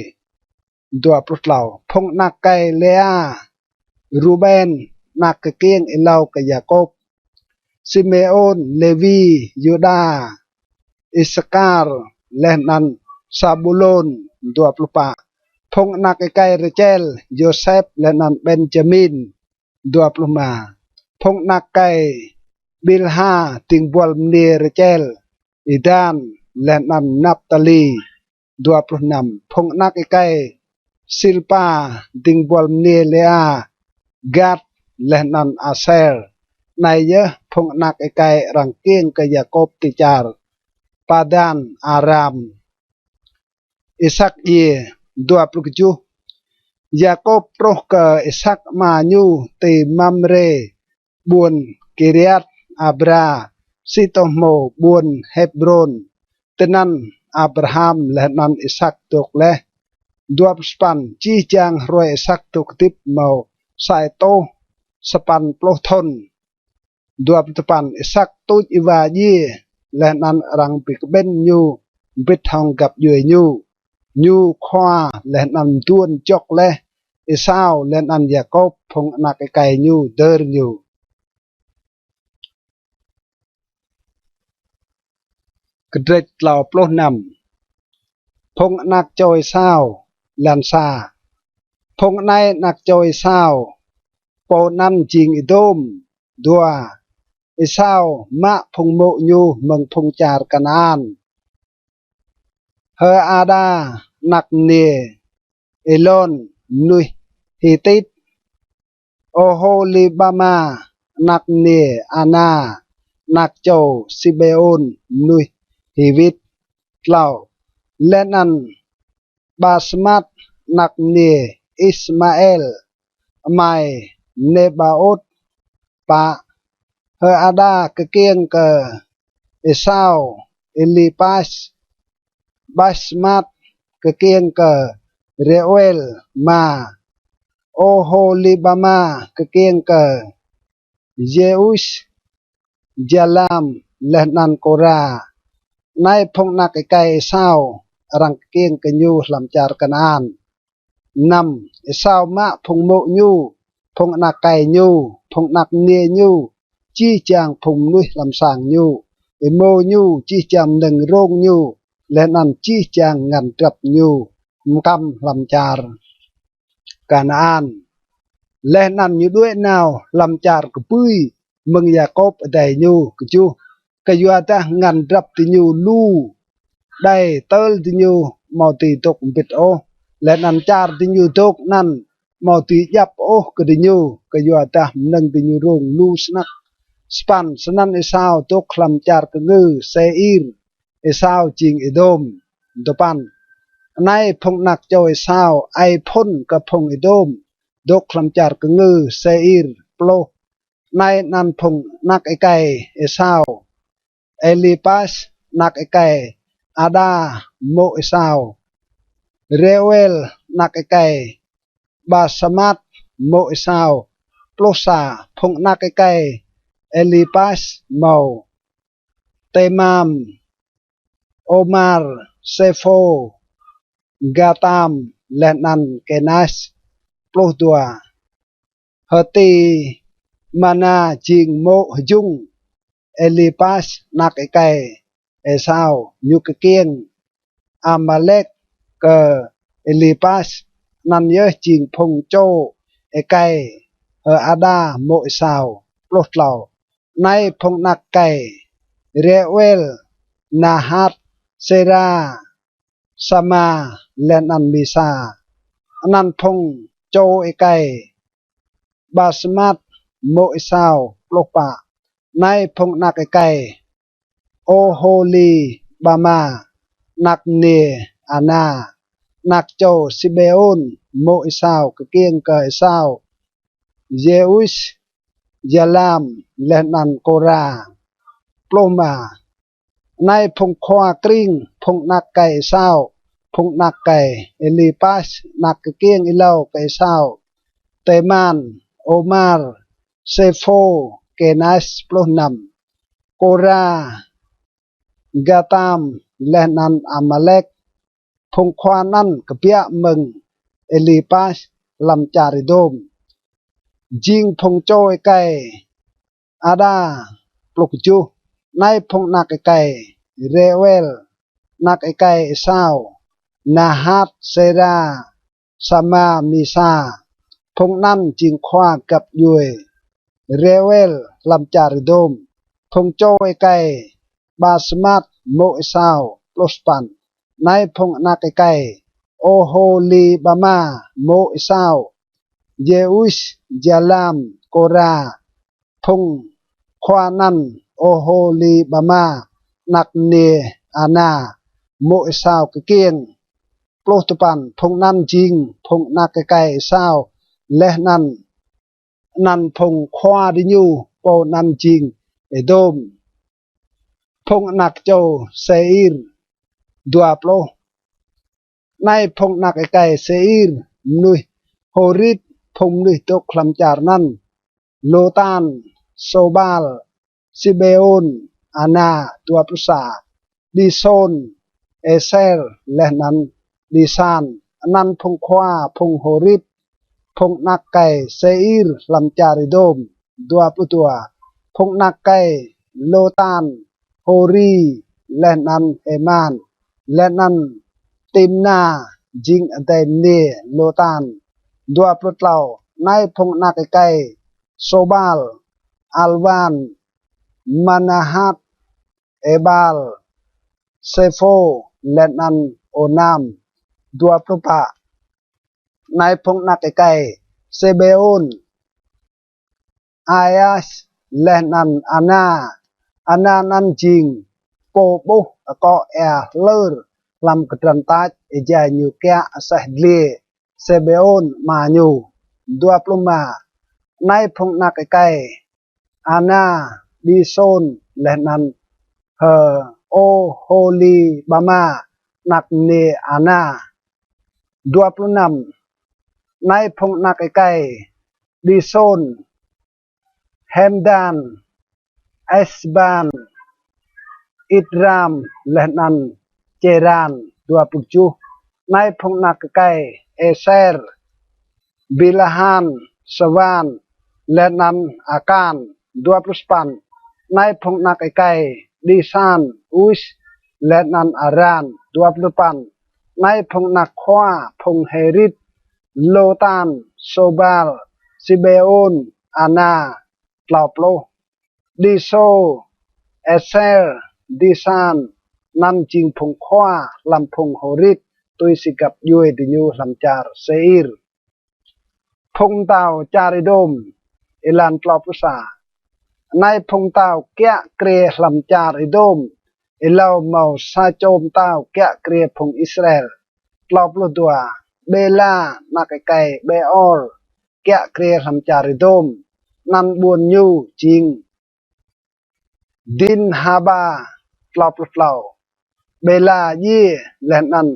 Dua pluh tlâo. Phung anak êkei Lêa, Ruben, anak kkiêng êlâo kơ Yakôp, Simêôn, Lêwi, Yuđa, Isakar, leh anăn Sabulôn. Dua pluh pă. Phung anak êkei Rachel, Yôsep leh anăn Benjamin. Dua pluh êma. Phung anak êkei Bilha, dĭng buăl mniê Rachel, Êdan leh anăn Naptali. Dua pluh năm. Phung anak êkei Silpa, dĭng buăl mniê Lêa, Gad leh anăn Aser. Anei yơh phung anak êkei arăng kkiêng kơ Yakôp ti čar Padan Aram. Isak djiê. Dua pluh kjuh. Yakôp truh kơ Isak ama ñu ti Mamrê, ƀuôn Kiriat Abra, si tô hmô ƀuôn Hêbrôn. Tinăn Abraham leh anăn Isak dôk leh. Dua pluh sa păn. Jih jang hruê Isak dôk hdĭp mâo sa êtuh sa păn pluh thŭn. Dua pluh dua păn. Isak tuč êwa djiê, leh anăn arăng bi kƀĭn ñu mbĭt hŏng găp djuê ñu. Ñu khua leh anăn mduôn jŏk leh Êsâo leh anăn Yakôp, phung anak êkei ñu dơr ñu. Kdrêč tlâo pluh năm. Phung anak čô Êsâo. Êlan sa. Phung anei anak čô Êsâo, pô anăn jing Êdôm. Dua. Êsâo mă phung mô̆ ñu mơ̆ng phung čar Kanaan: H'Ada, anak mniê Êlôn, mnuih Hitit; Ôhôlibama, anak mniê Ana, anak čô Sibêôn, mnuih Hiwit. Tlâo. Leh anăn Basmat, anak mniê Ismaêl, amai Nêbaôt. Pă. H'Ada kkiêng kơ Êsâo Êlipas, Basmat kkiêng kơ Rêuêl, ama Ôhôlibama kkiêng kơ Jêus, Jalam, leh anăn Kôra. Anei phung anak êkei Êsao, arăng kkiêng kơ ñu hlăm čar Kanaan. Năm, Êsao mă phung mô̆ ñu, phung anak êkei ñu, phung anak mniê ñu, jih jang phung mnuih hlăm sang ñu, êmô ñu, jih jang mnơ̆ng rông ñu, leh anăn jih jang ngăn drăp ñu mkăm hlăm čar Kanaan. Leh anăn ñu đuĕ nao hlăm čar kbưi mơ̆ng Yakôp adei ñu. Kjuh, kyuadah ngăn drăp diñu lu đei tơl diñu amâo dưi dôk mbĭt ôh, leh anăn čar diñu dôk anăn amâo dưi djăp ôh kơ diñu, kyuadah mnơ̆ng diñu rông lu snăk. Sa păn, snăn Êsao dôk hlăm čar kngư Sêir, Êsao jing Êdôm. Dua păn, anei phung anak čô Êsao, ai phŭn kơ phung Êdôm, dôk hlăm čar kngư Sêir. Pluh, anei anăn phung anak êkei Êsao: Êlipas, anak êkei Ada, mô̆ Êsao; Rêuêl, anak êkei Basemat, mô̆ Êsao. Pluh sa, phung anak êkei Êlipas mâo: Têman, Ômar, Sêphô, Gatam, leh anăn Kênas. Pluh dua, hơ Têman jing mô̆ hjŭng Êlipas, anak êkei Êsao. Ñu kkiêng Amalek kơ Êlipas. Anăn yơh jing phung čô êkei hơ Ada, mô̆ Êsao. Pluh tlâo, anei phung anak êkei Rêuêl: Nahat, Sêra, Sama, leh anăn Misa. Anăn phung čô êkei Basemat, mô̆ Êsao. Pluh pă, anei phung anak êkei Ôhôlibama, anak mniê Ana, anak čô Sibêôn, mô̆ Êsao, kkiêng kơ Êsao: Jêus, Jalam, leh anăn Kôra. Pluh êma, anei phung khua krĭng phung anak êkei Êsao, phung anak êkei Êlipas, anak kkiêng êlâo kơ Êsao: Têman, Ômar, Sêphô, Kênas. Pluh năm, Kôra, Gatam, leh anăn Amalek. Phung khua anăn kbiă mơ̆ng Êlipas hlăm čar Êdôm, jing phung čô êkei Ada. Pluh kjuh, anei phung anak êkei Rêuêl, anak êkei Êsao: Nahat, Sêra, Sama, Misa. Phung anăn jing khua găp djuê Rêuêl hlăm čar Êdôm, phung čô êkei Basemat, mô̆ Êsao. Pluh sa păn, anei phung anak êkei Ôhôlibama, mô̆ Êsao: Jêus, Jalam, Kôra. Phung khua anăn Ôhôlibama, anak mniê Ana, mô̆ Êsao, kkiêng. Pluh dua păn, phung anăn jing phung anak êkei Êsao, leh anăn anăn phung khua diñu, pô anăn jing Êdôm. Phung anak čô Sêir. Dua pluh, anei phung anak êkei Sêir, mnuih Hôrit, phung mnuih dôk hlăm čar anăn: Lôtan, Sôbal, Sibêôn, Ana. Dua pluh sa, Disôn, Êser, leh anăn Disan. Anăn phung khua phung Hôrit, phung anak êkei Sêir hlăm čar Êdôm. Dua pluh dua, phung anak êkei Lôtan: Hôri, leh anăn Hêman, leh anăn Timna, jing adei mniê Lôtan. Dua pluh tlâo, anei phung anak êkei Sôbal: Alwan, Manahat, Êbal, Sêphô, leh anăn Ônam. Dua pluh pă, anei phung anak êkei Sibêôn: Aias, leh anăn Ana. Ana anăn jing pô ƀuh akŏ êa hlơr hlăm kdrăn tač êjai ñu kiă aseh dliê Sibêôn ama ñu. Dua pluh êma, anei phung anak êkei Ana: Disôn, leh anăn H'Ô-, Ôhôlibama, anak mniê Ana. Dua pluh năm, anei phung anak êkei Disôn: Hemdan, Esban, Itram, leh anăn Čêran. Dua pluh kjuh. Anei phung anak êkei Êser, Bilahan, Sêwan, leh anăn Akan. Dua pluh sa păn. Anei phung anak êkei Disan, Us, leh anăn Aran. Dua pluh dua păn. Anei phung anak khua phung Hêrit, Lotan, Sobal, Sibeôn, Ana. Tlâo pluh. Diso, Êser, Disan, anăn jing phung khua hlăm phung Hêrit, tui si găp djuê diñu hlăm čar Sêir. Phung mtao čar Êđôm. Êlan tlâo pluh sa. Anei phung mtao kiă kriê hlăm čar Êđôm, êlâo mâo sa čô mtao kiă kriê phung Israel. Tlâo pluh dua. Bêla, anak êkei Bêor, kiă kriê hlăm čar Êđôm, anăn ƀuôn ñu jing Dinhaba. Tlâo pluh tlâo. Bêla djiê, leh anăn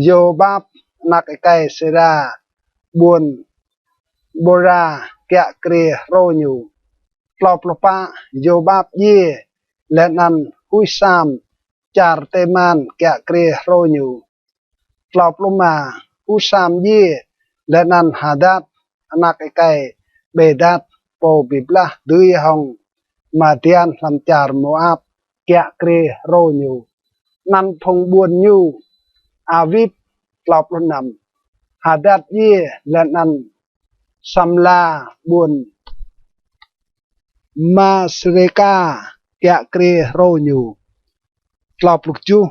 Yôbap, anak êkei Sêra, ƀuôn Bôra, kiă kriê hrô ñu. Tlâo pluh pă. Yôbap djiê, leh anăn Husam, čar Têman, kiă kriê hrô ñu. Tlâo pluh êma. Husam djiê, leh anăn Hadat, anak êkei Bêdat, pô bi blah dưi hŏng Madian hlăm čar Môap, kiă kriê hrô ñu. Anăn phung ƀuôn ñu. Awit. Tlâo pluh năm. Hadat djiê, leh anăn Samla, ƀuôn Masrêka, kiă kriê hrô ñu. Tlâo pluh kjuh.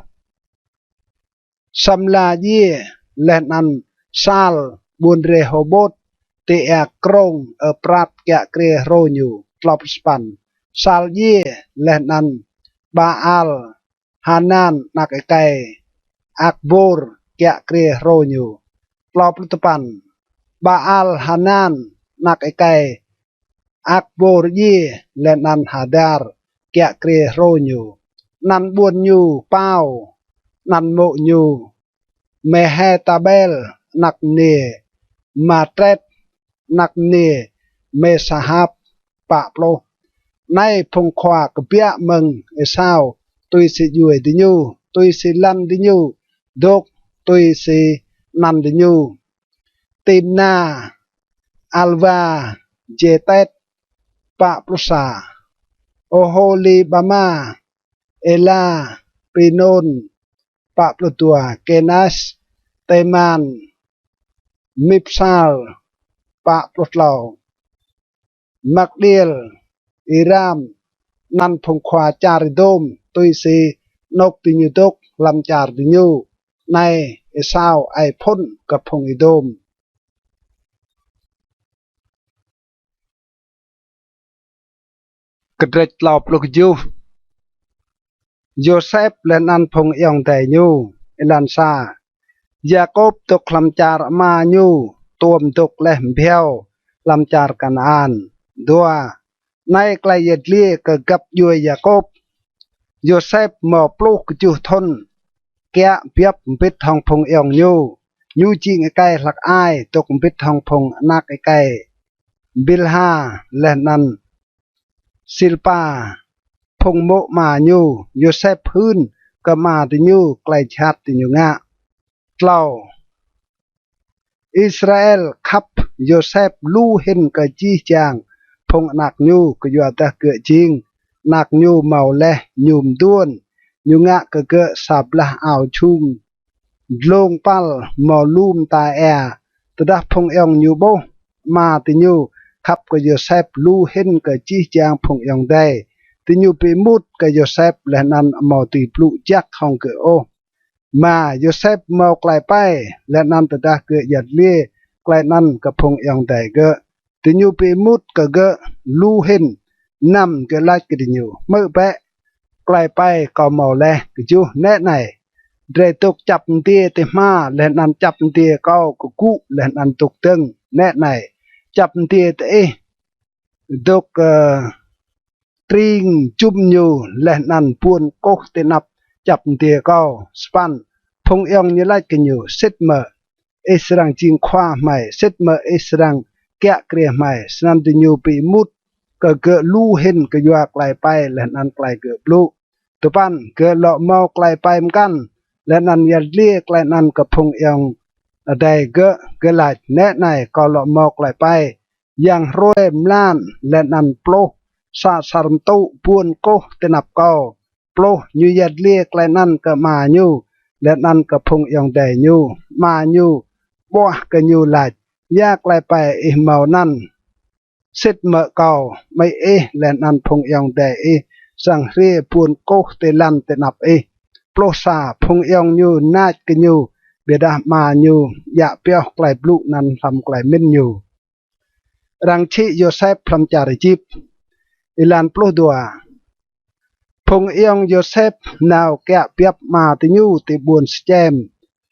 Samla djiê, leh anăn Sal, ƀuôn Rêhôbôt, ti êa krông Êprat, kiă kriê hrô ñu. Tlâo pluh sa păn. Sal djiê, leh anăn Baal Hanan, anak êkei Akbôr, kiă kriê hrô ñu. Tlâo pluh dua păn. Baal Hanan, anak êkei Akbôr djiê, leh anăn Hadar, kiă kriê hrô ñu. Anăn ƀuôn ñu Pao, anăn mô̆ ñu Mêhetabel, anak mniê Matret, anak mniê Mêsahap. Pă pluh. Anei phung khua kbiă mơ̆ng Êsao, tui si djuê diñu, tui si lăn diñu dôk, tui si anăn diñu: Timna, Alva, Jêtet. Pă pluh sa. Ôhôlibama, Êla, Pinôn. Pă pluh dua. Kênas, Têman, Mipsal. Pă pluh tlâo. Magdiel, Iram. Anăn phung khua čar Êđôm, tui si anôk diñu dôk hlăm čar diñu. Anei Êsao aê phŭn kơ phung Êđôm. Kdrêč tlâo pluh kjuh. Yôsep leh anăn phung ayŏng adei ñu. Êlan sa. Yakôp dôk hlăm čar ama ñu, tuôm dôk leh mbhiâo hlăm čar Kanaan. Dua. Anei klei yăl dliê kơ găp djuê Yakôp. Yôsep mâo pluh kjuh thŭn kiă biăp mbĭt hŏng phung ayŏng ñu. Ñu jing êkei hlăk ai, dôk mbĭt hŏng phung anak êkei Bilha leh anăn Silpa, phung mô̆ ama ñu. Yôsep hưn kơ ama diñu klei jhat diñu ngă. Tlâo. Israel khăp Yôsep lu hĭn kơ jih jang phung anak ñu, kyuadah gơ̆ jing anak ñu mâo leh ñu mduôn. Ñu ngă kơ gơ̆ sa blah ao jhung dlông păl mâo lu mta êa. Tơdah phung ayŏng ñu ƀuh, ama diñu khăp kơ Yôsep lu hĭn kơ jih jang phung ayŏng adei. Diñu bi êmut kơ Yôsep leh anăn amâo dưi blŭ jăk hŏng gơ̆ ôh. Êma. Yôsep mâo klei êpei, leh anăn tơdah gơ̆ yăl dliê klei anăn kơ phung ayŏng adei gơ̆, diñu bi êmut kơ gơ̆ lu hĭn. Năm. Gơ̆ lač kơ diñu: Hmư̆ bĕ klei êpei kâo mâo leh. Kjuh. Nĕ anei, drei dôk čăp mdiê ti hma, leh anăn čăp mdiê kâo kgŭ leh anăn dôk dơ̆ng. Nĕ anei, čăp mdiê diih dôk, ơ, tring jŭm ñu leh anăn buôn kôh ti anăp čăp mdiê kâo. Sa păn. Phung ayŏng ñu lač kơ ñu: Sĭt mơ̆ ih srăng jing khua hmei? Sĭt mơ̆ ih srăng kiă kriê hmei? Snăn diñu bi êmut kơ gơ̆ lu hĭn kyua klei êpei leh anăn klei gơ̆ blŭ. Dua păn, gơ̆ lŏ mâo klei êpei mkăn, leh anăn yăl dliê klei anăn kơ phung ayŏng adei gơ̆, gơ̆ lač: Nĕ anei, kâo lŏ mâo klei êpei yang hruê mlan leh anăn pluh sa asăr mtŭ ƀuôn kkuh ti anăp kâo. Pluh, ñu yăl dliê klei anăn kơ ama ñu leh anăn kơ phung ayŏng adei ñu. Ama ñu ƀuah kơ ñu lač: Ya klei êpei ih mâo anăn? Sĭt mơ̆ kâo, amĭ ih leh anăn phung ayŏng adei ih srăng hriê ƀuôn kkuh ti lăn ti anăp ih? Pluh sa, phung ayŏng ñu nač kơ ñu, ƀiădah ama ñu djă pioh klei blŭ anăn hlăm klei mĭn ñu. Arăng čhĭ Yôsep hlăm čar Êjip. Êlan pluh dua. Phung ayŏng Yôsep nao kiă biăp ama diñu ti ƀuôn Sičem.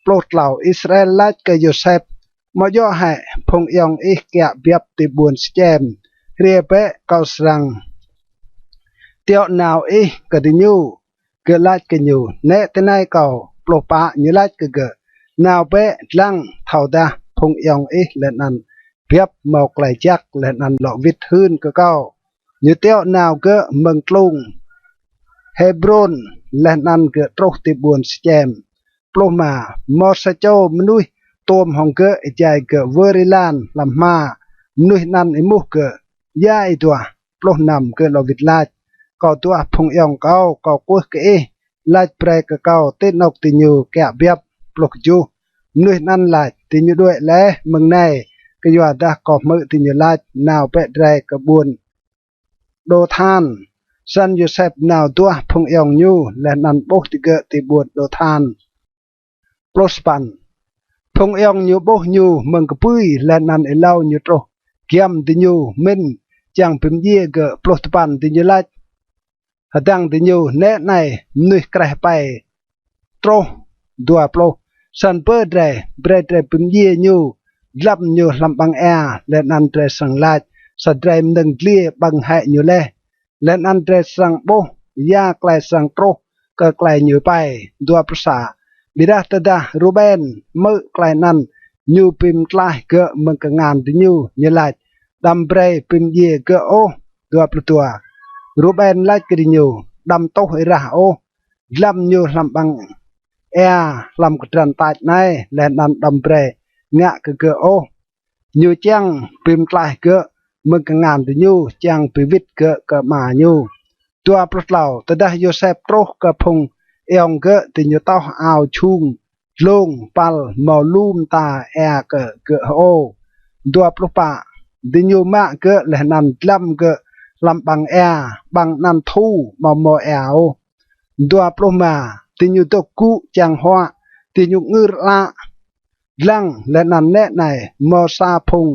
Pluh tlâo. Israel lač kơ Yôsep: Amâo djŏ hĕ phung ayŏng ih kiă biăp ti ƀuôn Sičem? Hriê bĕ, kâo srăng tiŏ nao ih kơ diñu. Gơ̆ lač kơ ñu: Nĕ tinei kâo. Pluh pă. Ñu lač kơ gơ̆: Nao bĕ, dlăng, thâodah phung ayŏng ih leh anăn biăp mâo klei jăk leh anăn lŏ wĭt hưn kơ kâo. Ñu tiŏ nao gơ̆ mơ̆ng tlung Hêbrôn, leh anăn gơ̆ truh ti ƀuôn Sičem. Pluh êma. Mâo sa čô mnuih tuôm hŏng gơ̆ êjai gơ̆ wơr êlan hlăm hma. Mnuih anăn êmuh gơ̆: Ya ih duah? Pluh năm. Gơ̆ lŏ wĭt lač: Kâo duah phung ayŏng kâo, kâo kwưh kơ ih, lač brei kơ kâo ti anôk diñu kiă biăp. Pluh kjuh. Mnuih anăn lač: Diñu đuĕ leh mơ̆ng anei, kyuadah kâo hmư̆ diñu lač: Nao bĕ drei kơ ƀuôn Đôthan. Snăn Yôsep nao duah phung ayŏng ñu, leh anăn ƀuh digơ̆ ti ƀuôn Đôthan. Pluh sa păn. Phung ayŏng ñu ƀuh ñu mơ̆ng kbưi, leh anăn êlâo ñu truh giăm diñu mĭn čiăng bi mdjiê gơ̆. Pluh dua păn. Diñu lač hdơ̆ng diñu: Nĕ anei, mnuih kreh êpei truh. Dua pluh. Snăn bơ drei, brei drei bi mdjiê ñu, dlăm ñu hlăm ƀăng êa, leh anăn drei srăng lač sa drei mnơ̆ng dliê ƀơ̆ng hĕ ñu leh, leh anăn drei srăng ƀuh ya klei srăng truh kơ klei ñu êpei. Dua pluh sa. Ƀiădah tơdah Ruben hmư̆ klei anăn, ñu bi mtlaih gơ̆ mơ̆ng kngan diñu, ñu lač: Đăm brei bi mdjiê gơ̆ ôh. Dua pluh dua. Ruben lač kơ diñu: Đăm tuh êrah ôh, dlăm ñu hlăm ƀăng êa hlăm kdrăn tač anei, leh anăn đăm brei ngă kơ gơ̆ ôh. Ñu čiăng bi mtlaih gơ̆ mơ̆ng kngan diñu, čiăng bi wĭt gơ̆ kơ ama ñu. Dua pluh tlâo. Tơdah Yôsep truh kơ phung ayŏng gơ̆, diñu toh ao jhung dlông păl mâo lu mta êa kơ gơ̆ hơô. Dua pluh pă. Diñu mă gơ̆ leh anăn dlăm gơ̆ hlăm ƀăng êa, ƀăng anăn thu, amâo mâo êa ôh. Dua pluh êma. Diñu dôk gŭ čiăng huă, diñu ngưr ală: Dlăng, leh anăn nĕ anei, mâo sa phung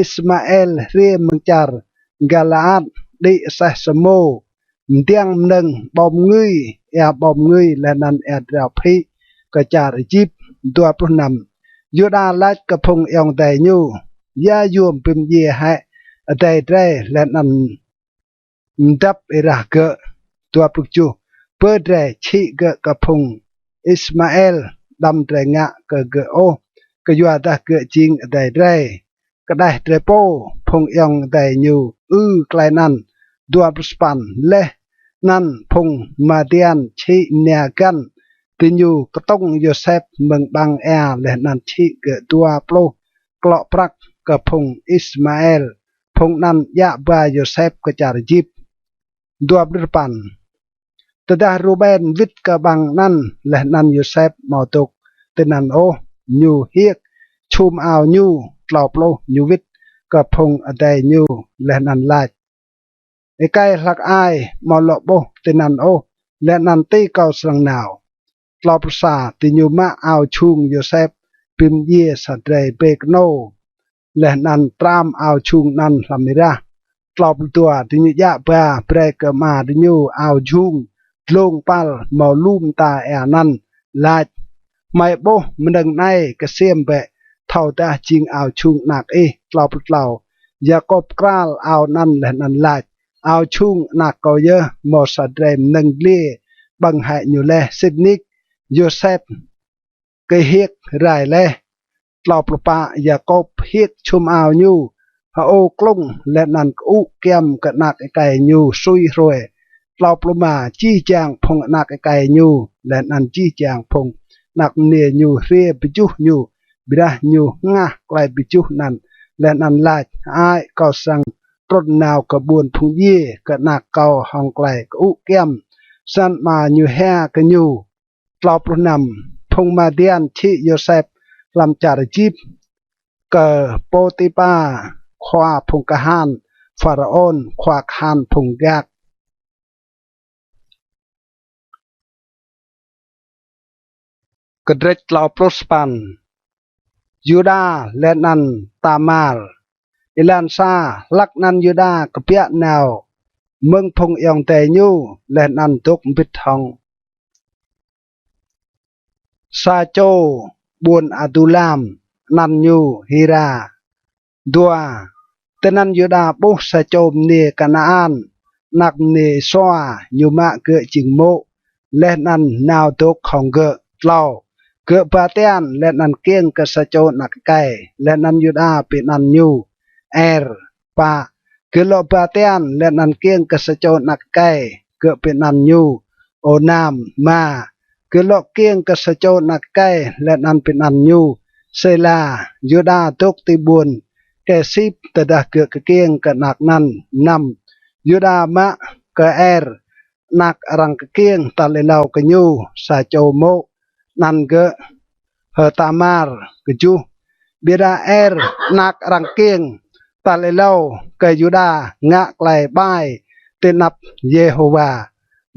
Ismael hriê mơ̆ng čar Galaat đĭ aseh samô, mdiăng mnơ̆ng ƀâo mngưi, êa ƀâo mngưi, leh anăn êa drao phĭ kơ čar Êjip. Dua pluh năm. Yuđa lač kơ phung ayŏng adei ñu: Ya yuôm bi mdjiê hĕ adei drei leh anăn mdăp êrah gơ̆? Dua pluh kjuh. Bơ drei čhĭ gơ̆ kơ phung Ismael, đăm drei ngă kơ gơ̆ ôh, kyuadah gơ̆ jing adei drei. Kđeh drei pô. Phung ayŏng adei ñu ư klei anăn. Dua pluh sa păn. Leh anăn phung Madian čhĭ mnia găn, diñu ktŭng Yôsep mơ̆ng ƀăng êa, leh anăn čhĭ gơ̆ dua pluh klŏ prăk kơ phung Ismael. Phung anăn djă ba Yôsep kơ čar Êjip. Dua pluh dua păn. Tơdah Ruben wĭt kơ ƀăng anăn, leh anăn Yôsep amâo dôk tinăn ôh, ñu hiêk čhum ao ñu. Tlâo pluh. Ñu wĭt kơ phung adei ñu leh anăn lač: Êkei hlăk ai amâo lŏ ƀuh tinăn ôh, leh anăn ti kâo srăng nao? Tlâo pluh sa. Diñu mă ao jhung Yôsep bi mdjiê sa drei bê knô, leh anăn tram ao jhung anăn hlăm êrah. Tlâo pluh dua. Diñu djă ba brei kơ ama diñu ao jhung dlông păl mâo lu mta êa anăn, lač: Hmei ƀuh mnơ̆ng anei, ksiêm bĕ, thâodah jing ao jhung anak ih. Tlâo pluh tlâo. Yakôp kral ao anăn leh anăn lač: Ao jhung anak kâo yơh, mâo sa drei mnơ̆ng dliê ƀơ̆ng hĕ ñu leh. Sĭt nik Yôsep kơ hiêk rai leh. Tlâo pluh pă. Yakôp hiêk čhum ao ñu, hơô klŭng leh anăn kơŭ kyăm kơ anak êkei ñu sui hruê. Tlâo pluh êma. Jih jang phung anak êkei ñu leh anăn jih jang phung anak mniê ñu hriê bi juh ñu, ƀiădah ñu hngah klei bi juh anăn leh anăn lač: Hơăi, kâo srăng trŭn nao kơ ƀuôn phung djiê kơ anak kâo hŏng klei kơŭ kyăm. Snăn ama ñu hia kơ ñu. Tlâo pluh năm. Phung Madian čhĭ Yôsep hlăm čar Êjip kơ Pôtipa, khua phung kahan Pharaôn, khua kahan phung gak. Kdrêč tlâo pluh sa păn. Yuđa leh anăn Tamar. Êlan sa. Hlăk anăn Yuđa kbiă nao mơ̆ng phung ayŏng adei ñu leh anăn dôk mbĭt hŏng sa čô ƀuôn Adulam, anăn ñu Hira. Dua. Tinăn Yuđa ƀuh sa čô mniê Kanaan, anak mniê Êsua, ñu mă gơ̆ jing mô̆, leh anăn nao dôk hŏng gơ̆. Tlâo. Gơ̆ ba tian leh anăn kkiêng kơ sa čô anak êkei, leh anăn Yuđa bi anăn ñu Er. Pă. Gơ̆ lŏ ba tian leh anăn kkiêng kơ sa čô anak êkei, gơ̆ bi anăn ñu Ônan. Êma. Gơ̆ lŏ kkiêng kơ sa čô anak êkei leh anăn bi anăn ñu Sêla. Yuđa dôk ti ƀuôn Kêsip tơdah gơ̆ kkiêng kơ anak anăn. Năm. Yuđa mă kơ Er, anak arăng kkiêng tal êlâo kơ ñu, sa čô mô̆, anăn gơ̆ H'Tamar. Kjuh. Ƀiădah Er, anak arăng kkiêng tal êlâo kơ Yuđa, ngă klei ƀai ti anăp Yêhôwa,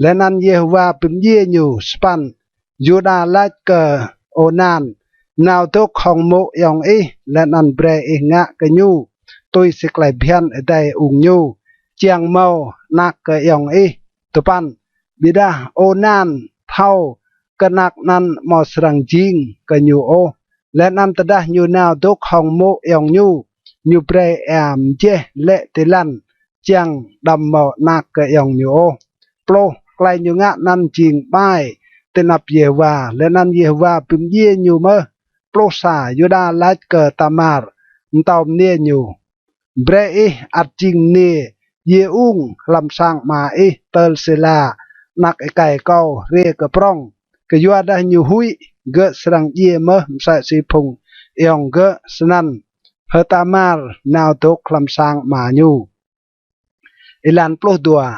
leh anăn Yêhôwa bi mdjiê ñu. Sa păn. Yuđa lač kơ Ônan: Nao dôk hŏng mô̆ ayŏng ih, leh anăn brei ih ngă kơ ñu tui si klei bhiăn êdei ung ñu, čiăng mâo anak kơ ayŏng ih. Dua păn. Ƀiădah Ônan thâo kơ anak anăn amâo srăng jing kơ ñu ôh, leh anăn tơdah ñu nao dôk hŏng mô̆ ayŏng ñu, ñu brei êa mjeh lĕ ti lăn, čiăng đăm mâo anak kơ ayŏng ñu ôh. Pluh. Klei ñu ngă anăn jing ƀai ti anăp Yêhôwa, leh anăn Yêhôwa bi mdjiê ñu mơh. Pluh sa. Yuđa lač kơ Tamar, mtâo mniê ñu: Brei ih ăt jing mniê djiê ung hlăm sang ama ih tơl Sêla, anak êkei kâo, hriê kơ prŏng, kyuadah ñu huĭ gơ̆ srăng djiê mơh msĕ si phung ayŏng gơ̆. Snăn H'Tamar nao dôk hlăm sang ama ñu. Êlan pluh dua.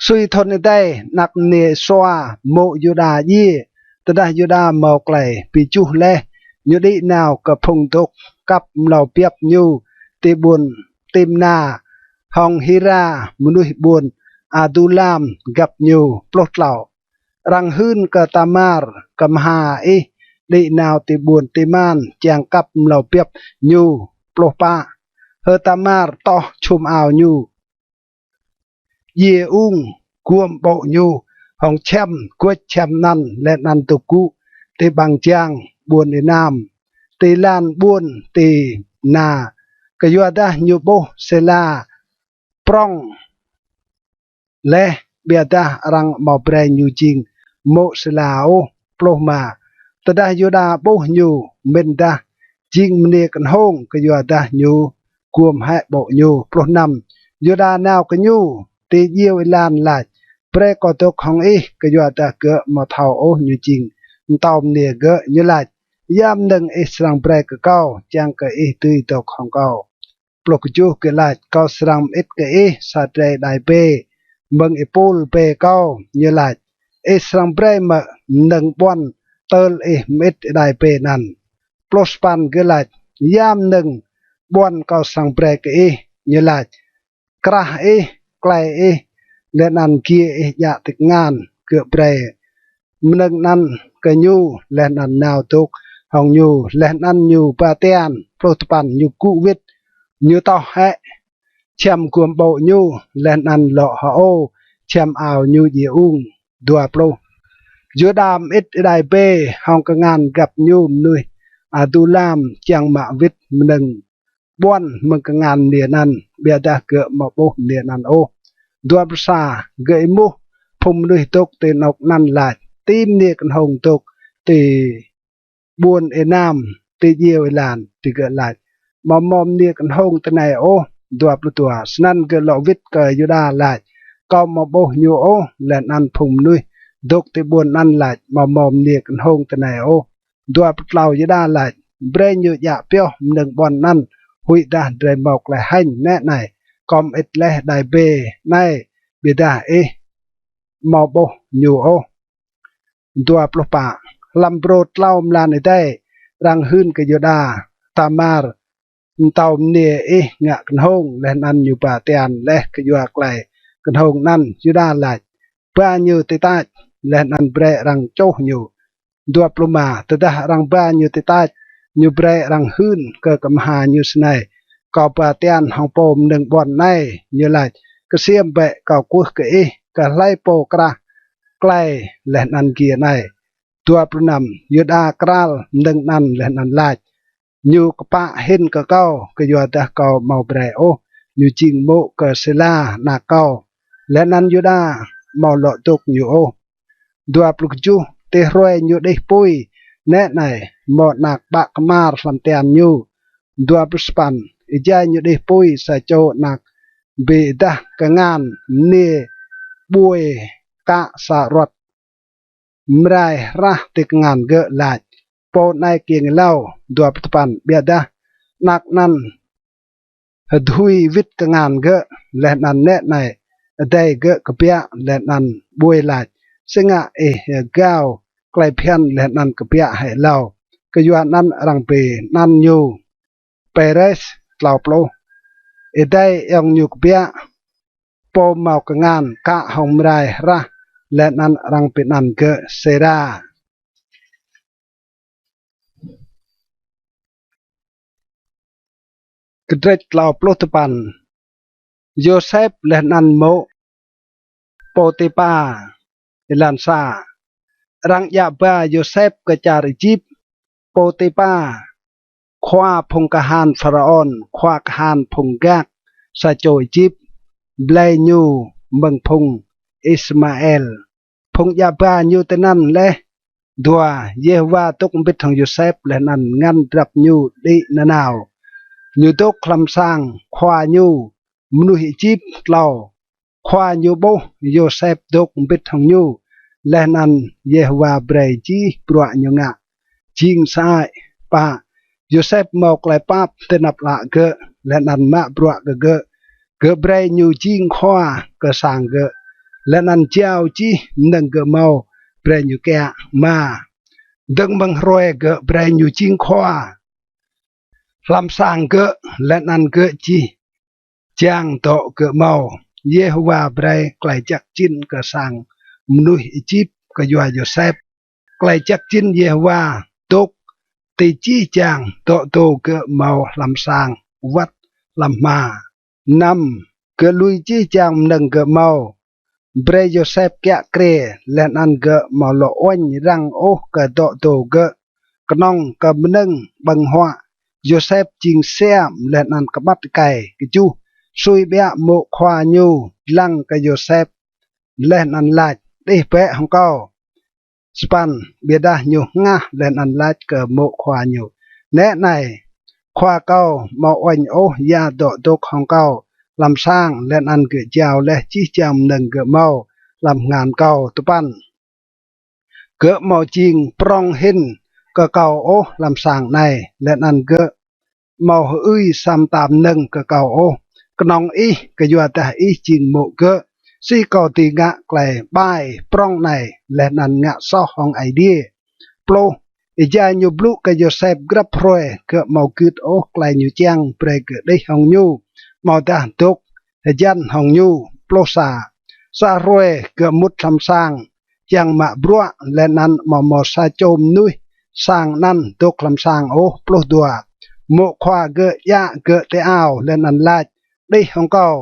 Sui thŭn êdei, anak mniê Êsua mô̆ Yuđa djiê. Tơdah Yuđa mâo klei bi juh leh, ñu đĭ nao kơ phung dôk kăp mlâo biăp ñu ti ƀuôn Timna, hŏng Hira, mnuih ƀuôn Adulam, găp ñu. Pluh tlâo. Arăng hưn kơ Tamar, kmha ih đĭ nao ti ƀuôn Timna čiăng kăp mlâo biăp ñu. Pluh pă. H'Tamar toh čhum ao ñu djiê ung, guôm ƀô̆ ñu hŏng čhiăm, guêč čhiăm anăn, leh anăn dôk gŭ ti ƀăng jang ƀuôn Ênam, ti lăn ƀuôn Timna, kyuadah ñu ƀuh Sêla prŏng leh, ƀiădah arăng amâo brei ñu jing mô̆ Sêla ôh. Pluh êma. Tơdah Yuđa ƀuh ñu, mĭndah jing mniê knhông, kyuadah ñu guôm hĕ ƀô̆ ñu. Pluh năm. Yuđa nao kơ ñu ti djiêu êlan lač: Brei kâo dôk hŏng ih. Kyuadah gơ̆ amâo thâo ôh ñu jing mtâo mniê gơ̆, ñu lač: Ya mnơ̆ng ih srăng brei kơ kâo, čiăng kơ ih dưi dôk hŏng kâo? Pluh kjuh. Gơ̆ lač: Kâo srăng mơĭt kơ ih sa drei êđai bê mơ̆ng êpul bê kâo. Ñu lač: Ih srăng brei mơ̆ mnơ̆ng ƀuăn tơl ih mơĭt êđai bê anăn? Pluh sa păn. Gơ̆ lač: Ya mnơ̆ng ƀuăn kâo srăng brei kơ ih? Ñu lač: Krah ih, klei ih, leh anăn giê ih djă ti kngan. Gơ̆ brei mnơ̆ng anăn kơ ñu, leh anăn nao dôk hŏng ñu, leh anăn ñu ba tian. Pluh dua păn. Ñu gŭ wĭt, ñu toh hĕ čhiăm guôm ƀô̆ ñu, leh anăn lŏ hơô čhiăm ao ñu djiê ung. Dua pluh. Yuđa mơĭt êđai bê hŏng kngan găp ñu mnuih Adulam čiăng mă wĭt mnơ̆ng ƀuăn mơ̆ng kngan mniê anăn, ƀiădah gơ̆ amâo ƀuh mniê anăn ôh. Dua pluh sa. Gơ̆ êmuh phung mnuih dôk ti anôk anăn lač: Ti mniê knhông dôk ti ƀuôn Ênam ti djiêu êlan? Digơ̆ lač: amâo mâo mniê knhông tinei ôh. Dua pluh dua. Snăn gơ̆ lŏ wĭt kơ Yuđa lač, Kâo amâo ƀuh ñu ôh. Leh anăn phung mnuih dôk ti ƀuôn anăn lač, Amâo mâo mniê knhông tinei ôh. Dua pluh tlâo. Yuđa lač, Brei ñu djă pioh mnơ̆ng ƀuăn anăn, huĭdah drei mâo klei hêñ. Nĕ anei, kâo mơĭt leh êđai bê anei, ƀiădah ih amâo ƀuh ñu ôh. Dua pluh pă. Hlăm brô tlâo mlan êdei, arăng hưn kơ Yuđa, Tamar mtâo mniê ih ngă knhông, leh anăn ñu ba tian leh kyua klei knhông anăn. Yuđa lač, Ba ñu ti tač, leh anăn brei arăng čuh ñu. Dua pluh êma. Tơdah arăng ba ñu ti tač, ñu brei arăng hưn kơ kmha ñu snei, Kâo ba tian hŏng pô mnơ̆ng ƀuăn anei. Ñu lač, Ksiêm bĕ, kâo kwưh kơ ih, kơ hlei pô krah klei leh anăn giê anei. Dua pluh năm. Yuđa kral mnơ̆ng anăn leh anăn lač, Ñu kpă hĭn kơ kâo, kyuadah kâo amâo brei ôh ñu jing mô̆ kơ Sêla anak kâo. Leh anăn Yuđa amâo lŏ dôk ñu ôh. Dua pluh kjuh. Ti hruê ñu đih pui, nĕ anei, mâo anak ƀă kmar hlăm tian ñu. Dua pluh sa păn. Êjai ñu đih pui, sa čô anak bi êdah kngan mniê ƀuê kă sa aruăt mrai hrah ti kngan gơ̆, lač, Pô anei kkiêng êlâo. Dua pluh dua păn. Ƀiădah anak anăn hdui wĭt kngan gơ̆, leh anăn nĕ anei, adei gơ̆ kbiă leh anăn ƀuê, lač, Si ngă ih hgao klei bhiăn leh anăn kbiă hĕ êlâo? Kyuanăn arăng bi anăn ñu Pêres. Tlâo pluh. Êdei ayŏng ñu kbiă, pô mâo kngan kă hŏng mrai hrah, leh anăn arăng bi anăn gơ̆ Sêra. Kdrêč tlâo pluh dua păn. Yôsep leh anăn mô̆ Pôtipa. Êlan sa. Arăng djă ba Yôsep kơ čar Êjip. Pôtipa, khua phung kahan Pharaôn, khua kahan phung gak, sa čô Êjip, blei ñu mơ̆ng phung Ismael. Phung djă ba ñu tinăn leh. Dua. Yêhôwa dôk mbĭt hŏng Yôsep leh anăn ngăn drăp ñu đĭ nanao. Ñu dôk hlăm sang khua ñu, mnuih Êjip. Tlâo. Khua ñu ƀuh Yôsep dôk mbĭt hŏng ñu, leh anăn Yêhôwa brei jih bruă ñu ngă jing sơăi. Pă. Yôsep mâo klei pap ti anăp ală gơ̆, leh anăn mă bruă kơ gơ̆. Gơ̆ brei ñu jing khua kơ sang gơ̆, leh anăn jao jih mnơ̆ng gơ̆ mâo brei ñu kiă. Êma. Dơ̆ng mơ̆ng hruê gơ̆ brei ñu jing khua hlăm sang gơ̆, leh anăn gơ̆ jih jang dŏ gơ̆ mâo. Yêhôwa brei klei jăk jĭn kơ sang mnuih Êjip kyua Yôsep. Klei jăk jĭn Yêhôwa dôk ti jih jang dŏ dô gơ̆ mâo hlăm sang wăt hlăm hma. Năm. Gơ̆ lui jih jang mnơ̆ng gơ̆ mâo brei Yôsep kiă kriê, leh anăn gơ̆ amâo lŏ uêñ răng ôh kơ dŏ dô gơ̆, knŏng kơ mnơ̆ng ƀơ̆ng huă. Yôsep jing siam leh anăn kƀăt êkei. Kjuh. Sui ƀiă mô̆ khua ñu dlăng kơ Yôsep leh anăn lač, Đih bĕ hŏng kâo. Sa păn. Ƀiădah ñu hngah leh anăn lač kơ mô̆ khua ñu, Nĕ anei, khua kâo amâo uêñ ôh ya dŏ dôk hŏng kâo hlăm sang. Leh anăn gơ̆ jao leh jih jang mnơ̆ng gơ̆ mâo hlăm kngan kâo. Dua păn. Gơ̆ amâo jing prŏng hĭn kơ kâo ôh hlăm sang anei, leh anăn gơ̆ amâo hơưi sa mta mnơ̆ng kơ kâo ôh, knŏng ih, kyuadah ih jing mô̆ gơ̆. Si kâo dưi ngă klei ƀai prŏng anei leh anăn ngă soh hŏng Aê Diê? Pluh. Êjai ñu blŭ kơ Yôsep grăp hruê, gơ̆ amâo gưt ôh klei ñu čiăng brei gơ̆ đih hŏng ñu amâodah dôk hjăn hŏng ñu. Pluh sa. Sa hruê gơ̆ mŭt hlăm sang čiăng mă bruă, leh anăn amâo mâo sa čô mnuih sang anăn dôk hlăm sang ôh. Pluh dua. Mô̆ khua gơ̆ djă gơ̆ ti ao leh anăn lač, Đih hŏng kâo.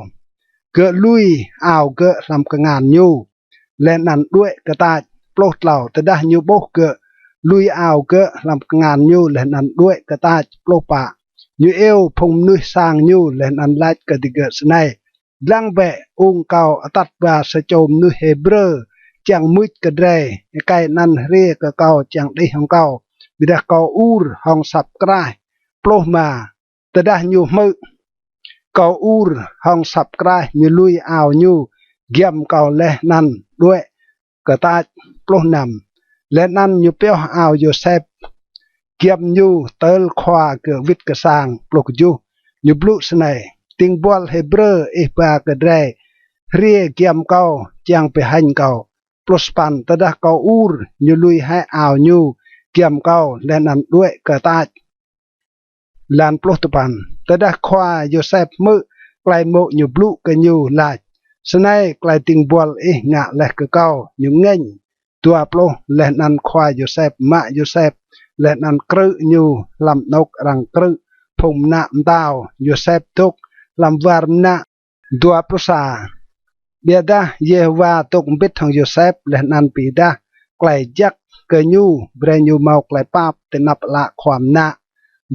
Gơ̆ lui ao gơ̆ hlăm kngan ñu leh anăn đuĕ kơ tač. Pluh tlâo. Tơdah ñu ƀuh gơ̆ lui ao gơ̆ hlăm kngan ñu leh anăn đuĕ kơ tač. Pluh pă. Ñu iêu phung mnuih sang ñu leh anăn lač kơ digơ̆ snei, Dlăng bĕ, ung kâo atăt ba sa čô mnuih Hêbrơ čiăng mưč kơ drei. Êkei anăn hriê kơ kâo čiăng đih hŏng kâo, ƀiădah kâo ur hŏng asăp kraih. Pluh êma. Tơdah ñu hmư̆ kâo ur hŏng asăp kraih, ñu lui ao ñu giăm kâo leh anăn đuĕ kơ tač. Pluh năm. Leh anăn ñu pioh ao Yôsep giăm ñu tơl khua gơ̆ wĭt kơ sang. Pluh kjuh. Ñu blŭ snei: Dĭng buăl Hêbrơ ih ba kơ drei hriê giăm kâo čiăng bi hêñ kâo. Pluh sa păn. Tơdah kâo ur, ñu lui hĕ ao ñu giăm kâo leh anăn đuĕ kơ tač. Êlan pluh dua păn. Tơdah khua Yôsep hmư̆ klei mô̆ ñu blŭ kơ ñu, lač: Snei klei dĭng buăl ih ngă leh kơ kâo, ñu ngêñ. Dua pluh. Leh anăn khua Yôsep mă Yôsep leh anăn krư̆ ñu hlăm anôk arăng krư̆ phung mnă mtao. Yôsep dôk hlăm war mnă. Dua pluh sa. Ƀiădah Yêhôwa dôk mbĭt hŏng Yôsep leh anăn bi êdah klei jăk kơ ñu, brei ñu mâo klei pap ti anăp ală khua mnă.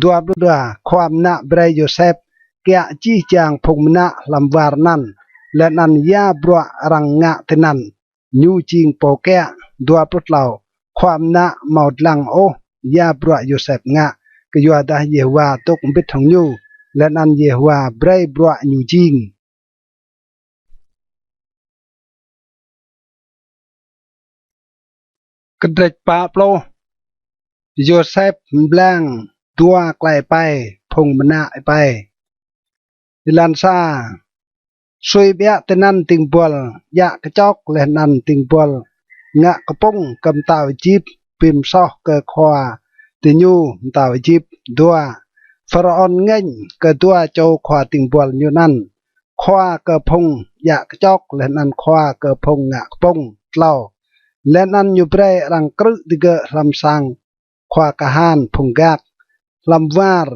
Dua pluh dua. Khua mnă brei Yôsep kiă jih jang phung mnă hlăm war anăn, leh anăn ya bruă arăng ngă tinăn, ñu jing pô kiă. Dua pluh tlâo. Khua mnă amâo dlăng ôh ya bruă Yôsep ngă, kyuadah Yêhôwa dôk mbĭt hŏng ñu, leh anăn Yêhôwa brei bruă ñu jing. Kdrêč pă pluh. Yôsep mblang dua klei êpei phung mnă êpei. Êlan sa. Sui ƀiă tinăn dĭng buăl djă kčok leh anăn dĭng buăl ngă kpŭng kơ mtao Êjip bi msoh kơ khua diñu mtao Êjip. Dua. Pharaôn ngêñ kơ dua čô khua dĭng buăl ñu anăn, khua kơ phung djă kčok leh anăn khua kơ phung ngă kpŭng. Tlâo. Leh anăn ñu brei arăng krư̆ digơ̆ hlăm sang khua kahan phung gak hlăm war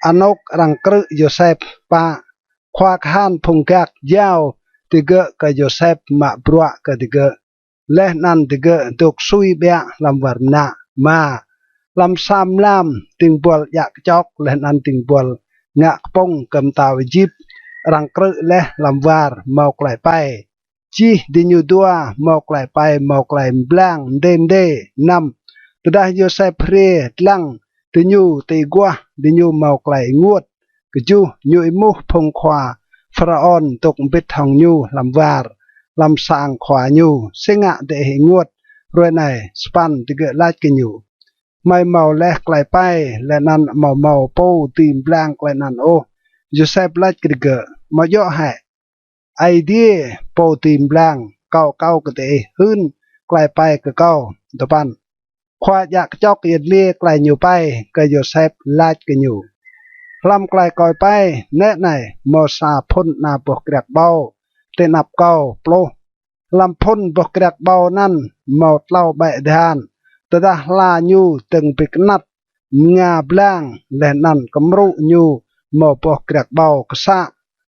anôk arăng krư̆ Yôsep. Pă. Khua kahan phung gak jao digơ̆ kơ Yôsep mă bruă kơ digơ̆, leh anăn digơ̆ dôk sui ƀiă hlăm war mnă. Êma. Hlăm sa mlam dĭng buăl djă kčok leh anăn dĭng buăl ngă kpŭng kơ mtao Êjip arăng krư̆ leh hlăm war mâo klei êpei. Jih diñu dua mâo klei êpei, mâo klei mblang mdê mdê. Năm. Tơdah Yôsep hriê dlăng diñu ti aguah, diñu mâo klei ênguôt. Kjuh. Ñu êmuh phung khua Pharaôn dôk mbĭt hŏng ñu hlăm war, hlăm sang khua ñu: Si ngă diih ênguôt hruê anei? Sa păn. Digơ̆ lač kơ ñu: Hmei mâo leh klei êpei, leh anăn amâo mâo pô dưi mblang klei anăn ôh. Yôsep lač kơ digơ̆: Amâo djŏ hĕ Aê Diê pô dưi mblang? Kâo akâo kơ diih hưn klei êpei kơ kâo. Dua păn. Khua djă kčok yăl dliê klei ñu êpei kơ Yôsep, lač kơ ñu: Hlăm klei kâo êpei nĕ anei mâo sa phŭn ana boh kriăk ƀâo ti anăp kâo. Pluh. Hlăm phŭn boh kriăk ƀâo anăn mâo tlâo ƀĕ dhan. Tơdah hla ñu dơ̆ng bi knăt mnga blang, leh anăn kmrŭ ñu mâo boh kriăk ƀâo ksă.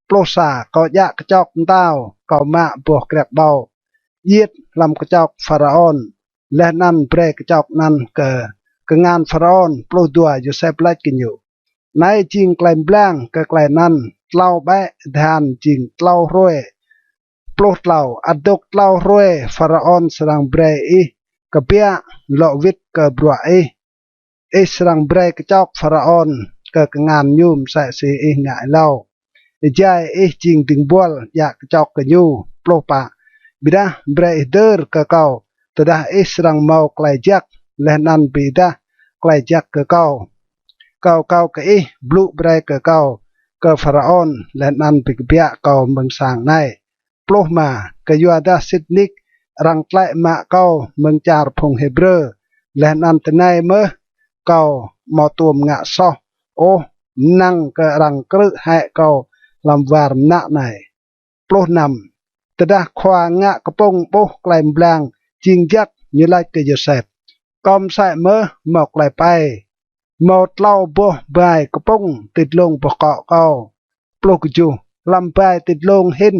Pluh sa. Kâo djă kčok mtao, kâo mă boh kriăk ƀâo djiêt hlăm kčok Pharaôn, leh anăn brei kčok anăn kơ kngan Pharaôn. Pluh dua. Yôsep lač kơ ñu: Anei jing klei mblang kơ klei anăn: tlâo ƀĕ dhan jing tlâo hruê. Pluh tlâo. Ăt dôk tlâo hruê Pharaôn srăng brei ih kbiă lŏ wĭt kơ bruă ih. Ih srăng brei kčok Pharaôn kơ kngan ñu msĕ si ih ngă êlâo, êjai ih jing dĭng buăl djă kčok kơ ñu. Pluh pă. Ƀiădah brei ih hdơr kơ kâo tơdah ih srăng mâo klei jăk leh anăn bi êdah klei jăk kơ kâo. Kâo akâo kơ ih blŭ brei kơ kâo kơ Pharaôn leh anăn bi kbiă kâo mơ̆ng sang anei. Pluh êma. Kyuadah sĭt nik arăng tlĕ mă kâo mơ̆ng čar phung Hêbrơ, leh anăn tinei mơh kâo amâo tuôm ngă soh ôh, năng kơ arăng krư̆ hĕ kâo hlăm war mnă anei. Pluh năm. Tơdah khua ngă kpŭng ƀuh klei mblang jing jăk, ñu lač kơ Yôsep: Kâo msĕ mơh mâo klei êpei, mâo tlâo boh bai kpŭng ti dlông boh kŏ kâo. Pluh kjuh. Hlăm bai ti dlông hĭn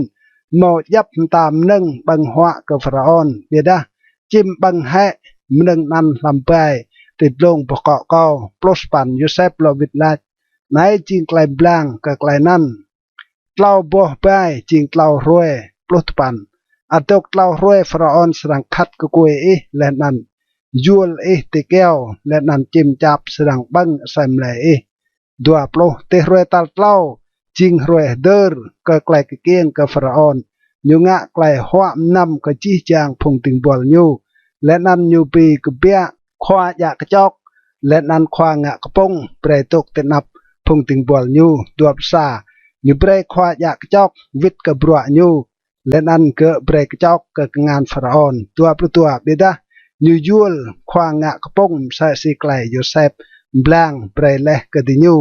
mâo djăp mta mnơ̆ng ƀơ̆ng huă kơ Pharaôn, ƀiădah čĭm ƀơ̆ng hĕ mnơ̆ng anăn hlăm bai ti dlông boh kŏ kâo. Pluh sa păn. Yôsep lŏ wĭt lač: Anei jing klei mblang kơ klei anăn: tlâo boh bai jing tlâo hruê. Pluh dua păn. Ăt dôk tlâo hruê Pharaôn srăng khăt kkuê ih leh anăn yuôl ih ti kyâo, leh anăn čĭm čap srăng ƀơ̆ng asei mlei ih. Dua pluh. Ti hruê tal tlâo jing hruê hdơr kơ klei kkiêng kơ Pharaôn, ñu ngă klei huă mnăm kơ jih jang phung dĭng buăl ñu, leh anăn ñu bi kbiă khua djă kčok leh anăn khua ngă kpŭng brei dôk ti anăp phung dĭng buăl ñu. Dua pluh sa. Ñu brei khua djă kčok wĭt kơ bruă ñu, leh anăn gơ̆ brei kčok kơ kngan Pharaôn. Dua pluh dua. Ƀiădah ñu yuôl khua ngă kpŭng msĕ si klei Yôsep mblang brei leh kơ diñu.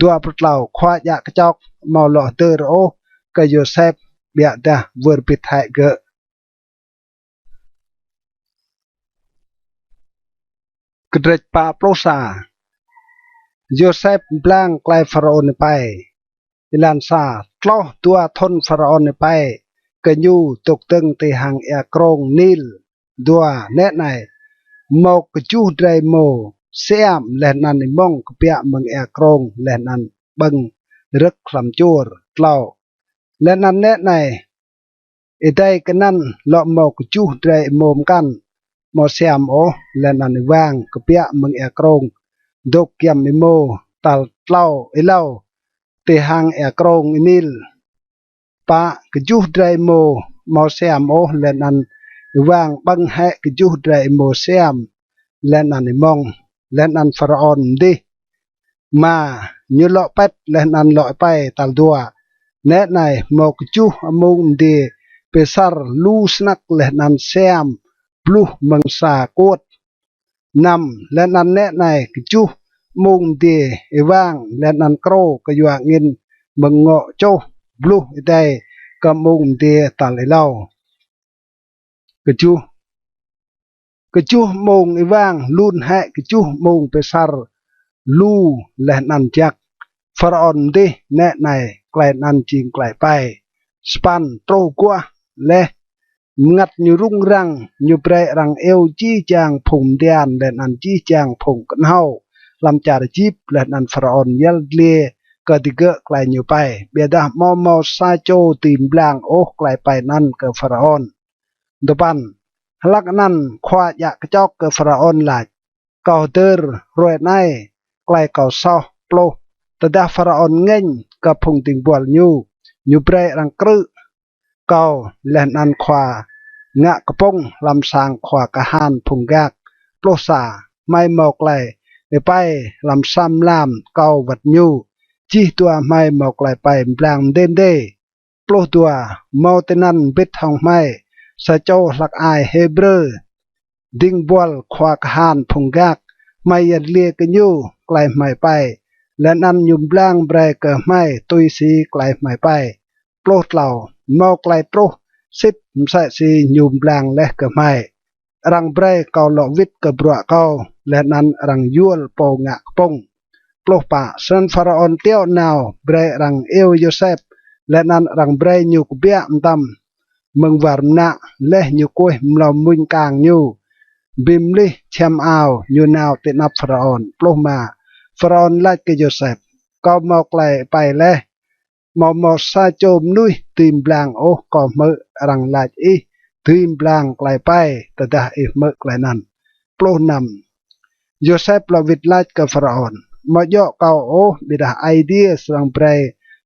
Dua pluh tlâo. Khua djă kčok amâo lŏ hdơr ôh kơ Yôsep, ƀiădah wơr bĭt hĕ gơ̆. Kdrêč pă pluh sa. Yôsep mblang klei Pharaôn êpei. Êlan sa. Tloh dua thŭn Pharaôn êpei kơ ñu dôk dơ̆ng ti hang êa krông Nil. Dua. Nĕ anei, mâo kjuh drei êmô siam leh anăn êmŏng kbiă mơ̆ng êa krông leh anăn ƀơ̆ng rơ̆k hlăm čuôr. Tlâo. Leh anăn nĕ anei, êdei kơnăn lŏ mâo kjuh drei êmô mkăn amâo siam ôh leh anăn êwang kbiă mơ̆ng êa krông dôk giăm êmô tal tlâo êlâo ti hang êa krông Nil. Pă. Kjuh drei êmô amâo siam ôh leh anăn êwang ƀơ̆ng hĕ kjuh drei êmô siam leh anăn êmŏng, leh anăn Pharaôn mdih. Êma. Ñu lŏ pĭt leh anăn lŏ êpei tal dua. Nĕ anei, mâo kjuh amung mdiê bi asăr lu snăk leh anăn siam bluh mơ̆ng sa kuôt. Năm. Leh anăn nĕ anei, kjuh amung mdiê êwang leh anăn krô kyua angĭn mơ̆ng ngŏ čuh bluh êdei kơ amung mdiê tal êlâo. Kjuh. Kjuh amung êwang lun hĕ kjuh amung bi asăr lu leh anăn jăk. Pharaôn mdih. Nĕ anei, klei anăn jing klei êpei. Sa păn. Truh aguah leh mngăt ñu rŭng răng, ñu brei arăng iêu jih jang phung Midian leh anăn jih jang phung knhâo hlăm čar Êjip, leh anăn Pharaôn yăl dliê kơ digơ̆ klei ñu êpei. Ƀiădah amâo mâo sa čô dưi mblang ôh klei êpei anăn kơ Pharaôn. Dua păn. Hlăk anăn khua djă kčok kơ Pharaôn lač: Kâo hdơr hruê anei klei kâo soh. Pluh. Tơdah Pharaôn ngêñ kơ phung dĭng buăl ñu, ñu brei arăng krư̆ kâo leh anăn khua ngă kpŭng hlăm sang khua kahan phung gak. Pluh sa. Hmei mâo klei êpei hlăm sa mlam kâo wăt ñu, jih dua hmei mâo klei êpei mblang mdê mdê. Pluh dua. Mâo tinăn mbĭt hŏng hmei sa čô hlăk ai Hêbrơ, dĭng buăl khua kahan phung gak. Hmei yăl dliê kơ ñu klei hmei êpei, leh anăn ñu mblang brei kơ hmei tui si klei hmei êpei. Pluh tlâo. Mâo klei truh sĭt msĕ si ñu mblang leh kơ hmei. Arăng brei kâo lŏ wĭt kơ bruă kâo, leh anăn arăng yuôl pô ngă kpŭng. Pluh pă. Snăn Pharaôn tiŏ nao brei arăng iêu Yôsep, leh anăn arăng brei ñu kbiă mtam mơ̆ng war mnă, leh ñu kuêh mlâo mmuñ kang ñu, bi mlih čhiăm ao ñu nao ti anăp Pharaôn. Pluh êma. Pharaôn lač kơ Yôsep: Kâo mâo klei êpei leh, amâo mâo sa čô mnuih dưi mblang ôh. Kâo hmư̆ arăng lač ih dưi mblang klei êpei tơdah ih hmư̆ klei anăn. Pluh năm. Yôsep lŏ wĭt lač kơ Pharaôn: Amâo djŏ kâo ôh, ƀiădah Aê Diê srăng brei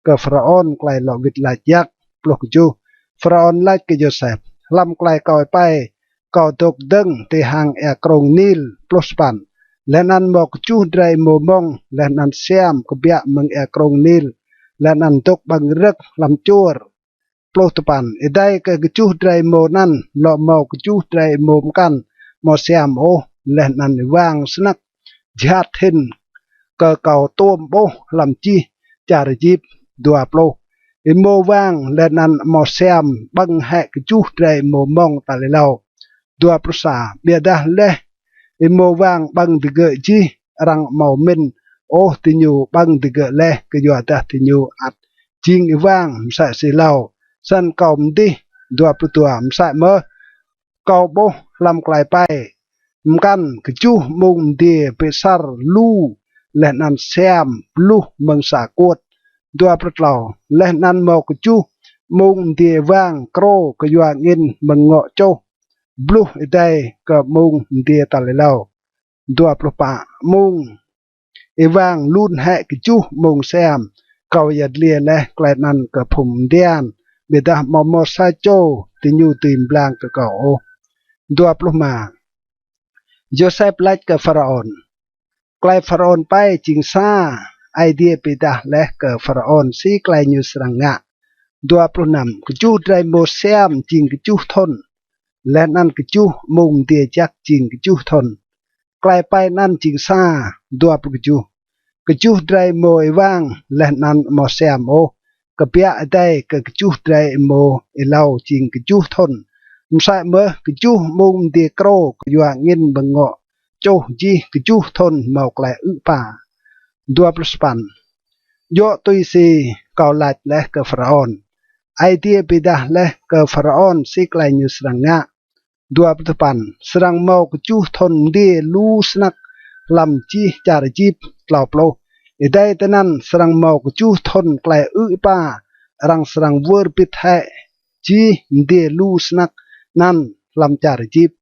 kơ Pharaôn klei lŏ wĭt lač jăk. Pluh kjuh. Pharaôn lač kơ Yôsep: Hlăm klei kâo êpei, kâo dôk dơ̆ng ti hang êa krông Nil. Pluh sa păn. Leh anăn mâo kjuh drei êmô mŏng leh anăn siam kbiă mơ̆ng êa krông Nil, leh anăn dôk ƀơ̆ng rơ̆k hlăm čuôr. Pluh dua păn. Êdei kơ kjuh drei êmô anăn lŏ mâo kjuh drei êmô mkăn amâo siam ôh leh anăn êwang snăk, jhat hĭn kơ kâo tuôm ƀuh hlăm jih čar Êjip. Dua pluh. Êmô êwang leh anăn amâo siam ƀơ̆ng hĕ kjuh drei êmô mŏng tal êlâo. Dua pluh sa. Ƀiădah leh êmô êwang ƀơ̆ng digơ̆ jih, arăng amâo mĭn ôh diñu ƀơ̆ng digơ̆ leh, kyuadah diñu ăt jing êwang msĕ si êlâo. Snăn kâo mdih. Dua pluh dua. Msĕ mơh kâo ƀuh hlăm klei êpei mkăn kjuh mông mdiê bi asăr lu leh anăn siam bluh mơ̆ng sa kuôt. Dua pluh tlâo. Leh anăn mâo kjuh mông mdiê êwang krô kyua angĭn mơ̆ng ngŏ čuh bluh êdei kơ mông mdiê tal êlâo. Dua pluh pă. Mông êwang lun hĕ kjuh mông siam, kâo yăl dliê leh klei anăn kơ phung mdian, ƀiădah amâo mâo sa čô diñu dưi mblang kơ kâo ôh. Dua pluh êma. Yôsep lač kơ Pharaôn: Klei Pharaôn pei jing sa. Aê Diê bi êdah leh kơ Pharaôn si klei ñu srăng ngă. Dua pluh năm. Kjuh drei êmô siam jing kjuh thŭn, leh anăn kjuh mông mdiê jăk jing kjuh thŭn. Klei pei anăn jing sa. Dua pluh kjuh. Kjuh drei êmô êwang leh anăn amâo siam ôh, kbiă êdei kơ kjuh drei êmô êlâo jing kjuh thŭn. Msĕ mơh kjuh mông mdiê krô kyua angĭn mơ̆ng ngŏ čuh jih kjuh thŭn mâo klei ư̆ êpa. Dua pluh sa păn. Djŏ tui si kâo lač leh kơ Pharaôn. Aê Diê bi êdah leh kơ Pharaôn si klei ñu srăng ngă. Dua pluh dua păn. Srăng mâo kjuh thŭn mdiê lu snăk hlăm jih čar Êjip. Tlâo pluh. Êdei tinăn srăng mâo kjuh thŭn klei ư̆ êpa, arăng srăng wơr bĭt hĕ jih mdiê lu snăk anăn hlăm čar Êjip,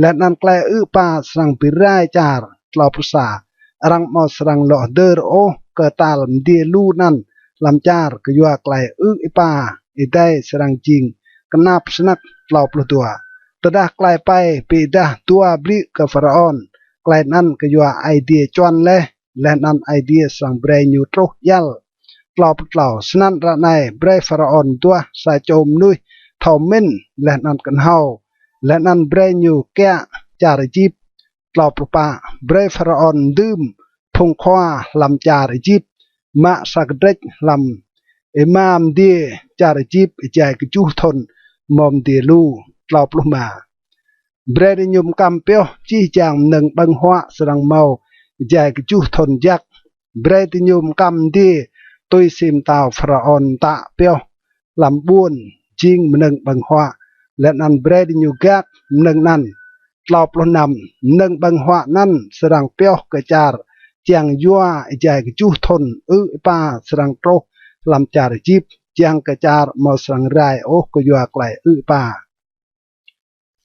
leh anăn klei ư̆ êpa srăng bi rai čar. Tlâo pluh sa. Arăng amâo srăng lŏ hdơr ôh kơ tal mdiê lu anăn hlăm čar kyua klei ư̆ êpa êdei srăng jing knap snăk. Tlâo pluh dua. Tơdah klei pei bi êdah dua bliư̆ kơ Pharaôn, klei anăn kyua Aê Diê čuăn leh, leh anăn Aê Diê srăng brei ñu truh djăl. Tlâo pluh tlâo. Snăn ară anei brei Pharaôn duah sa čô mnuih thâo mĭn leh anăn knhâo, leh anăn brei ñu kiă čar Êjip. Tlâo pluh pă. Brei Pharaôn dưm phung khua hlăm čar Êjip mă sa kdrêč hlăm êma mdiê čar Êjip êjai kjuh thŭn mâo mdiê lu. Tlâo pluh êma. Brei diñu mkăm pioh jih jang mnơ̆ng ƀơ̆ng huă srăng mâo êjai kjuh thŭn jăk. Brei diñu mkăm mdiê tui si mtao Pharaôn mtă pioh hlăm ƀuôn jing mnơ̆ng ƀơ̆ng huă, leh anăn brei diñu gak mnơ̆ng anăn. Tlâo pluh năm. Mnơ̆ng ƀơ̆ng huă anăn srăng pioh kơ čar čiăng yua êjai kjuh thŭn ư̆ êpa srăng truh hlăm čar Êjip, čiăng kơ čar amâo srăng rai ôh kyua klei ư̆ êpa.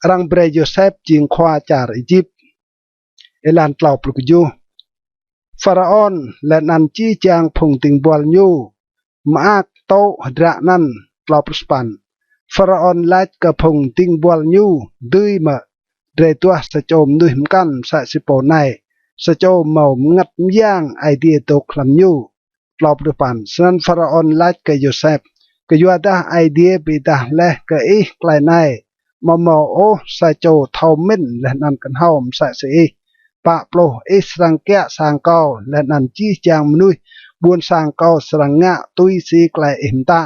Arăng brei Yôsep jing khua čar Êjip. Êlan tlâo pluh kjuh. Pharaôn leh anăn jih jang phung dĭng buăl ñu mơak tŭ hdră anăn. Tlâo pluh sa păn. Pharaôn lač kơ phung dĭng buăl ñu: Dưi mơ̆ drei duah sa čô mnuih mkăn msĕ si pô anei, sa čô mâo mngăt myang Aê Diê dôk hlăm ñu? Tlâo pluh dua păn. Snăn Pharaôn lač kơ Yôsep: Kyuadah Aê Diê bi êdah leh kơ ih klei anei, amâo mâo ôh sa čô thâo mĭn leh anăn knhâo msĕ si ih. Pă pluh. Ih srăng kiă sang kâo leh anăn jih jang mnuih ƀuôn sang kâo srăng ngă tui si klei ih mtă.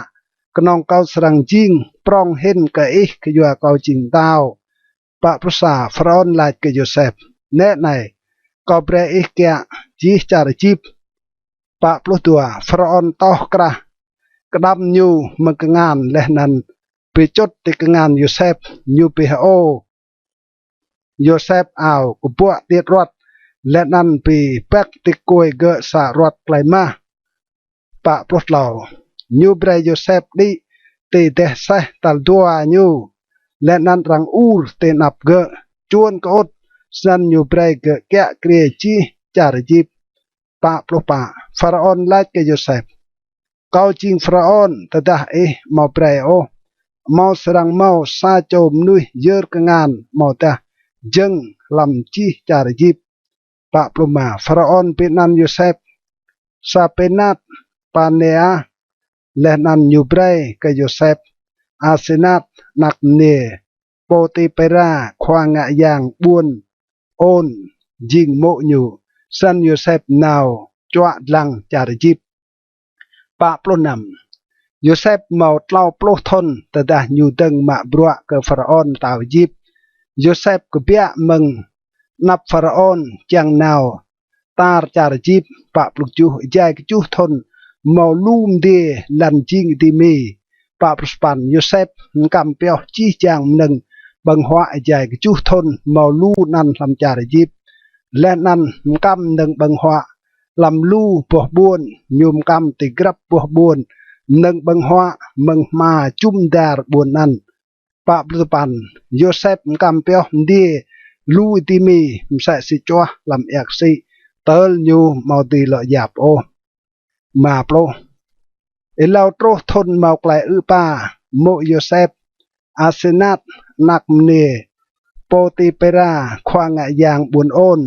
Knŏng kâo srăng jing prŏng hĭn kơ ih kyua kâo jing mtao. Pă pluh sa. Pharaôn lač kơ Yôsep: Nĕ anei, kâo brei ih kiă jih čar Êjip. Pă pluh dua. Pharaôn toh krah kđăm ñu mơ̆ng kngan leh anăn bi čŭt ti kngan Yôsep. Ñu bi hơô Yôsep ao kbuă tiêt aruăt, leh anăn bi bĕk ti kkuê gơ̆ sa aruăt klei mah. Pă pluh tlâo. Ñu brei Yôsep đĭ ti êdeh aseh tal dua ñu, leh anăn arăng ur ti anăp gơ̆. Čuôn kơŭt. Snăn ñu brei gơ̆ kiă kriê jih čar Êjip. Pă pluh pă. Pharaôn lač kơ Yôsep: Kâo jing Pharaôn, tơdah ih amâo brei ôh, amâo srăng mâo sa čô mnuih yơr kngan amâodah jơ̆ng hlăm jih čar Êjip. Pă pluh êma. Pharaôn bi anăn Yôsep Sapenat Panea, leh anăn ñu brei kơ Yôsep Asenat anak mniê Pôtipera, khua ngă yang ƀuôn Ôn, jing mô̆ ñu. Snăn Yôsep nao čuă dlăng čar Êjip. Pă pluh năm. Yôsep mâo tlâo pluh thŭn tơdah ñu dơ̆ng mă bruă kơ Pharaôn mtao Êjip. Yôsep kbiă mơ̆ng anăp Pharaôn čiăng nao tar čar Êjip. Pă pluh kjuh. Êjai kjuh thŭn mâo lu mdiê lăn jing êdimi. Pă pluh sa păn. Yôsep mkăm pioh jih jang mnơ̆ng ƀơ̆ng huă êjai kjuh thŭn mâo lu anăn hlăm čar Êjip, leh anăn mkăm mnơ̆ng ƀơ̆ng huă hlăm lu boh ƀuôn. Ñu mkăm ti grăp boh ƀuôn mnơ̆ng ƀơ̆ng huă mơ̆ng hma jŭm dar ƀuôn anăn. Pă pluh dua păn. Yôsep mkăm pioh mdiê lu êdimi msĕ si čuah hlăm êa ksĭ. tơl ñu amâo dưi lŏ yap ôh. Êma pluh. Êlâo truh thŭn mâo klei ư̆ êpa, mô̆ Yôsep, Asenat, anak mniê Pôtipêra, khua ngă yang ƀuôn Ôn,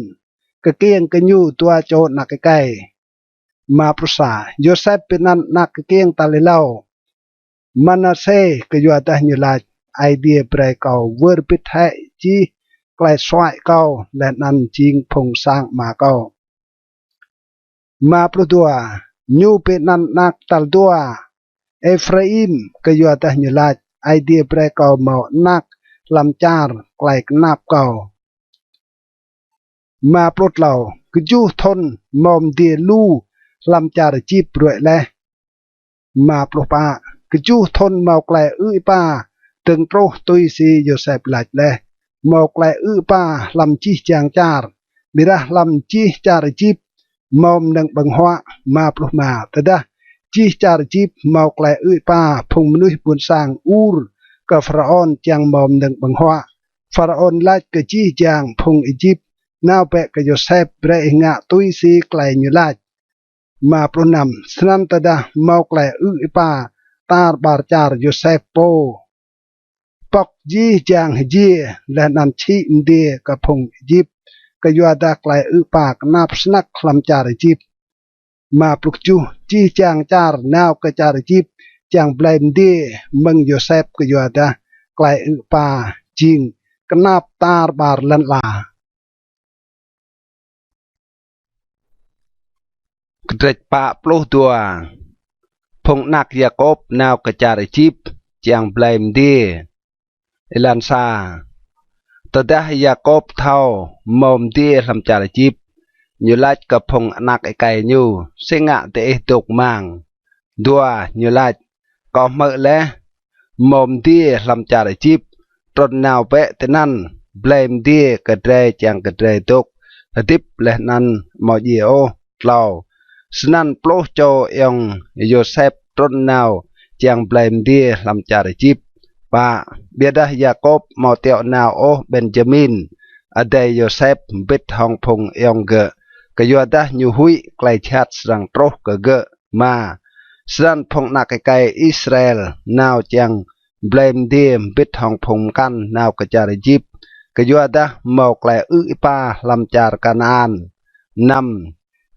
kkiêng kơ ñu dua čô anak êkei. Êma pluh sa. Yôsep bi anăn anak kkiêng tal êlâo Manasê, kyuadah ñu lač: Aê Diê brei kâo wơr bĭt hĕ jih klei suăi kâo leh anăn jing phung sang ama kâo. Êma pluh dua. Ñu bi anăn anak tal dua Êphraim, kyuadah ñu lač: Aê Diê brei kâo mâo anak hlăm čar klei knap kâo. Êma pluh tlâo. Kjuh thŭn mâo mdiê lu hlăm čar Êjip ruê̆ leh. Êma pluh pă. Kjuh thŭn mâo klei ư̆ êpa dơ̆ng truh tui si Yôsep lač leh. Mâo klei ư̆ êpa hlăm jih jang čar, ƀiădah hlăm jih čar Êjip mâo mnơ̆ng ƀơ̆ng huă. Êma pluh êma. Tơdah jih čar Êjip mâo klei ư̆ êpa, phung mnuih ƀuôn sang ur kơ Pharaôn čiăng mâo mnơ̆ng ƀơ̆ng huă. Pharaôn lač kơ jih jang phung Êjip: Nao bĕ kơ Yôsep, brei ih ngă tui si klei ñu lač. Êma pluh năm. Snăn tơdah mâo klei ư̆ êpa tar ƀar čar, Yôsep pô pŏk jih jang hjiê leh anăn čhĭ mdiê kơ phung Êjip, kyuadah klei ư̆ êpa knap snăk hlăm čar Êjip. Êma pluh kjuh. Jih jang čar nao kơ čar Êjip čiăng blei mdiê mơ̆ng Yôsep, kyuadah klei ư̆ êpa jing knap tar ƀar lăn ala. Kdrêč pă pluh dua. Phung anak Yakôp nao kơ čar Êjip čiăng blei mdiê. Êlan sa. Tơdah Yakôp thâo mâo mdiê hlăm čar Êjip, ñu lač kơ phung anak êkei ñu: Si ngă diih dôk mang? Dua. Ñu lač: Kâo hmư̆ leh mâo mdiê hlăm čar Êjip. Trŭn nao bĕ tinăn, blei mdiê kơ drei čiăng kơ drei dôk hdĭp leh anăn amâo djiê ôh. Tlâo. Snăn pluh čô ayŏng Yôsep trŭn nao čiăng blei mdiê hlăm čar Êjip. Pă. Ƀiădah Yakôp amâo tiŏ nao ôh Benjamin, adei Yôsep, mbĭt hŏng phung ayŏng gơ̆, kyuadah ñu huĭ klei jhat srăng truh kơ gơ̆. Êma. Snăn phung anak êkei Israel nao čiăng blei mdiê mbĭt hŏng phung mkăn nao kơ čar Êjip, kyuadah mâo klei ư̆ êpa hlăm čar Kanaan. Năm.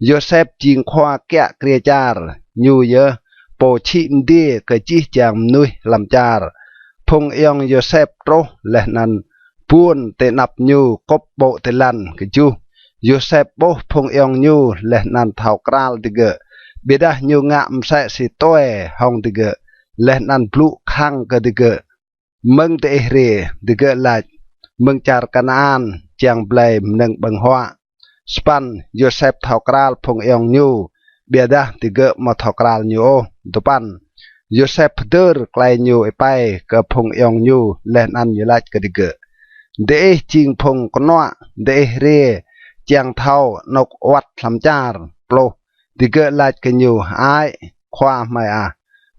Yôsep jing khua kiă kriê čar, ñu yơh pô čhĭ mdiê kơ jih jang mnuih hlăm čar. Phung ayŏng Yôsep truh leh anăn buôn ti anăp ñu kŭp ƀô̆ ti lăn. Kjuh. Yôsep ƀuh phung ayŏng ñu leh anăn thâo kral digơ̆, ƀiădah ñu ngă msĕ si tue hŏng digơ̆ leh anăn blŭ khăng kơ digơ̆: Mơ̆ng diih hriê? Digơ̆ lač: Mơ̆ng čar Kanaan, čiăng blei mnơ̆ng ƀơ̆ng huă. Sa păn. Yôsep thâo kral phung ayŏng ñu, ƀiădah digơ̆ amâo thâo kral ñu ôh. Dua păn. Yôsep hdơr klei ñu êpei kơ phung ayŏng ñu leh anăn ñu lač kơ digơ̆: Diih jing phung knuă, diih hriê čiăng thâo anôk awăt hlăm čar. Pluh. Digơ̆ lač kơ ñu: Hơăi, khua hmei ah,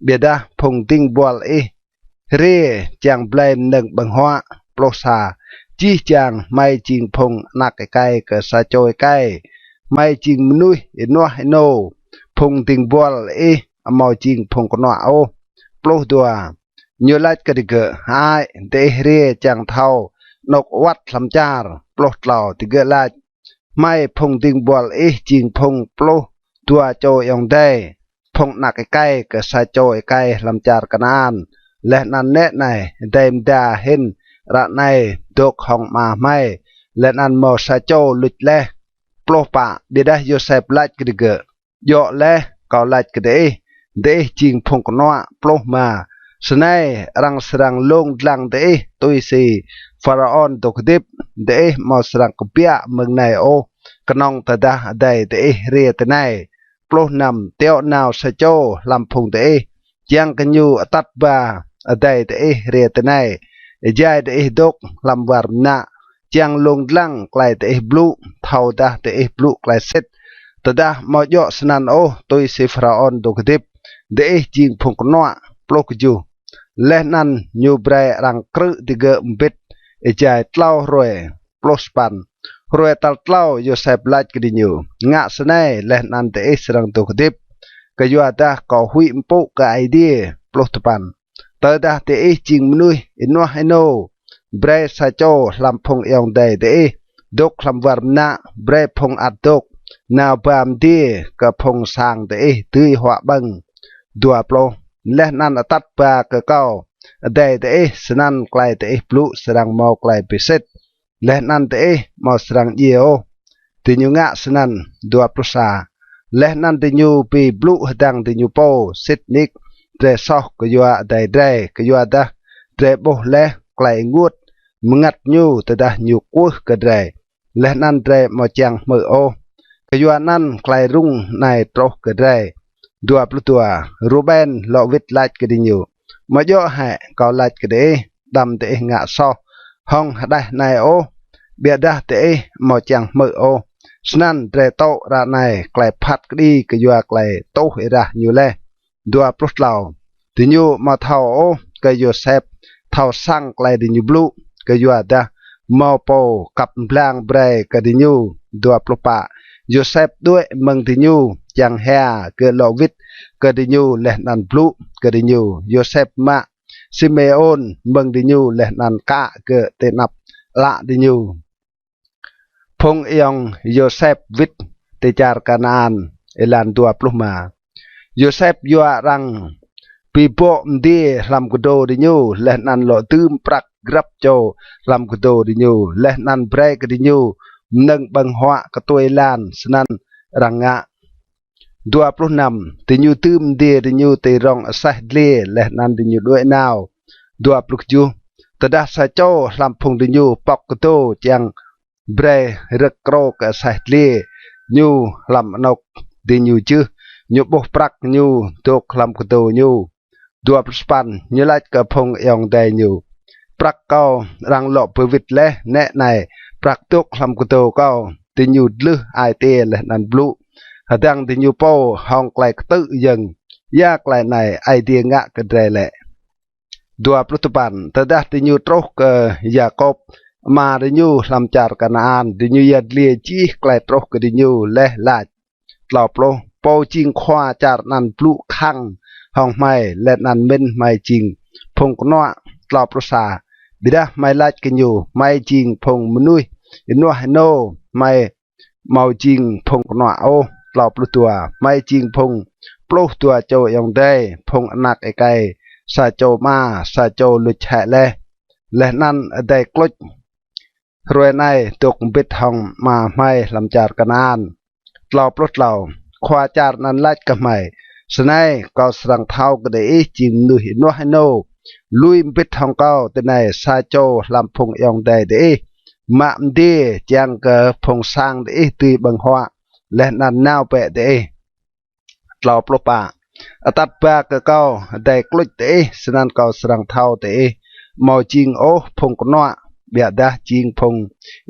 ƀiădah phung dĭng buăl ih hriê čiăng blei mnơ̆ng ƀơ̆ng huă. Pluh sa. Jih jang hmei jing phung anak êkei kơ sa čô êkei, hmei jing mnuih ênuah ênô, phung dĭng buăl ih amâo jing phung knuă ôh. Pluh dua. Ñu lač kơ digơ̆: Hơăi, diih hriê čiăng thâo anôk awăt hlăm čar. Pluh tlâo. Digơ̆ lač: Hmei phung dĭng buăl ih jing phung pluh dua čô ayŏng adei, phung anak êkei kơ sa čô êkei hlăm čar Kanaan. Leh anăn nĕ anei, adei mda hĭn ară anei dôk hŏng ama hmei, leh anăn mâo sa čô luč leh. Pluh pă. Ƀiădah Yôsep lač kơ digơ̆: Djŏ leh, kâo lač kơ diih, diih jing phung knuă. Pluh êma. Snei arăng srăng lông dlăng diih tui si Pharaôn dôk hdĭp, diih amâo srăng kbiă mơ̆ng anei ôh, knŏng tơdah adei diih hriê tinei. Pluh năm. Tiŏ nao sa čô hlăm phung diih, čiăng kơ ñu atăt ba adei diih hriê tinei, êjai diih dôk hlăm war mnă, čiăng lông dlăng klei diih blŭ, thâodah diih blŭ klei sĭt. Tơdah amâo djŏ snăn ôh, tui si Pharaôn dôk hdĭp, diih jing phung knuă. Pluh kjuh. Leh anăn ñu brei arăng krư̆ digơ̆ mbĭt êjai tlâo hruê. Pluh sa păn. Hruê tal tlâo Yôsep lač kơ diñu: Ngă snei leh anăn diih srăng dôk hdĭp, kyuadah kâo huĭ mpŭ kơ Aê Diê. Pluh dua păn. Tơdah diih jing mnuih ênuah ênô, brei sa čô hlăm phung ayŏng adei diih dôk hlăm war mnă, brei phung ăt dôk nao ba mdiê kơ phung sang diih dưi huă ƀơ̆ng. Dua pluh. Leh anăn atăt ba kơ kâo adei diih, snăn klei diih blŭ srăng mâo klei bi sĭt, leh anăn diih amâo srăng djiê ôh. Diñu ngă snăn. Dua pluh sa. Leh anăn diñu bi blŭ hdơ̆ng diñu pô: Sĭt nik drei soh kyua adei drei, kyuadah drei ƀuh leh klei ênguôt mngăt ñu tơdah ñu kwưh kơ drei, leh anăn drei amâo čiăng hmư̆ ôh. Kyuanăn klei rŭng anei truh kơ drei. Dua pluh dua. Ruben lŏ wĭt lač kơ diñu: Amâo djŏ hĕ kâo lač kơ diih, đăm diih ngă soh hŏng hđeh anei ôh, ƀiădah diih amâo čiăng hmư̆ ôh? Snăn drei tŭ ară anei klei phat kđi kyua klei tuh êrah ñu leh. Dua pluh tlâo. Diñu amâo thâo ôh kơ Yôsep thâo săng klei diñu blŭ, kyuadah mâo pô kăp mblang brei kơ diñu. Dua pluh pă. Yôsep đuĕ mơ̆ng diñu, čiăng hia gơ̆ lŏ wĭt kơ diñu leh anăn blŭ kơ diñu. Yôsep mă Simêôn mơ̆ng diñu leh anăn kă gơ̆ ti anăp ală diñu. Phung ayŏng Yôsep wĭt ti čar Kanaan. Êlan dua pluh êma. Yôsep yua arăng bi bŏ mdiê hlăm kdô diñu, leh anăn lŏ dưm prăk grăp čô hlăm kdô diñu, leh anăn brei kơ diñu mnơ̆ng ƀơ̆ng huă ktuê êlan, snăn arăng ngă. Dua pluh năm. Diñu dưm mdiê diñu ti rŏng aseh dliê, leh anăn diñu đuĕ nao. Dua pluh kjuh. Tơdah sa čô hlăm phung diñu pŏk kdô čiăng brei rơ̆k krô kơ aseh dliê ñu hlăm anôk diñu jưh, ñu ƀuh prăk ñu dôk hlăm kdô ñu. Dua pluh sa păn. Ñu lač kơ phung ayŏng adei ñu: Prăk kâo arăng lŏ bi wĭt leh, nĕ anei prăk dôk hlăm kdô kâo. Diñu dlưh ai tiê leh anăn blŭ hdơ̆ng diñu pô hŏng klei ktư̆ yơ̆ng: Ya klei anei Aê Diê ngă kơ drei lĕ? Dua pluh dua păn. Tơdah diñu truh kơ Yakôp ama diñu hlăm čar Kanaan, diñu yăl dliê jih klei truh kơ diñu leh lač: Tlâo pluh. Pô jing khua čar anăn blŭ khăng hŏng hmei, leh anăn mĭn hmei jing phung knuă. Tlâo pluh sa. Ƀiădah hmei lač kơ ñu: Hmei jing phung mnuih ênuah ênô, hmei amâo jing phung knuă ôh. Tlâo pluh dua. Hmei jing phung pluh dua čô ayŏng adei, phung anak êkei sa čô ama, sa čô luč hĕ leh, leh anăn adei kluč hruê anei dôk mbĭt hŏng ama hmei hlăm čar Kanaan. Tlâo pluh tlâo. Khua čar anăn lač kơ hmei: Snei kâo srăng thâo kơ diih jing mnuih ênuah ênô. Lui mbĭt hŏng kâo tinei sa čô hlăm phung ayŏng adei diih, mă mdiê čiăng kơ phung sang diih dưi ƀơ̆ng huă, leh anăn nao bĕ diih. Tlâo pluh pă. Atăt ba kơ kâo adei kluč diih, snăn kâo srăng thâo diih amâo jing ôh phung knuă, ƀiădah jing phung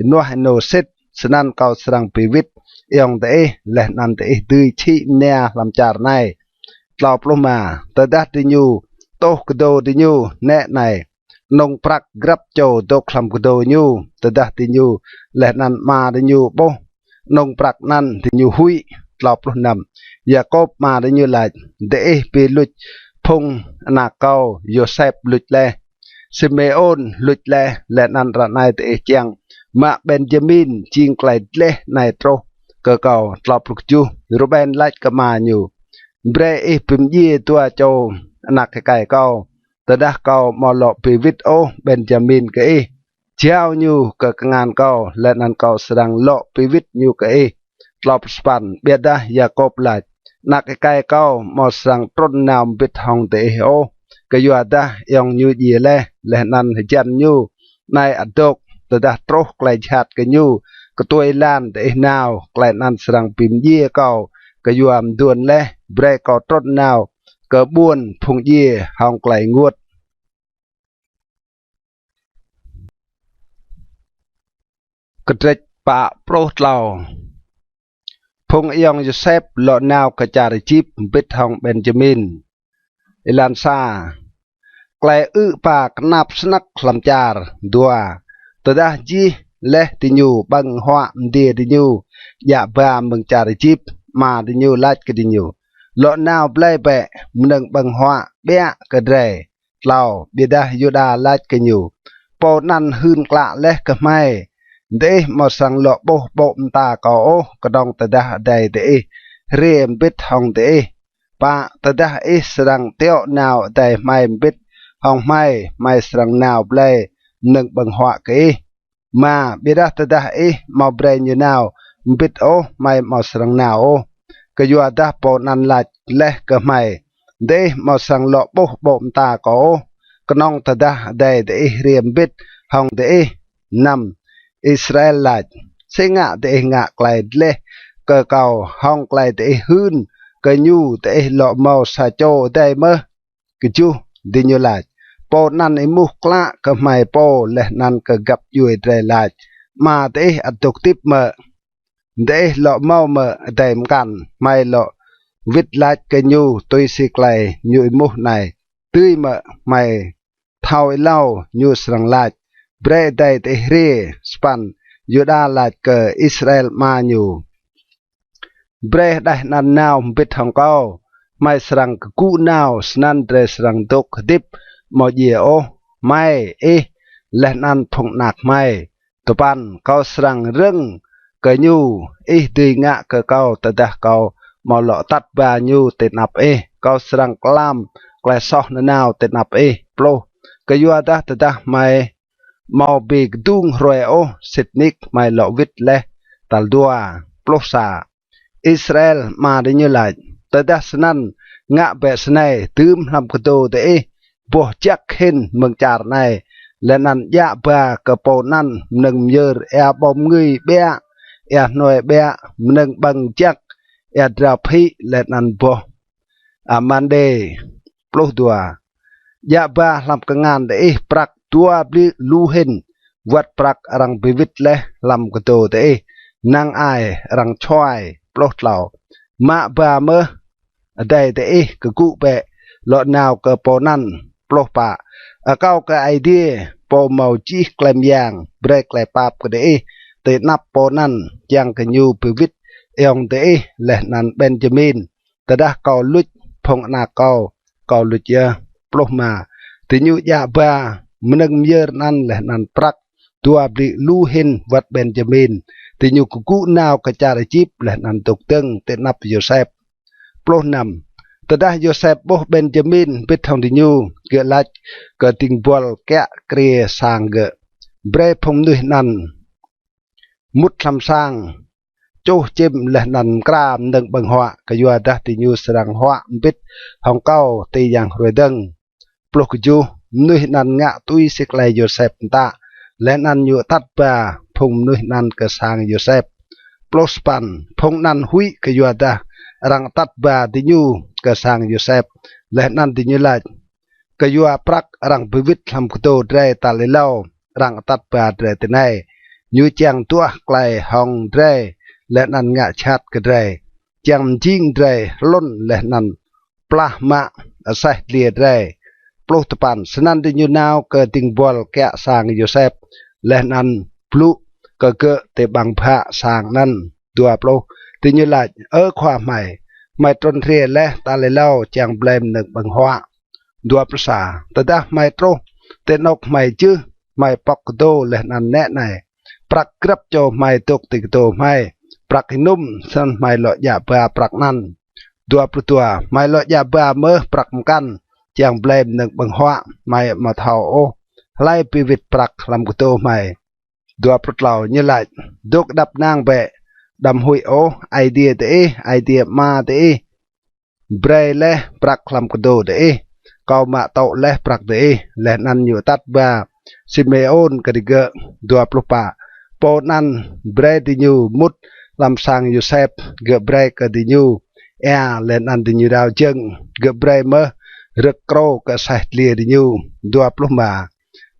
ênuah ênô sĭt, snăn kâo srăng bi wĭt ayŏng diih, leh anăn diih dưi čhĭ mnia hlăm čar anei. Tlâo pluh êma. Tơdah diñu tuh kdô diñu, nĕ anei anông prăk grăp čô dôk hlăm kdô ñu. Tơdah diñu leh anăn ama diñu ƀuh anông prăk anăn, diñu huĭ. Tlâo pluh năm. Yakôp ama diñu lač: Diih bi luč phung anak kâo. Yôsep luč leh, Simêôn luč leh, leh anăn ară anei diih čiăng mă Benjamin jing klei dleh anei truh kơ kâo. Tlâo pluh kjuh. Ruben lač kơ ama ñu: Brei ih bi mdjiê dua čô anak êkei kâo. Tơdah kâo amâo lŏ bi wĭt ôh Benjamin kơ ih, jao ñu kơ kngan kâo, leh anăn kâo srăng lŏ bi wĭt ñu kơ ih. Tlâo pluh sa păn. Ƀiădah Yakôp lač: Anak êkei kâo amâo srăng trŭn nao mbĭt hŏng diih ôh, kyuadah ayŏng ñu djiê leh, leh anăn hjăn ñu anei ăt dôk. Tơdah truh klei jhat kơ ñu ktuê êlan, diih nao, klei anăn srăng bi mdjiê kâo kyua mduôn leh. Brei kâo trŭn nao kơ ƀuôn phung djiê hŏng klei ênguôt. Kdrêč pă pluh tlâo. Phung ayŏng Yôsep lŏ nao kơ čar Êjip mbĭt hŏng Benjamin. Êlan sa. Klei ư̆ êpa knap snăk hlăm čar. Dua. Tơdah jih leh diñu ƀơ̆ng huă mdiê diñu djă ba mơ̆ng čar Êjip, ama diñu lač kơ diñu: Lŏ nao blei bĕ mnơ̆ng ƀơ̆ng huă ƀiă kơ drei. Tlâo. Ƀiădah Yuđa lač kơ ñu: Pô anăn hưn klă leh kơ hmei: Diih amâo srăng lŏ ƀuh ƀô̆ mta kâo ôh, knŏng tơdah adei diih hriê mbĭt hŏng diih. Pă. Tơdah ih srăng tiŏ nao adei hmei mbĭt hŏng hmei, hmei srăng nao blei mnơ̆ng ƀơ̆ng huă kơ ih. Êma. Ƀiădah tơdah ih amâo brei ñu nao mbĭt ôh, hmei amâo srăng nao ôh, kyuadah pô anăn lač leh kơ hmei: Diih amâo srăng lŏ ƀuh ƀô̆ mta kâo ôh, knŏng tơdah adei diih hriê mbĭt hŏng diih. Năm. Israel lač: Si ngă diih ngă klei dleh kơ kâo hŏng klei diih hưn kơ ñu diih lŏ mâo sa čô adei mơh? Kjuh. Diñu lač: Pô anăn êmuh klă kơ hmei pô leh anăn kơ găp djuê drei lač: Ama diih ăt dôk hdĭp mơ̆? Diih lŏ mâo mơ̆ adei mkăn? Hmei lŏ wĭt lač kơ ñu tui si klei ñu êmuh anei. Dưi mơ̆ hmei thâo êlâo ñu srăng lač: Brei adei diih hriê? Sa păn. Yuđa lač kơ Israel ama ñu: Brei hđeh anăn nao mbĭt hŏng kâo, hmei srăng kgŭ nao, snăn drei srăng dôk hdĭp amâo djiê ôh, hmei, ih, leh anăn phung anak hmei. Dua păn. Kâo srăng rơ̆ng kơ ñu ih dưi ngă kơ kâo tơdah kâo amâo lŏ atăt ba ñu ti anăp ih. Kâo srăng klam klei soh nanao ti anăp ih. Pluh. Kyuadah tơdah hmei amâo bi kdung hruê ôh, sĭt nik hmei lŏ wĭt leh tal dua. Pluh sa. Israel ama diñu lač: Tơdah snăn, ngă bĕ snei: dưm hlăm kdô diih boh jăk hĭn mơ̆ng čar anei, leh anăn djă ba kơ pô anăn mnơ̆ng myơr, êa ƀâo mngưi ƀiă, êa hnue ƀiă, mnơ̆ng ƀơ̆ng jăk, êa drao phĭ, leh anăn boh amande. Pluh dua. Djă ba hlăm kngan diih prăk dua blư̆ lu hĭn wăt prăk arăng bi wĭt leh hlăm kdô diih, năng ai arăng čhuai. Pluh tlâo. Mă ba mơh adei diih, kgŭ bĕ, lŏ nao kơ pô anăn. Pluh pă. Akâo kơ Aê Diê, pô mâo jih klei myang, brei klei pap kơ diih ti anăp pô anăn, čiăng kơ ñu bi wĭt ayŏng diih leh anăn Benjamin. Tơdah kâo luč phung anak kâo, kâo luč yơh. Pluh êma. Diñu djă ba mnơ̆ng myơr anăn leh anăn prăk dua blư̆ lu hĭn wăt Benjamin. Diñu kgŭ nao kơ čar Êjip leh anăn dôk dơ̆ng ti anăp Yôsep. Pluh năm. Tơdah Yôsep ƀuh Benjamin mbĭt hŏng diñu, gơ̆ lač kơ dĭng buăl kiă kriê sang gơ̆: Brei phung mnuih anăn mŭt hlăm sang čuh čĭm leh anăn mkra mnơ̆ng ƀơ̆ng huă, kyuadah diñu srăng huă mbĭt hŏng kâo ti yang hruê dơ̆ng. Pluh kjuh. Mnuih anăn ngă tui si klei Yôsep mtă, leh anăn ñu atăt ba phung mnuih anăn kơ sang Yôsep. Pluh sa păn. Phung anăn huĭ kyuadah arăng atăt ba diñu kơ sang Yôsep, leh anăn diñu lač: Kyua prăk arăng bi wĭt hlăm kdô drei tal êlâo, arăng atăt ba drei tinei. Ñu čiăng duah klei hŏng drei leh anăn ngă jhat kơ drei, čiăng mjing drei hlŭn leh anăn plah mă aseh dliê drei. Pluh dua păn. Snăn diñu nao kơ dĭng buăl kiă sang Yôsep leh anăn blŭ kơ gơ̆ ti ƀăng bhă sang anăn. Dua pluh. Diñu lač: Ơ khua hmei, hmei trŭn hriê leh tal êlâo čiăng blei mnơ̆ng ƀơ̆ng huă. Dua pluh sa. Tơdah hmei truh ti anôk hmei jưh, hmei pŏk kdô leh anăn nĕ anei, prăk grăp čô hmei dôk ti kdô hmei, prăk ênŭm, snăn hmei lŏ djă ba prăk anăn. Dua pluh dua. Hmei lŏ djă ba mơh prăk mkăn čiăng blei mnơ̆ng ƀơ̆ng huă, hmei amâo thâo ôh hlei bi wĭt prăk hlăm kdô hmei. Dua pluh tlâo. Ñu lač: Dôk êđăp ênang bĕ, đăm huĭ ôh. Aê Diê diih, Aê Diê ama diih brei leh prăk hlăm kdô diih. Kâo mă tŭ leh prăk diih. Leh anăn ñu atăt ba Simêôn kơ digơ̆. Dua pluh pă. Pô anăn brei diñu mŭt hlăm sang Yôsep, gơ̆ brei kơ diñu êa, leh anăn diñu rao jơ̆ng. Gơ̆ brei mơh rơ̆k krô kơ aseh dliê diñu. Dua pluh êma.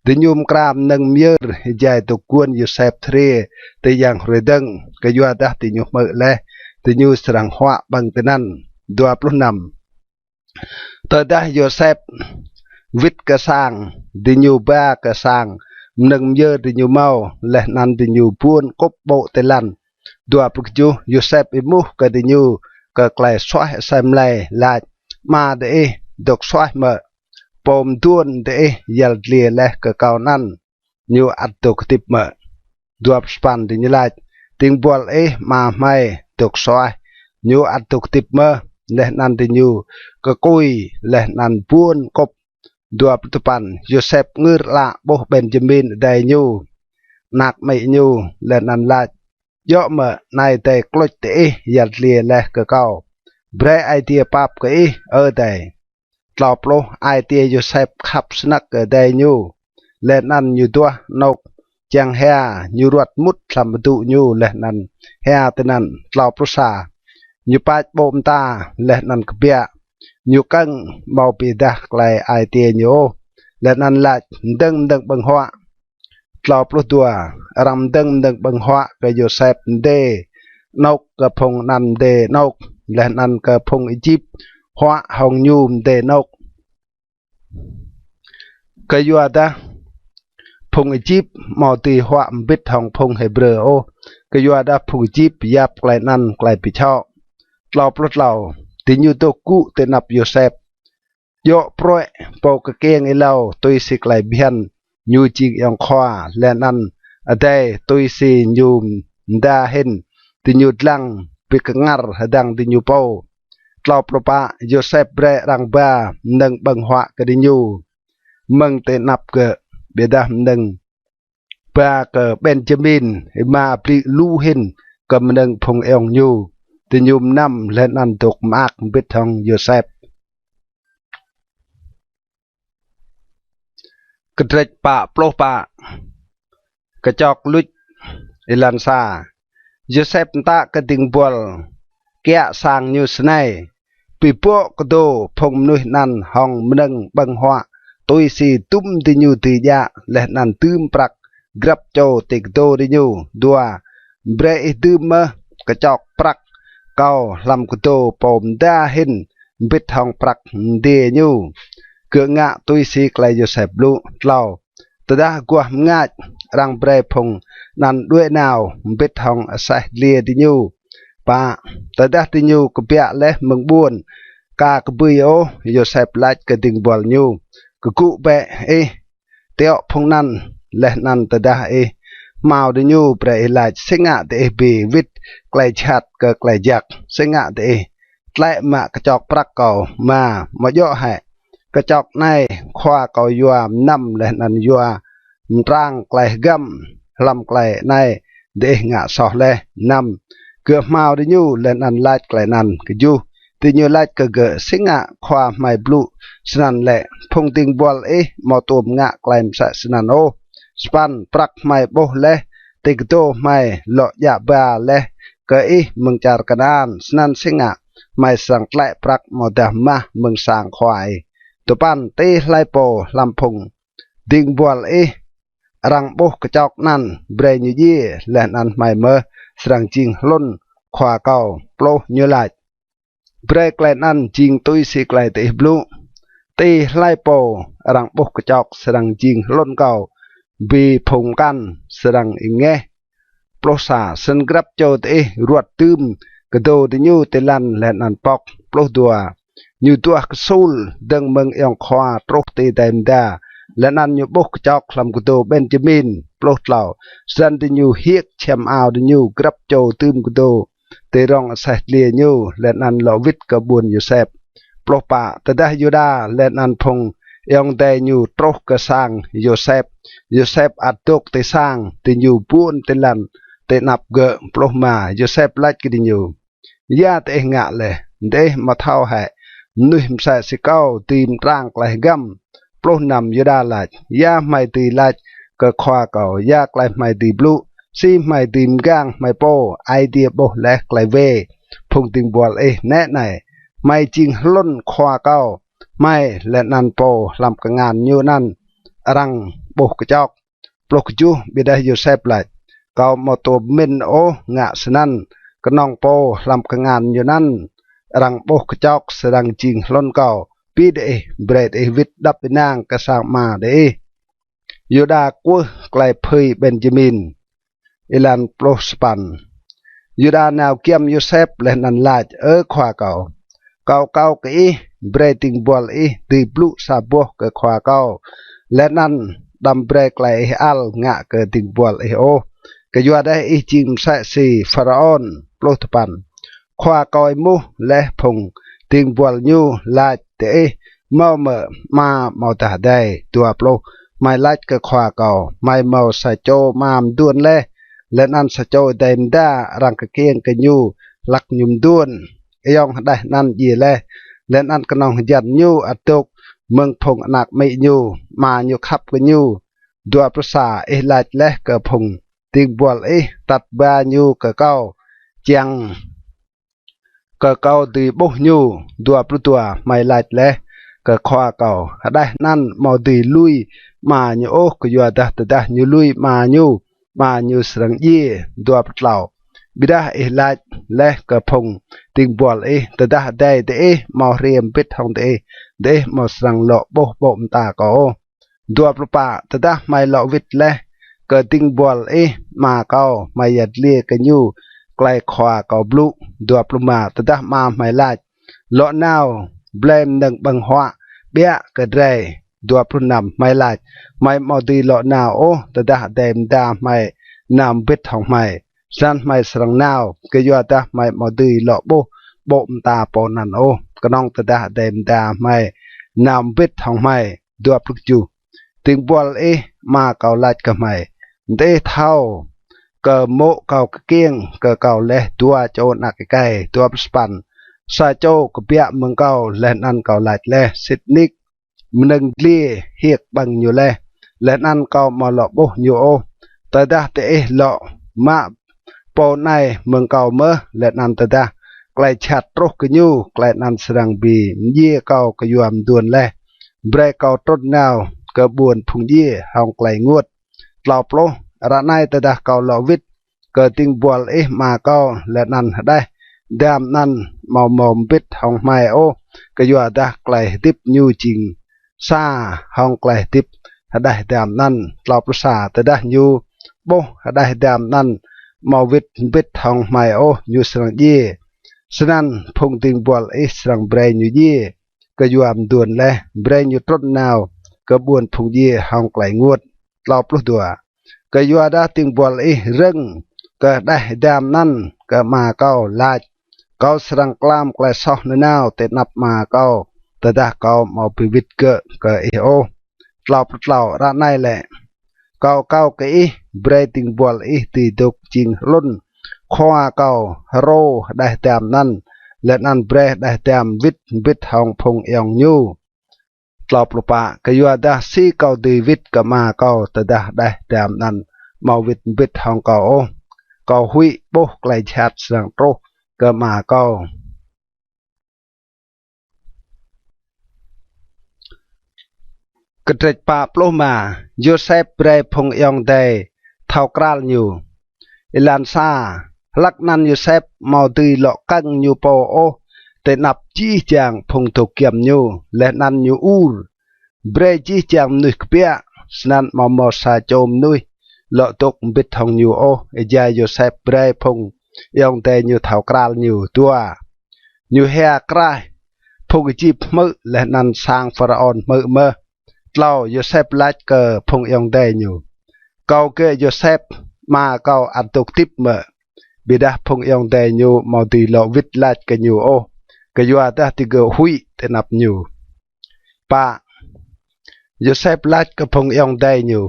Diñu mkra mnơ̆ng myơr êjai dôk guôn Yôsep hriê ti yang hruê dơ̆ng, kyuadah diñu hmư̆ leh diñu srăng huă ƀơ̆ng tinăn. Dua pluh năm. Tơdah Yôsep wĭt kơ sang, diñu ba kơ sang mnơ̆ng myơr diñu mâo, leh anăn diñu buôn kŭp ƀô̆ ti lăn. Dua pluh kjuh. Yôsep êmuh kơ diñu kơ klei suaih asei mlei, lač: Ama diih dôk suaih mơ̆? Pô mduôn diih yăl dliê leh kơ kâo anăn, ñu ăt dôk hdĭp mơ̆? Dua pluh sa păn. Diñu lač: Dĭng buăl ih, ama hmei, dôk suaih, ñu ăt dôk hdĭp mơh. Leh anăn diñu kkui leh anăn buôn kŭp. Dua pluh dua păn. Yôsep ngưr ală ƀuh Benjamin adei ñu, anak amĭ ñu, leh anăn lač: Djŏ mơ̆ anei adei kluč diih yăl dliê leh kơ kâo? Brei Aê Diê pap kơ ih, ơ adei. Tlâo pluh. Ai tiê Yôsep khăp snăk kơ adei ñu, leh anăn ñu duah anôk čiăng hia, ñu ruăt mŭt hlăm adŭ ñu leh anăn hia tinăn. Tlâo pluh sa. Ñu pač ƀô̆ mta leh anăn kbiă. Ñu kơ̆ng, amâo bi êdah klei ai tiê ñu ôh, leh anăn lač: Mdơ̆ng mnơ̆ng ƀơ̆ng huă. Tlâo pluh dua. Arăng mdơ̆ng mnơ̆ng ƀơ̆ng huă kơ Yôsep mdê anôk, kơ phung anăn mdê anôk, leh anăn kơ phung Êjip huă hŏng ñu mdê anôk. Kyuadah phung Êjip amâo dưi huă mbĭt hŏng phung Hêbrơ ôh, kyuadah phung Êjip yap klei anăn klei bi čhŏ. Tlâo pluh tlâo. Diñu dôk gŭ ti anăp Yôsep, djŏ pruê̆ pô kkiêng êlâo tui si klei bhiăn ñu jing ayŏng khua, leh anăn adei tui si ñu mda hĭn. Diñu dlăng bi kngăr hdơ̆ng diñu pô. Tlâo pluh pă. Yôsep brei arăng ba mnơ̆ng ƀơ̆ng huă kơ diñu mơ̆ng ti anăp gơ̆, ƀiădah mnơ̆ng ba kơ Benjamin êma blư̆ lu hĭn kơ mnơ̆ng phung ayŏng ñu. Diñu mnăm leh anăn dôk mơak mbĭt hŏng Yôsep. Kdrêč pă pluh pă. Kčok luč. Êlan sa. Yôsep mtă kơ dĭng buăl kiă sang ñu snei: Bi bŏ kdô phung mnuih anăn hŏng mnơ̆ng ƀơ̆ng huă tui si dŭm diñu dưi djă, leh anăn dưm prăk grăp čô ti kdô diñu. Dua. Brei ih dưm mơh kčok prăk kâo hlăm kdô pô mda hĭn mbĭt hŏng prăk mdiê ñu. Gơ̆ ngă tui si klei Yôsep blŭ. Tlâo. Tơdah aguah mngač, arăng brei phung anăn đuĕ nao mbĭt hŏng aseh dliê diñu. Pă. Tơdah diñu kbiă leh mơ̆ng ƀuôn, ka kbưi ôh, Yôsep lač kơ dĭng buăl ñu: Kgŭ bĕ ih, tiŏ phung anăn, leh anăn tơdah ih hmao diñu, brei ih lač: Si ngă diih bi wĭt klei jhat kơ klei jăk? Si ngă diih tlĕ mă kčok prăk kâo? Êma. Amâo djŏ hĕ kčok anei khua kâo yua mnăm leh anăn yua mtrang klei hgăm? Hlăm klei anei diih ngă soh leh. Năm. Gơ̆ hmao diñu leh anăn lač klei anăn. Kjuh. Diñu lač kơ gơ̆: Si ngă khua hmei blŭ snăn lĕ? Phung dĭng buăl ih amâo tuôm ngă klei msĕ snăn ôh. Sa păn. Prăk hmei ƀuh leh ti kdô hmei lŏ djă ba leh kơ ih mơ̆ng čar Kanaan, snăn si ngă hmei srăng tlĕ prăk amâodah mah mơ̆ng sang khua ih? Dua păn. Ti hlei pô hlăm phung dĭng buăl ih arăng ƀuh kčok anăn, brei ñu djiê, leh anăn hmei mơh srăng jing hlŭn khua kâo. Pluh. Ñu lač: Brei klei anăn jing tui si klei diih blŭ: Ti hlei pô arăng ƀuh kčok srăng jing hlŭn kâo, bi phung mkăn srăng êngeh. Pluh sa. Snăn grăp čô diih ruăt dưm kdô diñu ti lăn leh anăn pŏk. Pluh dua. Ñu duah ksul dơ̆ng mơ̆ng ayŏng khua truh ti êdei mda, leh anăn ñu ƀuh kčok hlăm kdô Benjamin. Pluh tlâo. Snăn diñu hiêk čhiăm ao diñu, grăp čô dưm kdô ti rŏng aseh dliê ñu, leh anăn lŏ wĭt kơ ƀuôn Yôsep. Pluh pă. Tơdah Yuđa leh anăn phung ayŏng adei ñu truh kơ sang Yôsep, Yôsep ăt dôk ti sang, diñu buôn ti lăn ti anăp gơ̆. Pluh êma. Yôsep lač kơ diñu: Ya diih ngă leh? Diih amâo thâo hĕ mnuih msĕ si kâo dưi mtrang klei hgăm? Pluh năm. Yuđa lač: Ya hmei dưi lač kơ khua kâo? Ya klei hmei dưi blŭ? Si hmei dưi mgang hmei pô? Aê Diê ƀuh leh klei wê phung dĭng buăl ih nĕ anei. Hmei jing hlŭn khua kâo, hmei leh anăn pô hlăm kngan ñu anăn arăng ƀuh kčok. Pluh kjuh. Ƀiădah Yôsep lač: Kâo amâo tuôm mĭn ôh ngă snăn. Knŏng pô hlăm kngan ñu anăn arăng ƀuh kčok srăng jing hlŭn kâo. Bi diih, brei diih wĭt êđăp ênang kơ sang ama diih. Yuđa kwưh klei phưi Benjamin. Êlan pluh sa păn. Yuđa nao giăm Yôsep leh anăn lač, Ơ khua kâo, kâo akâo kơ ih brei dĭng buăl ih dưi blŭ sa boh kơ khua kâo, leh anăn đăm brei klei ih ăl ngă kơ dĭng buăl ih ôh, kyuadah ih jing msĕ si Pharaôn. Pluh dua păn. Khua kâo êmuh leh phung dĭng buăl ñu, lač, Diih mâo mơ̆ ama amâodah adei? Dua pluh. Hmei lač kơ khua kâo, Hmei mâo sa čô ama mduôn leh, leh anăn sa čô adei mda, arăng kkiêng kơ ñu hlăk ñu mduôn. Ayŏng hđeh anăn djiê leh, leh anăn knŏng hjăn ñu ăt dôk mơ̆ng phung anak amĭ ñu, ama ñu khăp kơ ñu. Dua pluh sa. Ih lač leh kơ phung dĭng buăl ih atăt ba ñu kơ kâo, čiăng kơ kâo dưi ƀuh ñu. Dua pluh dua. Hmei lač leh kơ khua kâo, Hđeh anăn amâo dưi lui ama ñu ôh, kyuadah tơdah ñu lui ama ñu, ama ñu srăng djiê. Dua pluh tlâo. Ƀiădah ih lač leh kơ phung dĭng buăl ih, Tơdah adei diih amâo hriê mbĭt hŏng diih, diih amâo srăng lŏ ƀuh ƀô̆ mta kâo ôh. Dua pluh pă. Tơdah hmei lŏ wĭt leh kơ dĭng buăl ih ama kâo, hmei yăl dliê kơ ñu klei khua kâo blŭ. Dua pluh êma. Tơdah ama hmei lač, Lŏ nao, blei mnơ̆ng ƀơ̆ng huă ƀiă kơ drei. Dua pluh năm. Hmei lač, Hmei amâo dưi lŏ nao ôh tơdah adei mda hmei nao mbĭt hŏng hmei. Snăn hmei srăng nao, kyuadah hmei amâo dưi lŏ ƀuh ƀô̆ mta pô anăn ôh, knŏng tơdah adei mda hmei nao mbĭt hŏng hmei. Dua pluh kjuh. Dĭng buăl ih ama kâo lač kơ hmei, Diih thâo kơ mô̆ kâo kkiêng kơ kâo leh dua čô anak êkei. Dua pluh sa păn. Sa čô kbiă mơ̆ng kâo, leh anăn kâo lač leh, Sĭt nik mnơ̆ng dliê hiêk ƀơ̆ng ñu leh, leh anăn kâo amâo lŏ ƀuh ñu ôh. Tơdah diih lŏ mă pô anei mơ̆ng kâo mơh, leh anăn tơdah klei jhat truh kơ ñu, klei anăn srăng bi mdjiê kâo kyua mduôn leh. Brei kâo trŭn nao kơ ƀuôn phung djiê hŏng klei ênguôt. Tlâo pluh. Ară anei tơdah kâo lŏ wĭt kơ dĭng buăl ih ama kâo, leh anăn hđeh dam anăn amâo mâo mbĭt hŏng hmei ôh, kyuadah klei hdĭp ñu jing sa hŏng klei hdĭp hđeh dam anăn. Tlâo pluh sa. Tơdah ñu ƀuh hđeh dam anăn amâo wĭt mbĭt hŏng hmei ôh, ñu srăng djiê. Snăn phung dĭng buăl ih srăng brei ñu djiê kyua mduôn leh, brei ñu trŭn nao kơ ƀuôn phung djiê hŏng klei ênguôt. Tlâo pluh dua. Kyuadah dĭng buăl ih rơ̆ng kơ hđeh dam anăn kơ ama kâo, lač, Kâo srăng klam klei soh nanao ti anăp ama kâo, tơdah kâo amâo bi wĭt gơ̆ kơ ih ôh. Tlâo pluh tlâo. Ară anei lĕ, kâo akâo kơ ih brei dĭng buăl ih dưi dôk jing hlŭn khua kâo hrô hđeh dam anăn, leh anăn brei hđeh dam wĭt mbĭt hŏng phung ayŏng ñu. Tlâo pluh pă. Kyuadah si kâo dưi wĭt kơ ama kâo tơdah hđeh dam anăn amâo wĭt mbĭt hŏng kâo ôh? Kâo huĭ ƀuh klei jhat srăng truh kơ ama kâo. Kdrêč pă pluh êma. Yôsep brei phung ayŏng adei thâo kral ñu. Êlan sa. Hlăk anăn Yôsep amâo dưi lŏ kơ̆ng ñu pô ôh ti anăp jih jang phung dôk giăm ñu, leh anăn ñu ur brei jih jang mnuih kbiă, snăn amâo mâo sa čô mnuih lŏ dôk mbĭt hŏng ñu ôh. Êjai Yôsep brei phung ayŏng adei ñu thâo kral ñu. Dua. Ñu hia kraih phung Êjip hmư̆, leh anăn sang Pharaôn hmư̆ mơh. Tlâo. Yôsep lač kơ phung ayŏng adei ñu, Kâo gơ̆ Yôsep, ama kâo ăt dôk hdĭp mơ̆? Ƀiădah phung ayŏng adei ñu amâo dưi lŏ wĭt lač kơ ñu ôh, kyuadah digơ̆ huĭ ti anăp ñu. Pă. Yôsep lač kơ phung ayŏng adei ñu,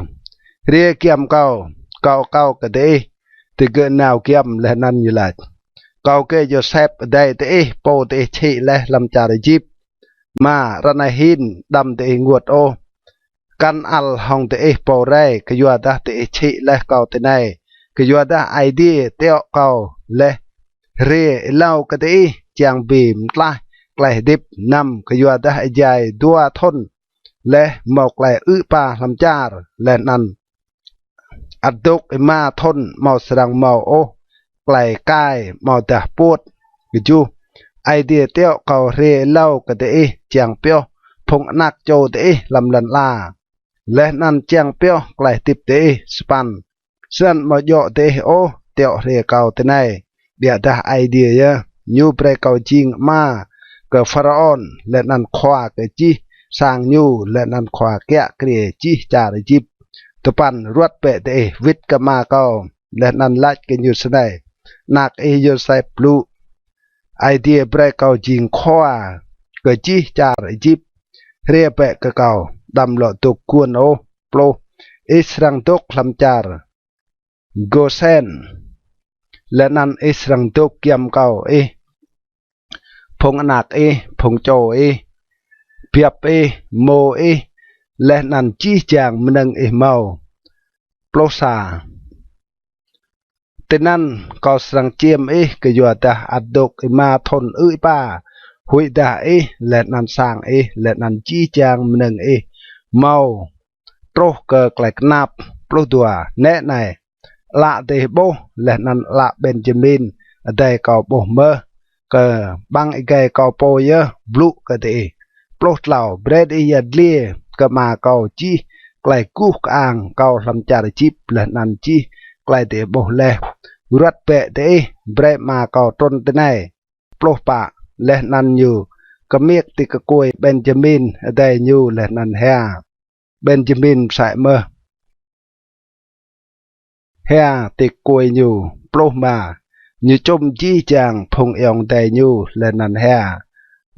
Hriê giăm kâo, kâo akâo kơ diih. Digơ̆ nao giăm leh anăn ñu lač, Kâo gơ̆ Yôsep adei diih, pô diih čhĭ leh hlăm čar Êjip. Êma. Ară anei hĭn đăm diih ênguôt ôh. Kăn ăl hŏng diih pô rei, kyuadah diih čhĭ leh kâo tinei. Kyuadah Aê Diê tiŏ kâo leh hriê êlâo kơ diih čiăng bi mtlaih klei hdĭp. Năm. Kyuadah êjai dua thŭn leh mâo klei ư̆ êpa hlăm čar, leh anăn ăt dôk êma thŭn amâo srăng mâo ôh klei kai amâodah puôt. Kjuh. Aê Diê tiŏ kâo hriê êlâo kơ diih čiăng pioh phung anak čô diih hlăm lăn ala. leh anăn čiăng pioh klei hdĭp diih. Sa păn. Snăn amâo djŏ diih ôh tiŏ hriê kâo tinei, ƀiădah Aê Diê yơh. Ñu brei kâo jing ama kơ Pharaôn, leh anăn khua kơ jih sang ñu, leh anăn khua kiă kriê jih čar Êjip. Dua păn. Ruăt bĕ diih wĭt kơ ama kâo, leh anăn lač kơ ñu snei: Anak ih Yôsep blŭ, Aê Diê brei kâo jing khua kơ jih čar Êjip. Hriê bĕ kơ kâo, đăm lŏ dôk guôn ôh. Pluh. Ih srăng dôk hlăm čar Gôsen, leh anăn ih srăng dôk giăm kâo, ih, phung anak ih, phung čô ih, biăp ih, êmô ih, leh anăn jih jang mnơ̆ng ih mâo. Pluh sa. Tinăn kâo srăng čiêm ih kyuadah ăt dôk êma thŭn ư̆ êpa, huĭdah ih, leh anăn sang ih, leh anăn jih jang mnơ̆ng ih mâo truh kơ klei knap. Pluh dua. Nĕ anei, ală diih ƀuh, leh anăn ală Benjamin adei kâo ƀuh mơh, kơ ƀăng êgei kâo pô yơh blŭ kơ diih. Pluh tlâo. Brei diih yăl dliê kơ ama kâo jih klei guh kơang kâo hlăm čar Êjip, leh anăn jih klei diih ƀuh leh. Ruăt bĕ diih, brei ama kâo trŭn tinei. Pluh pă. Leh anăn ñu kmiêk ti kkuê Benjamin adei ñu, leh anăn hia Benjamin msĕ mơh hia ti kkuê ñu. Pluh êma. Ñu čŭm jih jang phung ayŏng adei ñu, leh anăn hia.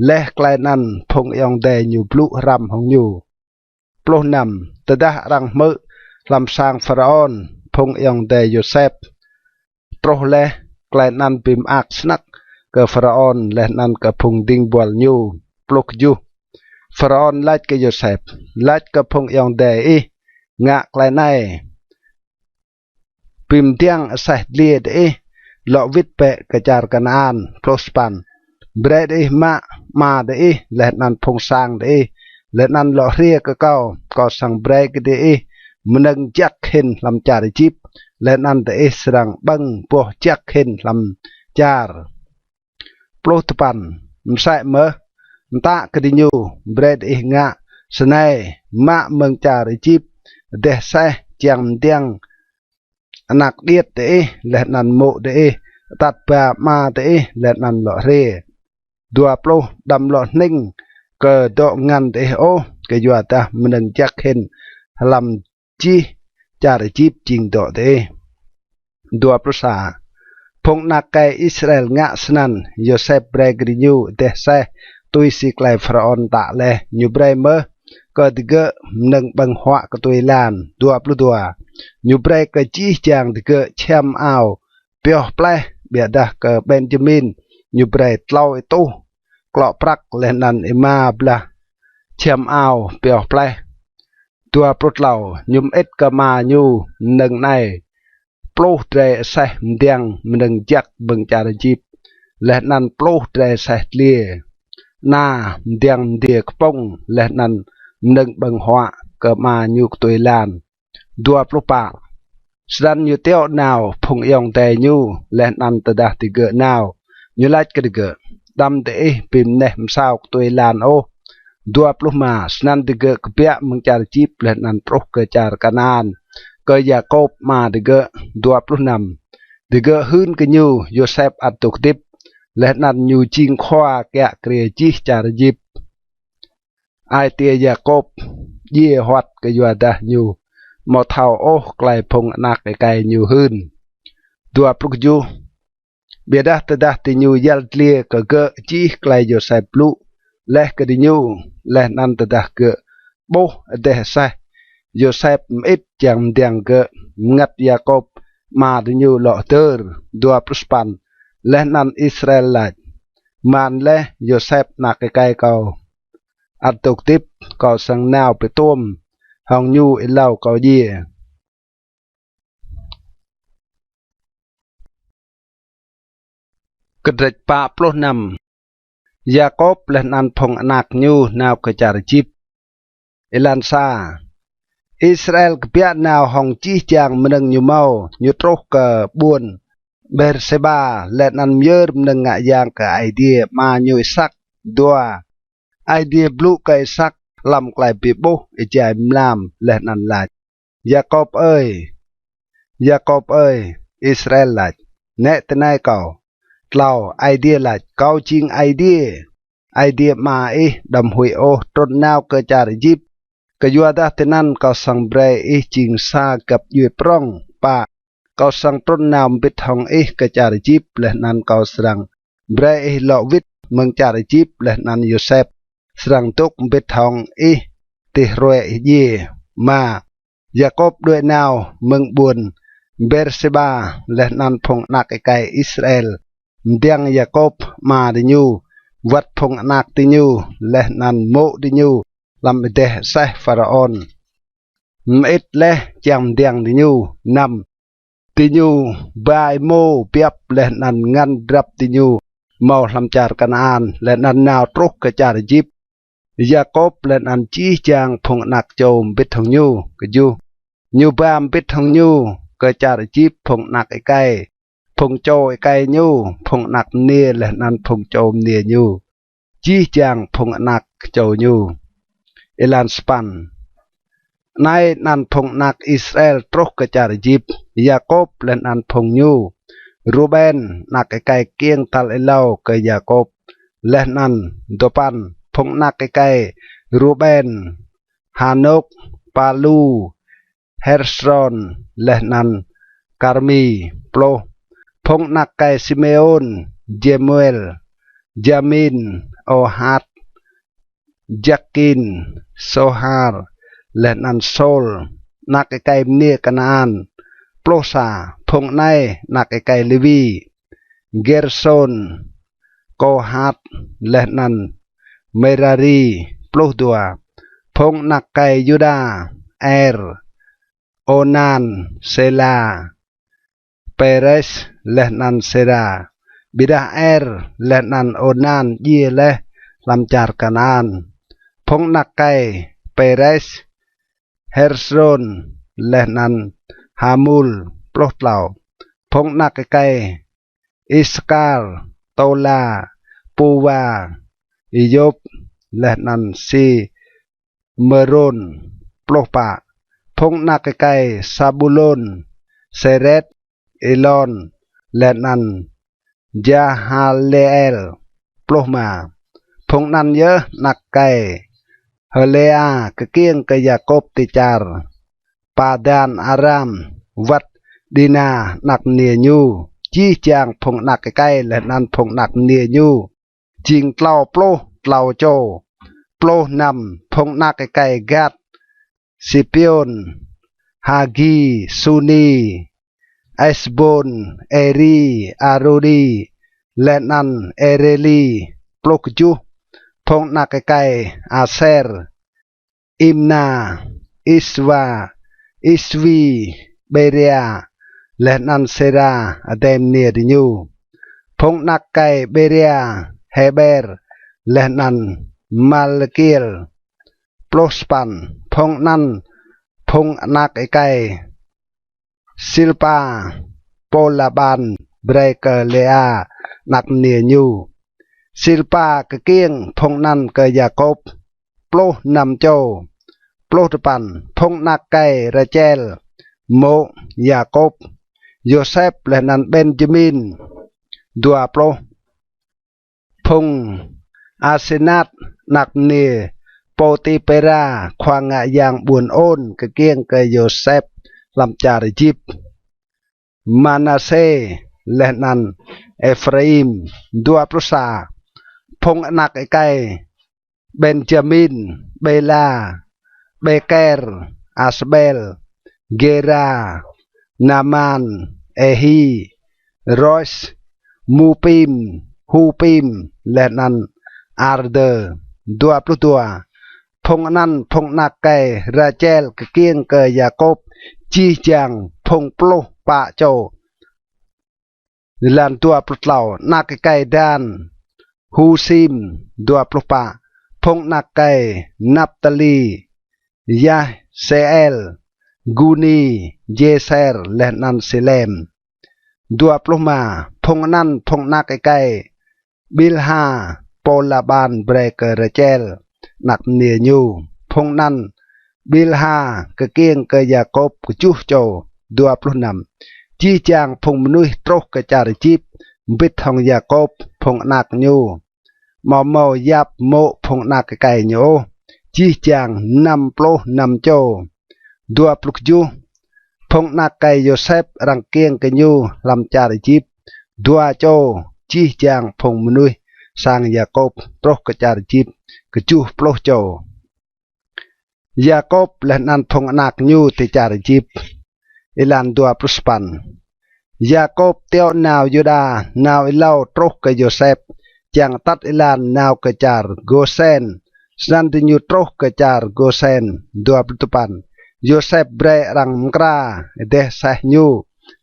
Leh klei anăn phung ayŏng adei ñu blŭ hrăm hŏng ñu. Pluh năm. Tơdah arăng hmư̆ hlăm sang Pharaôn phung ayŏng adei Yôsep truh leh, klei anăn bi mơak snăk kơ Pharaôn leh anăn kơ phung dĭng buăl ñu. Pluh kjuh. Pharaôn lač kơ Yôsep: Lač kơ phung ayŏng adei ih ngă klei anei: Bi mdiăng aseh dliê diih, lŏ wĭt bĕ kơ čar Kanaan. Pluh sa păn. Brei diih mă ama diih leh anăn phung sang diih, leh anăn lŏ hriê kơ kâo. Kâo srăng brei kơ diih mnơ̆ng jăk hĭn hlăm čar Êjip, leh anăn diih srăng ƀơ̆ng boh jăk hĭn hlăm čar. Pluh dua păn. Msĕ mơh, mtă kơ diñu: Brei diih ngă snei: mă mơ̆ng čar Êjip êdeh aseh čiăng mdiăng anak điêt diih leh anăn mô̆ diih, atăt ba ama diih, leh anăn lŏ hriê. Dua pluh. Đăm lŏ hnĭng kơ dŏ ngăn diih ôh, kyuadah mnơ̆ng jăk hĭn hlăm jih čar Êjip jing dŏ diih. Dua pluh sa. Phung anak êkei Israel ngă snăn. Yôsep brei kơ diñu êdeh aseh tui si klei Pharaôn mtă leh. Ñu brei mơh kơ digơ̆ mnơ̆ng ƀơ̆ng huă ktuê êlan. Dua pluh dua. Ñu brei kơ jih jang digơ̆ čhiăm ao pioh pleh, ƀiădah kơ Benjamin ñu brei tlâo êtuh klŏ prăk leh anăn êma blah čhiăm ao pioh pleh. Dua pluh tlâo. Ñu mơĭt kơ ama ñu mnơ̆ng anei: Pluh drei aseh mdiăng mnơ̆ng jăk mơ̆ng čar Êjip, leh anăn pluh drei aseh dliê, ana mdiăng mdiê kpŭng, leh anăn mnơ̆ng ƀơ̆ng huă kơ ama ñu ktuê êlan. Dua pluh pă. Snăn ñu tiŏ nao phung ayŏng adei ñu, leh anăn tơdah digơ̆ nao, ñu lač kơ digơ̆: Đăm diih bi mneh msao ktuê êlan ôh. Dua pluh êma. Snăn digơ̆ kbiă mơ̆ng čar Êjip leh anăn truh kơ čar Kanaan, kơ Yakôp ama digơ̆. Dua pluh năm. Digơ̆ hưn kơ ñu Yôsep ăt dôk hdĭp, leh anăn ñu jing khua kiă kriê jih čar Êjip. Ai tiê Yakôp djiê huăt kyuadah ñu amâo thâo ôh klei phung anak êkei ñu hưn. Dua pluh kjuh. Ƀiădah tơdah diñu yăl dliê kơ gơ̆ jih klei Yôsep blŭ leh kơ diñu, leh anăn tơdah gơ̆ ƀuh êdeh aseh Yôsep mơĭt čiăng mdiăng gơ̆, mngăt Yakôp ama diñu lŏ hdơr. Dua pluh sa păn. Leh anăn Israel lač: Man leh Yôsep anak êkei kâo ăt dôk hdĭp, kâo srăng nao bi tuôm hŏng ñu êlâo kâo djiê. Kdrêč pă pluh năm. Yakôp leh anăn phung anak ñu nao kơ čar Êjip. Êlan sa. Israel kbiă nao hŏng jih jang mnơ̆ng ñu mâo, ñu truh kơ ƀuôn Bêrsêba, leh anăn myơr mnơ̆ng ngă yang kơ Aê Diê ama ñu Isăk. Dua. Aê Diê blŭ kơ Isăk: hlăm klei bi ƀuh êjai mlam leh anăn lač: Yakôp ơi, Yakôp ơi! Israel lač: Nĕ tinei kâo. Tlâo. Aê Diê lač: Kâo jing Aê Diê, Aê Diê ama ih, đăm huĭ ôh trŭn nao kơ čar Êjip, kyuadah tinăn kâo srăng brei ih jing sa găp djuê prŏng. Pă. Kâo srăng trŭn nao mbĭt hŏng ih kơ čar Êjip, leh anăn kâo srăng brei ih lŏ wĭt mơ̆ng čar Êjip, leh anăn Yôsep srăng dôk mbĭt hŏng ih ti hruê ih djiê. Êma. Yakôp đuĕ nao mơ̆ng ƀuôn Bêrsêba, leh anăn phung anak êkei Israel mdiăng Yakôp ama diñu, wăt phung anak diñu, leh anăn mô̆ diñu hlăm êdeh aseh Pharaôn, mơĭt leh čiăng mdiăng diñu. Năm. Diñu ba êmô biăp leh anăn ngăn drăp diñu mâo hlăm čar Kanaan, leh anăn nao truh kơ čar Êjip. Yakôp leh anăn jih jang phung anak čô mbĭt hŏng ñu. Kjuh. Ñu ba mbĭt hŏng ñu kơ čar Êjip phung anak êkei, phung čô êkei ñu, phung anak mniê leh anăn phung čô mniê ñu, jih jang phung anak čô ñu. Êlan sa păn. Anei anăn phung anak Israel truh kơ čar Êjip: Yakôp leh anăn phung ñu. Ruben, anak êkei kkiêng tal êlâo kơ Yakôp, leh anăn dua păn. Phung anak êkei Ruben: Hanôk, Palu, Hêsron, leh anăn Karmi. Pluh. Phung anak êkei Simêôn: Jemuel, Jamin, Ôhat, Jakin, Sôhar, leh anăn Sôl, anak êkei mniê Kanaan. Pluh sa. Phung anei anak êkei Lêwi: Gersôn, Kôhat, leh anăn Mêrari. Pluh dua. Phung anak êkei Yuđa: Er, Ônan, Sêla, Pêres, leh anăn Sêra. Ƀiădah Er leh anăn Ônan djiê leh hlăm čar Kanaan. Phung anak êkei Pêres: Hêsrôn, leh anăn Hamul. Pluh tlâo. Phung anak êkei Isakar: Tôla, Puwa, Yôp, leh anăn Simrôn. Pluh pă. Phung anak êkei Sabulôn: Sêret, Êlôn, leh anăn Jahalêel. Pluh êma. Phung anăn yơh anak êkei H'Lêa kkiêng kơ Yakôp ti čar Padan Aram, wăt Dina anak mniê ñu. Jih jang phung anak êkei leh anăn phung anak mniê ñu jing tlâo pluh tlâo čô. Pluh năm. Phung anak êkei Gad: Sipiôn, Hagi, Suni, Êsbôn, Êri, Arôdi, leh anăn Êrêli. Pluh kjuh. Phung anak êkei Aser: Imna, Iswa, Iswi, Bêria, leh anăn Sêra adei mniê diñu. Phung anak êkei Bêria: Hêber, leh anăn Malkiêl. Pluh sa păn. Phung anăn phung anak êkei Silpa, pô Laban brei kơ Lêa anak mniê ñu. Silpa kkiêng phung anăn kơ Yakôp pluh năm čô. Pluh dua păn. Phung anak êkei Račel, mô̆ Yakôp: Yôsep leh anăn Benjamin. Dua pluh. Phung Asenat anak mniê Pôtipêra, khua ngă yang ƀuôn Ôn, kkiêng kơ Yôsep hlăm čar Êjip: Manasê leh anăn Êphraim. Dua pluh sa. Phung anak êkei Benjamin: Bêla, Bêker, Asbel, Gêra, Naman, Êhi, Rôs, Mupim, Hupim, leh anăn Ardơ. Dua pluh dua. Phung anăn phung anak êkei Račel kkiêng kơ Yakôp jih jang phung pluh pă čô. Êlan dua pluh tlâo. Anak êkei Dan: Husim. Dua pluh pă. Phung anak êkei Naptali: Yahsêel, Guni, Jêser, leh anăn Silem. Dua pluh êma. Phung anăn phung anak êkei Bilha, pô Laban brei kơ Račel anak mniê ñu. phung anăn Bilha kkiêng kơ Yakôp kjuh čô. Dua pluh năm. Jih jang phung mnuih truh kơ čar Êjip mbĭt hŏng Yakôp, phung anak ñu, amâo mâo yap mô̆ phung anak êkei ñu ôh, jih jang năm pluh năm čô. Dua pluh kjuh. Phung anak êkei Yôsep arăng kkiêng kơ ñu hlăm čar Êjip dua čô. Jih jang phung mnuih sang Yakôp truh kơ čar Êjip kjuh pluh čô. Yakôp leh anăn phung anak ñu ti čar Êjip. Êlan dua pluh sa păn. Yakôp tiŏ nao Yuđa, nao êlâo truh kơ Yôsep, čiăng atăt êlan nao kơ čar Gôsen. Snăn diñu truh kơ čar Gôsen. Dua pluh dua păn. Yôsep brei arăng mkra êdeh aseh ñu,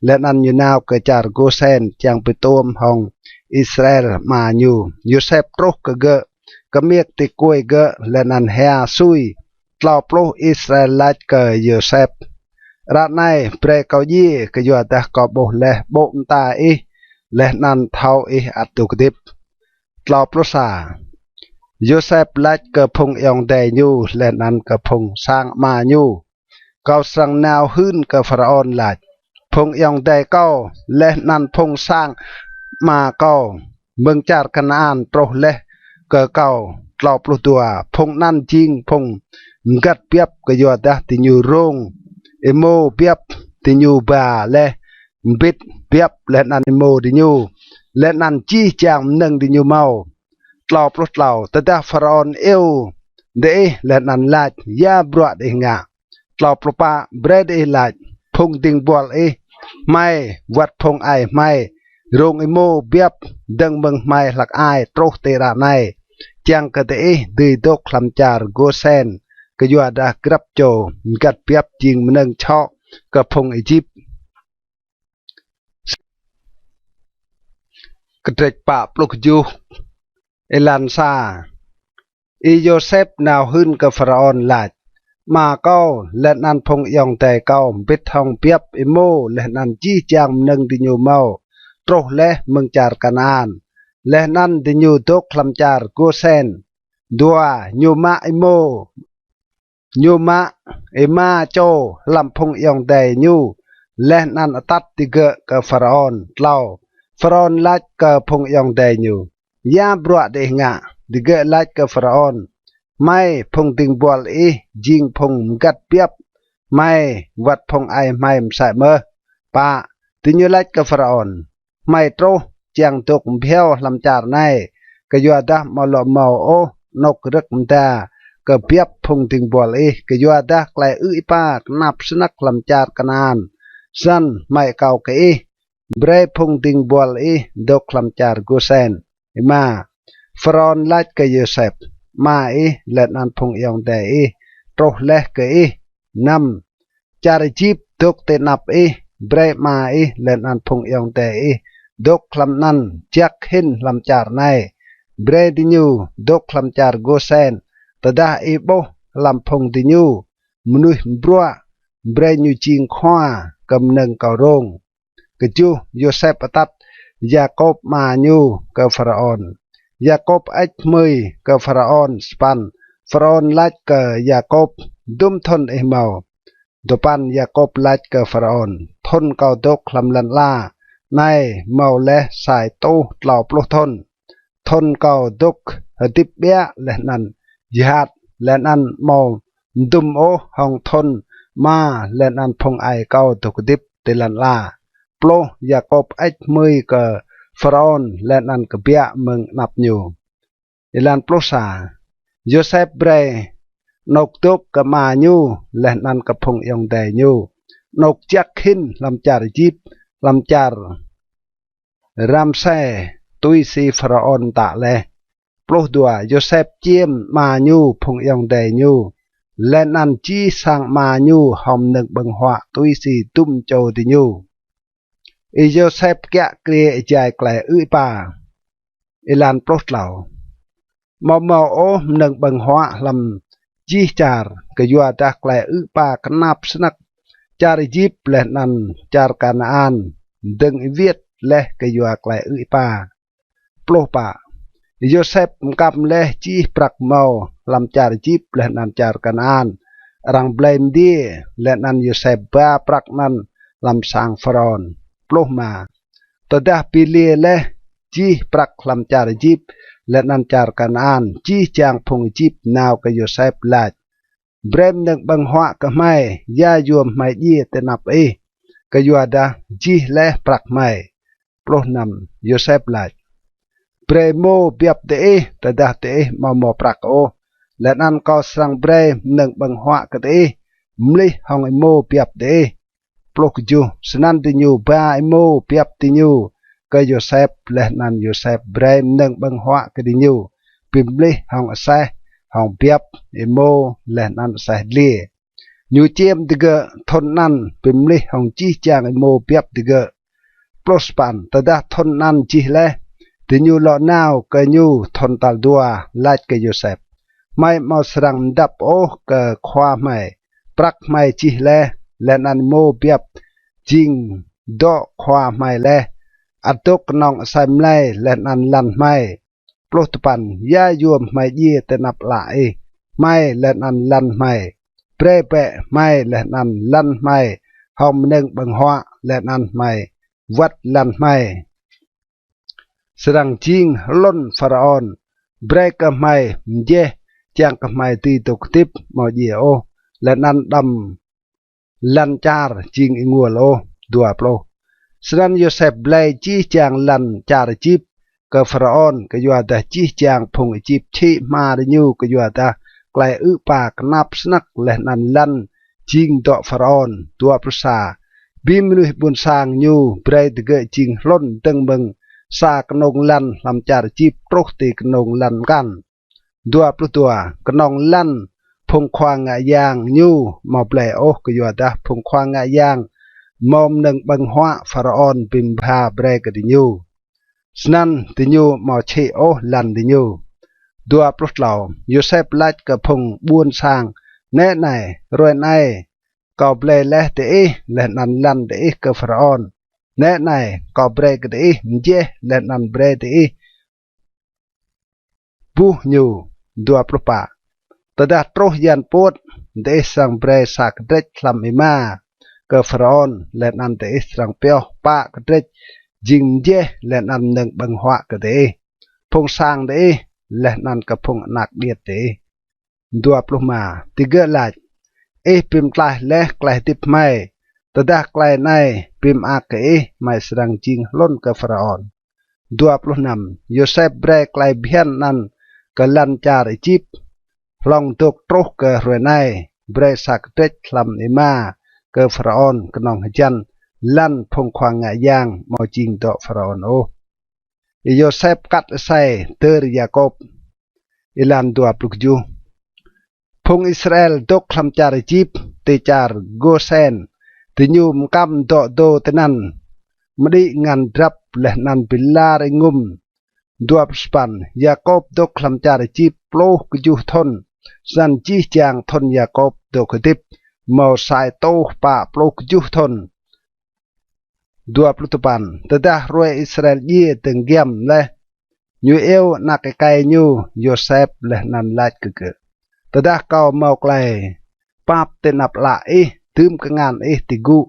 leh anăn ñu nao kơ čar Gôsen čiăng bi tuôm hŏng Israel ama ñu. Yôsep truh kơ gơ̆, kmiêk ti kuê gơ̆ leh anăn hia sui. Tlâo pluh. Israel lač kơ Yôsep: Ară anei brei kâo djiê, kyuadah kâo ƀuh leh ƀô̆ mta ih, leh anăn thâo ih ăt dôk hdĭp. Tlâo pluh sa. Yôsep lač kơ phung ayŏng adei ñu leh anăn kơ phung sang ama ñu: Kâo srăng nao hưn kơ Pharaôn lač: Phung ayŏng adei kâo leh anăn phung sang ama kâo mơ̆ng čar Kanaan truh leh kơ kâo. Tlâo pluh dua. Phung anăn jing phung mgăt biăp, kyuadah diñu rông êmô biăp diñu ba leh, mbĭt biăp leh anăn êmô diñu, leh anăn jih jang mnơ̆ng diñu mâo. Tlâo pluh tlâo. Tơdah Pharaôn iêu diih leh anăn lač: Ya bruă diih ngă? Tlâo pluh pă. Brei diih lač: Phung dĭng buăl ih, hmei wăt phung aê hmei rông êmô biăp dơ̆ng mơ̆ng hmei hlăk ai truh ti ară anei, čiăng kơ diih dưi dôk hlăm čar Gôsen, kyuadah grăp čô mgăt biăp jing mnơ̆ng čhŏ kơ phung Êjip. Kdrêč pă pluh kjuh. Êlan sa. Y-Yôsep nao hưn kơ Pharaôn lač: Ama kâo leh anăn phung ayŏng adei kâo mbĭt hŏng biăp êmô leh anăn jih jang mnơ̆ng diñu mâo truh leh mơ̆ng čar Kanaan, leh anăn diñu dôk hlăm čar Gôsen. Dua. Ñu mă êmô, ñu mă êma čô hlăm phung ayŏng adei ñu, leh anăn atăt digơ̆ kơ Pharaôn. Tlâo. Pharaôn lač kơ phung ayŏng adei ñu: Ya bruă diih ngă? Digơ̆ lač kơ Pharaôn: Hmei phung dĭng buăl ih jing phung mgăt biăp, hmei wăt phung aê hmei msĕ mơh. Pă. Diñu lač kơ Pharaôn: Hmei truh čiăng dôk bhiâo hlăm čar anei, kyuadah amâo lŏ mâo ôh anôk rơ̆k mda kơ biăp phung dĭng buăl ih, kyuadah klei ư̆ êpa knap snăk hlăm čar Kanaan. Snăn hmei akâo kơ ih, brei phung dĭng buăl ih dôk hlăm čar Gôsen. Êma. Pharaôn lač kơ Yôsep: Ama ih leh anăn phung ayŏng adei ih truh leh kơ ih. Năm. Čar Êjip dôk ti anăp ih, brei ama ih leh anăn phung ayŏng adei ih dôk hlăm anăn jăk hĭn hlăm čar anei. Brei diñu dôk hlăm čar Gôsen. Tơdah ih ƀuh hlăm phung diñu mnuih mbruă, brei ñu jing khua kơ mnơ̆ng kâo rông. Kjuh. Yôsep atăt Yakôp ama ñu kơ Pharaôn. Yakôp hơêč hmưi kơ Pharaôn. Sa păn. Pharaôn lač kơ Yakôp: Dŭm thŭn ih mâo? Dua păn. Yakôp lač kơ Pharaôn: Thŭn kâo dôk hlăm lăn ala anei mâo leh sa êtuh tlâo pluh thŭn. Thŭn kâo dôk hdĭp ƀiă leh anăn jhat, leh anăn amâo mdŭm ôh hŏng thŭn ama leh anăn phung aê kâo dôk hdĭp ti lăn ala. Pluh. Yakôp hơêč hmưi kơ Pharaôn leh anăn kbiă mơ̆ng anăp ñu. Êlan pluh sa. Yôsep brei anôk dôk kơ ama ñu leh anăn kơ phung ayŏng adei ñu, anôk jăk hĭn hlăm čar Êjip, hlăm čar Ramsê, tui si Pharaôn mtă leh. Pluh dua. Yôsep čiêm ama ñu, phung ayŏng adei ñu, leh anăn jih sang ama ñu hŏng mnơ̆ng ƀơ̆ng huă tui si dŭm čô diñu. Y-Yôsep kiă kriê êjai klei ư̆ êpa. Êlan pluh tlâo. Amâo mâo ôh mnơ̆ng ƀơ̆ng huă hlăm jih čar, kyuadah klei ư̆ êpa knap snăk. Čar Êjip leh anăn čar Kanaan dơ̆ng êwiêt leh kyua klei ư̆ êpa. Pluh pă. Yôsep mkăm leh jih prăk mâo hlăm čar Êjip leh anăn čar Kanaan. Arăng blei mdiê, leh anăn Yôsep ba prăk anăn hlăm sang Pharaôn. Pluh êma. Tơdah bi liê leh jih prăk hlăm čar Êjip leh anăn čar Kanaan, jih jang phung Êjip nao kơ Yôsep lač: Brei mnơ̆ng ƀơ̆ng huă kơ hmei, ya yuôm hmei djiê ti anăp ih, kyuadah jih leh prăk hmei. Pluh năm. Yôsep lač: Brei êmô biăp diih, tơdah diih amâo mâo prăk ôh, leh anăn kâo srăng brei mnơ̆ng ƀơ̆ng huă kơ diih mlih hŏng êmô biăp diih. Pluh kjuh. Snăn diñu ba êmô biăp diñu kơ Yôsep, leh anăn Yôsep brei mnơ̆ng ƀơ̆ng huă kơ diñu bi mlih hŏng aseh, hŏng biăp, êmô, leh anăn aseh dliê. Ñu čiêm digơ̆ thŭn anăn bi mlih hŏng jih jang êmô biăp digơ̆. Pluh sa păn. Tơdah thŭn anăn jih leh, diñu lŏ nao kơ ñu thŭn tal dua, lač kơ Yôsep: Hmei amâo srăng mdăp ôh kơ khua hmei. Prăk hmei jih leh, leh anăn êmô biăp jing dŏ khua hmei leh. Ăt dôk knŏng asei mlei leh anăn lăn hmei. Pluh dua păn. Ya yuôm hmei djiê ti anăp ală ih, hmei leh anăn lăn hmei? Brei bĕ hmei leh anăn lăn hmei hŏng mnơ̆ng ƀơ̆ng huă, leh anăn hmei wăt lăn hmei srăng jing hlŭn Pharaôn. Brei kơ hmei mjeh, čiăng kơ hmei dưi dôk hdĭp amâo djiê ôh, leh anăn đăm lăn čar jing ênguôl ôh. Dua pluh. Snăn Yôsep blei jih jang lăn čar Êjip kơ Pharaôn, kyuadah jih jang phung Êjip čhĭ hma diñu kyuadah klei ư̆ êpa knap snăk leh anăn lăn jing dŏ Pharaôn. Dua pluh sa. Bi mnuih ƀuôn sang ñu brei digơ̆ jing hlŭn dơ̆ng mơ̆ng sa knông lăn hlăm čar Êjip truh ti knông lăn mkăn. Dua pluh dua. Knŏng lăn phung khua ngă yang ñu amâo blei ôh, kyuadah phung khua ngă yang mâo mnơ̆ng ƀơ̆ng huă Pharaôn bi mbha brei kơ diñu. Snăn diñu amâo čhĭ ôh lăn diñu. Dua pluh tlâo. Yôsep lač kơ phung ƀuôn sang: Nĕ anei, hruê anei kâo blei leh diih leh anăn lăn diih kơ Pharaôn. Nĕ anei, kâo brei kơ diih mjeh leh anăn brei diih buh ñu. Dua pluh pă. Tơdah truh yan puôt, diih srăng brei sa kdrêč hlăm êma kơ Pharaôn, leh anăn diih srăng pioh pă kdrêč jing mjeh leh anăn mnơ̆ng ƀơ̆ng huă kơ diih, phung sang diih, leh anăn kơ phung anak điêt diih. Dua pluh êma. Digơ̆ lač: Ih bi mtlaih leh klei hdĭp hmei. Tơdah klei anei bi mơak kơ ih, hmei srăng jing hlŭn kơ Pharaôn. Dua pluh năm. Yôsep brei klei bhiăn anăn kơ lăn čar Êjip hlŏng dôk truh kơ hruê anei, brei sa kdrêč hlăm êma kơ Pharaôn, knŏng hjăn lăn phung khua ngă yang amâo jing dŏ Pharaôn ôh. Yôsep kat asei dơr Yakôp. Êlan dua pluh kjuh. Phung Israel dôk hlăm čar Êjip, ti čar Gôsen. Diñu mkăm dŏ dô tinăn, mđĭ ngăn drăp leh anăn bi lar êngŭm. Dua pluh sa păn. Yakôp dôk hlăm čar Êjip pluh kjuh thŭn. Snăn jih jang thŭn Yakôp dôk hdĭp mâo sa êtuh pă pluh kjuh thŭn. Dua pluh dua păn. Tơdah hruê Israel djiê dơ̆ng giăm leh, ñu iêu anak êkei ñu Yôsep leh anăn lač kơ gơ̆: Tơdah kâo mâo klei pap ti anăp ală ih, dưm kngan ih ti gŭ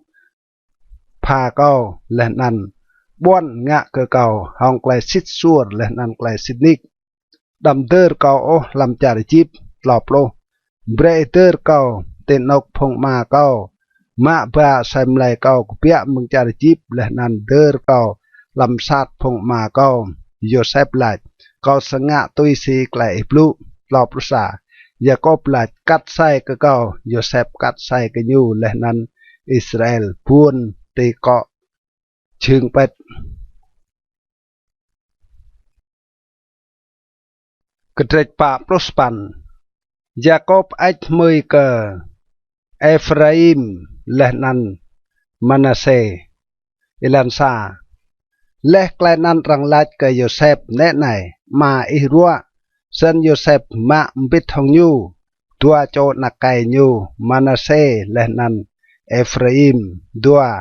pha kâo leh anăn ƀuăn ngă kơ kâo hŏng klei sĭt suôr leh anăn klei sĭt nik. Đăm dơr kâo ôh hlăm čar Êjip. Tlâo pluh. Brei ih dơr kâo ti anôk phung ama kâo mă ba asei mlei kâo kbiă mơ̆ng čar Êjip leh anăn dơr kâo hlăm msat phung ama kâo. Yôsep lač: Kâo srăng ngă tui si klei ih blŭ. Tlâo pluh sa. Yakôp lač: Kat asei kơ kâo. Yôsep kat asei kơ ñu leh anăn Israel buôn ti kŏ jhưng pĭt. Kdrêč pă pluh sa păn. Yakôp hơêč hmưi kơ Êphraim leh anăn Manasê. Êlan sa. Leh klei anăn arăng lač kơ Yôsep: Nĕ anei, ama ih ruă. Snăn Yôsep mă mbĭt hŏng ñu dua čô anak êkei ñu, Manasê leh anăn Êphraim. Dua.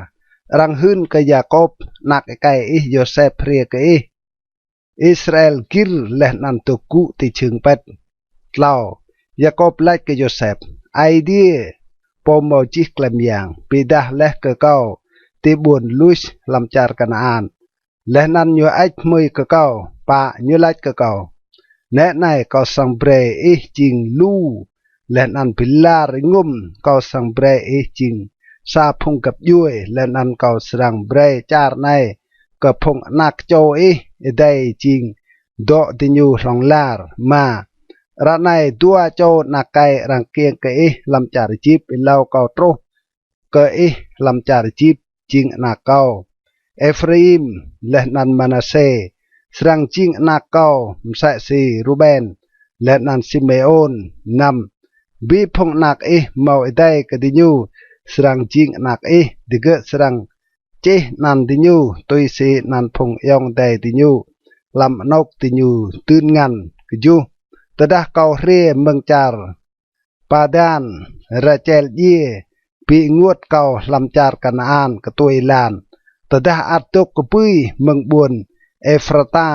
Arăng hưn kơ Yakôp: Anak êkei ih Yôsep hriê kơ ih. Israel gĭr leh anăn dôk gŭ ti jhưng pĭt. Tlâo. Yakôp lač kơ Yôsep: Aê Diê, pô mâo jih klei myang, bi êdah leh kơ kâo ti ƀuôn Lus hlăm čar Kanaan, leh anăn ñu hơêč hmưi kơ kâo. Pă. Ñu lač kơ kâo: Nĕ anei, kâo srăng brei ih jing lu, leh anăn bi lar êngŭm; kâo srăng brei ih jing sa phung găp djuê, leh anăn kâo srăng brei čar anei kơ phung anak čô ih. Êdei jing dŏ diñu hlŏng lar. Êma. Ară anei dua čô anak êkei arăng kkiêng kơ ih hlăm čar Êjip êlâo kâo truh kơ ih hlăm čar Êjip jing anak kâo. Êphraim leh anăn Manasê srăng jing anak kâo msĕ si Ruben leh anăn Simêôn. Năm. Bi phung anak ih mâo êdei kơ diñu srăng jing anak ih; digơ̆ srăng čih anăn diñu tui si anăn phung ayŏng adei diñu hlăm anôk diñu dưn ngăn. Kjuh. Tơdah kâo hriê mơ̆ng čar Padan, Rachel djiê bi ênguôt kâo hlăm čar Kanaan ktuê êlan, tơdah ăt dôk kbưi mơ̆ng ƀuôn Êphrata,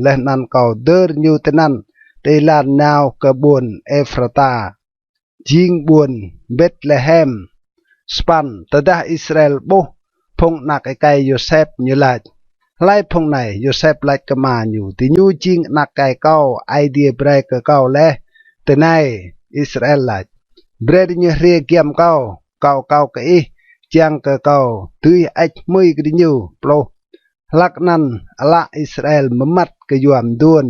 leh anăn kâo dơr ñu tinăn ti êlan nao kơ ƀuôn Êphrata, jing ƀuôn Bêtlêhem. Sa păn. Tơdah Israel ƀuh phung anak êkei Yôsep, ñu lač: Hlei phung anei? Yôsep lač kơ ama ñu: Diñu jing anak êkei kâo, Aê Diê brei kơ kâo leh tinei. Israel lač: Brei diñu hriê giăm kâo, kâo akâo kơ ih čiăng kơ kâo dưi hơêč hmưi kơ diñu. Pluh. Hlăk anăn ală Israel mmăt kyua mduôn,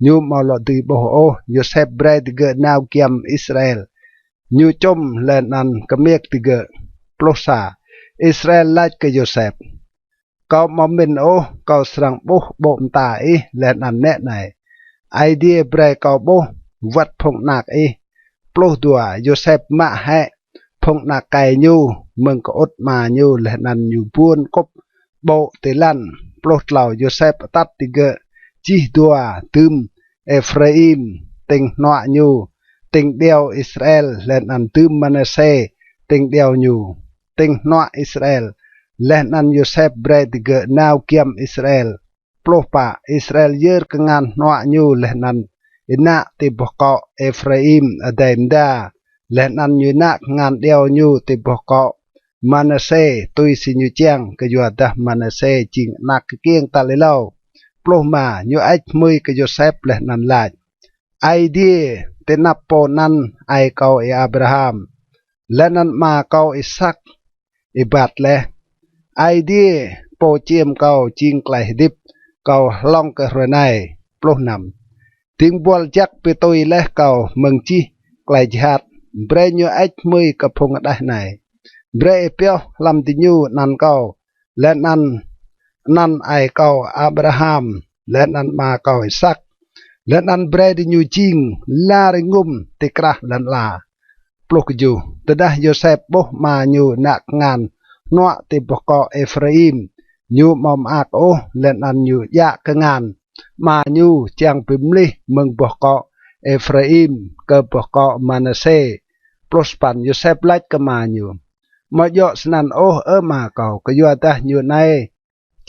ñu amâo lŏ dưi ƀuh ôh. Yôsep brei digơ̆ nao giăm Israel, ñu čŭm leh anăn kmiêk digơ̆. Pluh sa. Israel lač kơ Yôsep: Kâo amâo mĭn ôh kâo srăng ƀuh ƀô̆ mta ih leh anăn nĕ anei, Aê Diê brei kâo ƀuh wăt phung anak ih. Pluh dua. Yôsep mă hĕ phung anak êkei ñu mơ̆ng kơŭt ama ñu leh anăn ñu buôn kŭp ƀô̆ ti lăn. Pluh tlâo. Yôsep atăt digơ̆ jih dua dưm: Êphraim tĭng hnuă ñu, tĭng điâo Israel, leh anăn dưm Manasê tĭng điâo ñu, tĭng hnuă Israel. Leh anăn Yôsep brei digơ̆ nao giăm Israel. Pluh pă. Israel yơr kngan hnuă ñu leh anăn ênă ti boh kŏ Êphraim adei mda, leh anăn ñu ênă kngan điâo ñu ti boh kŏ Manasê tui si ñu čiăng, kyuadah Manasê jing anak kkiêng tal êlâo. Pluh êma. Ñu hơêč hmưi kơ Yôsep leh anăn lač: Aê Diê ti anăp pô anăn aê kâo Y-Abraham leh anăn ama kâo Y-Isăk êbat leh, Aê Diê, pô čiêm kâo jing klei hdĭp kâo hlŏng kơ hruê anei. Pluh năm. Dĭng buăl jăk bi tui leh kâo mơ̆ng jih klei jhat. Brei ñu hơêč hmưi kơ phung hđeh anei. Brei ih pioh hlăm diñu anăn kâo, leh anăn anăn aê kâo Y-Abraham, leh anăn ama kâo Y-Isăk, leh anăn brei diñu jing lar êngŭm ti krah lăn ala. Pluh kjuh. Tơdah Yôsep ƀuh ama ñu ênă kngan hnuă ti boh kŏ Êphraim, ñu amâo mơak ôh, leh anăn ñu djă kngan ama ñu čiăng bi mlih mơ̆ng boh kŏ Êphraim kơ boh kŏ Manasê. Pluh sa păn. Yôsep lač kơ ama ñu: Amâo djŏ snăn ôh, ơ ama kâo, kyuadah ñu anei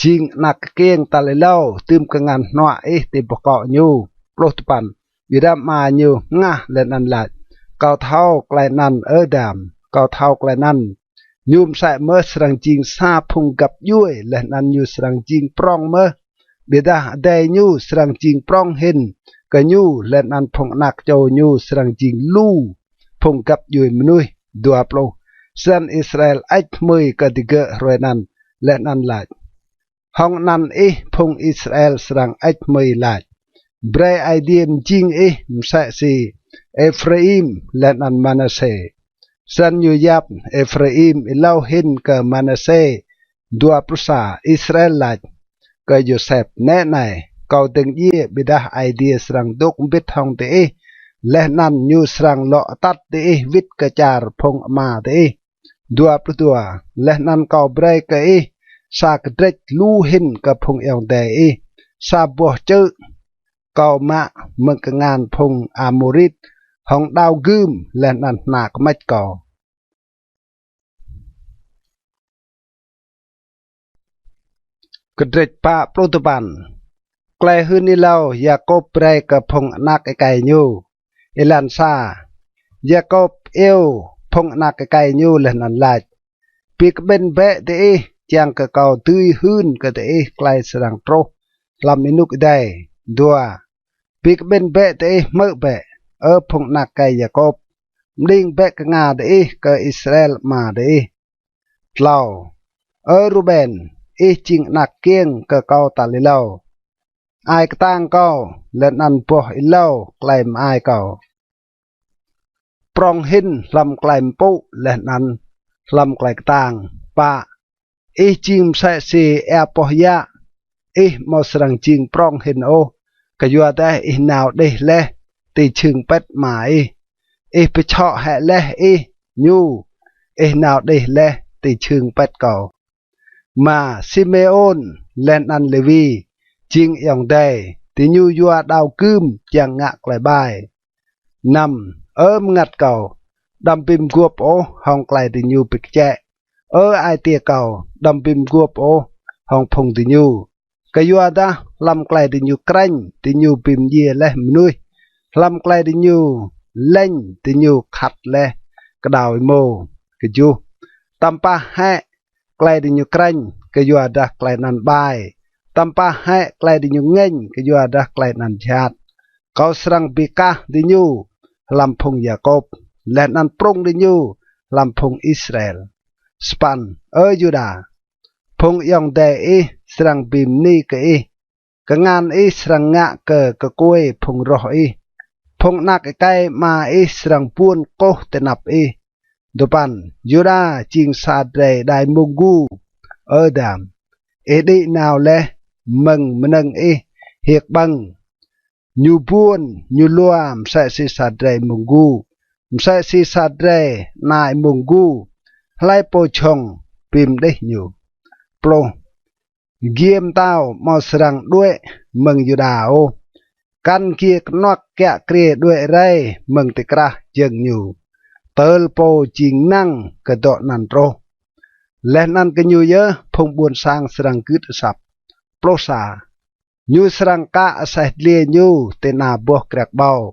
jing anak kkiêng tal êlâo, dưm kngan hnuă ih ti boh kŏ ñu. Pluh dua păn. Ƀiădah ama ñu hngah leh anăn lač: Kâo thâo klei anăn, ơ dam, kâo thâo klei anăn. Ñu msĕ mơh srăng jing sa phung găp djuê, leh anăn ñu srăng jing prŏng mơh. Ƀiădah adei ñu srăng jing prŏng hĭn kơ ñu, leh anăn phung anak čô ñu srăng jing lu phung găp djuê mnuih. Dua pluh. Snăn Israel hơêč hmưi kơ digơ̆ hruê anăn leh anăn lač: Hŏng anăn ih phung Israel srăng hơêč hmưi lač: Brei Aê Diê mjing ih msĕ si Êphraim leh anăn Manasê. Snăn ñu yap Êphraim êlâo hĭn kơ Manasê. Dua pluh sa. Israel lač kơ Yôsep: Nĕ anei, kâo dơ̆ng djiê, ƀiădah Aê Diê srăng dôk mbĭt hŏng diih, leh anăn ñu srăng lŏ atăt diih wĭt kơ čar phung ama diih. Dua pluh dua. Leh anăn kâo brei kơ ih sa kdrêč lu hĭn kơ phung ayŏng adei ih, sa boh čư̆ kâo mă mơ̆ng kngan phung Amôrit hŏng đao gưm leh anăn hna kmêč kâo. Kdrêč pă pluh dua păn. Klei hưn êlâo Yakôp brei kơ phung anak êkei ñu. Êlan sa. Yakôp iêu phung anak êkei ñu leh anăn lač: Bi kƀĭn bĕ diih, čiăng kơ kâo dưi hưn kơ diih klei srăng truh hlăm ênuk êdei. Dua. Bi kƀĭn bĕ diih hmư̆ bĕ, Ơ phung anak êkei Yakôp, mđing bĕ knga diih kơ Israel ama diih. Tlâo. Ơ Ruben, ih jing anak kkiêng kơ kâo tal êlâo. Ai ktang kâo, leh anăn boh êlâo klei mơai kâo. Prŏng hĭn hlăm klei mpŭ leh anăn hlăm klei ktang. Pă. Ih jing msĕ si êa poh yă, ih amâo srăng jing prŏng hĭn ôh, kyuadah ih nao đih leh ti jhưng pĭt ama ih. Ih bi čhŏ hĕ leh ih ñu, ih nao đih leh ti jhưng pĭt kâo. Êma. Simêôn leh anăn Lêwi jing ayŏng adei, diñu yua đao gưm čiăng ngă klei ƀai. Năm. Ơ mngăt kâo, đăm bi mguôp ôh hŏng klei diñu bi kčĕ. Ơ ai tiê kâo, đăm bi mguôp ôh hŏng phung diñu. Kyuadah hlăm klei diñu krêñ, diñu bi mdjiê leh mnuih. Hlăm klei diñu lêñ, diñu khăt leh kđao êmô. Kjuh. Tăm pah hĕ klei diñu krêñ, kyuadah klei anăn ƀai. Tăm pah hĕ klei diñu ngêñ, kyuadah klei anăn jhat. Kâo srăng bi kah diñu hlăm phung Yakôp, leh anăn prŭng diñu hlăm phung Israel. Sa păn. Ơ Yuđa, phung ayŏng adei ih srăng bi mni kơ ih, kngan ih srăng ngă kơ kkuê phung roh ih. Phung anak êkei ama ih srăng buôn kkuh ti anăp ih. Dua păn. Yuđa jing sa drei êđai êmông gu. Ơ dam, ih đĭ nao leh mơ̆ng mnơ̆ng ih hiêk ƀơ̆ng. Ñu buôn, ñu lua msĕ si sa drei êmông gu, msĕ si sa drei ana êmông gu. Hlei pô jhŏng bi mđih ñu. Pluh. Giê mtao amâo srăng đuĕ mơ̆ng Yuđa ôh, kăn giê knuăk kiă kriê đuĕ rei mơ̆ng ti krah jơ̆ng ñu, tơl pô jing năng kơ dŏ anăn truh. Leh anăn kơ ñu yơh phung ƀuôn sang srăng gưt asăp. Pluh sa. Ñu srăng kă aseh dliê ñu ti ana boh kriăk ƀâo,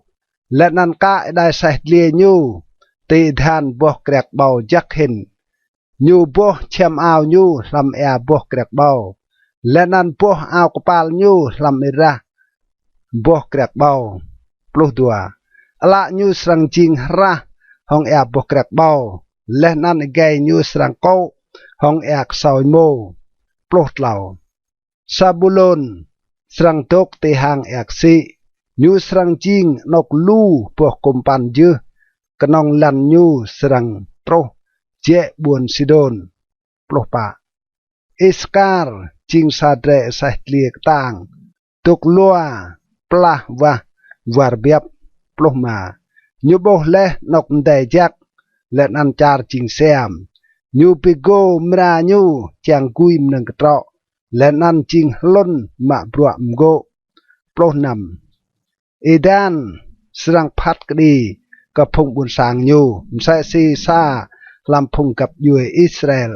leh anăn kă êđai aseh dliê ñu ti adhan boh kriăk ƀâo jăk hĭn. Ñu boh čhiăm ao ñu hlăm êa boh kriăk ƀâo, leh anăn boh ao kpal ñu hlăm êrah boh kriăk ƀâo. Pluh dua. Ală ñu srăng jing hrah hŏng êa boh kriăk ƀâo, leh anăn êgei ñu srăng kô̆ hŏng êa ksâo êmô. Pluh tlâo. Sabulôn srăng dôk ti hang êa ksĭ, ñu srăng jing anôk lu boh kŭmpăn jưh, knŏng lăn ñu srăng truh jĕ ƀuôn Sidôn. Pluh pă. Isakar jing sa drei aseh dliê ktang, dôk lua plah wah war biăp. Pluh êma. Ñu ƀuh leh anôk mdei jăk, leh anăn čar jing siam. Ñu bi gô mra ñu čiăng gui mnơ̆ng ktrŏ, leh anăn jing hlŭn mă bruă mgô̆. Pluh năm. Êdan srăng phat kđi kơ phung ƀuôn sang ñu, msĕ si sa hlăm phung găp djuê Israel.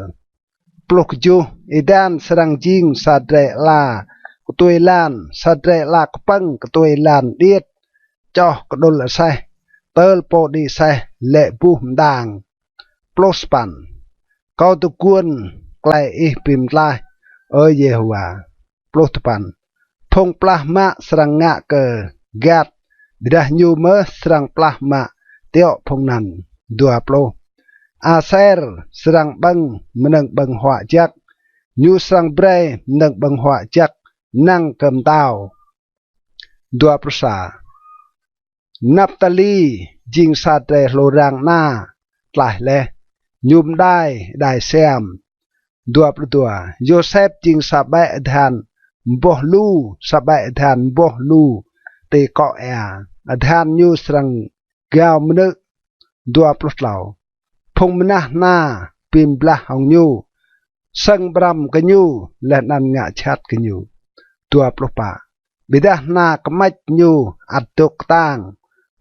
Pluh kjuh. Êdan srăng jing sa drei ala ktuê êlan, sa drei ala kpơ̆ng ktuê êlan điêt, čoh kđŭl aseh, tơl pô đĭ aseh lĕ buh mđang. Pluh sa păn. Kâo dôk guôn klei ih bi mtlaih, Ơ Yêhôwa. Pluh dua păn. Phung plah mă srăng ngă kơ Gat, ƀiădah ñu mơh srăng plah mă tiŏ phung anăn. Dua pluh. Aser srăng ƀơ̆ng mnơ̆ng ƀơ̆ng huă jăk, ñu srăng brei mnơ̆ng ƀơ̆ng huă jăk năng kơ mtao. Dua pluh sa. Naptali jing sa drei hlô rang ana tlaih leh, ñu mđai êđai siam. Dua pluh dua. Yôsep jing sa ƀĕ adhan mboh lu, sa ƀĕ adhan mboh lu ti kŏ êa, adhan ñu srăng gao mnư̆. Dua pluh tlâo. Phung mnah ana bi mblah hŏng ñu, sơ̆ng ƀrăm kơ ñu, leh anăn ngă jhat kơ ñu. Dua pluh pă. Ƀiădah ana kmăč ñu ăt dôk ktang,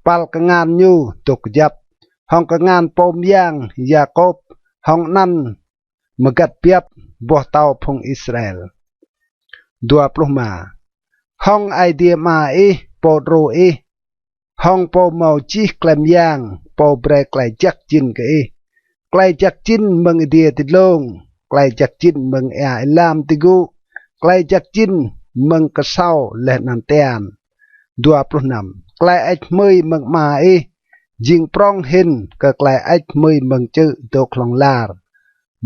păl kngan ñu dôk kjăp, hŏng kngan pô myang Yakôp, hŏng anăn mgăt biăp boh tâo phung Israel. Dua pluh êma. Hŏng Aê Diê ama ih, pô đru ih, hŏng pô mâo jih klei myang, pô brei klei jăk jĭn kơ ih. Klei jăk jĭn mơ̆ng adiê ti dlông, klei jăk jĭn mơ̆ng êa êlam ti gŭ, klei jăk jĭn mơ̆ng ksâo leh anăn tian. Klei hơêč hmưi mơ̆ng ama ih jing prŏng hĭn kơ klei hơêč hmưi mơ̆ng čư̆ dôk hlŏng lar.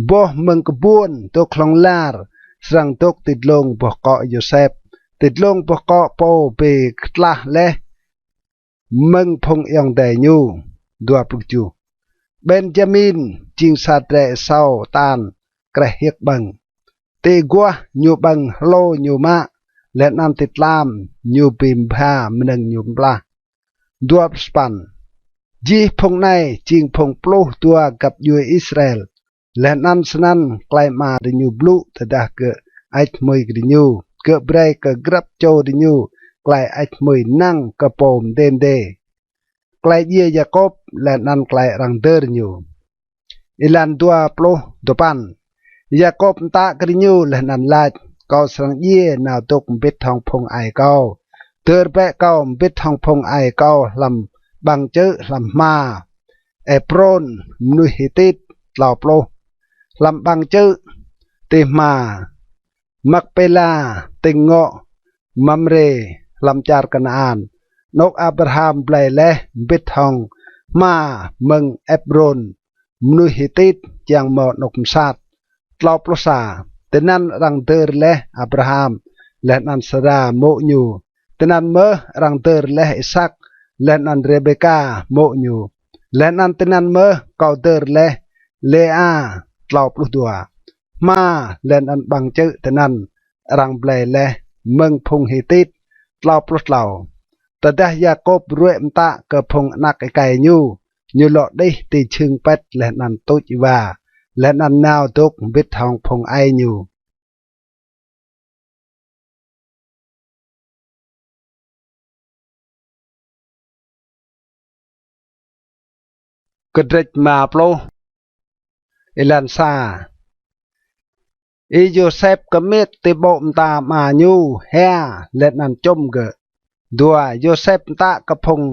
Boh mơ̆ng kbuôn dôk hlŏng lar srăng dôk ti dlông boh kŏ Yôsep, ti dlông boh kŏ pô bi ktlah leh mơ̆ng phung ayŏng adei ñu. Benjamin jing sa drei asâo tan kreh hiêk ƀơ̆ng. Ti aguah ñu ƀơ̆ng hlô ñu mă, leh anăn ti tlam ñu bi mbha mnơ̆ng ñu mblah. Jih phung anei jing phung pluh dua găp djuê Israel, leh anăn snăn klei ama diñu blŭ tơdah gơ̆ hơêč hmưi kơ diñu, gơ̆ brei kơ grăp čô diñu klei hơêč hmưi năng kơ pô mdê mdê. Klei djiê Yakôp leh anăn klei arăng dơr ñu. Êlan dua pluh dua păn. Yakôp mtă kơ diñu leh anăn lač: Kâo srăng djiê nao dôk mbĭt hŏng phung aê kâo. Dơr bĕ kâo mbĭt hŏng phung aê kâo hlăm ƀăng čư̆ hlăm hma Êbrôn mnuih Hitit. Tlâo pluh. Hlăm ƀăng čư̆ ti hma Makpela, tĭng ngŏ Mamrê, hlăm čar Kanaan, anôk Abraham blei leh mbĭt hŏng hma mơ̆ng Êbrôn mnuih Hitit čiăng mâo anôk msat. Tlâo pluh sa. Tinăn arăng dơr leh Abraham leh anăn Sara mô̆ ñu. Tinăn mơh arăng dơr leh Isak leh anăn Rêbêka mô̆ ñu. Leh anăn tinăn mơh kâo dơr leh Lêa. Tlâo pluh dua. Hma leh anăn ƀăng čư̆ tinăn arăng blei leh mơ̆ng phung Hitit. Tlâo pluh tlâo. Tơdah Yakôp ruê̆ mtă kơ phung anak êkei ñu, ñu lŏ đih ti jhưng pĭt leh anăn tuč êwa, leh anăn nao dôk mbĭt hŏng phung aê ñu. Kdrêč êma pluh. Êlan sa. Y-Yôsep kmiêk ti ƀô̆ mta ama ñu hia leh anăn čŭm gơ̆. Dua. Yôsep mtă kơ phung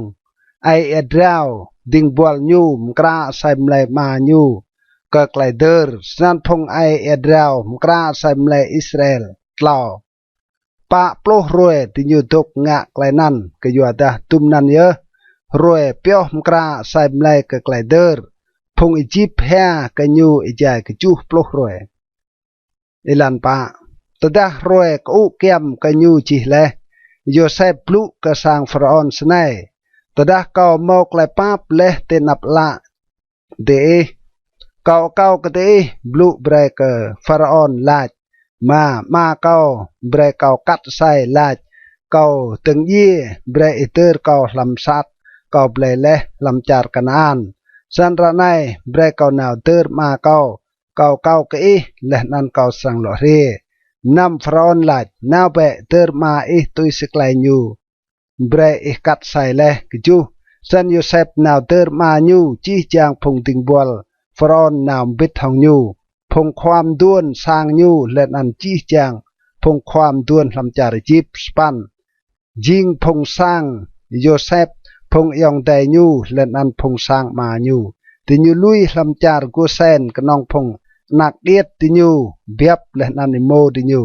aê êa drao dĭng buăl ñu mkra asei mlei ama ñu kơ klei dơr. Snăn phung aê êa drao mkra asei mlei Israel. Tlâo. Pă pluh hruê diñu dôk ngă klei anăn, kyuadah dŭm anăn yơh hruê pioh mkra asei mlei kơ klei dơr. Phung Êjip hia kơ ñu êjai kjuh pluh hruê. Êlan pă. Tơdah hruê kơŭ kyăm kơ ñu jih leh, Yôsep blŭ kơ sang Pharaôn snei: Tơdah kâo mâo klei pap leh ti anăp ală diih, kâo akâo kơ diih blŭ brei kơ Pharaôn lač: Ama, ama kâo brei kâo kat asei, lač: Kâo dơ̆ng djiê, brei ih dơr kâo hlăm msat kâo blei leh hlăm čar Kanaan. Snăn ară anei brei kâo nao dơr ama kâo, kâo akâo kơ ih, leh anăn kâo srăng lŏ hriê. Năm. Pharaôn lač: Nao bĕ, dơr ama ih tui si klei ñu brei ih kat asei leh. Kjuh. Snăn Yôsep nao dơr ama ñu, jih jang phung dĭng buăl Pharaôn nao mbĭt hŏng ñu, phung khua mduôn sang ñu leh anăn jih jang phung khua mduôn hlăm čar Êjip. Sa păn. Jing phung sang Yôsep, phung ayŏng adei ñu leh anăn phung sang ama ñu, diñu lui hlăm čar Gôsen, knŏng phung anak điêt diñu biăp leh anăn êmô diñu.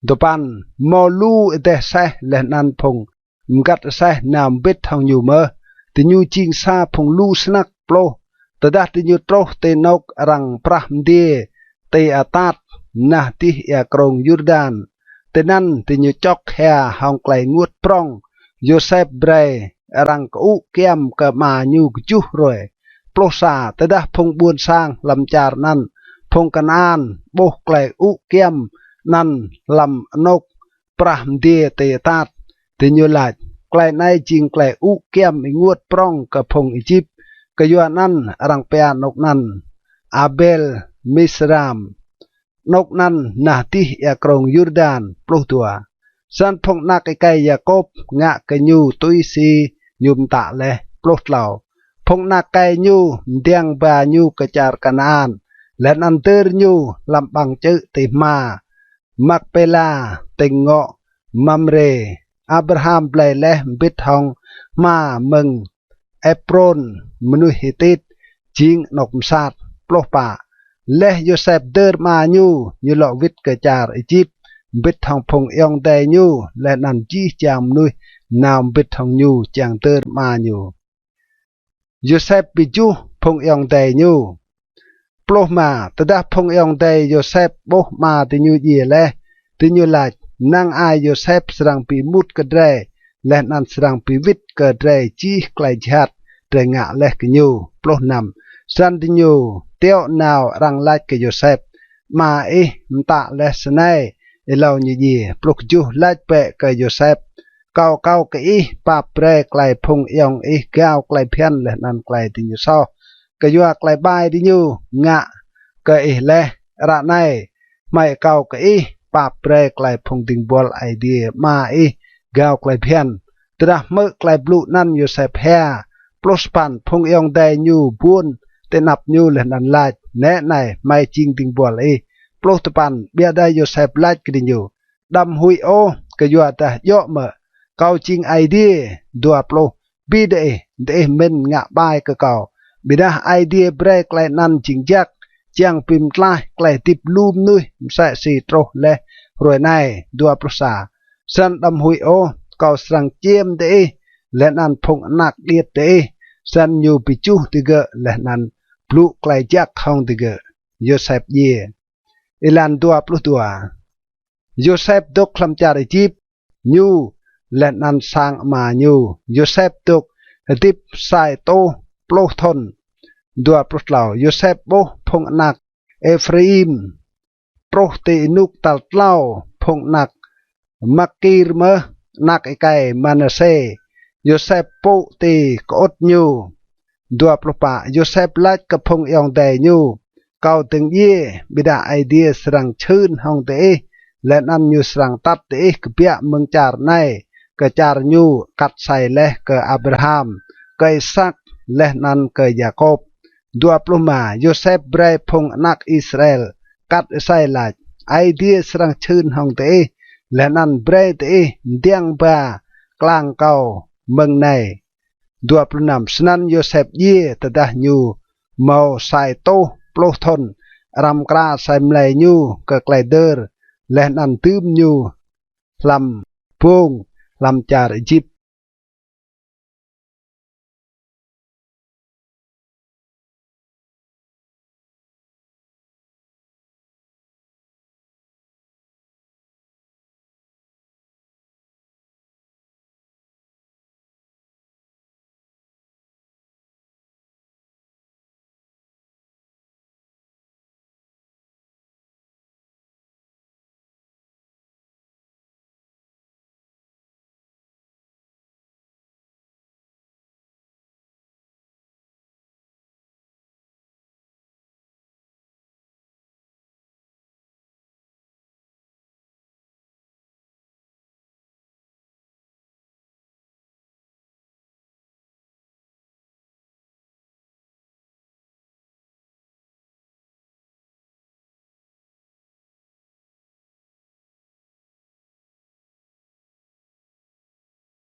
Dua păn. Mâo lu êdeh aseh leh anăn phung mgăt aseh nao mbĭt hŏng ñu mơh, diñu jing sa phung lu snăk. Pluh. Tơdah diñu truh ti anôk arăng prah mdiê ti atăt nah dih êa krông Yurdan, tinăn diñu čŏk hia hŏng klei ênguôt prŏng Yôsep brei arăng kơŭ kyăm kơ ama ñu kjuh hruê. Pluh sa. Tơdah phung ƀuôn sang hlăm čar anăn, phung Kanaan, ƀuh klei kơŭ kyăm anăn hlăm anôk prah mdiê ti atăt, diñu lač: Klei anei jing klei kơŭ kyăm ênguôt prŏng kơ phung Êjip. Kyuanăn arăng pia anôk anăn Abel Misram. Anôk anăn nah dih êa krông Yurdan. Pluh dua. Snăn phung anak êkei Yakôp ngă kơ ñu tui si ñu mtă leh. Pluh tlâo. Phung anak êkei ñu mdiăng ba ñu kơ čar Kanaan, leh anăn dơr ñu hlăm ƀăng čư̆ ti hma Makpela, tĭng ngŏ Mamrê. Abraham blei leh mbĭt hŏng hma mơ̆ng Êprôn mnuih Hitit, jing anôk msat. Pluh pă. Leh Yôsep dơr ama ñu, ñu lŏ wĭt kơ čar Êjip mbĭt hŏng phung ayŏng adei ñu, leh anăn jih jang mnuih nao mbĭt hŏng ñu čiăng dơr ama ñu. Yôsep bi juh phung ayŏng adei ñu. Pluh êma. Tơdah phung ayŏng adei Yôsep ƀuh ama diñu djiê leh, diñu lač, "Năng ai Yôsep srăng bi êmut kơ drei, leh anăn srăng bi wĭt kơ drei jih klei jhat drei ngă leh kơ ñu." Pluh năm. Snăn diñu tiŏ nao arăng lač kơ Yôsep, "Ama ih mtă leh snei êlâo ñu djiê." Pluh kjuh. Lač bĕ kơ Yôsep, "Kâo akâo kơ ih pap brei klei phung ayŏng ih gao klei bhiăn leh anăn klei diñu soh, kyua klei ƀai diñu ngă kơ ih leh. Ară anei hmei akâo kơ ih pap brei klei phung dĭng buăl Aê Diê ama ih gao klei bhiăn." Tơdah hmư̆ klei blŭ anăn Yôsep hia. Pluh sa păn. Phung ayŏng adei ñu buôn ti anăp ñu leh anăn lač, "Nĕ anei, hmei jing dĭng buăl ih." Pluh dua păn. Ƀiădah Yôsep lač kơ diñu, "Đăm huĭ ôh, kyuadah djŏ mơ̆ kâo jing Aê Diê?" Dua pluh. "Bi diih, diih mĭn ngă ƀai kơ kâo, ƀiădah Aê Diê brei klei anăn jing jăk, čiăng bi mtlaih klei hdĭp lu mnuih msĕ si truh leh hruê anei." Dua pluh sa. "Snăn đăm huĭ ôh, kâo srăng čiêm diih leh anăn phung anak điêt diih." Snăn ñu bi juh digơ̆ leh anăn blŭ klei jăk hŏng digơ̆. Yôsep djiê. Êlan dua pluh dua. Yôsep dôk hlăm čar Êjip, ñu leh anăn sang ama ñu. Yôsep dôk hdĭp sa êtuh pluh thŭn. Dua pluh tlâo. Yôsep ƀuh phung anak Êphraim truh ti ênuk tal tlâo, phung anak Makir mơh, anak êkei Manasê. Yôsep pŭ ti kơŭt ñu. Dua pluh pă. Yôsep lač kơ phung ayŏng adei ñu, "Kâo dơ̆ng djiê, ƀiădah Aê Diê srăng čhưn hŏng diih, leh anăn ñu srăng atăt diih kbiă mơ̆ng čar anei kơ čar ñu kat asei leh kơ Abraham, kơ Isak, leh anăn kơ Yakôp." Dua pluh êma. Yôsep brei phung anak Israel kat asei lač, "Aê Diê srăng čhưn hŏng diih, leh anăn brei diih mdiăng ba klang kâo mơ̆ng anei." Dua pluh năm. Snăn Yôsep djiê tơdah ñu mâo sa êtuh pluh thŭn, arăng mkra asei mlei ñu kơ klei dơr, leh anăn dưm ñu hlăm bông hlăm čar Êjip